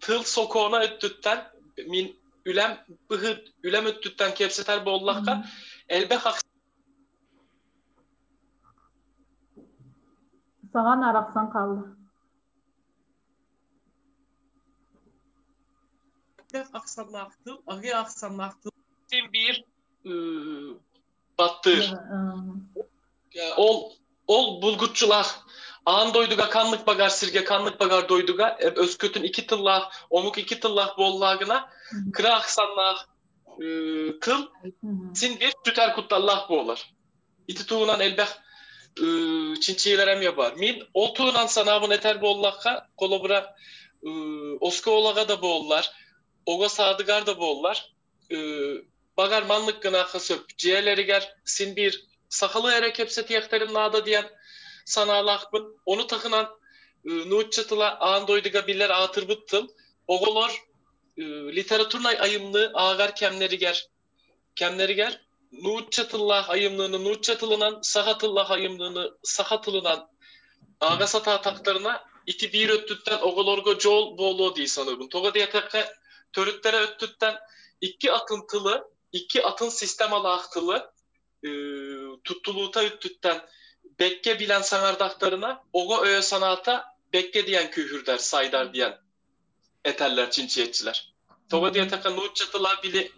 тыл сокуона өттүттэн мин үлэм быһыт үлэм өттүттэн кэпсэтэр буоллахха элбэх Саҥан арахсан хаалла. Ахсаннаах тыл, аҕыйах ахсаннаах тыл биир баттыыр. Ол ол булгуччулаах аан дойдуга ханнык багар сиргэ ханнык багар дойдуга өскөтүн икки тыллаах омук икки тыллаах буоллааҕына кыра ахсаннаах тыл син биир сүтэр кутталлаах буолар. Ити туһунан элбэх чинчийиилэр эмиэ бар. Мин ол туһунан санаабын этэр буоллахха, холобура оскуолаҕа да буоллар, оҕо саадыгар да буоллар, Багар маннык гыныахха сөп. Дьиэлэригэр син биир сахалыы эрэ кэпсэтиэхтэрин наада диэн санаалаахпын. Ону таһынан нуучча тыла аан дойдуга биллэр аатырбыт тыл. Оҕолор литературнай айымньы ааҕар кэмнэригэр кэмнэригэр нуучча тыллаах айымньыны нуучча тылынан, саха тыллаах айымньыны саха тылынан ааҕа сатаатахтарына ити биир өттүттэн оҕолорго дьол буолуо дии саныыбын. Тоҕо диэтэххэ, төрүттэрэ өттүттэн икки атын тылы, икки атын системалаах тылы туттулуута өттүттэн бэккэ билэн саҥардахтарына, оҕо өйө-санаата бэккэ диэн күүһүрдэр, сайдар диэн этэллэр чинчийээччилэр. Тоҕо диэтэххэ, нуучча тыла били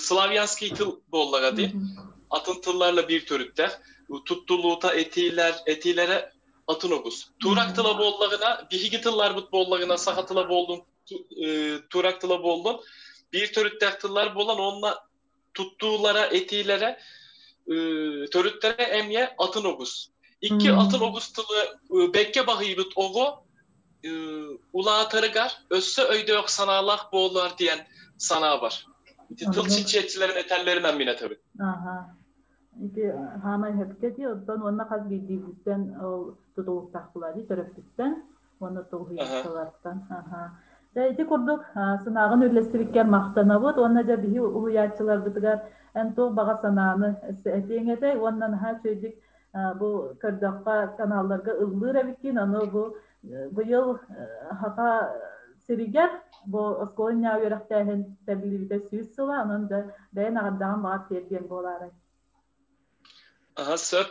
славянский тыл буоллаҕа дии. Атын тылларла биир төрүттээх. Туттулуута этиилэр, этиилэрэ атын огус. Турак тыла буоллаҕына, биһиги тылларбыт буоллаҕына, саха тыла буоллун, турак тыла буоллун, биир төрүттээх тыллар буолан, онно туттуулара, этиилэрэ, төрүттэрэ эмиэ атын огус. Икки атын огус тылы бэккэ баһыйбыт оҕо улаатарыгар өссө өйдөөх санаалаах буолар диэн санаа бар. Ити тыл чинчийээччилэрин этэллэринэн мин этэбин. Аха. Ити хаамай хөпкө дии, оттон уонна хас биирдиибититтэн ол тутулуктаах буолар дии, төрөппүттэн уонна толуһуйааччылартан. Аха. Дьэ, ити курдук санааҕын үллэстибиккэр махтанабыт уонна дьэ биһи уһуйааччыларбытыгар эн туох баҕа санааны этиэҥ этэй уонна наһаа үчүгэйдик бу көрдөххө каналларга ыллыыр эбиккин, ону бу быйыл Саха сиригэр бу оскуола иннинээҕи үөрэхтээһин тэриллибитэ 100 сыла, онон дьэ бэйэн аҕардаҕын баҕар тиэрдиэн буолаарай. Аха, сөп.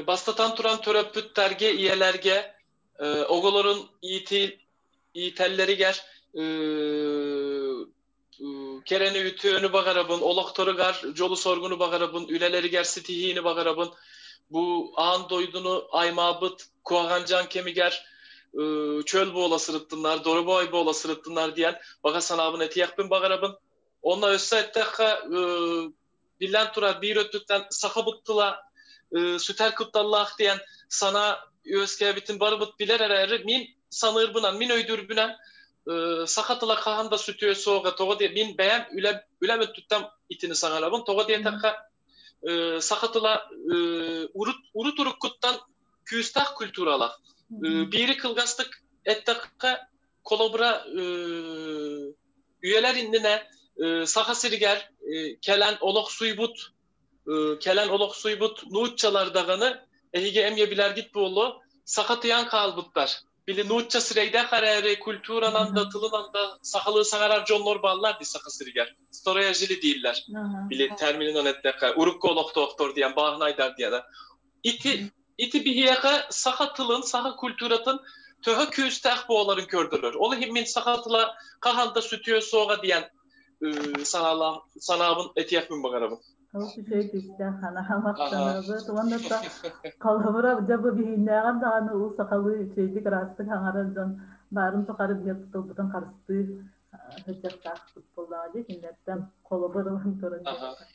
Бастатан туран төрөппүттэргэ, ийэлэргэ оҕолорун иитэллэригэр кэрэни үтүөнү баҕарабын, олохторугар дьолу-соргуну баҕарабын, үлэлэригэр ситиһиини баҕарабын. Бу аан дойдуну аймаабыт куһаҕан кэмигэр чөл буола сырыттыннар, доруобай буола сырыттыннар диэн баҕа санаабын этиэхпин баҕарабын. Онно өссө эттэххэ, биллэн турар, биир өттүттэн сахабыт тыла сүтэр кутталлаах диэн санаа үөскээбитин барыбыт билэр эрээри, мин саныырбынан, мин өйдүүрбүнэн саха тыла хаһан да сүтүө суоҕа. Тоҕо диэ, мин бэйэм үлэм, үлэм өттүттэн итини саҥарабын. Тоҕо диэтэххэ, саха тыла урут, урут уруккуттан күүстээх культуралаах. Биири кылгастык эттэххэ, холобура, үйэлэр иннинэ Саха сиригэр кэлэн олохсуйбут кэлэн олохсуйбут нууччалар даҕаны эһиги эмиэ билэргит буолуо сахатыйан хаалбыттар. Били нуучча сирэйдээх эрээри культуранан да тылынан да сахалыы саҥарар дьоннор бааллар дии Саха сиригэр. Староежили дииллэр. Били термининэн эттэххэ урукку олохтоохтор диэн бааһынайдар диэн. Ити ити биһиэхэ саха тылын, саха культуратын төһө күүстээх буоларын көрдөрөр. Ол иһин мин саха тыла хаһан да сүтүө суоҕа диэн санаабын этиэхпин баҕарабын. Ол үчүгэй күүстээх санаа махтанабыт. Уонна да холобура дьэ бу биһииннээҕэр даҕаны уу сахалыы үчүгэйдик ыраастык хаҥарар дьон баарын тухары биһиги тылбытын харыстыы сылдьыахтаахпыт буоллаҕа дии кинилэртэн холобур ылан туран диэххэ.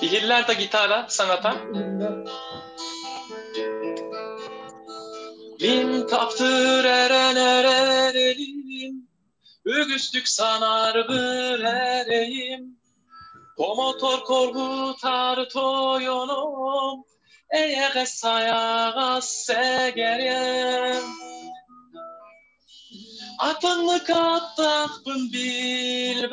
Иһиллэр да гитара саҥата. Мин таптыыр эрэн эрэрим, үгүстүк санарбыр эрэйим, Хомотор коргутар тойоном, эйэҕэс сайаҕас сэгэрем. Атыннык аттаахпын билбэппин,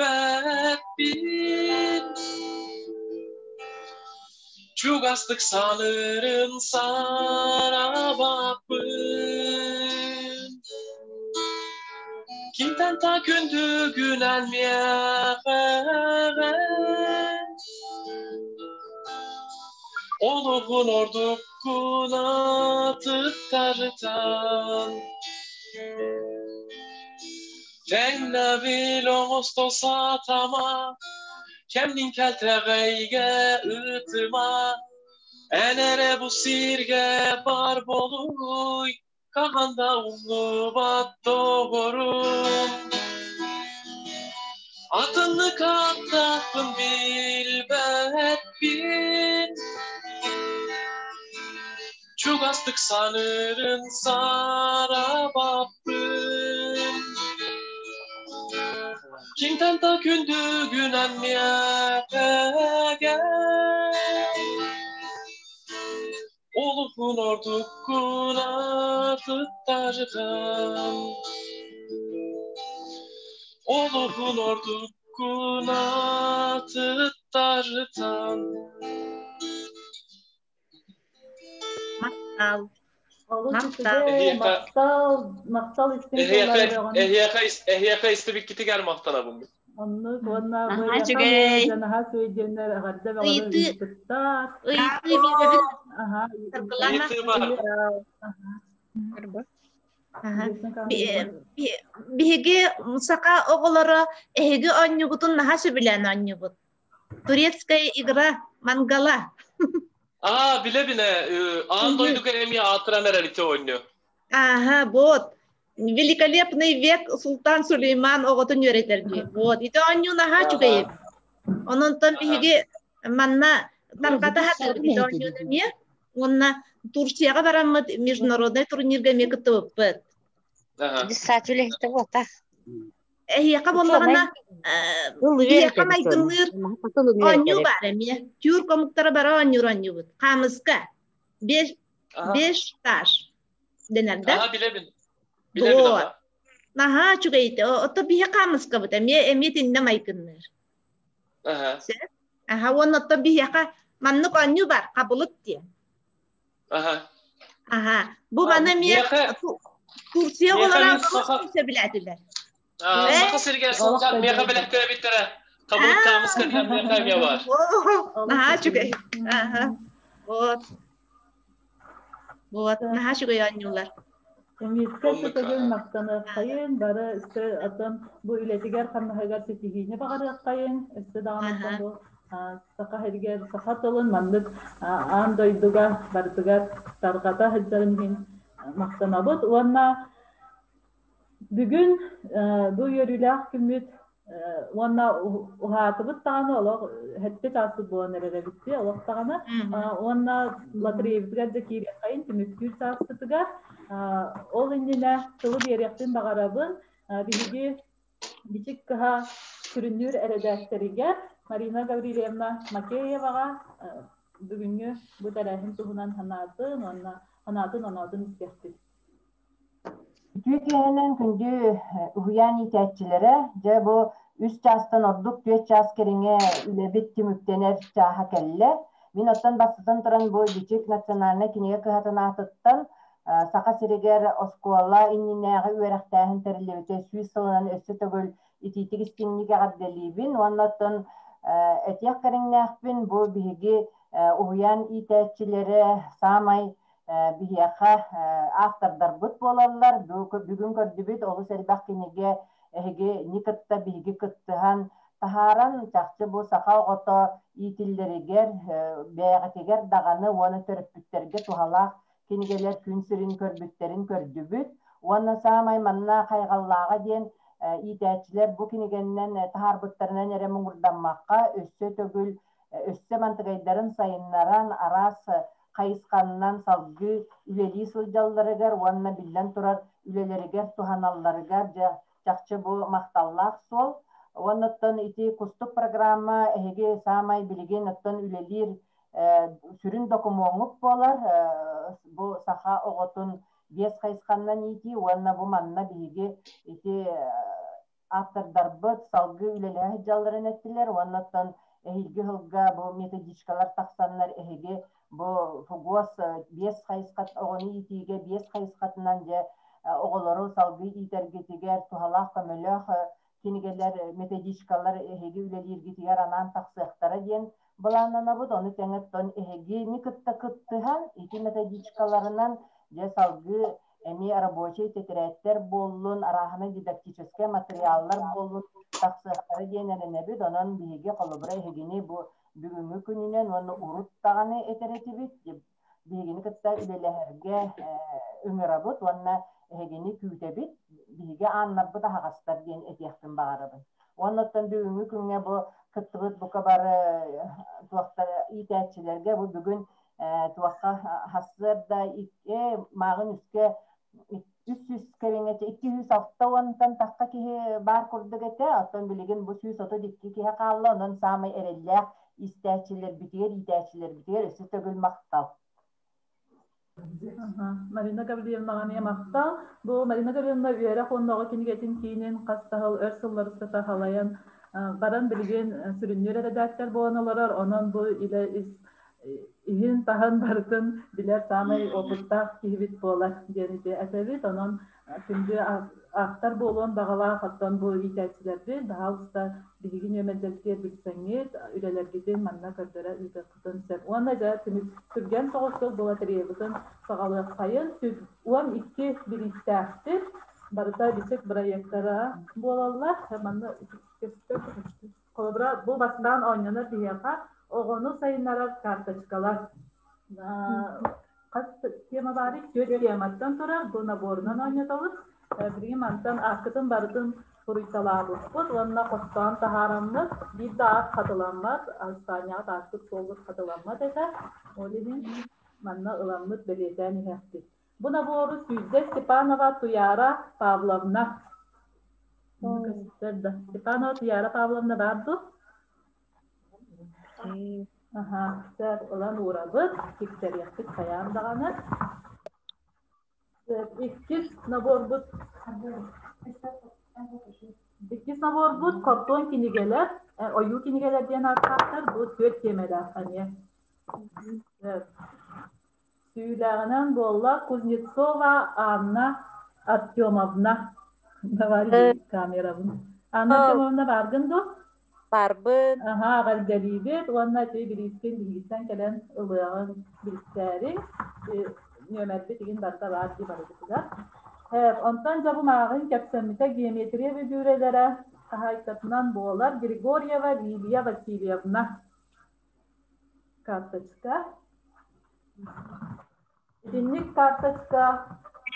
Чугастык саныырын сарабаппын. Кимтэн та күндүгүнэн миэхэҕэ Олоҕун ордуккун атыттартан Тэҥнэбил оҥосто сатама, Кэмнин кэлтэҕэйгэ ыытыма, Эн эрэ бу сиргэ бар буолуй, Хаһан да умнубат доҕорум. Атыннык ааттаахпын билбэппин, Чугастык саныырын сарабаппын. Кимтэн да күндүгүнэн миэхэгэ Олуһун ордуккун атыттаргын Олуһун ордуккун атыттартан Махтал. Олус Махтал. үчүгэй, махтал, махтал истиҥ тыллары бөҕөнү. Эһиэхэ эһиэхэ истибиккитигэр махтанабын. Оннук уонна Наһаа бу үчүгэй. наһаа үчүгэй диэннэр эҕэрдэ бөҕөнү Ыйытыы ыыппыттар. ыйытыы биэрэбин. Аха. Саргылана. Ыйытыы бар. Аха. Биһиги саха оҕолоро эһиги оонньуугутун наһаа сөбүлээн оонньуубут. Турецкая игра мангала. Аа, билэ-билэ, аан дойдуга эмиэ аатыран эрэр ити оонньуу. Ага, вот. Великолепный век Султан Сулейман оҕотун үөрэтэрдии. Вот. Ити оонньуу наһаа үчүгэй. Ононтон биһиги манна тарҕата сатыыбыт ити оонньууну эмиэ. Уонна Турцияҕа бараммыт международнай турнирга эмиэ кыттыбыппыт. Десать үлэһитэ буолтах. Эһиэхэ буоллаҕына биһиэхэ майгынныыр оонньуу баар эмиэ. Тюрк омуктара бары оонньуур оонньуубут. Хаамыска. Беш беш таш дэнэр да? Аха билэбин. Билэбин аха. Наһаа үчүгэй этэ. Ото биһи хаамыскабыт эмиэ эмиэ итиннэ майгынныыр. Аха. Сөп. Аха уонна ото биһиэхэ маннык оонньуу бар хабылык диэн. Аха. Аха. Бу маны эмиэ Турция оҕолоро сөбүлээтилэр. Саха сиригэр сылдьан миэхэ бэлэхтээбиттэрэ. Хабылык хаамыска диэн миэхэ эмиэ баар. Наһаа үчүгэй. Аха. Вот. Вот, наһаа үчүгэй оонньуулар. Эмиэскэ төгүл махтаныаххайын, бары өссө атын бу үлэтигэр хамнаһыгар ситиһиини баҕарыаххайын, өссө даҕаны бу саха сиригэр саха тылын маннык аан дойдуга барытыгар тарҕата сылдьарын иһин махтанабыт уонна Бүгүн бу үөрүүлээх күммүт уонна уһаатыбыт даҕаны олох сэттэ чааспыт буолан эрэр эбит дии олох даҕаны уонна лотереябытыгар да киириэххэйин түмүктүүр чааспытыгар ол иннинэ тылы биэриэхпин баҕарабын биһиги Бичик кыһа сүрүннүүр эрэдээктэригэр Марина Гаврильевна Макееваҕа бүгүҥҥү бу тэрээһин туһунан санаатын уонна санаатын оноотун истиэхпит. Үтүө киэһэнэн күндү уһуйаан иитээччилэрэ, дьэ бу үс чаастан ордук түөрт чаас кэриҥэ үлэбит түмүктэнэр чааһа кэллэ. Мин оттон бастатан туран бу Бичик национальнай кинигэ кыһатын аатыттан Саха сиригэр оскуола иннинээҕи үөрэхтээһин тэриллибитэ 100 сылынан өссө төгүл итиитик истиҥник эҕэрдэлиибин уонна оттон этиэх кэриҥнээхпин бу биһиги уһуйаан иитээччилэрэ саамай биһиэхэ автордарбыт буолаллар. Бүгүн көрдүбүт олус элбэх кинигэ эһиги ни кытта биһиги кыттыһан таһааран чахчы бу саха оҕото иитиллэригэр бэйэҕитигэр даҕаны уонна төрөппүттэргэ туһалаах кинигэлэр күн сирин көрбүттэрин көрдүбүт. Уонна саамай манна хайҕаллааҕа диэн иитээччилэр бу кинигэннэн таһаарбыттарынан эрэ муҥурдаммакка өссө төгүл өссө мантыгайдарын сайыннаран араас хайысханнан салгыы үлэлии сылдьалларыгар уонна биллэн турар үлэлэригэр туһаналларыгар дьэ чахчы бу махталлаах суол. Уонна оттон ити кустук программа эһиги саамай билигин оттон үлэлиир сүрүн докумуоҥҥут буолар. Бу саха оҕотун биэс хайысханнан иитии уонна бу манна биһиги ити ааптардарбыт салгыы үлэлэһэ сылдьалларын эттилэр уонна оттон эһиилги сылга бу методичкалар тахсаннар эһиги бу ФГОС биэс хайысхат оҕону иитиигэ биэс хайысхатынан дьэ оҕолору салгыы иитэргитигэр туһалаах көмөлөөх кинигэлэр методичкалар эһиги үлэлииргитигэр анаан тахсыахтара диэн былааннанабыт ону тэҥэ оттон эһигини кытта кыттыһан ити методичкаларынан дьэ салгыы эмиэ рабочай тэтэрээттэр буоллун, арааһынай дидактическай материаллар буоллун тахсыахтара диэн эрэнэбит. Онон биһиги холобура эһигини бу бүгүҥҥү күнүнэн уонна урут даҕаны этэр этибит, биһигини кытта үлэлэһэргэ ыҥырабыт уонна эһигини күүтэбит, биһиги ааннарбыт аһаҕастар диэн этиэхпин баҕарабын. Уонна оттон бүгүҥҥү күҥҥэ бу кыттыбыт бука бары туохтар иитээччилэргэ бу бүгүн туохха сарсыарда мааҕын үскэ 300 кэриҥэ 260-тан тахса киһи баар курдук этэ. Оттон билигин бу 132 киһи хаалла. Онон саамай эрэллээх истээччилэрбитигэр, иитээччилэрбитигэр өссө төгүл махтал. Марина Гаврильевнаҕа эмиэ махтал. Бу Марина Гаврильевна үөрэх уонна оҕо кинигэтин киинин хас да сыл өр сыллар устата салайан баран билигин сүрүннүүр эрэдээктэр буолан олорор. Онон бу үлэ ис Иһин-таһын барытын билэр саамай опыттаах киһибит буолар диэн ити этэбит. Онон күндү автор буолуон баҕалаах оттон бу иитээччилэрбит, баһаалыста, биһиги нүөмэрдэрбитигэр билсэҥҥит, үлэлэргитин манна көрдөрө ыытыаххытын сөп. Уонна дьэ түмүк түргэн соҕустук бу лотереябытын саҕалыаххайын. 12 бириистээхпит. Барыта бичик бырайыактара буолаллар. Манна Холобура, бу бастаан оонньонор биһиэхэ оҕону сайыннарар карточкалар. Хас тема баарый? Түөрт тематтан турар, бу наборунан оонньотобут. Билигин мантан ааккытын барытын суруйталаабыппыт уонна хостоон таһаараммыт биир да аат хатыламмат, Аспаанньаҕа ааспыт суолбут хатыламмат этэ. Ол иһин манна ыламмыт бэлиэтээн иһэхпит. Бу набору сүүйдэ Степанова Туяра Павловна. Көстөр да. Степанова Туяра Павловна баар дуо? Аха, сөп, ылан уурабыт, тиксэриэхпит хайаан даҕаны. Иккис наборбут Иккис наборбут хортуон кинигэлэр, ойуу кинигэлэр диэн ааттаахтар, бу түөрт тиэмэлээх эмиэ. Сүүлээҕинэн буолла Кузнецова Анна Артемовна. Давай камерабын. Анна Артемовна бааргын дуо? Баарбын. Аһаа, эҕэрдэлиибит уонна ити бириискин биһигиттэн кэлэн ылыаҕыҥ билсээриҥ. Нүөмэрбит игин барыта баар дии барыбытыгар. Онтон дьэ бу мааҕын кэпсэммитэ геометрия бүдүүрэлэрэ хаһаайкатынан буолар Григорьева Лилия Васильевна. Карточка. Итинник карточка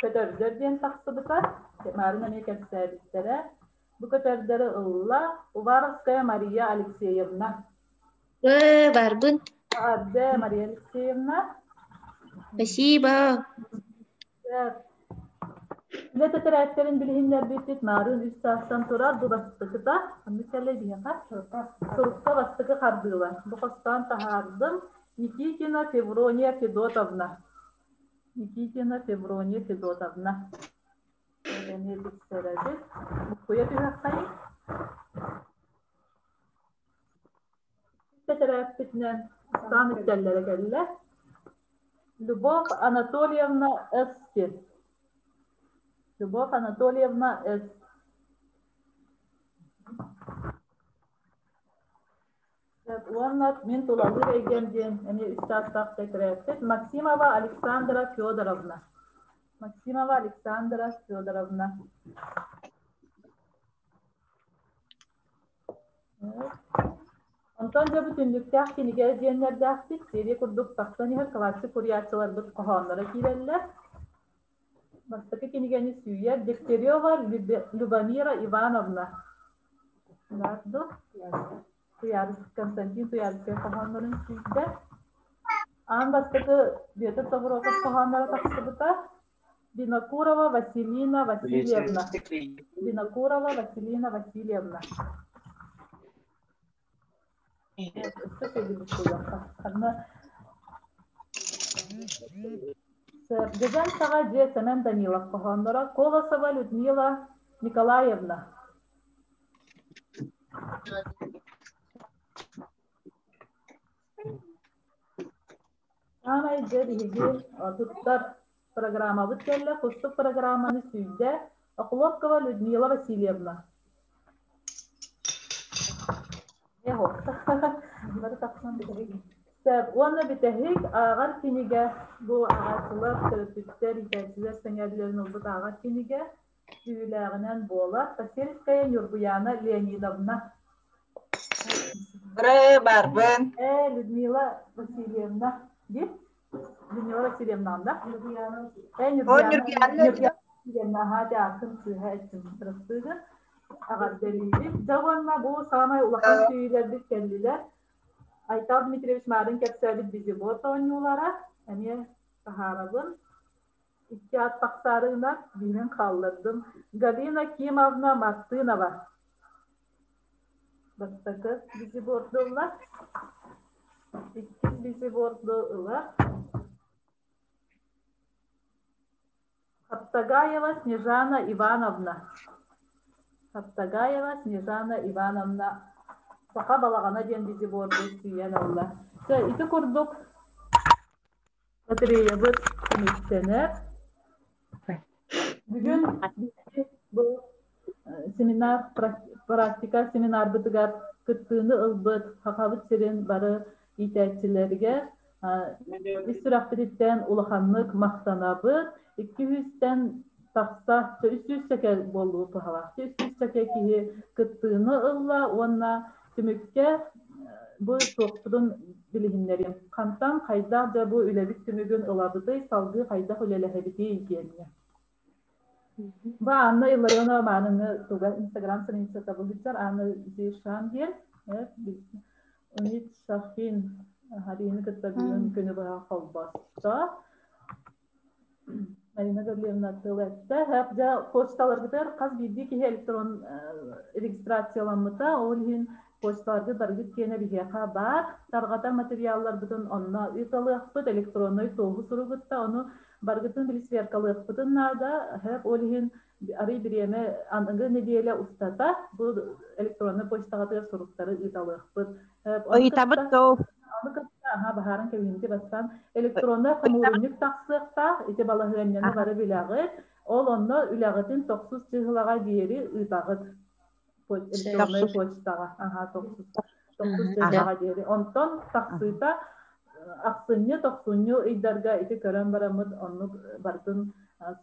көтөрдөр диэн тахсыбыта. Марын эмиэ кэпсээбиттэрэ. Бу көтөрдөрү ылла Уваровская Мария Алексеевна. Э, барбын. Арде Мария Алексеевна. Спасибо. Үлэ тэтэрээттэрин билиһиннэрбиппит маарыын үс саастан турар бу бастакыта. Ханнык кэллэ биһиэхэ? Сурукка бастакы хардыылар. Бу хостоон таһаардым. Никитина Феврония Федотовна. Никитина Феврония Федотовна. Эмиэ билсэрэбит. Буккуйа түһүөххэйиҥ. Тэтэрээппитинэн ыстаан үктэллэрэ кэллэ. Любовь Анатольевна Эскин. Любовь Анатольевна С. Уонна мин тулалыыр эйгэм диэн эмиэ үс саастаах тэтэрээппит Максимова Александра Федоровна. Максимова Александра Федоровна. Онтон дьэ бу түннүктээх кинигэ диэннэрдээхпит, серия курдук тахсан иһэр классик суруйааччыларбыт хоһоонноро киирэллэр. Бастакы кинигэни сүүйэр Дегтярева Любомира Ивановна. Нардо Константин Туярскай хоһооннорун сүүйдэ. Аан бастакы Бүөтүр Тобуруокап хоһоонноро тахсыбыта. Винокурова Василина Васильевна. Винокурова Василина Васильевна. Дьэдьэн саҕа дьиэ Сэмэн Данилов хоһоонноро Колосова Людмила Николаевна. Саамай дьэ биһиги туттар программабыт кэллэ. Кустук программаны сүүйдэ Охлопкова Людмила Васильевна. Сөп. Уонна бүтэһик ааҕар кинигэ бу ааҕааччылар, төрөппүттэр, иитээччилэр сэҥээриилэрин ылбыт ааҕар кинигэ түүлээҕинэн буолар. Посельская Нюргуяна Леонидовна. Быры барбын. Э, Людмила Васильевна. Дип? Людмила Васильевна да? Э, Нюргуяна Васильевна, аһаа, дьаакын сыыһа эттим. Бырастыыгын. Аҕардэлиибит. Дьэ уонна бу саамай улахан сүүйүүлэрбит кэллилэр. Айтал Дмитриевич Марын кэпсээбит Визибот оонньуулара эмиэ таһаарабын. Икки ат тахсаарыгына биирин хааллардым. Галина Кимовна Мартынова. Бастакы визиборду ылла. Иккис визиборду ылар. Хаптагаева Снежана Ивановна. Хаптагаева Снежана Ивановна саха балаҕана диэн визиборду сүүйэн ылла. Ити курдук. Лотереябыт түмүктэнэр. Бүгүн бу семинар практика семинарбытыгар кыттыыны ылбыт Сахабыт сирин бары иитээччилэригэр ис сүрэхпититтэн улаханнык махтанабыт. 200-тэн тахса, 300 чэкэ буолуу туһалаах. 300 чэкэ киһи кыттыыны ылла уонна түмүккэ бу туохпутун билиһиннэриэм. Хантан хайдах дьэ бу үлэбит түмүгүн ылабытый, салгыы хайдах үлэлэһэбитий диэҥҥэ. Бу Анна Илларионова мааныҥҥы туга Инстаграм страницата быһыытыгар Анна Зишан диэн Умит Шахин Харины кытта бүгүн күнү быһа холбосто. Марина Гаврильевна тыл эттэ. Дьэ, почталаргытыгар хас биирдии киһи электрон регистрацияламмыта. Ол иһин почталаргыт барыгыт киэнэ биһиэхэ баар. Тарҕатар материалларбытын онно ыыталыахпыт, электроннай туоһу суругутта. Ону барыгытын били сверкалыахпытын наада. Ол иһин арый бириэмэ аныгы нэдиэлэ устата бу электроннай почтаҕытыгар суруктары ыыталыахпыт. Ыйытабыт доо. Ону кытта аха баһаарын кэбиһимти бастаан электроннай хомуурунньук тахсыахтаах ити балаһыанньаны бары билэҕит. Ол онно үлэҕитин тохсус чыыһылаҕа диэри ыытаҕыт. Электроннай почтаҕа аха тохсус тохсус чыыһылаҕа диэри. Онтон тахсыыта ахсынньы, тохсунньу ыйдарга ити көрөн бараммыт оннук барытын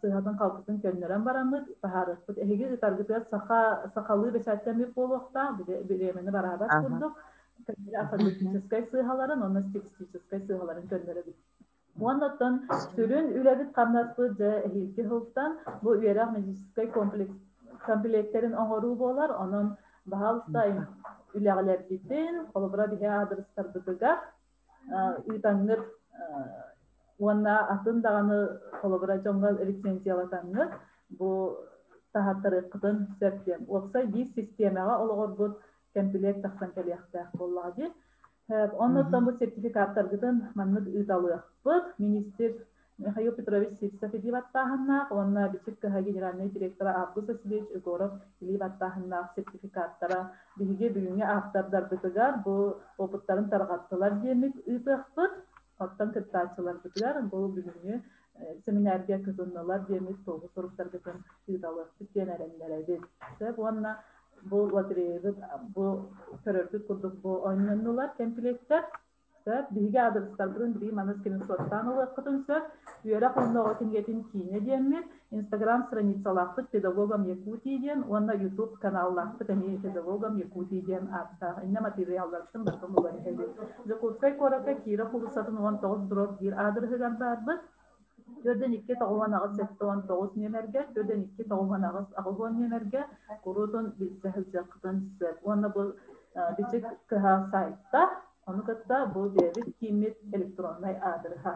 сыыһатын-халтытын көннөрөн бараммыт таһаарыахпыт. Эһиги ыытаргытыгар саха сахалыы бэчээттэммит буолуохтаах, бириэмэни бараабат курдук көннөрү алфавитическай сыыһаларын уонна стилистическай сыыһаларын көннөрөбүт. Уонна оттон сүрүн үлэбит-хамнаспыт дьэ эһиилги сылтан бу үөрэх медицинскэй комплекс комплектэрин оҥоруу буолар. Онон баһаалыста үлэҕилэргитин, холобура биһи аадырыстарбытыгар ыытаҥҥыт уонна атын даҕаны холобура дьоҥҥо рецензиялатаҥҥыт бу таһааттарыаххытын сөп диэн. Уопсай биир систиэмэҕэ олоҕорбут кэмпилиэк тахсан кэлиэхтээх буоллаҕа дии. Оннуттан бу сертификаттаргытын маннык ыыталыахпыт. Министр Михаил Петрович Сивцев илии баттааһыннаах уонна Бичик кыһа генеральнай директора Август Васильевич Егоров илии баттааһыннаах сертификаттара биһиги бүгүҥҥү автордарбытыгар бу опыттарын тарҕаттылар диэммит ыытыахпыт. Оттон кыттааччыларбытыгар бу бүгүҥҥү семинарга кытыннылар диэммит туоһу суруктаргытын ыыталыахпыт диэн эрэннэрэбит. Сөп уонна бу лотереябыт бу көрөргүт курдук бу оонньоннулар кэмпилиэктэр. Сөп. Биһиги аадырыстарбытын билигин маны скриншоттаан ылыаххытын сөп. Үөрэх уонна оҕо кинигэтин киинэ диэммит, Инстаграм страницалаахпыт Педагогам Якутии диэн уонна Ютуб каналлаахпыт эмиэ Педагогам Якутии диэн ааттаах. Иннэ материалларбытын барытын булан иһэбит. Дьокуускай куоракка Киров уулуссатын 19 дробь биир аадырыһыгар баарбыт. 42 98 79 нүөмэргэ, 42 98 80 нүөмэргэ куруутун билсэ сылдьыаххытын сөп. Уонна бу Бичик кыһа сайтта, ону кытта бу бэйэбит кииммит электроннай аадырыһа.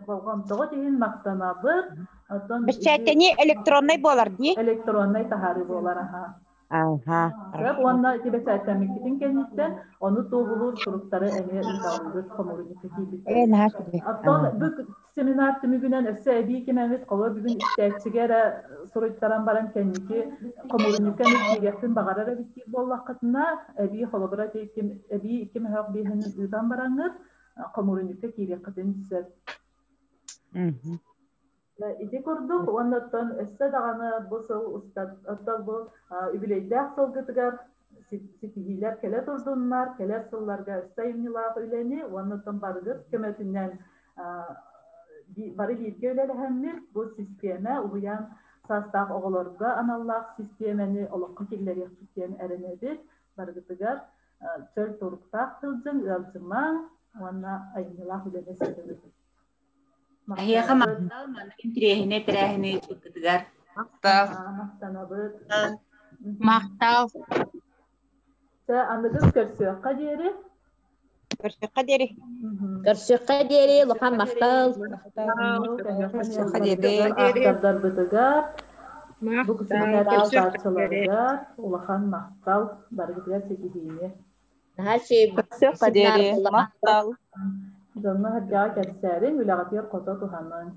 Болҕомтоҕут иһин махтанабыт. Оттон Бэчээттэнии электроннай буолар дии? Электроннай таһаарыы буолар, аха. Аха. Сөп уонна ити бэчээттэммиккитин кэнниттэн ону туоһулуур суруктары эмиэ ыыталыыбыт хомуурунньукка киирбиттэр. Ээ, наһаа үчүгэй. Оттон бу семинар түмүгүнэн өссө эбии ким эмит холобур бүгүн истээччигэ эрэ суруйтаран баран кэнники хомуурунньукка эмит киириэхпин баҕарар эбит диир буоллаххытына, эбии холобура ити ким эбии икки мөһөөх биэһин ыытан бараҥҥыт хомуурунньукка киириэххитин сөп. Ити курдук уонна оттон өссө даҕаны бу сыл устат оттон бу үбүлүөйдээх сылгытыгар ситиһиилэр кэлэ турдуннар, кэлэр сылларга өссө айымньылаах үлэни уонна оттон барыгыт көмөтүнэн бары бииргэ үлэлэһэммит бу систиэмэ уһуйаан саастаах оҕолорго аналлаах систиэмэни олоххо киллэриэхпит диэн эрэнэбит. Барыгытыгар чөл туруктаах сылдьыҥ, ыалдьымаҥ уонна айымньылаах үлэни ситиһиҥ. Эһиэхэ махтал, маннык интириэһинэй тэрээһини ыыппыккытыгар. Махтал. Махтанабыт. Махтал. Чэ, аныгыс көрсүөххэ диэри. Көрсүөххэ диэри. Көрсүөххэ диэри, улахан махтал. Көрсүөххэ диэри. Автордарбытыгар, бу семинар кыттааччыларыгар улахан махтал, барыгытыгар ситиһиини. Наһаа үчүгэй Көрсүөххэ диэри. Махтал. Дьоҥҥо сэргэҕэ кэпсээриҥ, үлэҕитигэр хото туһаныҥ.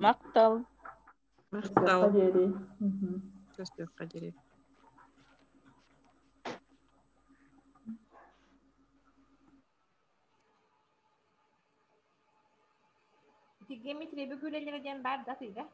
Махтал. Көрсүөххэ диэри. Көрсүөххэ диэри. Ити геометрия бүгүлэлэрэ диэн баар да тыйда.